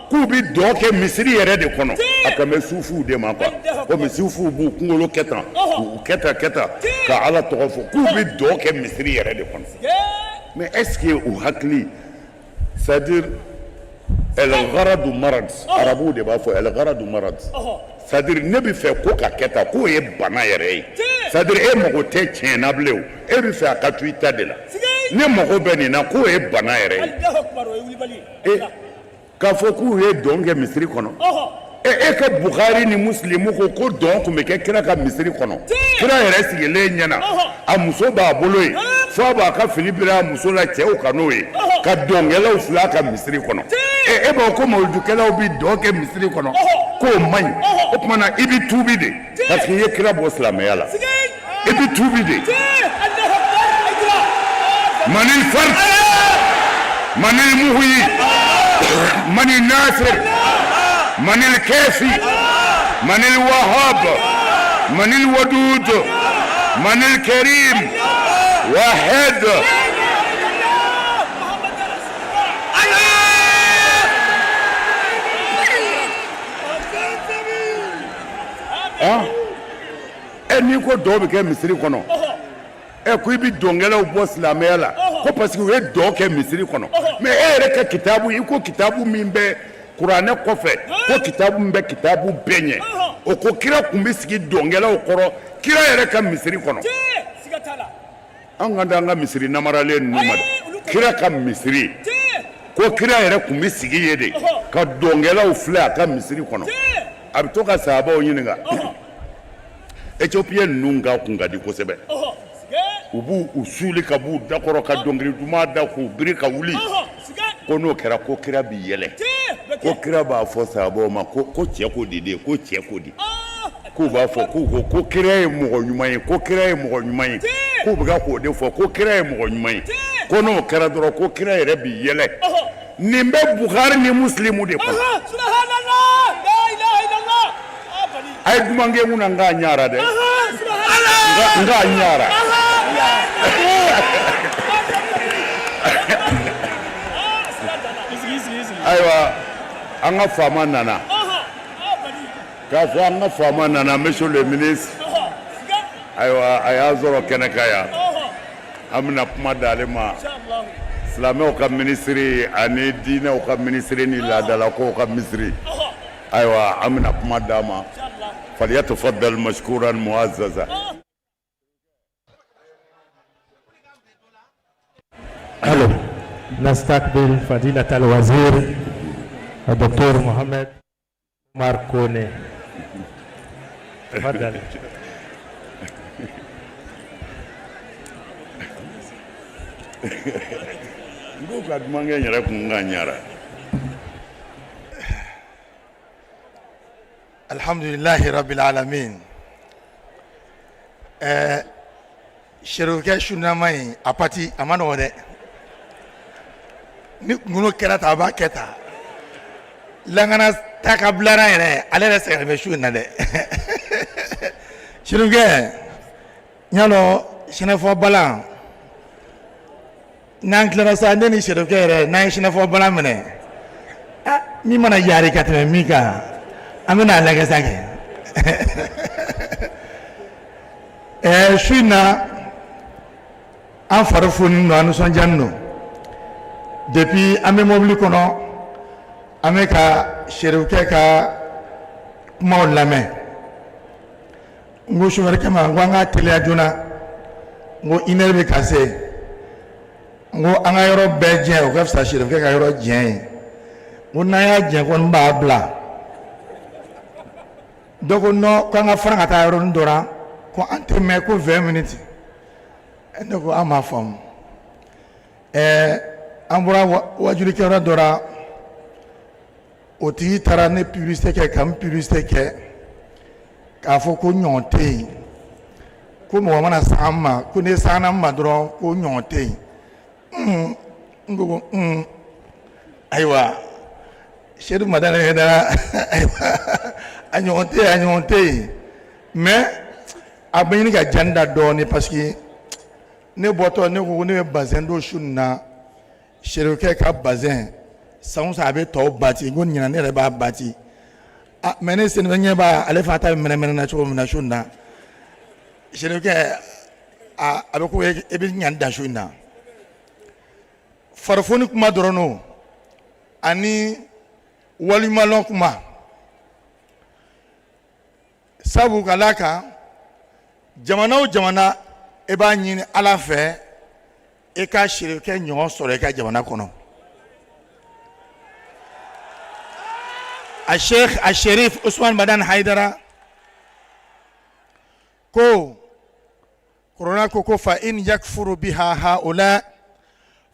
k'u bɛ dɔn kɛ misiri yɛrɛ de kɔnɔ. A kan bɛ sufuw de ma quoi, komi sufuw b'u kunkolo kɛ tan, k'u kɛ tan kɛ tan ka Ala tɔgɔ fɔ, k'u bɛ dɔn kɛ misiri yɛrɛ de kɔnɔ. Mais est ce que u hakili, c'est à dire el gharadu marad, arabuw de b'a fɔ el gharadu marad, c'est à dire ne bɛ fɛ ko ka kɛ tan, k'o ye bana yɛrɛ ye. C'est à dire e mago tɛ tiɲɛ na bilen, o e bɛ fɛ a ka to i ta de la, ne mago bɛ nin na, k'o ye bana yɛrɛ ye. E k'a fɔ k'u ye dɔn kɛ misiri kɔnɔ, e ka Bukhari ni Muslimu ko ko dɔn tun bɛ kɛ kira ka misiri kɔnɔ, kira yɛrɛ sigilen ɲɛna, a muso b'a bolo yen, fo a b'a ka fini biri a muso la cɛw ka n'o ye, ka dɔnkɛlaw filɛ a ka misiri kɔnɔ. E b'a fɔ ko mawuludukɛlaw bɛ dɔn kɛ misiri kɔnɔ k'o man ɲi, o tuma na i bɛ tuubi de, parce que i ye kira bɔ silamɛya la, i bɛ tuubi de. Manil fard, manil muhyi, manil nasir, manil kafi, manil wahab, manil wadud, manil karim, wahid. E n'i ko dɔn bɛ kɛ misiri kɔnɔ, ɛ ko i bɛ dɔnkɛlaw bɔ silamɛya la ko parce que u ye dɔn kɛ misiri kɔnɔ. Mais e yɛrɛ ka kitabu, i ko kitabu min bɛ kuranɛ kɔfɛ, ko kitabu min bɛ kitabu bɛɛ ɲɛ, o ko kira tun bɛ sigi dɔnkɛlaw kɔrɔ kira yɛrɛ ka misiri kɔnɔ. An ka an ka misiri namaralen ninnu ma dɛ, kira ka misiri, ko kira yɛrɛ tun bɛ sigi yen de ka dɔnkɛlaw filɛ a ka misiri kɔnɔ. A bɛ to ka sahabaw ɲininka. Éthiopien ninnu ka kun ka di kosɛbɛ, u b'u u suuli ka b'u dakɔrɔ ka dɔnkili duman da k'u biri ka wuli. Ko n'o kɛra, ko kira bɛ yɛlɛ, ko kira b'a fɔ sahabaw ma ko cɛ ko di de, ko cɛ ko di, k'u b'a fɔ k'u ko ko kira ye mɔgɔ ɲuman ye, ko kira ye mɔgɔ ɲuman ye, k'u bɛ ka k'o de fɔ, ko kira ye mɔgɔ ɲuman ye. Ko n'o kɛra dɔrɔn, ko kira yɛrɛ bɛ yɛlɛ. Nin bɛ Bukhari ni Muslimu de kɔnɔ. A ye duman kɛ n kunna, n k'a ɲara dɛ, n k'a ɲara. Ayiwa, an ka faama nana k'a fɔ an ka faama nana, monsieur le ministre. Ayiwa, a y'a sɔrɔ kɛnɛ kan yan, an bɛna kuma d'ale ma, silamɛw ka minisiri ani diinɛw ka minisiri ni laadalakow ka minisiri. Ayiwa, an bɛna kuma d'a ma. Falyatafaddal mashkuran muazzaza. الو نستقبل فضيلة الوزير الدكتور محمد عمر كوني تفضل. N ko ka dumankɛ n yɛrɛ kun ka ɲara. Alhamdulilahi rabbil alamin. Ɛɛ, serifukɛ sunama in, a pati a ma nɔgɔ dɛ. Ni kunkolo kɛra tan, a b'a kɛ tan. Langana ta ka bilara yɛrɛ, ale yɛrɛ sɛgɛnnen bɛ su in na dɛ. Serifukɛ, n y'a dɔn sɛnɛfɔ balan n'an tilara sa, ne ni serifukɛ yɛrɛ, n'an ye sɛnɛfɔ balan minɛ, ah, min mana yaari ka tɛmɛ min kan, an bɛna a lajɛ sa kɛ. Ɛɛ, su in na an fari foninen don, an nisɔndiyalen don. Depuis an bɛ mobili kɔnɔ, an bɛ ka serifukɛ ka kumaw lamɛn. N ko sofɛrikɛ ma, n ko an ka teliya joona, n ko une heure bɛ ka se. N ko an ka yɔrɔ bɛɛ jɛ, o ka fisa serifukɛ ka yɔrɔ jɛ ye. N ko n'an y'a jɛ ko n b'a bila dɔ ko non, k'an ka fara ka taa yɔrɔnin dɔ la, ko an tɛ mɛn, ko 20 minutes. Ne ko an m'a faamu. Ɛɛ, an bɔra wajulikɛyɔrɔ dɔ la, o tigi taara ne publicité kɛ, ka n publicité kɛ k'a fɔ ko ɲɔgɔn tɛ yen, ko mɔgɔ mana se an ma, ko ne sanna n ma dɔrɔn, ko ɲɔgɔn tɛ yen. N ko ayiwa, Sedu Madani Hayidara, ayiwa, a ɲɔgɔn tɛ yen, a ɲɔgɔn tɛ yen. Mais a bɛ ɲini ka ja n da dɔɔnin, parce que ne bɔtɔ, ne ko ne bɛ bazɛn don su nin na. Serifukɛ ka bazɛn, san o san a bɛ tɔw bati, ko ɲinan ne yɛrɛ b'a bati. Ah, mais ne sen bɛ ɲɛ b'a ale fana ta bɛ mɛnɛmɛnɛ na cogo min na su in na. Serifukɛ, a a bɛ ko e bɛ ɲan dan su in na. Farifoni kuma dɔrɔn o ani walimalɔn kuma, sabu ka d'a kan, jamana o jamana, e b'a ɲini Ala fɛ e ka serifukɛ ɲɔgɔn sɔrɔ i ka jamana kɔnɔ. A Sheikh a Sherif Usman Madan Haidara ko Kurana ko fa in yakfuru biha haula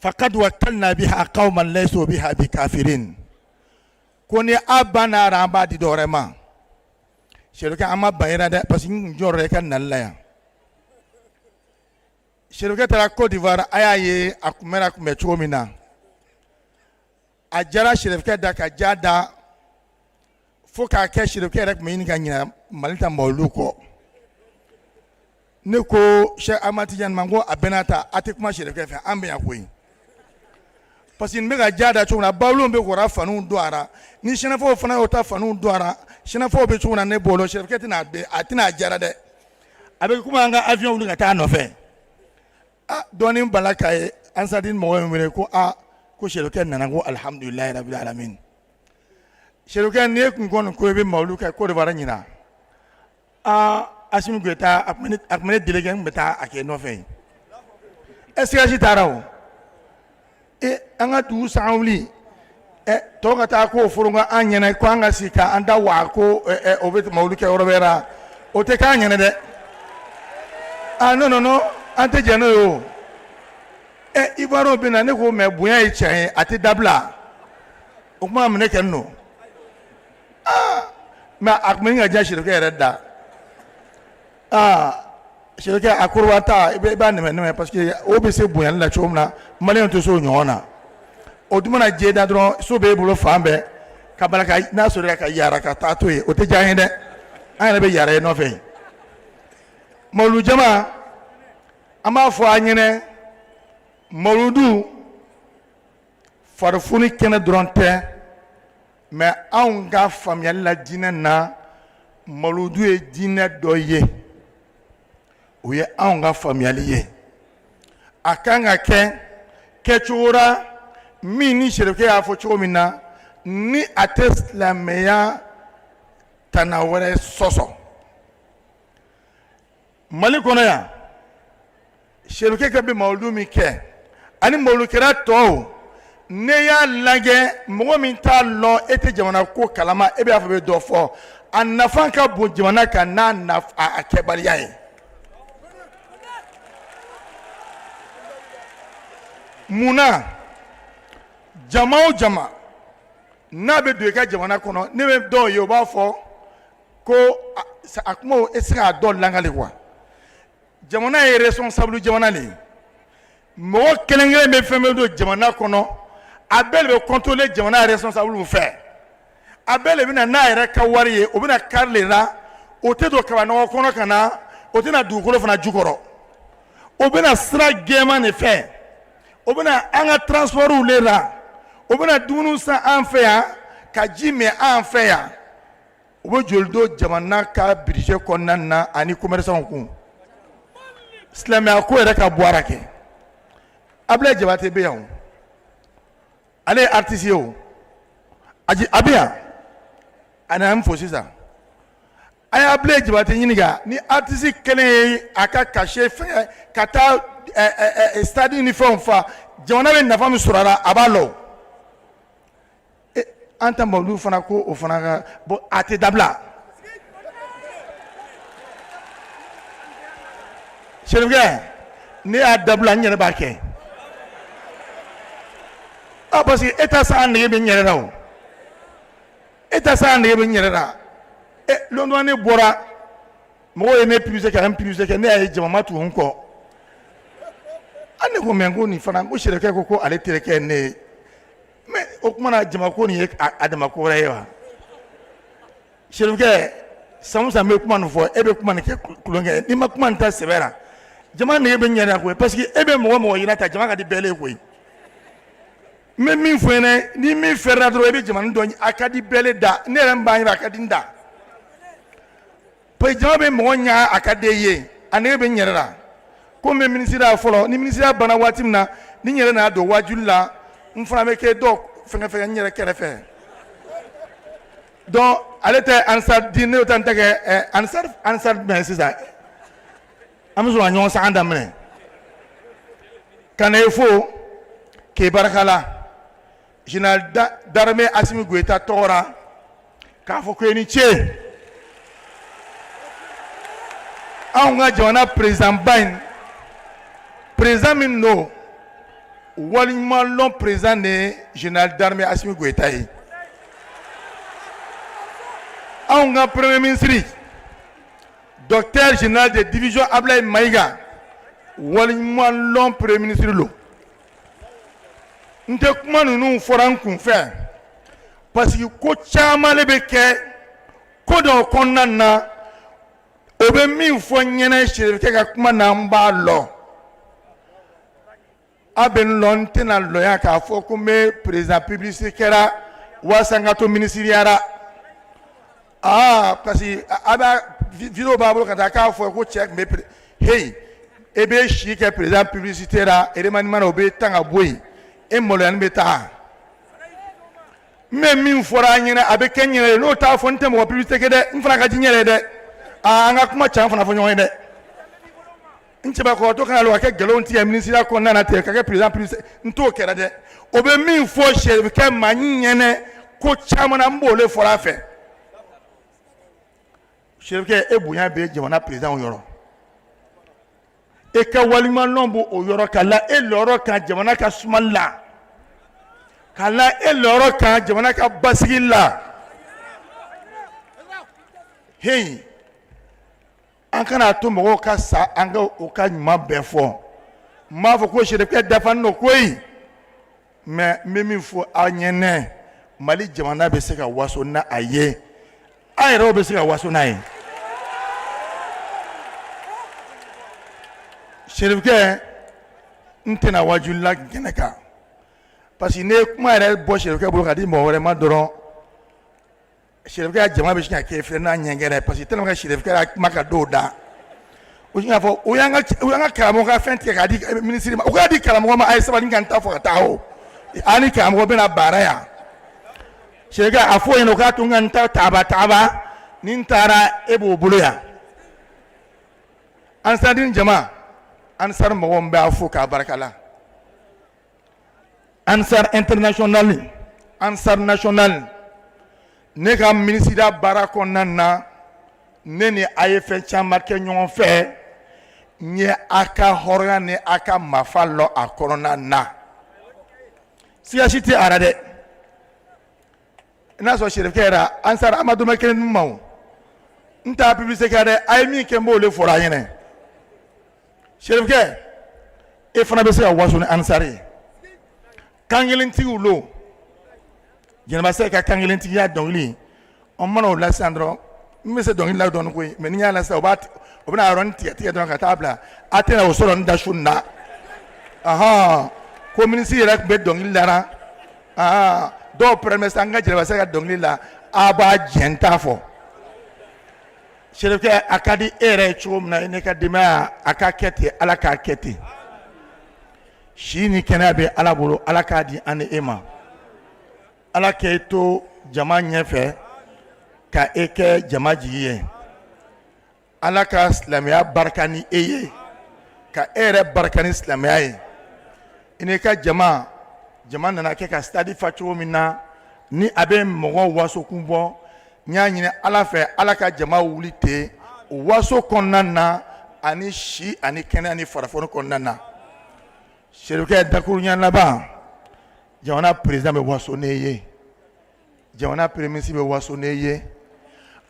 faqad wakkalna biha qauman laysu biha bikafirin. Ko ni a banna, an b'a di dɔ wɛrɛ ma. Serifukɛ, an ma ban i la dɛ, parce que n kun jɔrɔ i ka nali la yan. Serifukɛ taara Côte d'Ivoire, a y'a ye a kunbɛnna kunbɛn cogo min na, a jara serifukɛ da ka ja da fo k'a kɛ serifukɛ yɛrɛ tun bɛ ɲini ka ɲinɛ Mali ta mawuludu kɔ. Ne ko Cheikh Ahmad Tidiane ma, ko a bɛɛ n'a ta, a tɛ kuma serifukɛ fɛ, an bɛ yan koyi, parce que nin bɛ ka ja da cogo min na, bawulenw bɛ k'o faniw don a la, ni sɛnɛfɔw fana y'o ta faniw don a la, sɛnɛfɔw bɛ cogo min na, ne b'o dɔn. Serifukɛ tɛna a tɛna a jara dɛ, a bɛ komi an ka avion wuli ka taa a nɔfɛ. A dɔɔnin bala k'a ye Ansardine mɔgɔ in wele ko aa, ko serifukɛ nana, ko alhamdulilayi rabil alamin. Serifukɛ, n'i ye kun kɔni ko i bɛ mawulu kɛ Côte d'Ivoire ɲinan, aa, Asimi Goyita, a tun bɛ ne délégué, n tun bɛ taa a kɛ nɔfɛ yen. Ɛ, sigasi taara o. E, an ka dugu san wuli, ɛ, tɔw ka taa k'o foronko an ɲɛnɛ, ko an ka sigi k'an da waa, ko o bɛ mawulu kɛ yɔrɔ wɛrɛ la, o tɛ k'an ɲɛnɛ dɛ. Ah, non non non, an tɛ jɛn n'o ye o. Ɛ, Ivoirien bɛ na, ne ko mais bonya ye tiɲɛ ye, a tɛ dabila o kuma minɛ kɛ nɔ. Aa, mais a tun bɛ ka diya serifukɛ yɛrɛ da. Aa, serifukɛ, a koroba ta, i b'a nɛmɛ nɛmɛ, parce que o bɛ se bonyali la cogo min na, maliyɛnw tɛ se o ɲɔgɔn na. O dun mana diya da dɔrɔn, so b'e bolo fan bɛɛ ka bala ka n'a sɔrɔ ka yaara ka taa to yen, o tɛ diya an ye dɛ. An yɛrɛ bɛ yaara i nɔfɛ yen. Mawuludu jama, an b'a fɔ an ɲɛnɛ, mawuludu farifoni kɛnɛ dɔrɔn tɛ, mais anw ka faamuyali la diinɛ na, mawuludu ye diinɛ dɔ ye, o ye anw ka faamuyali ye. A kan ka kɛ kɛcogo la min ni serifukɛ y'a fɔ cogo min na, ni a tɛ silamɛya tana wɛrɛ sɔsɔ. Mali kɔnɔ yan, serifukɛ ka bɛ mawuludu min kɛ, Ani mawulukɛla tɔw ne y'a lajɛ mɔgɔ min t'a lɔn e tɛ jamana ko kalama e b'a fɔ bɛ dɔ fɔ a nafa ka bon jamana kan n'a a kɛbaliya ye mun na jama o jama n'a bɛ don i ka jamana kɔnɔ ne bɛ dɔw ye u b'a fɔ ko a kuma e se k'a dɔn lakali quoi jamana ye responsable jamana de ye mɔgɔ kelen kelen bɛ fɛn bɛ don jamana kɔnɔ a bɛɛ de bɛ contrôler jamana responsable fɛ a bɛɛ de bɛ na n'a yɛrɛ ka wari ye o bɛ na car de la o tɛ don kabanɔgɔ kɔnɔ ka na o tɛ na dugukolo fana jukɔrɔ o bɛ na sira jɛman de fɛ o bɛ na an ka transportw de la o bɛ na dumuni san an fɛ yan ka ji min an fɛ yan u bɛ joli don jamana ka budget kɔnɔna na ani commerçants kun silamɛya ko yɛrɛ ka bɔ a kɛ Ablaye Jabate bɛ yan ale ye artiste ye o a bɛ yan a nana n fo sisan a ye Ablaye Jabate ɲininka ni artiste kelen ye a ka cachet fɛngɛ ka taa stade ni fɛnw fa jamana bɛ nafa min sɔrɔ a la a b'a lɔn an ta mawulu fana ko o fana ka bon a tɛ dabila serifukɛ ne y'a dabila n yɛrɛ b'a kɛ ah parce que e ta san nege bɛ n yɛrɛ la o e ta san nege bɛ n yɛrɛ la e lon dɔ ne bɔra mɔgɔw ye ne publicité kɛ n publicité kɛ ne y'a ye jama ma tugu n kɔ a ne ko mais ko nin fana ko serifukɛ ko ko ale terikɛ ye ne ye mais o tuma na jama ko nin ye a dama ko wɛrɛ ye wa serifukɛ san o san n bɛ kuma nin fɔ e bɛ kuma nin kɛ tulonkɛ ye n'i ma kuma nin ta sɛbɛ la jama nege bɛ n yɛrɛ la koyi parce que e bɛ mɔgɔ mɔgɔ yira ta jama ka di bɛɛ le ye koyi n bɛ min fɔ ɲɛna ni min fɛrɛla dɔrɔn i bɛ jamana dɔn a ka di bɛɛ le da ne yɛrɛ b'a ɲini a ka di n da parce que jama bɛ mɔgɔ ɲa a ka di i ye a nege bɛ n yɛrɛ la ko n bɛ minisiriya fɔlɔ ni minisiriya banna waati min na ni n yɛrɛ nana don waajuli la n fana bɛ kɛ dɔw fɛngɛ fɛngɛ n yɛrɛ kɛrɛfɛ donc ale tɛ ansar di ne bɛ taa n ta kɛ ansar ansar jumɛn sisan an bɛ sɔrɔ ka ɲɔgɔn sanga daminɛ ka na i fo k'i barika la général d'armée Assimi Goïta tɔgɔ la k'a fɔ ko i ni ce anw ka jamana président ba in président min don waleɲumanlɔn président de ye général d'armée Assimi Goïta ye anw ka premier ministre docteur général de division Ablaye Maïga waleɲumanlɔn premier ministre lo n tɛ kuma ninnu fɔra n kun fɛ parce que ko caman de bɛ kɛ ko dɔw kɔnɔna na o bɛ min fɔ n ɲɛna serifukɛ ka kuma na n b'a lɔn a bɛ n lɔn n tɛna lɔnya k'a fɔ ko n bɛ président publicité kɛra walasa n ka to minisiriya la aa parce que a b'a vidéo b'a bolo ka taa k'a fɔ ko cɛ tun bɛ hey e bɛ si kɛ président publicité la remaniement na o bɛ tan ka bɔ yen e maloyani bɛ taa n bɛ min fɔra an ɲɛna a bɛ kɛ n yɛrɛ ye n'o t'a fɔ n tɛ mɔgɔ publicité kɛ dɛ n fana ka di n yɛrɛ ye dɛ aa an ka kuma can fana fɔ ɲɔgɔn ye dɛ n cɛbakɔrɔtɔ kana lɔ ka kɛ nkalon tigɛ minisiriya kɔnɔna na ten ka kɛ président publicité n t'o kɛra dɛ o bɛ min fɔ serifukɛ ma n ɲɛnɛ ko caman na n b'o de fɔra a fɛ serifukɛ e bonya bɛ jamana président yɔrɔ e ka waleɲumanlɔn b'o o yɔrɔ ka la e lɔyɔrɔ kan jamana ka sumali la ka la e lɔyɔrɔ kan jamana ka basigi la heyi an kana to mɔgɔw ka sa an ka u ka ɲuman bɛɛ fɔ n b'a fɔ ko serifukɛ dafanen don koyi mais n bɛ min fɔ aw ɲɛnɛ mali jamana bɛ se ka waso n'a a ye an yɛrɛw bɛ se ka waso n'a ye serifukɛ n tɛna wajuli la kɛnɛ kan parce que n'i ye kuma yɛrɛ bɔ serifukɛ bolo ka di mɔgɔ wɛrɛ ma dɔrɔn serifukɛ ka jama bɛ sin ka kɛ filɛ n'a ɲɛgɛrɛ parce que tellement que serifukɛ ka kuma ka dɔw da o sin k'a fɔ o y'an ka karamɔgɔ ka fɛn tigɛ k'a di minisiri ma o k'a di karamɔgɔ ma a ye sabali ka n ta fɔ ka taa o an ni karamɔgɔ bɛna baara yan serifukɛ a fɔ o ɲɛna o k'a to n ka n ta taaba taaba ni n taara e b'o bolo yan ansariden jama ansari mɔgɔw n b'a fo k'a barika la. Ansar international, Ansar national, ne ka minisiriya baara kɔnɔna na, ne ni a ye fɛn caman kɛ ɲɔgɔn fɛ. N ye a ka hɔrɔnya ni a ka mafa lɔ a kɔnɔna na, siga si tɛ a la dɛ. I n'a sɔrɔ serifukɛ yɛrɛ, Ansar an ma dɔrɔmɛ kelen d'u ma. O n t'a publicité kɛ dɛ, a ye min kɛ, n b'o de fɔra a ɲɛna. Serifukɛ, e fana bɛ se ka waso ni Ansar ye. Kankelentigiw lo, jɛnɛba se ka kankelentigiya dɔnkili, an mana o la sisan dɔrɔn, n bɛ se dɔnkili la dɔɔni koyi, mais ni n y'a la sisan, o b'a o bɛna yɔrɔnin tigɛ tigɛ dɔrɔn ka taa bila. A tɛna o sɔrɔ n da su na. Ahan, ko minisiri yɛrɛ tun bɛ dɔnkili la. Aa, dɔw pɛrɛmɛ sisan, n ka jɛnɛba se ka dɔnkili la, a b'a jɛ, n t'a fɔ. Serifukɛ, a ka di e yɛrɛ ye cogo min na, i n'i ka denbaya, a ka kɛ ten, Ala k'a kɛ ten. Si ni kɛnɛya bɛ Ala bolo, Ala k'a di an ni e ma. Ala k'e to jama ɲɛfɛ, ka e kɛ jama jigi ye. Ala ka silamɛya barika ni e ye, ka e yɛrɛ barika ni silamɛya ye, i n'i ka jama. Jama nana kɛ ka stade fa cogo min na, ni a bɛ mɔgɔ waso kun bɔ, n y'a ɲini Ala fɛ, Ala ka jama wuli ten o waso kɔnɔna na, ani si ani kɛnɛya ni farafoni kɔnɔna na. Serifukɛ, dakuruɲa laban, jamana président bɛ waso ne ye, jamana premier ministre bɛ waso ne ye,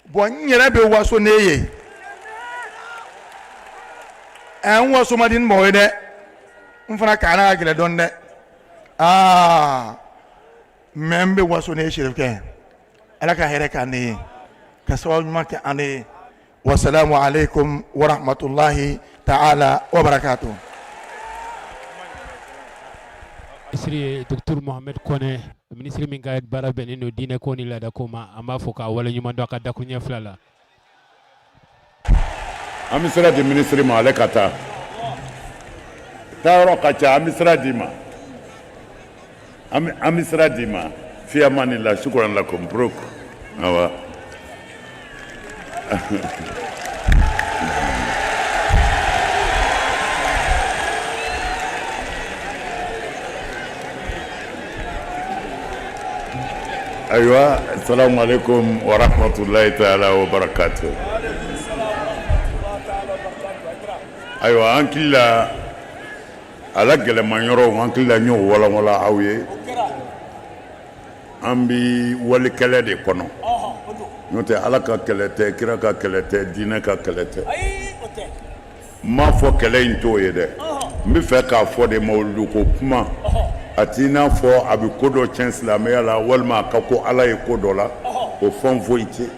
bon, n yɛrɛ bɛ waso ne ye. Ɛ, n waso man di ni mɔgɔ ye dɛ, n fana kaana ka gɛlɛn dɔɔni dɛ. Aa, mais n bɛ waso ne ye. Serifukɛ, Ala ka hɛrɛ k'an ne ye, ka sababu ɲuman kɛ an ne ye. Wasalamu aleykum warahmatulahi taala wabarakatuh. Minisiri ye docteur Mohamed Kɔnɛ, minisiri min ka baara bɛnnen don diinɛ ko ni laada ko ma, an b'a fɔ k'a waleɲuman dɔn a ka dakuruɲɛ fila la. An bɛ sira di minisiri ma, ale ka taa taayɔrɔ ka ca. An bɛ sira d'i ma, an bɛ sira d'i ma. Fi amanillah, shukran lakum, brok. Awa, ayiwa, assalamu alaikum wa rahmatullahi taala wa barakatuh. Ayiwa, an hakili la, a la gɛlɛman yɔrɔw, an hakili la, n y'o walanwalan aw ye. An bɛ wali kɛlɛ de kɔnɔ, n'o tɛ Ala ka kɛlɛ tɛ, kira ka kɛlɛ tɛ, diinɛ ka kɛlɛ tɛ. N m'a fɔ kɛlɛ in t'o ye dɛ, n bɛ fɛ k'a fɔ de, mawuludu ko kuma, a t'i n'a fɔ a bɛ ko dɔ tiɲɛ silamɛya la, walima a ka ko Ala ye ko dɔ la, o fɛn foyi tɛ.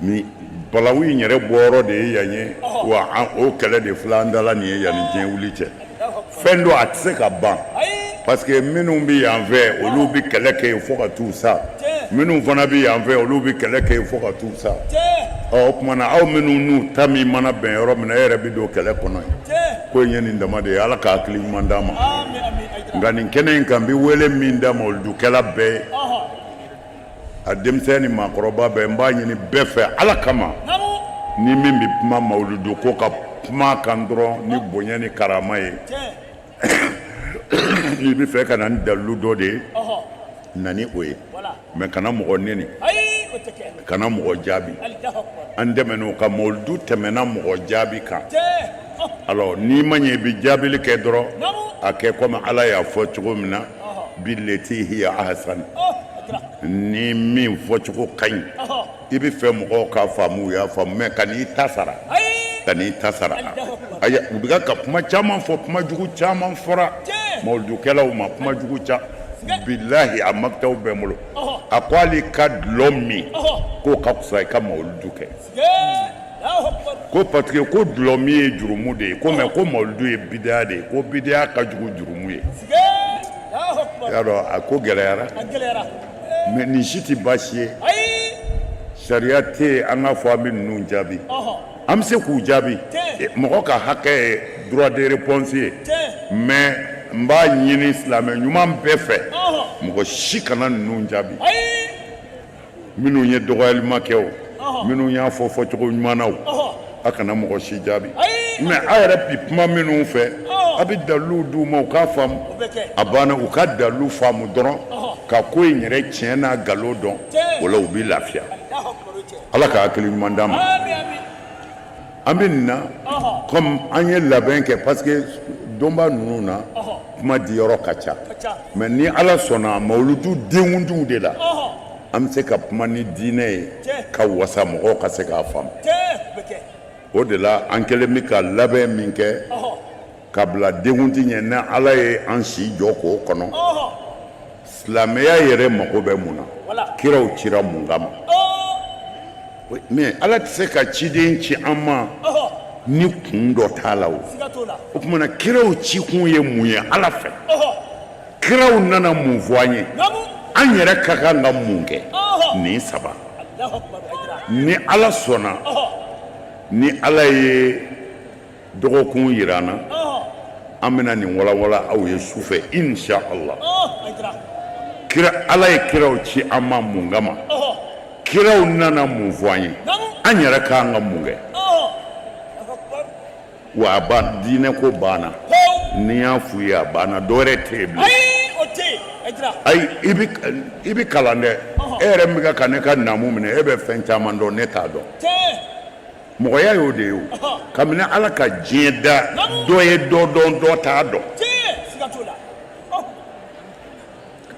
Ni balawu in yɛrɛ bɔyɔrɔ de ye yan ye wa, o kɛlɛ de filɛ an da la nin ye yanni diɲɛ wuli cɛ. Fɛn don, a tɛ se ka ban, parce que minnu bɛ yan fɛ, olu bɛ kɛlɛ kɛ yen fo ka t'u sa. Minnu fana bɛ yan fɛ, olu bɛ kɛlɛ kɛ yen fo ka t'u sa. Ɔ, o tuma na, aw minnu n'u ta min mana bɛn yɔrɔ min na, e yɛrɛ bɛ don kɛlɛ kɔnɔ yen. Ko in ye nin dama de ye. Ala ka hakili ɲuman d'an ma. Nka nin kɛnɛ in kan, n bɛ wele min da mawuludukɛla bɛɛ ye, a denmisɛn ni maakɔrɔba bɛɛ, n b'a ɲini bɛɛ fɛ Ala kama, ni min bɛ kuma mawuludu ko ka kuma kan dɔrɔn ni bonya ni karama ye. N'i bɛ fɛ ka na ni dalilu dɔ de ye, na ni o ye, mais kana mɔgɔ neni, kana mɔgɔ jaabi. An tɛmɛn'o kan, mawuludu tɛmɛna mɔgɔ jaabi kan. Alors, n'i ma ɲɛ i bɛ jaabili kɛ dɔrɔn, a kɛ komi Ala y'a fɔ cogo min na, billati hiya ahsan. Ni min fɔcogo ka ɲi, i bɛ fɛ mɔgɔw k'a faamu, u y'a faamu, mais kan'i ta sara, kan'i ta sara. Ayi, u bɛ ka kuma caman fɔ, kuma jugu caman fɔra mawuludukɛlaw ma, kuma jugu ca bilahi, a makitaw bɛ n bolo. A ko hali ka dulɔ min, k'o ka fisa i ka mawuludu kɛ, ko parce que ko dulɔ min ye jurumu de ye, ko mais ko mawuludu ye bidaya de ye, ko bidaya ka jugu jurumu ye. I y'a dɔn, a ko gɛlɛyara, mais nin si tɛ baasi ye. Sariya tɛ yen an k'a fɔ an bɛ ninnu jaabi. An bɛ se k'u jaabi, mɔgɔ ka hakɛ ye droit de réponse ye, mais n b'a ɲini silamɛ ɲuman bɛɛ fɛ, mɔgɔ si kana ninnu jaabi. Minnu ye dɔgɔyalima kɛ o, minnu y'a fɔ fɔcogo ɲuman na o, a kana mɔgɔ si jaabi. Mais a yɛrɛ bi kuma minnu fɛ, A bɛ dalilu d'u ma u k'a faamu, a banna u ka dalilu faamu dɔrɔn ka ko in yɛrɛ tiɲɛ n'a nkalon dɔn, o la u bɛ lafiya. Ala ka hakili ɲuman d'an ma. An bɛ nin na comme an ye labɛn kɛ parce que donba ninnu na kuma di yɔrɔ ka ca, mais ni Ala sɔnna mawuludu denkundiw de la an bɛ se ka kuma ni diinɛ ye ka wasa mɔgɔw ka se k'a faamu. O de la an kɛlen bɛ ka labɛn min kɛ ka bila denkundi ɲɛ ni Ala ye an si jɔ k'o kɔnɔ, silamɛya yɛrɛ mago bɛ mun na, kiraw cira mun kama? Mais Ala tɛ se ka ciden ci an ma ni kun dɔ t'a la o. O tuma na kiraw cikun ye mun ye Ala fɛ? Kiraw nana mun fɔ an ye? An yɛrɛ ka kan ka mun kɛ? Nin saba. Ni Ala sɔnna, ni Ala ye dɔgɔkun jira an na, an bɛna nin walawala aw ye su fɛ insha Allah. Kira Ala ye kiraw ci an ma mun kama? Kiraw nana mun fɔ an ye? An yɛrɛ ka kan ka mun kɛ? Wa a ban diinɛ ko banna. Ni y'a f'u ye a banna, dɔwɛrɛ tɛ yen bilen. Ayi, i bɛ kalan dɛ. E yɛrɛ min bɛ ka ne ka naamu minɛ, e bɛ fɛn caman dɔn, ne t'a dɔn. Mɔgɔya y'o de ye o. Kabini Ala ka diɲɛ da, dɔ ye dɔ dɔn, dɔ t'a dɔn.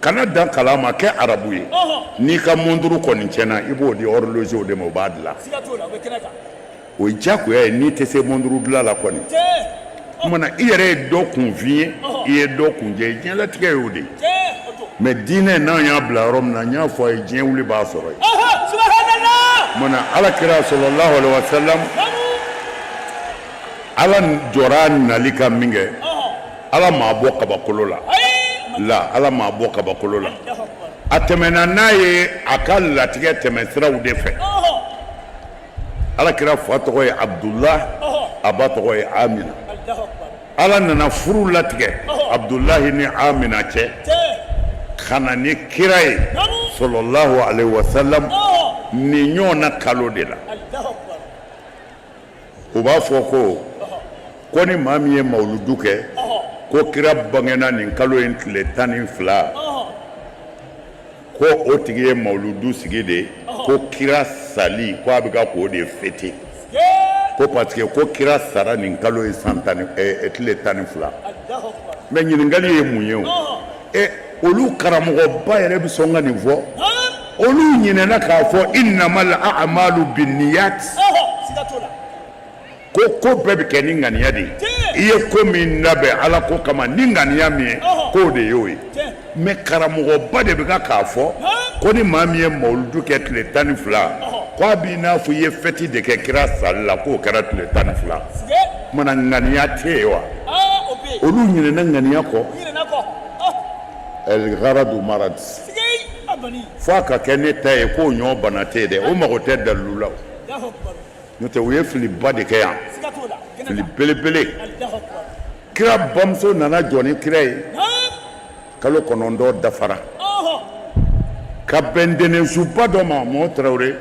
Kana dan kalan ma, kɛ arabu ye. N'i ka monturu kɔni tiɲɛna, i b'o di horlogerw de ma, u b'a dilan. O ye diyagoya ye n'i tɛ se monturu dilan la kɔni. O tuma na i yɛrɛ ye dɔ kunfin ye, i ye dɔ kunjɛ ye. Diɲɛlatigɛ y'o de ye. Mais diinɛ n'an y'a bila yɔrɔ min na, n y'a fɔ a ye, diɲɛ wuli b'a sɔrɔ yen. O tuma na Ala kira sallallahu alaihi wa sallam, Ala jɔra a nali kan min kɛ, Ala m'a bɔ kabakolo la. La, Ala m'a bɔ kabakolo la. A tɛmɛna n'a ye a ka latigɛ tɛmɛsiraw de fɛ. Ala kira fa tɔgɔ ye Abudulayi, a ba tɔgɔ ye Amina. Ala nana furu latigɛ Abudulayi ni Amina cɛ ka na ni kira ye sallallahu alaihi wa sallam nin ɲɔgɔnna kalo de la. U b'a fɔ ko ko ni maa min ye mawuludu kɛ, ko kira bangena nin kalo in tile 12, ko o tigi ye mawuludu sigi de ko kira sali, ko a bɛ ka k'o de fêter, ko parce que ko kira sara nin kalo ye san tan tile 12. Mais ɲininkali ye mun ye? O e olu karamɔgɔba yɛrɛ bɛ sɔn ka nin fɔ? Olu ɲinɛna k'a fɔ innamal a'malu binniyat, ko ko bɛɛ bɛ kɛ ni ŋaniya de ye. I ye ko min labɛn Ala ko kama ni ŋaniya min ye, k'o de y'o ye. Mais karamɔgɔba de bɛ ka k'a fɔ ko ni maa min ye mawuludu kɛ tile 12, ko a b'i n'a fɔ i ye fɛti de kɛ kira sali la, k'o kɛra tile 12. Tuma na ŋaniya tɛ yen wa? Olu ɲinɛna ŋaniya kɔ. El garadu marad, fo a ka kɛ ne ta ye k'o ɲɔ bana tɛ yen dɛ, o mago tɛ dalilu la. N'o tɛ u ye filiba de kɛ yan, fili belebele. Kira bamuso nana jɔ ni kira ye, kalo 9 dafara ka bɛn ntɛnɛnsuba dɔ ma. Mɔ tarawele,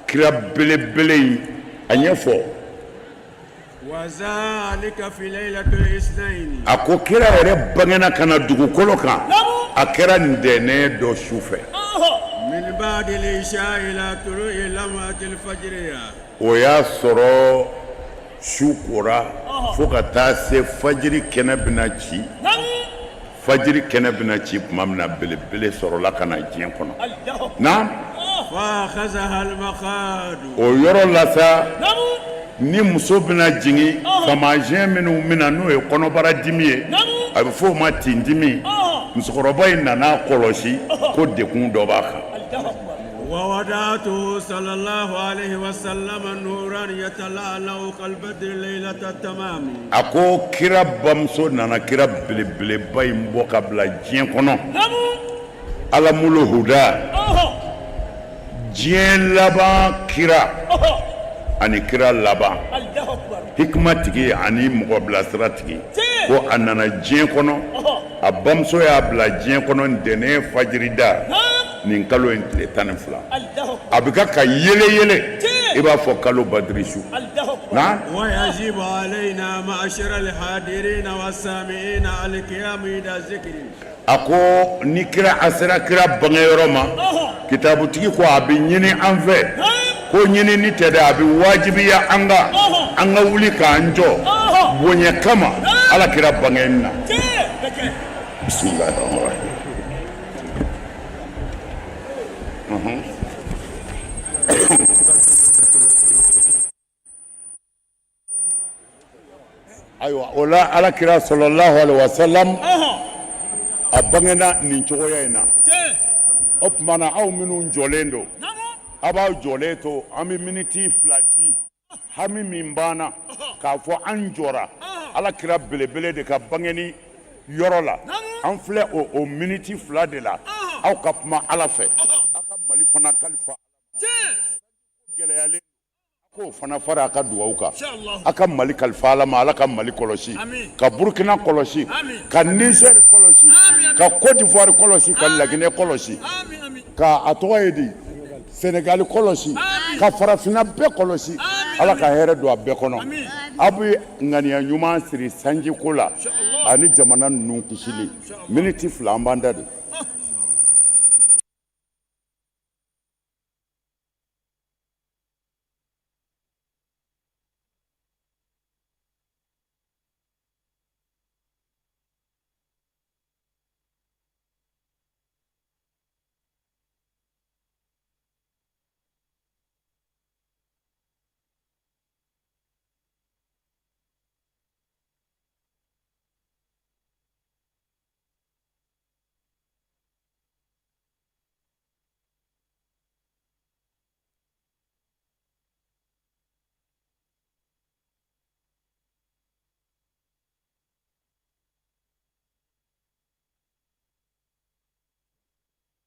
kira belebele in a ɲɛfɔ. A ko kira yɛrɛ bangena ka na dugukolo kan, a kɛra ntɛnɛn dɔ su fɛ. O y'a sɔrɔ su kora fo ka taa se fajiri kɛnɛ bɛna ci. Fajiri kɛnɛ bɛna ci tuma min na, belebele sɔrɔla ka na diɲɛ kɔnɔ. Naam, o yɔrɔ la sa, ni muso bɛna jigin, taamasiyɛn minnu bɛna, n'o ye kɔnɔbara dimi ye, a bɛ fɔ o ma tindimi. Musokɔrɔba in nana kɔlɔsi ko degun dɔ b'a kan. A ko kira bamuso nana kira belebeleba in bɔ ka bila diɲɛ kɔnɔ, alamul huda, diɲɛ laban kira ani kira laban, hikima tigi ani mɔgɔ bilasira tigi. Ko a nana diɲɛ kɔnɔ, a bamuso y'a bila diɲɛ kɔnɔ ntɛnɛn fajirida nin kalo in tile 12. A bɛ ka ka yele yele i b'a fɔ kalo badirisu. Naam. ويجب علينا معشر الحاضرين والسامعين القيام إلى ذكر A ko ni kira a sera kira bangeyɔrɔ ma, kitabutigi ko a bɛ ɲini an fɛ, ko ɲinini tɛ dɛ, a bɛ wajibiya an kan, an ka wuli k'an jɔ bonya kama ala kira bangeni na. Bisimilahi rahmani rahim. Ayiwa, o la ala kira sallallahu alaihi wasallam a bangena nin cogoya in na. O tuma na, aw minnu jɔlen don, a b'aw jɔlen to, an bɛ miniti 2 di. Hami min banna k'a fɔ an jɔra ala kira belebele de ka bangeni yɔrɔ la, an filɛ o miniti 2 de la. Aw ka kuma ala fɛ, aw ka Mali fana kalifa gɛlɛyalen k'o fana fara a ka dugawu kan. A ka Mali kalifa ala ma, ala ka Mali kɔlɔsi, ka Burukina kɔlɔsi, ka Niger kɔlɔsi, ka Côte d'Ivoire kɔlɔsi, ka Laginɛ kɔlɔsi, ka a tɔgɔ ye di, Senegali kɔlɔsi, ka farafinna bɛɛ kɔlɔsi. Ala ka hɛrɛ don a bɛɛ kɔnɔ. Aw bɛ ŋaniya ɲuman siri sanjiko la ani jamana ninnu kisili. Miniti 2, an b'an da de.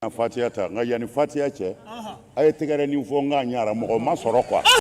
Fatiya ta, nka yanni fatiya cɛ, a ye tɛgɛrɛ nin fɔ n k'a ɲara mɔgɔ ma sɔrɔ quoi.